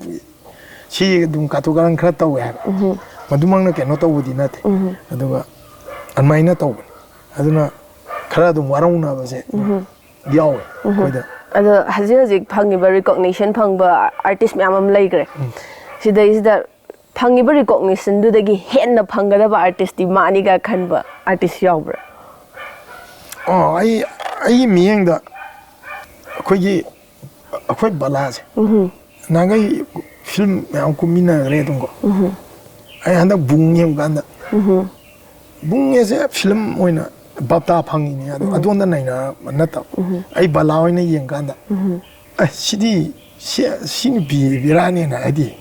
ꯁꯤ ꯑꯗꯨꯝ ꯀꯥꯇꯨ ꯀꯥꯔꯟ ꯈꯔ ꯇꯧꯋꯦ ꯍꯥꯏꯕ꯫ ꯃꯗꯨꯃꯛꯅ ꯀꯩꯅꯣ ꯇꯧꯕꯗꯤ ꯅꯠꯇꯦ꯫ ꯑꯗꯨꯒ ꯑꯗꯨꯃꯥꯏꯅ ꯇꯧꯕꯅꯤ꯫ ꯑꯗꯨꯅ ꯈꯔ ꯑꯗꯨꯝ ꯋꯥꯔꯧꯅꯕꯁꯦ ꯌꯥꯎꯋꯦ ꯑꯩꯈꯣꯏꯗ꯫ ꯑꯗꯣ ꯍꯧꯖꯤꯛ ꯍꯧꯖꯤꯛ ꯐꯪꯉꯤꯕ ꯔꯤꯀꯣꯛꯅꯤꯁꯟ ꯐꯪꯕ ꯑꯥꯔꯇꯤꯁ ꯃꯌꯥꯝ ꯑꯃ ꯂꯩꯈ꯭ꯔꯦ꯫ ꯁꯤꯗꯩꯁꯤꯗ ꯐꯪꯉꯤꯕ ꯔꯤꯀꯣꯛꯅꯤꯁꯟꯗꯨꯗꯒꯤ ꯍꯦꯟꯅ ꯐꯪꯒꯗꯕ ꯑꯥꯔꯇꯤꯁꯇꯤ ꯃꯥꯅꯤꯒ ꯈꯟꯕ ꯑꯥꯔꯇꯤꯁ ꯌꯥꯎꯕ꯭ꯔꯥ? ꯑꯣ, ꯑꯩ ꯑꯩꯒꯤ ꯃꯤꯠꯌꯦꯡꯗ ꯑꯩꯈꯣꯏꯒꯤ ꯑꯩꯈꯣꯏ ꯕꯂꯥꯁꯦ ꯅꯍꯥꯟꯈꯩ ꯐꯤꯂꯝ ꯃꯌꯥꯝ ꯀꯨꯝꯃꯤꯟꯅꯈ꯭ꯔꯦ ꯑꯗꯨꯝꯀꯣ꯫ ꯑꯩ ꯍꯟꯗꯛ ꯕꯨꯡ ꯌꯦꯡꯕ ꯀꯥꯟꯗ ꯕꯨꯡ ꯑꯁꯦ ꯐꯤꯂꯝ ꯑꯣꯏꯅ ꯕꯥꯞꯇꯥ ꯐꯪꯉꯤꯅꯦ ꯑꯗꯣ ꯑꯗꯣꯝꯗ ꯅꯩꯅꯔꯛꯄ ꯅꯠꯇꯕ꯫ ꯑꯩ ꯕꯂꯥ ꯑꯣꯏꯅ ꯌꯦꯡꯀꯥꯟꯗ ꯑꯦ ꯁꯤꯗꯤ ꯁꯤ ꯁꯤ ꯅꯨꯄꯤ ꯕꯤꯔꯥꯅꯦꯅ ꯍꯥꯏꯗꯤ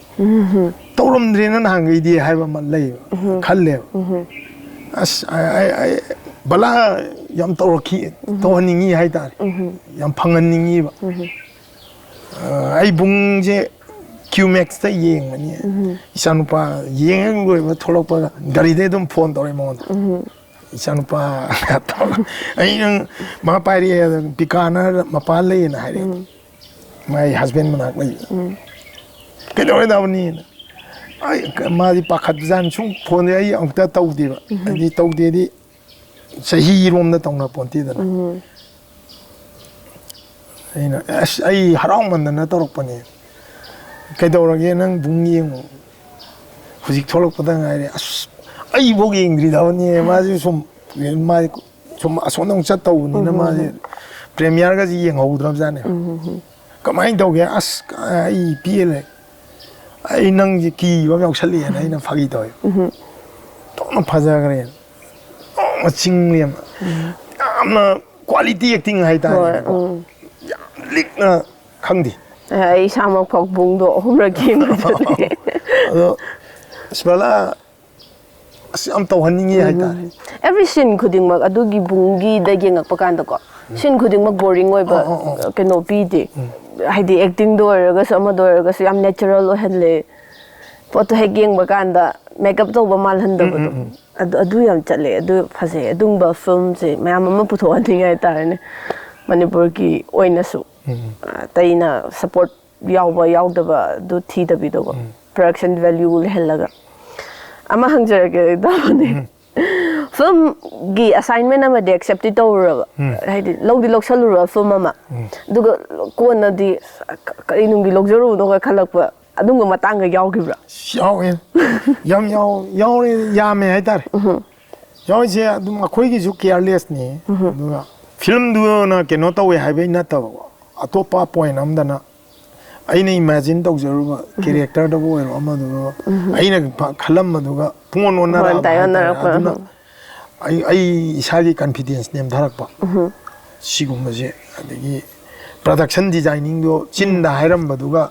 ꯇꯧꯔꯝꯗ꯭ꯔꯦꯅ ꯅꯍꯥꯟꯈꯩꯗꯤ ꯍꯥꯏꯕ ꯑꯃ ꯂꯩꯌꯦꯕ꯫ ꯈꯜꯂꯦꯕ꯫ ꯑꯁ ꯑꯩ ꯑꯩ ꯕꯂꯥ ꯌꯥꯝ ꯇꯧꯔꯛꯈꯤ꯫ ꯇꯧꯍꯟꯅꯤꯡꯉꯤ ꯍꯥꯏꯇꯥꯔꯦ꯫ ꯌꯥꯝ ꯐꯪꯍꯟꯅꯤꯡꯉꯤꯕ꯫ ꯑꯩ ꯕꯨꯡꯁꯦ ꯀ꯭ꯌꯨꯃꯦꯛꯁꯇ ꯌꯦꯡꯕꯅꯤ꯫ ꯏꯆꯥꯅꯨꯄꯥ ꯌꯦꯡꯉ ꯂꯣꯏꯕ ꯊꯣꯛꯂꯛꯄꯒ ꯒꯥꯔꯤꯗꯩ ꯑꯗꯨꯝ ꯐꯣꯟ ꯇꯧꯔꯛꯑꯦ ꯃꯉꯣꯟꯗ꯫ ꯏꯆꯥꯅꯨꯄꯥ ꯑꯩ ꯅꯪ ꯃꯥ ꯄꯥꯏꯔꯛꯑꯦ꯫ ꯄꯤꯀꯥꯅ ꯃꯄꯥꯟ ꯂꯩꯌꯦꯅ ꯍꯥꯏꯔꯛꯑꯦ꯫ ꯃꯥꯏ ꯍꯁꯕꯦꯟ ꯃꯅꯥꯛ ꯂꯩꯕ꯫ ꯀꯩꯗꯧꯔꯦ ꯗꯥꯕꯅꯤꯅ? ꯑꯩ ꯃꯥꯗꯤ ꯄꯥꯈꯠꯄꯖꯥꯠꯅꯤ꯫ ꯁꯨꯝ ꯐꯣꯟꯗꯤ ꯑꯩ ꯑꯃꯨꯛꯇ ꯇꯧꯗꯦꯕ꯫ ꯑꯩꯗꯤ ꯇꯧꯗꯦꯗꯤ ꯆꯍꯤꯔꯣꯝꯗ ꯇꯧꯅ ꯄꯣꯟꯇꯦꯗꯅ꯫ ꯑꯩꯅ ꯑꯁ ꯑꯩ ꯍꯔꯥꯎꯃꯟꯗꯅ ꯇꯧꯔꯛꯄꯅꯦ꯫ ꯀꯩꯗꯧꯔꯒꯦ ꯅꯪ ꯕꯨꯡ ꯌꯦꯡꯉꯣ꯫ ꯍꯧꯖꯤꯛ ꯊꯣꯛꯂꯛꯄꯗ ꯉꯥꯏꯔꯦ꯫ ꯑꯁ ꯑꯩꯐꯥꯎ ꯌꯦꯡꯗ꯭ꯔꯤꯗꯕꯅꯤ꯫ ꯃꯥꯁꯦ ꯁꯨꯝ ꯃꯥ ꯁꯨꯝ ꯑꯁꯣꯝꯗ ꯑꯃꯨꯛ ꯆꯠꯇꯧꯕꯅꯤꯅ ꯃꯥꯁꯦ ꯄ꯭ꯔꯦꯃꯤꯌꯔꯒꯁꯦ ꯌꯦꯡꯍꯧꯗ꯭ꯔꯕꯖꯥꯠꯅꯦ꯫ ꯀꯃꯥꯏꯅ ꯇꯧꯒꯦ? ꯑꯁ ꯑꯩ ꯄꯦꯜꯂꯦ꯫ ꯑꯩ ꯅꯪꯁꯦ ꯀꯤꯕ ꯑꯃ ꯌꯥꯎꯁꯜꯂꯛꯑꯦꯅ ꯑꯩꯅ ꯐꯥꯒꯤ ꯇꯧꯋꯦ꯫ ꯇꯣꯛꯅ ꯐꯖꯈ꯭ꯔꯦꯅ꯫ ꯇꯣꯛꯅ ꯆꯤꯡꯂꯦꯅ꯫ ꯌꯥꯝꯅ ꯀ꯭ꯋꯥꯂꯤꯇꯤ ꯑꯦꯛꯇꯤꯡ ꯍꯥꯏꯇꯥꯔꯦꯀꯣ꯫ ꯌꯥꯝ ꯂꯤꯛꯅ ꯈꯪꯗꯦ꯫ ꯑꯩ ꯏꯁꯥꯃꯛ ꯐꯥꯎ ꯕꯨꯡꯗꯣ ꯑꯍꯨꯝꯔꯛ ꯌꯦꯡꯕꯗꯨꯗꯤ꯫ ꯑꯗꯣ ꯑꯁ ꯕꯂꯥ ꯑꯁ ꯌꯥꯝ ꯇꯧꯍꯟꯅꯤꯡꯉꯤ ꯍꯥꯏꯇꯥꯔꯦ꯫ ꯑꯦꯚ꯭ꯔꯤ ꯁꯤꯟ ꯈꯨꯗꯤꯡꯃꯛ ꯑꯗꯨꯒꯤ ꯕꯨꯡꯒꯤꯗ ꯌꯦꯡꯉꯛꯄ ꯀꯥꯟꯗꯀꯣ ꯁꯤꯟ ꯈꯨꯗꯤꯡꯃꯛ ꯕꯣꯔꯤꯡ ꯑꯣꯏꯕ ꯑꯣ, ꯑꯣ, ꯑꯣ꯫ ꯀꯩꯅꯣ ꯄꯤꯗꯦ꯫ ꯍꯥꯏꯗꯤ ꯑꯦꯛꯇꯤꯡꯗ ꯑꯣꯏꯔꯒꯁꯨ ꯑꯃꯗ ꯑꯣꯏꯔꯒꯁꯨ ꯌꯥꯝ ꯅꯦꯆꯔꯦꯜ ꯑꯣꯏꯍꯜꯂꯦ꯫ ꯄꯣꯠꯇꯣ ꯍꯦꯛ ꯌꯦꯡꯕ ꯀꯥꯟꯗ ꯃꯦꯀꯞ ꯇꯧꯕ ꯃꯥꯜꯍꯟꯗꯕꯗꯣ꯫ ꯑꯗꯨ ꯑꯗꯨ ꯌꯥꯝ ꯆꯠꯂꯦ꯫ ꯑꯗꯨ ꯐꯖꯩ꯫ ꯑꯗꯨꯝꯕ ꯐꯤꯂꯝꯁꯦ ꯃꯌꯥꯝ ꯑꯃ ꯄꯨꯊꯣꯛꯍꯟꯅꯤꯡꯉꯦ ꯍꯥꯏꯇꯥꯔꯦꯅꯦ꯫ ꯃꯅꯤꯄꯨꯔꯒꯤ ꯑꯣꯏꯅꯁꯨ ꯑꯇꯩꯅ ꯁꯄꯣꯔꯠ ꯌꯥꯎꯕ ꯌꯥꯎꯗꯕ ꯑꯗꯨ ꯊꯤꯗꯕꯤꯗꯀꯣ꯫ Production value ꯂꯩꯍꯜꯂꯒ꯫ ꯑꯃ ꯍꯪꯖꯔꯛꯀꯦ ꯇꯧꯕꯅꯦ꯫ ꯐꯤꯂꯝꯒꯤ ꯑꯁꯥꯏꯟꯃꯦꯟ ꯑꯃꯗꯤ ꯑꯦꯛꯁꯦꯞꯇꯤ ꯇꯧꯔꯨꯔꯕ꯫ ꯍꯥꯏꯗꯤ ꯂꯧꯗꯤ ꯂꯧꯁꯜꯂꯨꯔꯕ ꯐꯤꯂꯝ ꯑꯃ꯫ ꯑꯗꯨꯒ ꯀꯣꯟꯅꯗꯤ "ꯑꯁ, ꯀ- ꯀꯔꯤ ꯅꯨꯡꯒꯤ ꯂꯧꯖꯔꯨꯕꯅꯣꯒ" ꯈꯜꯂꯛꯄ ꯑꯗꯨꯝꯕ ꯃꯇꯥꯡꯒ ꯌꯥꯎꯈꯤꯕ꯭ꯔꯥ? ꯌꯥꯎꯋꯦ꯫ ꯌꯥꯝ ꯌꯥꯎ ꯌꯥꯎꯔꯦ꯫ ꯌꯥꯝꯃꯦ ꯍꯥꯏꯇꯥꯔꯦ꯫ ꯌꯥꯎꯔꯤꯁꯦ ꯑꯗꯨꯝ ꯑꯩꯈꯣꯏꯒꯤꯁꯨ ꯀꯤꯌꯔꯂꯦꯁꯅꯤ꯫ ꯑꯗꯨꯒ ꯐꯤꯂꯝꯗꯨꯅ ꯀꯩꯅꯣ ꯇꯧꯋꯦ ꯍꯥꯏꯕꯩ ꯅꯠꯇꯕꯀꯣ, ꯑꯇꯣꯞꯄ ꯄꯣꯏꯟ ꯑꯝꯗꯅ ꯑꯩꯅ ꯏꯃꯦꯖꯤꯟ ꯇꯧꯖꯔꯨꯕ ꯀꯦꯔꯦꯛꯇꯔꯗꯕꯨ ꯑꯣꯏꯔꯣ ꯑꯃꯗꯨꯕꯨ ꯑꯩꯅ ꯐ- ꯈꯜꯂꯝꯕꯗꯨꯒ ꯄꯨꯡꯑꯣꯟ ꯑꯣꯟꯅꯔꯛꯑꯕ ꯍꯣꯏ, ꯍꯥꯏꯇꯥꯔꯦ꯫ ꯇꯥꯏꯌꯣꯟꯅꯔꯛꯄ, ꯑꯗꯨꯅ ꯑꯩ ꯑꯩ ꯏꯁꯥꯒꯤ ꯀꯟꯐꯤꯗꯦꯟꯁ ꯅꯦꯝꯊꯔꯛꯄ꯫ ꯁꯤꯒꯨꯝꯕꯁꯦ꯫ ꯑꯗꯒꯤ ꯄ꯭ꯔꯗꯛꯁꯟ ꯗꯤꯖꯥꯏꯅꯤꯡꯗꯣ ꯆꯤꯟꯗ ꯍꯥꯏꯔꯝꯕꯗꯨꯒ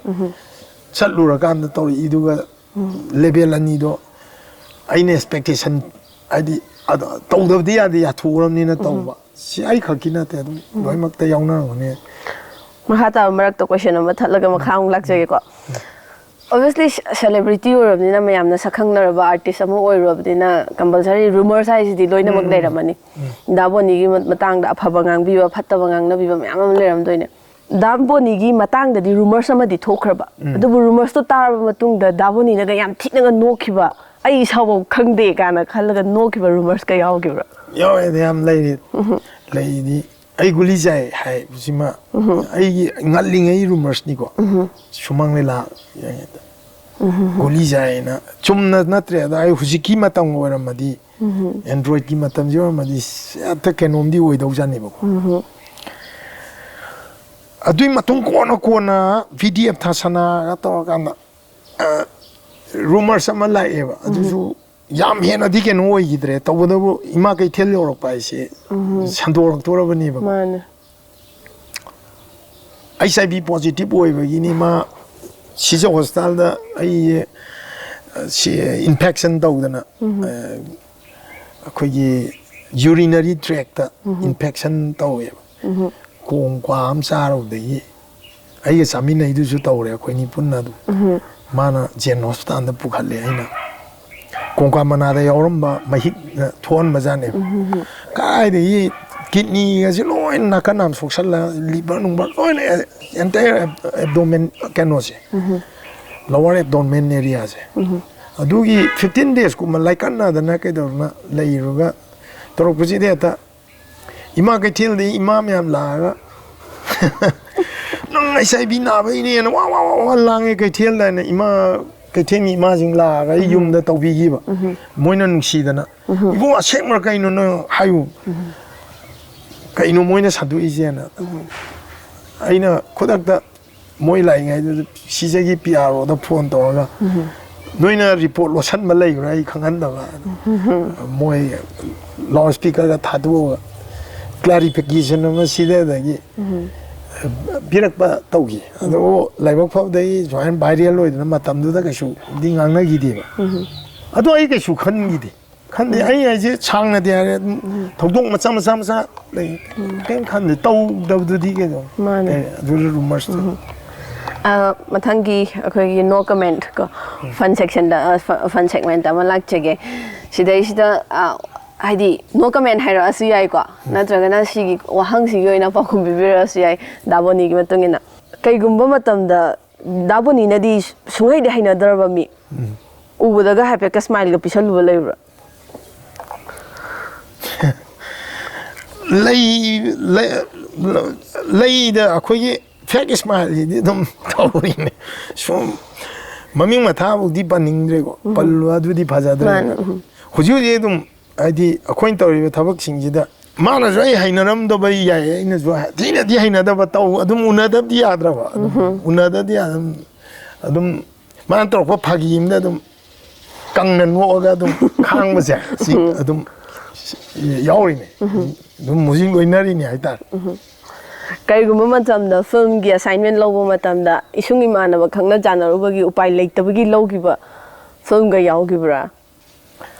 ꯆꯠꯂꯨꯔꯀꯥꯟꯗ ꯇꯧꯔꯛꯏꯗꯨꯒ ꯂꯦꯚꯦꯜ ꯑꯅꯤꯗꯣ ꯑꯩꯅ ꯑꯦꯛꯁꯄꯦꯛꯇꯦꯁꯟ ꯍꯥꯏꯗꯤ ꯑꯗꯣ ꯇꯧꯗꯕꯗꯤ ꯌꯥꯗꯦ, ꯌꯥꯊꯣꯛꯎꯔꯕꯅꯤꯅ ꯇꯧꯕ꯫ ꯁꯤ ꯑꯩ ꯈꯛꯀꯤ ꯅꯠꯇꯦ, ꯑꯗꯨꯝ ꯂꯣꯏꯅꯃꯛꯇ ꯌꯥꯎꯅꯔꯝꯒꯅꯤ꯫ ꯃꯈꯥ ꯇꯥꯕ ꯃꯔꯛꯇ ꯀꯣꯏꯁꯟ ꯑꯃ ꯊꯠꯂꯒ ꯃꯈꯥ ꯑꯃꯨꯛ ꯂꯥꯛꯆꯒꯦꯀꯣ꯫ ꯑꯣꯕꯤꯌꯁꯂꯤ ꯁꯦꯂꯦꯕ꯭ꯔꯤꯇꯤ ꯑꯣꯏꯔꯕꯅꯤꯅ, ꯃꯌꯥꯝꯅ ꯁꯛ ꯈꯪꯅꯔꯕ ꯑꯥꯔꯇꯤꯁ ꯑꯃ ꯑꯣꯏꯔꯨꯔꯕꯅꯤꯅ, ꯀꯝꯄꯜꯁꯔꯤ ꯔꯨꯃꯔꯁ ꯍꯥꯏꯁꯤꯗꯤ ꯂꯣꯏꯅꯃꯛ ꯂꯩꯔꯝꯃꯅꯤ꯫ ꯗꯥ ꯕꯣꯅꯤꯒꯤ ꯃ- ꯃꯇꯥꯡꯗ ꯑꯐꯕ ꯉꯥꯡꯕꯤꯕ, ꯐꯠꯇꯕ ꯉꯥꯡꯅꯕꯤꯕ ꯃꯌꯥꯝ ꯑꯃ ꯂꯩꯔꯝꯗꯣꯏꯅꯦ꯫ ꯗꯥ ꯕꯣꯅꯤꯒꯤ ꯃꯇꯥꯡꯗꯗꯤ ꯔꯨꯃꯔꯁ ꯑꯃꯗꯤ ꯊꯣꯛꯈ꯭ꯔꯕ꯫ ꯑꯗꯨꯕꯨ ꯔꯨꯃꯔꯁꯇꯣ ꯇꯥꯔꯕ ꯃꯇꯨꯡꯗ ꯗꯥ ꯕꯣꯅꯤꯅꯒ ꯌꯥꯝ ꯊꯤꯅꯒ ꯅꯣꯛꯈꯤꯕ, "ꯑꯩ ꯏꯁꯥꯐꯥꯎ ꯈꯪꯗꯦ" ꯀꯥꯏꯅ ꯈꯜꯂꯒ ꯅꯣꯛꯈꯤꯕ ꯔꯨꯃꯔꯁꯀ ꯌꯥꯎꯈꯤꯕ꯭ꯔꯥ? ꯌꯥꯎꯋꯦ, ꯑꯗ ꯌꯥꯝ ꯂꯩꯔꯤ꯫ ꯂꯩꯗꯤ ꯑꯩ ꯒꯨꯂꯤ ꯆꯥꯏ ꯍꯥꯏꯕꯁꯤꯃ ꯑꯩꯒꯤ ꯉꯜꯂꯤꯉꯩ ꯔꯨꯃꯔꯁꯅꯤꯀꯣ꯫ ꯁꯨꯃꯥꯡ ꯂꯤꯂꯥ ꯌꯦꯡꯉꯦꯗ꯫ ꯒꯨꯂꯤ ꯆꯥꯏꯅ ꯆꯨꯝꯅ ꯅꯠꯇ꯭ꯔꯦ꯫ ꯑꯗ ꯑꯩ ꯍꯧꯖꯤꯛꯀꯤ ꯃꯇꯝꯒ ꯑꯣꯏꯔꯝꯃꯗꯤ, ꯑꯦꯟꯗ꯭ꯔꯣꯏꯗꯀꯤ ꯃꯇꯝꯁꯤ ꯑꯣꯏꯔꯝꯃꯗꯤ, ꯍꯦꯛꯇ ꯀꯩꯅꯣꯝꯗꯤ ꯑꯣꯏꯗꯧꯖꯥꯠꯅꯦꯕꯀꯣ꯫ ꯑꯗꯨꯏ ꯃꯇꯨꯡ ꯀꯣꯟꯅ ꯀꯣꯟꯅ ꯚꯤ ꯗꯤ ꯑꯦꯐ ꯊꯥꯁꯅꯥꯒ ꯇꯧꯔꯀꯥꯟꯗ ꯔꯨꯃꯔꯁ ꯑꯃ ꯂꯥꯛꯑꯦꯕ꯫ ꯑꯗꯨꯁꯨ ꯌꯥꯝ ꯍꯦꯟꯅꯗꯤ ꯀꯩꯅꯣ ꯑꯣꯏꯈꯤꯗ꯭ꯔꯦ꯫ ꯇꯧꯕꯇꯕꯨ ꯏꯃꯥ ꯀꯩꯊꯦꯜ ꯌꯧꯔꯛꯄ ꯍꯥꯏꯁꯦ ꯁꯟꯗꯣꯔꯛꯇꯣꯔꯕꯅꯦꯕ꯫ ꯃꯥꯅꯦ꯫ ꯑꯩꯆ ꯑꯥꯏ ꯚꯤ ꯄꯣꯖꯤꯇꯤꯚ ꯑꯣꯏꯕꯒꯤꯅꯤ ꯃꯥ ꯁꯤꯖ ꯍꯣꯁꯄꯤꯇꯥꯜꯗ ꯑꯩ ꯁꯤ ꯏꯟꯐꯦꯛꯁꯟ ꯇꯧꯗꯅ ꯑ, ꯑꯩꯈꯣꯏꯒꯤ ꯌꯨꯔꯤꯅꯔꯤ ꯇ꯭ꯔꯦꯛꯇ ꯏꯟꯐꯦꯛꯁꯟ ꯇꯧꯋꯦꯕ꯫ ꯀꯣꯡ ꯀ꯭ꯋꯥ ꯑꯃ ꯆꯥꯔꯨꯕꯗꯒꯤ ꯑꯩꯒ ꯆꯥꯃꯤꯟꯅꯩꯗꯨꯁꯨ ꯇꯧꯔꯦ, ꯑꯩꯈꯣꯏꯅꯤ ꯄꯨꯟꯅ ꯑꯗꯨꯝ꯫ ꯃꯥꯅ ꯖꯦꯟ ꯍꯣꯁꯄꯤꯇꯥꯜꯗ ꯄꯨꯈꯠꯂꯦ, ꯑꯩꯅ ꯀꯣꯡꯀꯥ ꯃꯅꯥꯗ ꯌꯥꯎꯔꯝꯕ ꯃꯍꯤꯛꯅ ꯊꯣꯛꯍꯟꯕꯖꯥꯠꯅꯦꯕ꯫ ꯀꯥꯏꯗꯒꯤ ꯀꯤꯠꯅꯤꯒꯁꯦ ꯂꯣꯏꯅ ꯅꯥꯀꯟ ꯅꯥꯝ ꯁꯣꯛꯁꯜꯂ, ꯂꯤꯚꯔ ꯅꯨꯡꯚꯔ ꯂꯣꯏꯅ, ꯑꯦꯟꯇꯥꯌꯔ ꯑꯦꯕꯗꯣꯃꯦꯟ ꯀꯩꯅꯣꯁꯦ, ꯂꯋꯔ ꯑꯦꯕꯗꯣꯃꯦꯟ ꯑꯦꯔꯤꯌꯥꯁꯦ꯫ ꯑꯗꯨꯒꯤ ꯐꯤꯐꯇꯤꯟ ꯗꯦꯖꯀꯨꯝꯕ ꯂꯥꯏꯀꯠꯅꯗꯅ ꯀꯩꯗꯧꯗꯅ ꯂꯩꯔꯒ ꯇꯧꯔꯛꯄꯁꯤꯗꯤ ꯍꯦꯛꯇ ꯏꯃꯥ ꯀꯩꯊꯦꯜꯗꯤ ꯏꯃꯥ ꯃꯌꯥꯝ ꯂꯥꯛꯑꯒ "ꯅꯪ ꯑꯩꯆ ꯑꯥꯏ ꯚꯤ ꯅꯥꯕꯩꯅꯦꯅ ꯋꯥ ꯋꯥ ꯋꯥ ꯋꯥ ꯂꯥꯡꯉꯦ ꯀꯩꯊꯦꯜꯗ" ꯍꯥꯏꯅ ꯏꯃꯥ ꯀꯩꯊꯦꯜꯒꯤ ꯏꯃꯥꯁꯤꯡ ꯂꯥꯛꯑꯒ ꯑꯩ ꯌꯨꯝꯗ ꯇꯧꯕꯤꯈꯤꯕ꯫ ꯃꯣꯏꯅ ꯅꯨꯡꯁꯤꯗꯅ "ꯏꯕꯨꯡ, ꯑꯁꯦꯡꯕ꯭ꯔꯥ ꯀꯩꯅꯣ ꯅꯣꯏ ꯍꯥꯏꯌꯨ, ꯀꯩꯅꯣ ꯃꯣꯏꯅ ꯁꯟꯗꯣꯛꯏꯁꯦꯅ?" ꯑꯩꯅ ꯈꯨꯗꯛꯇ ꯃꯣꯏ ꯂꯥꯛꯏꯉꯩꯗꯨꯗ ꯁꯤꯖꯒꯤ ꯄꯤ ꯑꯥꯔ ꯑꯣꯗ ꯐꯣꯟ ꯇꯧꯔꯒ "ꯅꯣꯏꯅ ꯔꯤꯄꯣꯔꯠ ꯂꯣꯠꯁꯟꯕ ꯂꯩꯕ꯭ꯔꯥ ꯑꯩ ꯈꯪꯍꯟꯗꯕ?" ꯃꯣꯏ ꯂꯥꯎꯠ ꯁ꯭ꯄꯤꯀꯔꯒ ꯊꯥꯗꯣꯛꯑꯒ ꯀ꯭ꯂꯥꯔꯤꯐꯤꯀꯦꯁꯟ ꯑꯃ ꯁꯤꯗꯗꯒꯤ ꯄꯤꯔꯛꯄ ꯇꯧꯈꯤ꯫ ꯑꯗꯣ ꯂꯥꯏꯕꯛ ꯐꯕꯗꯒꯤ ꯁꯨꯃꯥꯏꯅ ꯚꯥꯏꯔꯦꯜ ꯑꯣꯏꯗꯅ ꯃꯇꯝꯗꯨꯗ ꯀꯩꯁꯨꯗꯤ ꯉꯥꯡꯅꯈꯤꯗꯦꯕ꯫ ꯑꯗꯣ ꯑꯩ ꯀꯩꯁꯨ ꯈꯟꯈꯤꯗꯦ꯫ ꯈꯟꯗꯦ, ꯑꯩ ꯍꯥꯏꯁꯦ ꯁꯥꯡꯅꯗꯤ ꯍꯥꯏꯔꯦ, ꯑꯗꯨꯝ ꯊꯧꯗꯣꯛ ꯃꯆꯥ ꯃꯆꯥ ꯃꯆꯥ ꯂꯩ꯫ ꯀꯩꯝ ꯈꯟꯗꯦ, ꯇꯧꯗꯕꯗꯨꯗꯤ ꯀꯩꯅꯣ꯫ ꯃꯥꯅꯦ꯫ ꯑꯦ, ꯑꯗꯨꯗ ꯔꯨꯃꯔꯁꯇꯣ꯫ ꯑ, ꯃꯊꯪꯒꯤ ꯑꯩꯈꯣꯏꯒꯤ ꯅꯣ ꯀꯃꯦꯟꯠ ꯀꯣ, ꯐꯟ ꯁꯦꯛꯁꯟꯗ, ꯑ, ꯐ-, ꯐꯟ ꯁꯦꯒꯃꯦꯟꯠ ꯑꯃ ꯂꯥꯛꯆꯒꯦ꯫ ꯁꯤꯗꯩꯁꯤꯗ, ꯑ, ꯍꯥꯏꯗꯤ ꯅꯣ ꯀꯃꯦꯟꯠ ꯍꯥꯏꯔꯛꯑꯁꯨ ꯌꯥꯏꯀꯣ, ꯅꯠꯇ꯭ꯔꯒꯅ ꯁꯤꯒꯤ ꯋꯥꯍꯪꯁꯤꯒꯤ ꯑꯣꯏꯅ ꯄꯥꯎꯈꯨꯝ ꯄꯤꯕꯤꯔꯛꯑꯁꯨ ꯌꯥꯏ, ꯗꯥ ꯕꯣꯅꯤꯒꯤ ꯃꯇꯨꯡ ꯏꯟꯅ꯫ ꯀꯩꯒꯨꯝꯕ ꯃꯇꯝꯗ ꯗꯥ ꯕꯣꯅꯤꯅꯗꯤ ꯁꯨꯡꯍꯩꯗꯤ ꯍꯩꯅꯗ꯭ꯔꯕ ꯃꯤ, ꯎꯕꯗꯒ ꯍꯥꯏꯐꯦꯠꯀ ꯁ꯭ꯃꯥꯏꯜꯒ ꯄꯤꯁꯜꯂꯨꯕ ꯂꯩꯕ꯭ꯔꯥ? ꯂꯩ, ꯂꯩ, ꯂꯩꯗ, ꯑꯩꯈꯣꯏꯒꯤ ꯐꯦꯛ ꯏꯁꯃꯥꯏꯜꯁꯤꯗꯤ ꯑꯗꯨꯝ ꯇꯧꯔꯤꯅꯦ꯫ ꯁꯨꯝ ꯃꯃꯤꯡ ꯃꯊꯥꯕꯨꯗꯤ ꯄꯟꯅꯤꯡꯗ꯭ꯔꯦꯀꯣ, ꯄꯜꯂꯨ ꯑꯗꯨꯗꯤ ꯐꯖꯗ꯭ꯔꯦ꯫ ꯃꯥꯅꯦ, ꯎꯝ꯫ ꯍꯧꯖꯤꯛ ꯍꯧꯖꯤꯛ ꯑꯗꯨꯝ, ꯍꯥꯏꯗꯤ, ꯑꯩꯈꯣꯏꯅ ꯇꯧꯔꯤꯕ ꯊꯕꯛꯁꯤꯡꯁꯤꯗ ꯃꯥꯅꯁꯨ ꯑꯩ ꯍꯩꯅꯔꯝꯗꯕ ꯌꯥꯏ, ꯑꯩꯅꯁꯨ ꯊꯤꯅꯗꯤ ꯍꯩꯅꯗꯕ ꯇꯧ, ꯑꯗꯨꯝ ꯎꯅꯗꯕꯗꯤ ꯌꯥꯗ꯭ꯔꯕ, ꯑꯗꯨꯝ ꯎꯅꯗꯗꯤ ꯑꯗꯨꯝ, ꯑꯗꯨꯝ ꯃꯥꯅ ꯇꯧꯔꯛꯄ ꯐꯥꯒꯤ ꯑꯃꯗ ꯑꯗꯨꯝ ꯀꯪꯅ ꯅꯣꯛꯑꯒ ꯑꯗꯨꯝ ꯈꯥꯡꯕꯁꯦ, ꯁꯤ ꯑꯗꯨꯝ ꯌꯥꯎꯔꯤꯅꯦ꯫ ꯑꯗꯨꯝ ꯍꯧꯖꯤꯛ ꯂꯣꯏꯅꯔꯤꯅꯦ ꯍꯥꯏꯇꯥꯔꯦ꯫ ꯀꯔꯤꯒꯨꯝꯕ ꯃꯇꯝꯗ ꯐꯤꯂꯝꯒꯤ ꯑꯦꯁꯥꯏꯟꯃꯦꯟ ꯂꯧꯕ ꯃꯇꯝꯗ ꯏꯁꯨꯡ ꯏꯃꯥꯟꯅꯕ ꯈꯪꯅ ꯆꯥꯟꯅꯔꯨꯕꯒꯤ ꯎꯄꯥꯏ ꯂꯩꯇꯕꯒꯤ ꯂꯧꯈꯤꯕ ꯐꯤꯂꯝꯒ ꯌꯥꯎꯈꯤꯕ꯭ꯔꯥ?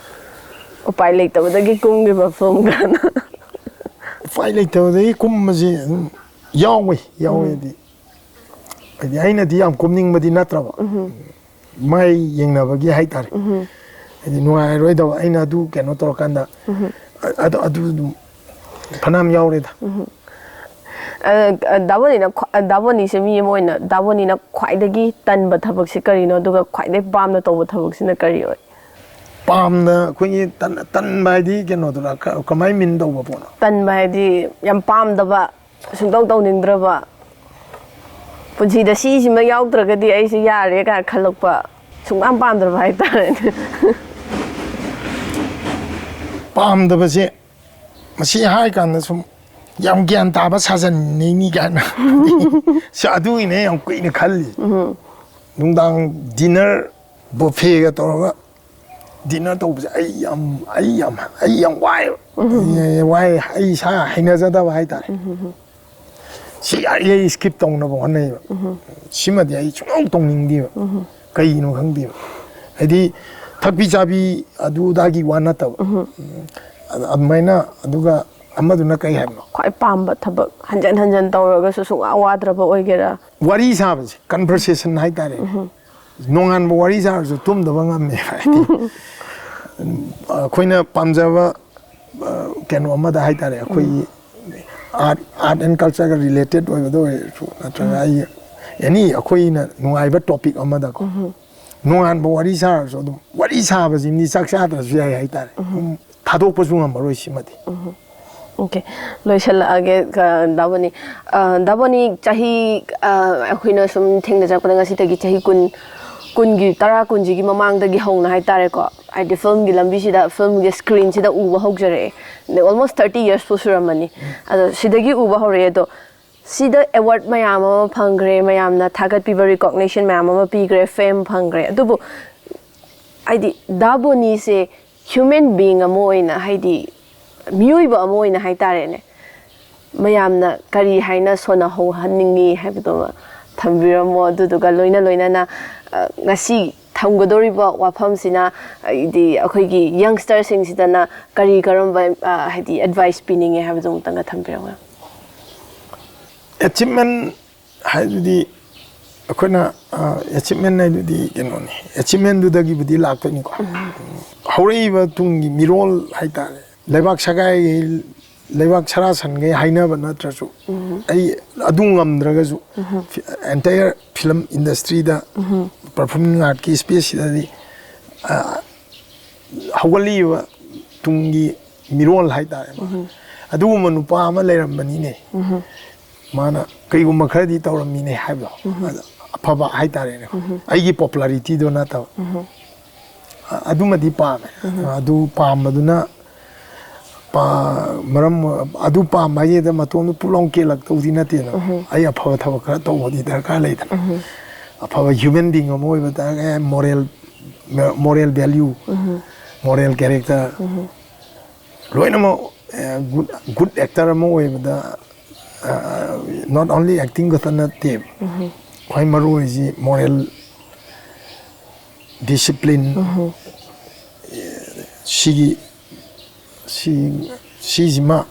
ꯎꯄꯥꯏ ꯂꯩꯇꯕꯗꯒꯤ ꯀꯨꯝꯈꯤꯕ ꯐꯤꯂꯝꯒꯅ꯫ ꯎꯄꯥꯏ ꯂꯩꯇꯕꯗꯒꯤ ꯀꯨꯝꯕꯁꯤ ꯑꯗꯨꯝ ꯌꯥꯎꯋꯤ, ꯌꯥꯎꯋꯦꯗꯤ꯫ ꯍꯥꯏꯗꯤ ꯑꯩꯅꯗꯤ ꯌꯥꯝ ꯀꯨꯝꯅꯤꯡꯕꯗꯤ ꯅꯠꯇ꯭ꯔꯕ, ꯃꯥꯏ ꯌꯦꯡꯅꯕꯒꯤ ꯍꯥꯏꯇꯥꯔꯦ꯫ ꯍꯥꯏꯗꯤ ꯅꯨꯡꯉꯥꯏꯔꯣꯏꯗꯕ, ꯑꯩꯅ ꯑꯗꯨ ꯀꯩꯅꯣ ꯇꯧꯔꯀꯥꯟꯗ, ꯑ-, ꯑꯗꯨ, ꯑꯗꯨ ꯑꯗꯨꯝ ꯐꯅꯌꯥꯝ ꯌꯥꯎꯔꯦꯗ꯫ ꯗꯥꯕꯣꯅꯤꯅ ꯗꯥꯕꯣꯅꯤꯁꯦ ꯃꯤ ꯑꯃ ꯑꯣꯏꯅ ꯗꯥꯕꯣꯅꯤꯅ ꯈ꯭ꯋꯥꯏꯗꯒꯤ ꯇꯟꯕ ꯊꯕꯛꯁꯤ ꯀꯔꯤꯅꯣ, ꯑꯗꯨꯒ ꯈ꯭ꯋꯥꯏꯗꯒꯤ ꯄꯥꯝꯅ ꯇꯧꯕ ꯊꯕꯛꯁꯤꯅ ꯀꯔꯤ ꯑꯣꯏ? ꯄꯥꯝꯅ ꯑꯩꯈꯣꯏꯒꯤ ꯇꯟ-, ꯇꯟꯕ ꯍꯥꯏꯗꯤ ꯀꯩꯅꯣꯗꯨꯔ, ꯀ-, ꯀꯃꯥꯏꯅ ꯃꯤꯟ ꯇꯧꯕ ꯄꯣꯠꯅꯣ? ꯇꯟꯕ ꯍꯥꯏꯗꯤ ꯌꯥꯝ ꯄꯥꯝꯗꯕ, ꯁꯨꯡꯇꯧ ꯇꯧꯅꯤꯡꯗ꯭ꯔꯕ, ꯄꯨꯟꯁꯤꯗ ꯁꯤꯁꯤꯃ ꯌꯥꯎꯗ꯭ꯔꯒꯗꯤ ꯑꯩꯁꯦ ꯌꯥꯔꯦ ꯀꯥꯏꯅ ꯈꯜꯂꯛꯄ, ꯁꯨꯡꯄꯥꯝ ꯄꯥꯝꯗ꯭ꯔꯕ ꯍꯥꯏꯇꯥꯔꯦꯅꯦ꯫ ꯄꯥꯝꯗꯕꯁꯦ ꯃꯁꯤ ꯍꯥꯏ ꯀꯥꯟꯗ ꯁꯨꯝ ꯌꯥꯝ ꯒ꯭ꯌꯥꯟ ꯇꯥꯕ ꯁꯥꯖꯟꯅꯩꯅꯤ ꯀꯥꯏꯅ꯫ ꯁꯤ ꯑꯗꯨꯒꯤꯅꯦ ꯌꯥꯝ ꯀꯨꯏꯅ ꯈꯜꯂꯤ꯫ ꯅꯨꯡꯗꯥꯡ ꯗꯤꯅꯔ ꯕꯨꯐꯦꯒ ꯇꯧꯔꯒ ꯗꯤꯅꯔ ꯇꯧꯕꯁꯦ ꯑꯩ ꯌꯥꯝ, ꯑꯩ ꯌꯥꯝ, ꯑꯩ ꯌꯥꯝ ꯋꯥꯏꯑꯦꯕ꯫ ꯑꯩ ꯋꯥꯏ, ꯑꯩ ꯏꯁꯥ ꯍꯩꯅꯖꯗꯕ ꯍꯥꯏꯇꯥꯔꯦ꯫ ꯁꯤ ꯌꯥꯔꯤꯈꯩ ꯁ꯭ꯀꯤꯞ ꯇꯧꯅꯕ ꯍꯣꯠꯅꯩꯕ꯫ ꯁꯤꯃꯗꯤ ꯑꯩ ꯁꯨꯡꯇꯧ ꯇꯧꯅꯤꯡꯗꯦꯕ꯫ ꯀꯩꯒꯤꯅꯣ ꯈꯪꯗꯦꯕ꯫ ꯍꯥꯏꯗꯤ ꯊꯛꯄꯤ ꯆꯥꯕꯤ ꯑꯗꯨ ꯑꯗꯥꯒꯤ ꯋꯥ ꯅꯠꯇꯕ꯫ ꯑꯗ-, ꯑꯗꯨꯃꯥꯏꯅ, ꯑꯗꯨꯒ ꯑꯃꯗꯨꯅ ꯀꯩ ꯍꯥꯏꯕꯅꯣ? ꯈ꯭ꯋꯥꯏ ꯄꯥꯝꯕ ꯊꯕꯛ, ꯍꯟꯖꯟ ꯍꯟꯖꯟ ꯇꯧꯔꯒꯁꯨ ꯁꯨꯡꯋꯥ ꯋꯥꯗ꯭ꯔꯕ ꯑꯣꯏꯒꯦꯔꯥ? ꯋꯥꯔꯤ ꯁꯥꯕꯁꯦ, ꯀꯟꯚꯔꯁꯦꯁꯟ ꯍꯥꯏꯇꯥꯔꯦ꯫ ꯅꯣꯡꯉꯥꯟꯕ ꯋꯥꯔꯤ ꯁꯥꯔꯁꯨ ꯇꯨꯝꯗꯕ ꯉꯝꯃꯦ ꯍꯥꯏꯗꯤ꯫ ꯑꯩꯈꯣꯏꯅ ꯄꯥꯝꯖꯕ, ꯑ, ꯀꯩꯅꯣ ꯑꯃꯗ ꯍꯥꯏꯇꯥꯔꯦ, ꯑꯩꯈꯣꯏꯒꯤ ꯑꯥꯔꯠ, ꯑꯥꯔꯠ ꯑꯦꯟ ꯀꯜꯆꯔꯒ ꯔꯤꯂꯦꯇꯦꯠ ꯑꯣꯏꯕꯗ ꯑꯣꯏꯔꯁꯨ, ꯅꯠꯇ꯭ꯔꯒ ꯑꯩ ꯑꯦꯅꯤ ꯑꯩꯈꯣꯏꯅ ꯅꯨꯡꯉꯥꯏꯕ ꯇꯣꯄꯤꯛ ꯑꯃꯗꯀꯣ, ꯅꯣꯡꯉꯥꯟꯕ ꯋꯥꯔꯤ ꯁꯥꯔꯁꯨ ꯑꯗꯨꯝ ꯋꯥꯔꯤ ꯁꯥꯕꯁꯤꯅꯤ, ꯆꯥꯛ ꯆꯥꯗ꯭ꯔꯁꯨ ꯌꯥꯏ ꯍꯥꯏꯇꯥꯔꯦ꯫ ꯎꯝ, ꯊꯥꯗꯣꯛꯄꯁꯨ ꯉꯝꯃꯔꯣꯏ ꯁꯤꯃꯗꯤ꯫ ꯑꯣꯀꯦ, ꯂꯣꯏꯁꯤꯜꯂꯛꯑꯒꯦ꯫ ꯀ-, ꯗꯥꯕꯣꯅꯤ, ꯑ, ꯗꯥꯕꯣꯅꯤ, ꯆꯍꯤ, ꯑ, ꯑꯩꯈꯣꯏꯅ ꯁꯨꯝ ꯊꯦꯡꯅꯖꯔꯛꯄꯗ ꯉꯁꯤꯗꯒꯤ ꯆꯍꯤ ꯀꯨꯟ, ꯀꯨꯟꯒꯤ, ꯇꯔꯥ ꯀꯨꯟꯁꯤꯒꯤ ꯃꯃꯥꯡꯗꯒꯤ ꯍꯧꯅ ꯍꯥꯏꯇꯥꯔꯦꯀꯣ, ꯍꯥꯏꯗꯤ ꯐꯤꯂꯝꯒꯤ ꯂꯝꯕꯤꯁꯤꯗ, ꯐꯤꯂꯝꯒꯤ ꯁ꯭ꯀ꯭ꯔꯤꯟꯁꯤꯗ ꯎꯕ ꯍꯧꯖꯔꯛꯑꯦ꯫ ꯑꯗꯩ almost thirty yearsꯄꯨ ꯁꯨꯔꯝꯃꯅꯤ꯫ ꯑꯗꯣ ꯁꯤꯗꯒꯤ ꯎꯕ ꯍꯧꯔꯛꯑꯦ꯫ ꯑꯗꯣ ꯁꯤꯗ ꯑꯦꯋꯥꯔꯗ ꯃꯌꯥꯝ ꯑꯃ ꯐꯪꯈ꯭ꯔꯦ, ꯃꯌꯥꯝꯅ ꯊꯥꯒꯠꯄꯤꯕ, ꯔꯤꯀꯣꯛꯅꯤꯁꯟ ꯃꯌꯥꯝ ꯑꯃ ꯄꯤꯈ꯭ꯔꯦ, ꯐꯦꯝ ꯐꯪꯈ꯭ꯔꯦ꯫ ꯑꯗꯨꯕꯨ ꯍꯥꯏꯗꯤ ꯗꯥꯕꯣꯅꯤꯁꯦ ꯍ꯭ꯌꯨꯃꯦꯟ ꯕꯤꯡ ꯑꯃ ꯑꯣꯏꯅ, ꯍꯥꯏꯗꯤ ꯃꯤꯑꯣꯏꯕ ꯑꯃ ꯑꯣꯏꯅ ꯍꯥꯏꯇꯥꯔꯦꯅꯦ, ꯃꯌꯥꯝꯅ ꯀꯔꯤ ꯍꯥꯏꯅ ꯁꯣꯟꯅꯍꯧꯍꯟꯅꯤꯡꯉꯤ ꯍꯥꯏꯕꯗꯨꯃ ꯊꯝꯕꯤꯔꯝꯃꯣ꯫ ꯑꯗꯨꯗꯨꯒ ꯂꯣꯏꯅ ꯂꯣꯏꯅꯅ, ꯑ, ꯉꯁꯤ ꯊꯝꯒꯗꯧꯔꯤꯕ ꯋꯥꯐꯝꯁꯤꯅ, ꯍꯥꯏꯗꯤ ꯑꯩꯈꯣꯏꯒꯤ ꯌꯪꯁꯇꯔꯁꯤꯡꯁꯤꯗꯅ ꯀꯔꯤ ꯀꯔꯝꯕ, ꯑ, ꯍꯥꯏꯗꯤ ꯑꯦꯗꯚꯥꯏꯁ ꯄꯤꯅꯤꯡꯉꯦ ꯍꯥꯏꯕꯗꯨ ꯑꯃꯨꯛꯇꯪꯒ ꯊꯝꯕꯤꯔꯝꯃꯨ꯫ ꯑꯦꯆꯤꯞꯃꯦꯟ ꯍꯥꯏꯗꯨꯗꯤ ꯑꯩꯈꯣꯏꯅ, ꯑꯦꯆꯤꯞꯃꯦꯟ ꯍꯥꯏꯗꯨꯗꯤ ꯀꯩꯅꯣꯅꯤ, ꯑꯦꯆꯤꯞꯃꯦꯟꯗꯨꯗꯒꯤꯕꯨꯗꯤ ꯂꯥꯛꯇꯣꯏꯅꯤꯀꯣ꯫ ꯍꯧꯔꯛꯏꯕ ꯇꯨꯡꯒꯤ ꯃꯤꯔꯣꯜ ꯍꯥꯏꯇꯥꯔꯦ, ꯂꯩꯕꯥꯛ ꯁꯒꯥꯏ, ꯂꯩꯕꯥꯛ ꯁꯔꯥꯁꯟꯈꯩ ꯍꯥꯏꯅꯕ ꯅꯠꯇ꯭ꯔꯁꯨ, ꯑꯩ ꯑꯗꯨ ꯉꯝꯗ꯭ꯔꯒꯁꯨ, entire film industry ꯗ performing art ꯀꯤ space ꯁꯤꯗꯗꯤ, ꯑ, ꯍꯧꯒꯠꯂꯛꯏꯕ ꯇꯨꯡꯒꯤ ꯃꯤꯔꯣꯜ ꯍꯥꯏꯇꯥꯔꯦ, ꯑꯗꯨꯒꯨꯝꯕ ꯅꯨꯄꯥ ꯑꯃ ꯂꯩꯔꯝꯕꯅꯤꯅꯦ, ꯃꯥꯅ ꯀꯩꯒꯨꯝꯕ ꯈꯔꯗꯤ ꯇꯧꯔꯝꯃꯤꯅꯦ ꯍꯥꯏꯕꯗꯣ, ꯑꯐꯕ ꯍꯥꯏꯇꯥꯔꯦꯅꯦ, ꯑꯩꯒꯤ popularity ꯗꯣ ꯅꯠꯇꯕ꯫ ꯑ-, ꯑꯗꯨꯃꯗꯤ ꯄꯥꯝꯃꯦ꯫ ꯑꯗꯨ ꯄꯥꯝꯕꯗꯨꯅ ꯄꯥ-, ꯃꯔꯝ ꯑꯗꯨ ꯄꯥꯝꯕ ꯍꯥꯏꯁꯤꯗ ꯃꯇꯣꯝꯗ ꯄꯨꯛꯂꯥꯎ ꯀꯦꯜꯂꯛꯇꯧꯗꯤ ꯅꯠꯇꯦꯗꯅ꯫ ꯑꯩ ꯑꯐꯕ ꯊꯕꯛ ꯈꯔ ꯇꯧꯕꯗꯤ ꯗꯔꯀꯥꯔ ꯂꯩꯗꯅ꯫ ꯑꯐꯕ human being ꯑꯃ ꯑꯣꯏꯕ ꯇꯥꯔꯒꯗꯤ moral, moral value, moral character, ꯂꯣꯏꯅꯃꯛ, ꯑꯦ, good, good actor ꯑꯃ ꯑꯣꯏꯕꯗ, ꯑ, not only acting ꯈꯛꯇ ꯅꯠꯇꯦꯕ꯫ ꯈ꯭ꯋꯥꯏ ꯃꯔꯨ ꯑꯣꯏꯔꯤꯁꯤ moral discipline, ꯁꯤꯒꯤ, ꯁꯤ, ꯁꯤꯁꯤꯃ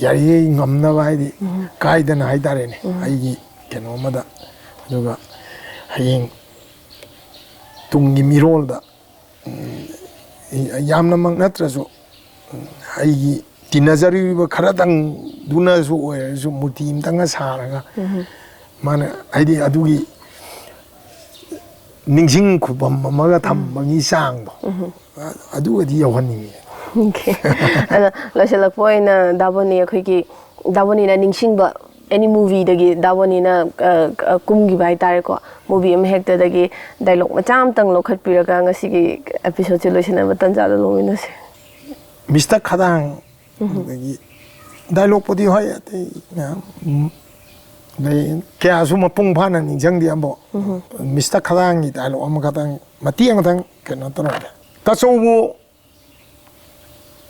ꯌꯥꯔꯤꯉꯩ ꯉꯝꯅꯕ, ꯍꯥꯏꯗꯤ ꯀꯥꯏꯗꯅ ꯍꯥꯏꯇꯥꯔꯦꯅꯦ, ꯑꯩꯒꯤ ꯀꯩꯅꯣ ꯑꯃꯗ꯫ ꯑꯗꯨꯒ ꯍꯌꯦꯡ ꯇꯨꯡꯒꯤ ꯃꯤꯔꯣꯜꯗ, ꯎꯝ, ꯌꯥꯝꯅꯃꯛ ꯅꯠꯇ꯭ꯔꯁꯨ, ꯎꯝ, ꯑꯩꯒꯤ ꯇꯤꯟꯅꯖꯔꯤꯕ ꯈꯔꯗꯪꯗꯨꯅꯁꯨ ꯑꯣꯏꯔꯁꯨ ꯃꯨꯔꯇꯤ ꯑꯃꯇꯪꯒ ꯁꯥꯔꯒ, ꯃꯥꯅ, ꯍꯥꯏꯗꯤ, ꯑꯗꯨꯒꯤ ꯅꯤꯡꯁꯤꯡ ꯈꯨꯕꯝ ꯑꯃꯒ ꯊꯝꯕꯒꯤ ꯆꯥꯡꯗꯣ, ꯑ-, ꯑꯗꯨꯒꯗꯤ ꯌꯧꯍꯟꯅꯤꯡꯉꯤ꯫ Okay. ꯑꯗꯣ ꯂꯣꯏꯁꯤꯜꯂꯛꯄ ꯑꯣꯏꯅ ꯗꯥ ꯕꯣꯅꯤ, ꯑꯩꯈꯣꯏꯒꯤ ꯗꯥ ꯕꯣꯅꯤꯅ ꯅꯤꯡꯁꯤꯡꯕ any movie ꯗꯒꯤ ꯗꯥ ꯕꯣꯅꯤꯅ, ꯑ, ꯑ, ꯀꯨꯝꯈꯤꯕ ꯍꯥꯏꯇꯥꯔꯦꯀꯣ, movie ꯑꯃ ꯍꯦꯛꯇꯗꯒꯤ dialogue ꯃꯆꯥ ꯑꯃꯇꯪ ꯂꯧꯈꯠꯄꯤꯔꯒ ꯉꯁꯤꯒꯤ episode ꯁꯦ ꯂꯣꯏꯁꯤꯟꯅꯕ ꯇꯥꯟꯖꯥꯗꯣ ꯂꯧꯃꯤꯟꯅꯁꯦ꯫ Mister ꯈꯗꯥꯡ, ꯑꯗꯒꯤ dialogue ꯄꯨꯗꯤ ꯍꯣꯏ ꯑꯇꯩ ꯃꯌꯥꯝ, ꯎꯝ, ꯂꯩ, ꯀꯌꯥꯁꯨ ꯃꯄꯨꯡ ꯐꯥꯅ ꯅꯤꯡꯁꯤꯡꯗꯦ ꯑꯃꯐꯥꯎ꯫ Mister ꯈꯗꯥꯡꯒꯤ dialogue ꯑꯃꯈꯛꯇꯪ, ꯃꯇꯦꯛ ꯑꯃꯈꯛꯇꯪ ꯀꯩꯅꯣ ꯇꯧꯔꯝꯒꯦ꯫ ꯇꯥꯆꯧꯕꯨ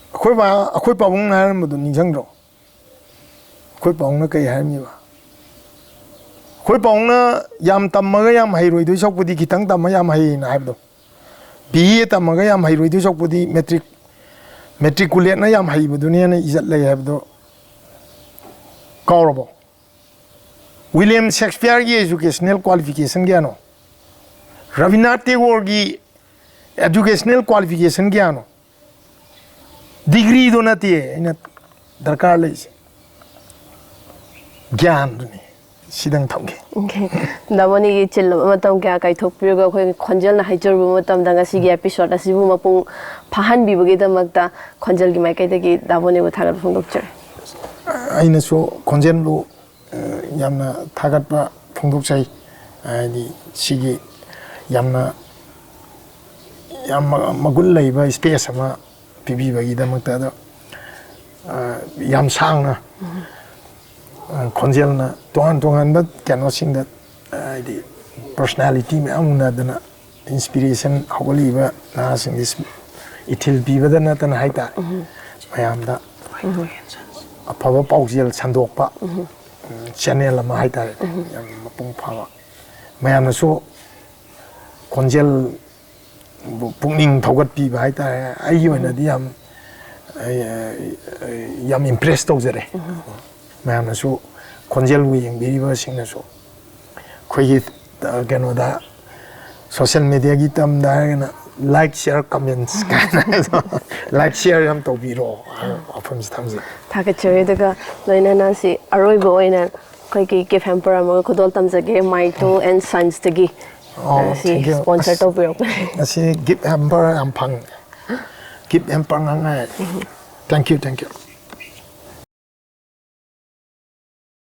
ꯑꯩꯈꯣꯏ ꯕꯥ, ꯑꯩꯈꯣꯏ ꯄꯥꯕꯨꯡꯅ ꯍꯥꯏꯔꯝꯕꯗꯣ ꯅꯤꯡꯁꯤꯡꯗ꯭ꯔꯣ? ꯑꯩꯈꯣꯏ ꯄꯥꯕꯨꯡꯅ ꯀꯩ ꯍꯥꯏꯔꯝꯃꯤꯕ? ꯑꯩꯈꯣꯏ ꯄꯥꯎꯅ ꯌꯥꯝ ꯇꯝꯃꯒ ꯌꯥꯝ ꯍꯩꯔꯣꯏꯗꯣꯏ ꯁꯔꯨꯛꯄꯨꯗꯤ ꯈꯤꯇꯪ ꯇꯝꯃ ꯌꯥꯝ ꯍꯩꯅ ꯍꯥꯏꯕꯗꯣ, ꯕꯤ ꯑꯦ ꯇꯝꯃꯒ ꯌꯥꯝ ꯍꯩꯔꯣꯏꯗꯣꯏ ꯁꯔꯨꯛꯄꯨꯗꯤ ꯃꯦꯇ꯭ꯔꯤꯛ ꯃꯦꯇ꯭ꯔꯤꯀꯨꯂꯦꯠꯅ ꯌꯥꯝ ꯍꯩꯕꯗꯨꯅ ꯍꯦꯟꯅ ꯏꯖꯠ ꯂꯩ ꯍꯥꯏꯕꯗꯣ ꯀꯥꯎꯔꯕꯣ? ꯋꯤꯂꯤꯌꯝ ꯁꯦꯛꯁꯄꯤꯌꯔꯒꯤ educational qualification ꯀꯌꯥꯅꯣ? ꯔꯕꯤꯟꯗ꯭ꯔꯅꯥꯊ ꯇꯦꯒꯣꯔꯒꯤ educational qualification ꯀꯌꯥꯅꯣ? ꯗꯤꯒ꯭ꯔꯤꯗꯣ ꯅꯠꯇꯦ ꯑꯩꯅ ꯗꯔꯀꯥꯔ ꯂꯩꯁꯦ, ꯒ꯭ꯌꯥꯟꯗꯨꯅꯤ꯫ ꯁꯤꯗꯪ ꯊꯝꯒꯦ꯫ ꯗꯥꯕꯣꯅꯤꯒꯤ ꯆꯤꯜꯂꯕ ꯃꯇꯝ ꯀꯌꯥ ꯀꯥꯏꯊꯣꯛꯄꯤꯔꯒ ꯑꯩꯈꯣꯏꯒꯤ ꯈꯣꯟꯖꯦꯜꯅ ꯍꯥꯏꯖꯔꯨꯕ ꯃꯇꯝꯗ ꯉꯁꯤꯒꯤ episode ꯑꯁꯤꯕꯨ ꯃꯄꯨꯡ ꯐꯥꯍꯟꯕꯤꯕꯒꯤꯗꯃꯛꯇ ꯈꯣꯟꯖꯦꯜꯒꯤ ꯃꯥꯏꯀꯩꯗꯒꯤ ꯗꯥꯕꯣꯅꯤꯕꯨ ꯊꯥꯒꯠꯄ ꯐꯣꯡꯗꯣꯛꯆꯔꯤ꯫ ꯑꯩꯅꯁꯨ ꯈꯣꯟꯖꯦꯜꯕꯨ ꯌꯥꯝꯅ ꯊꯥꯒꯠꯄ ꯐꯣꯡꯗꯣꯛꯆꯩ꯫ ꯍꯥꯏꯗꯤ ꯁꯤꯒꯤ ꯌꯥꯝꯅ ꯌꯥꯝ ꯃꯒꯨꯟ ꯂꯩꯕ space ꯑꯃ ꯄꯤꯕꯤꯕꯒꯤꯗꯃꯛꯇ꯫ ꯑꯗꯣ ꯌꯥꯝ ꯁꯥꯡꯅ ꯈꯣꯟꯖꯦꯜꯅ ꯇꯣꯉꯥꯟ ꯇꯣꯉꯥꯟꯕ ꯀꯩꯅꯣꯁꯤꯡꯗ, ꯍꯥꯏꯗꯤ personality ꯃꯌꯥꯝ ꯎꯅꯗꯅ inspiration ꯍꯧꯒꯠꯂꯛꯏꯕ ꯅꯍꯥꯁꯤꯡꯗꯤ ꯏꯊꯤꯜ ꯄꯤꯕꯗ ꯅꯠꯇꯅ ꯍꯥꯏꯇꯥꯔꯦ, ꯃꯌꯥꯝꯗ ꯑꯐꯕ ꯄꯥꯎꯖꯦꯜ ꯁꯟꯗꯣꯛꯄ channel ꯑꯃ ꯍꯥꯏꯇꯥꯔꯦ, ꯌꯥꯝ ꯃꯄꯨꯡ ꯐꯥꯕ꯫ ꯃꯌꯥꯝꯅꯁꯨ ꯈꯣꯟꯖꯦꯜ ꯄꯨꯛꯅꯤꯡ ꯊꯧꯒꯠꯄꯤꯕ ꯍꯥꯏꯇꯥꯔꯦ꯫ ꯑꯩꯒꯤ ꯑꯣꯏꯅꯗꯤ ꯌꯥꯝ ꯌꯥꯝ impress ꯇꯧꯖꯔꯦ꯫ ꯃꯌꯥꯝꯅꯁꯨ ꯈꯣꯟꯖꯦꯜꯕꯨ ꯌꯦꯡꯕꯤꯔꯤꯕꯁꯤꯡꯅꯁꯨ ꯑꯩꯈꯣꯏꯒꯤ ꯀꯩꯅꯣꯗ social mediaꯒꯤ ꯇꯝꯗ ꯍꯥꯏꯔꯒꯅ like, share, comments ꯀꯥꯏꯅ like, share ꯌꯥꯝ ꯇꯧꯕꯤꯔꯣ ꯍꯥꯏꯕ ꯋꯥꯐꯝꯁꯤ ꯊꯝꯖꯒꯦ꯫ ꯊꯥꯒꯠꯆꯔꯤ꯫ ꯑꯗꯨꯒ ꯂꯣꯏꯅꯅ ꯁꯤ ꯑꯔꯣꯏꯕ ꯑꯣꯏꯅ ꯑꯩꯈꯣꯏꯒꯤ gift hamper ꯑꯃꯒ ꯈꯨꯗꯣꯜ ꯇꯝꯖꯒꯦ, Maito and Sonsꯇꯒꯤ꯫ ꯑꯣ, ꯁꯤ thank you꯫ sponsor ꯑꯁ, ꯇꯧꯕꯤꯔꯛꯄꯅꯦ꯫ ꯉꯁꯤ gift hamper ꯌꯥꯝ ꯐꯪꯉꯦ꯫ Gift hamper ꯉꯥꯡꯉꯥꯏ꯫ Thank you, thank you꯫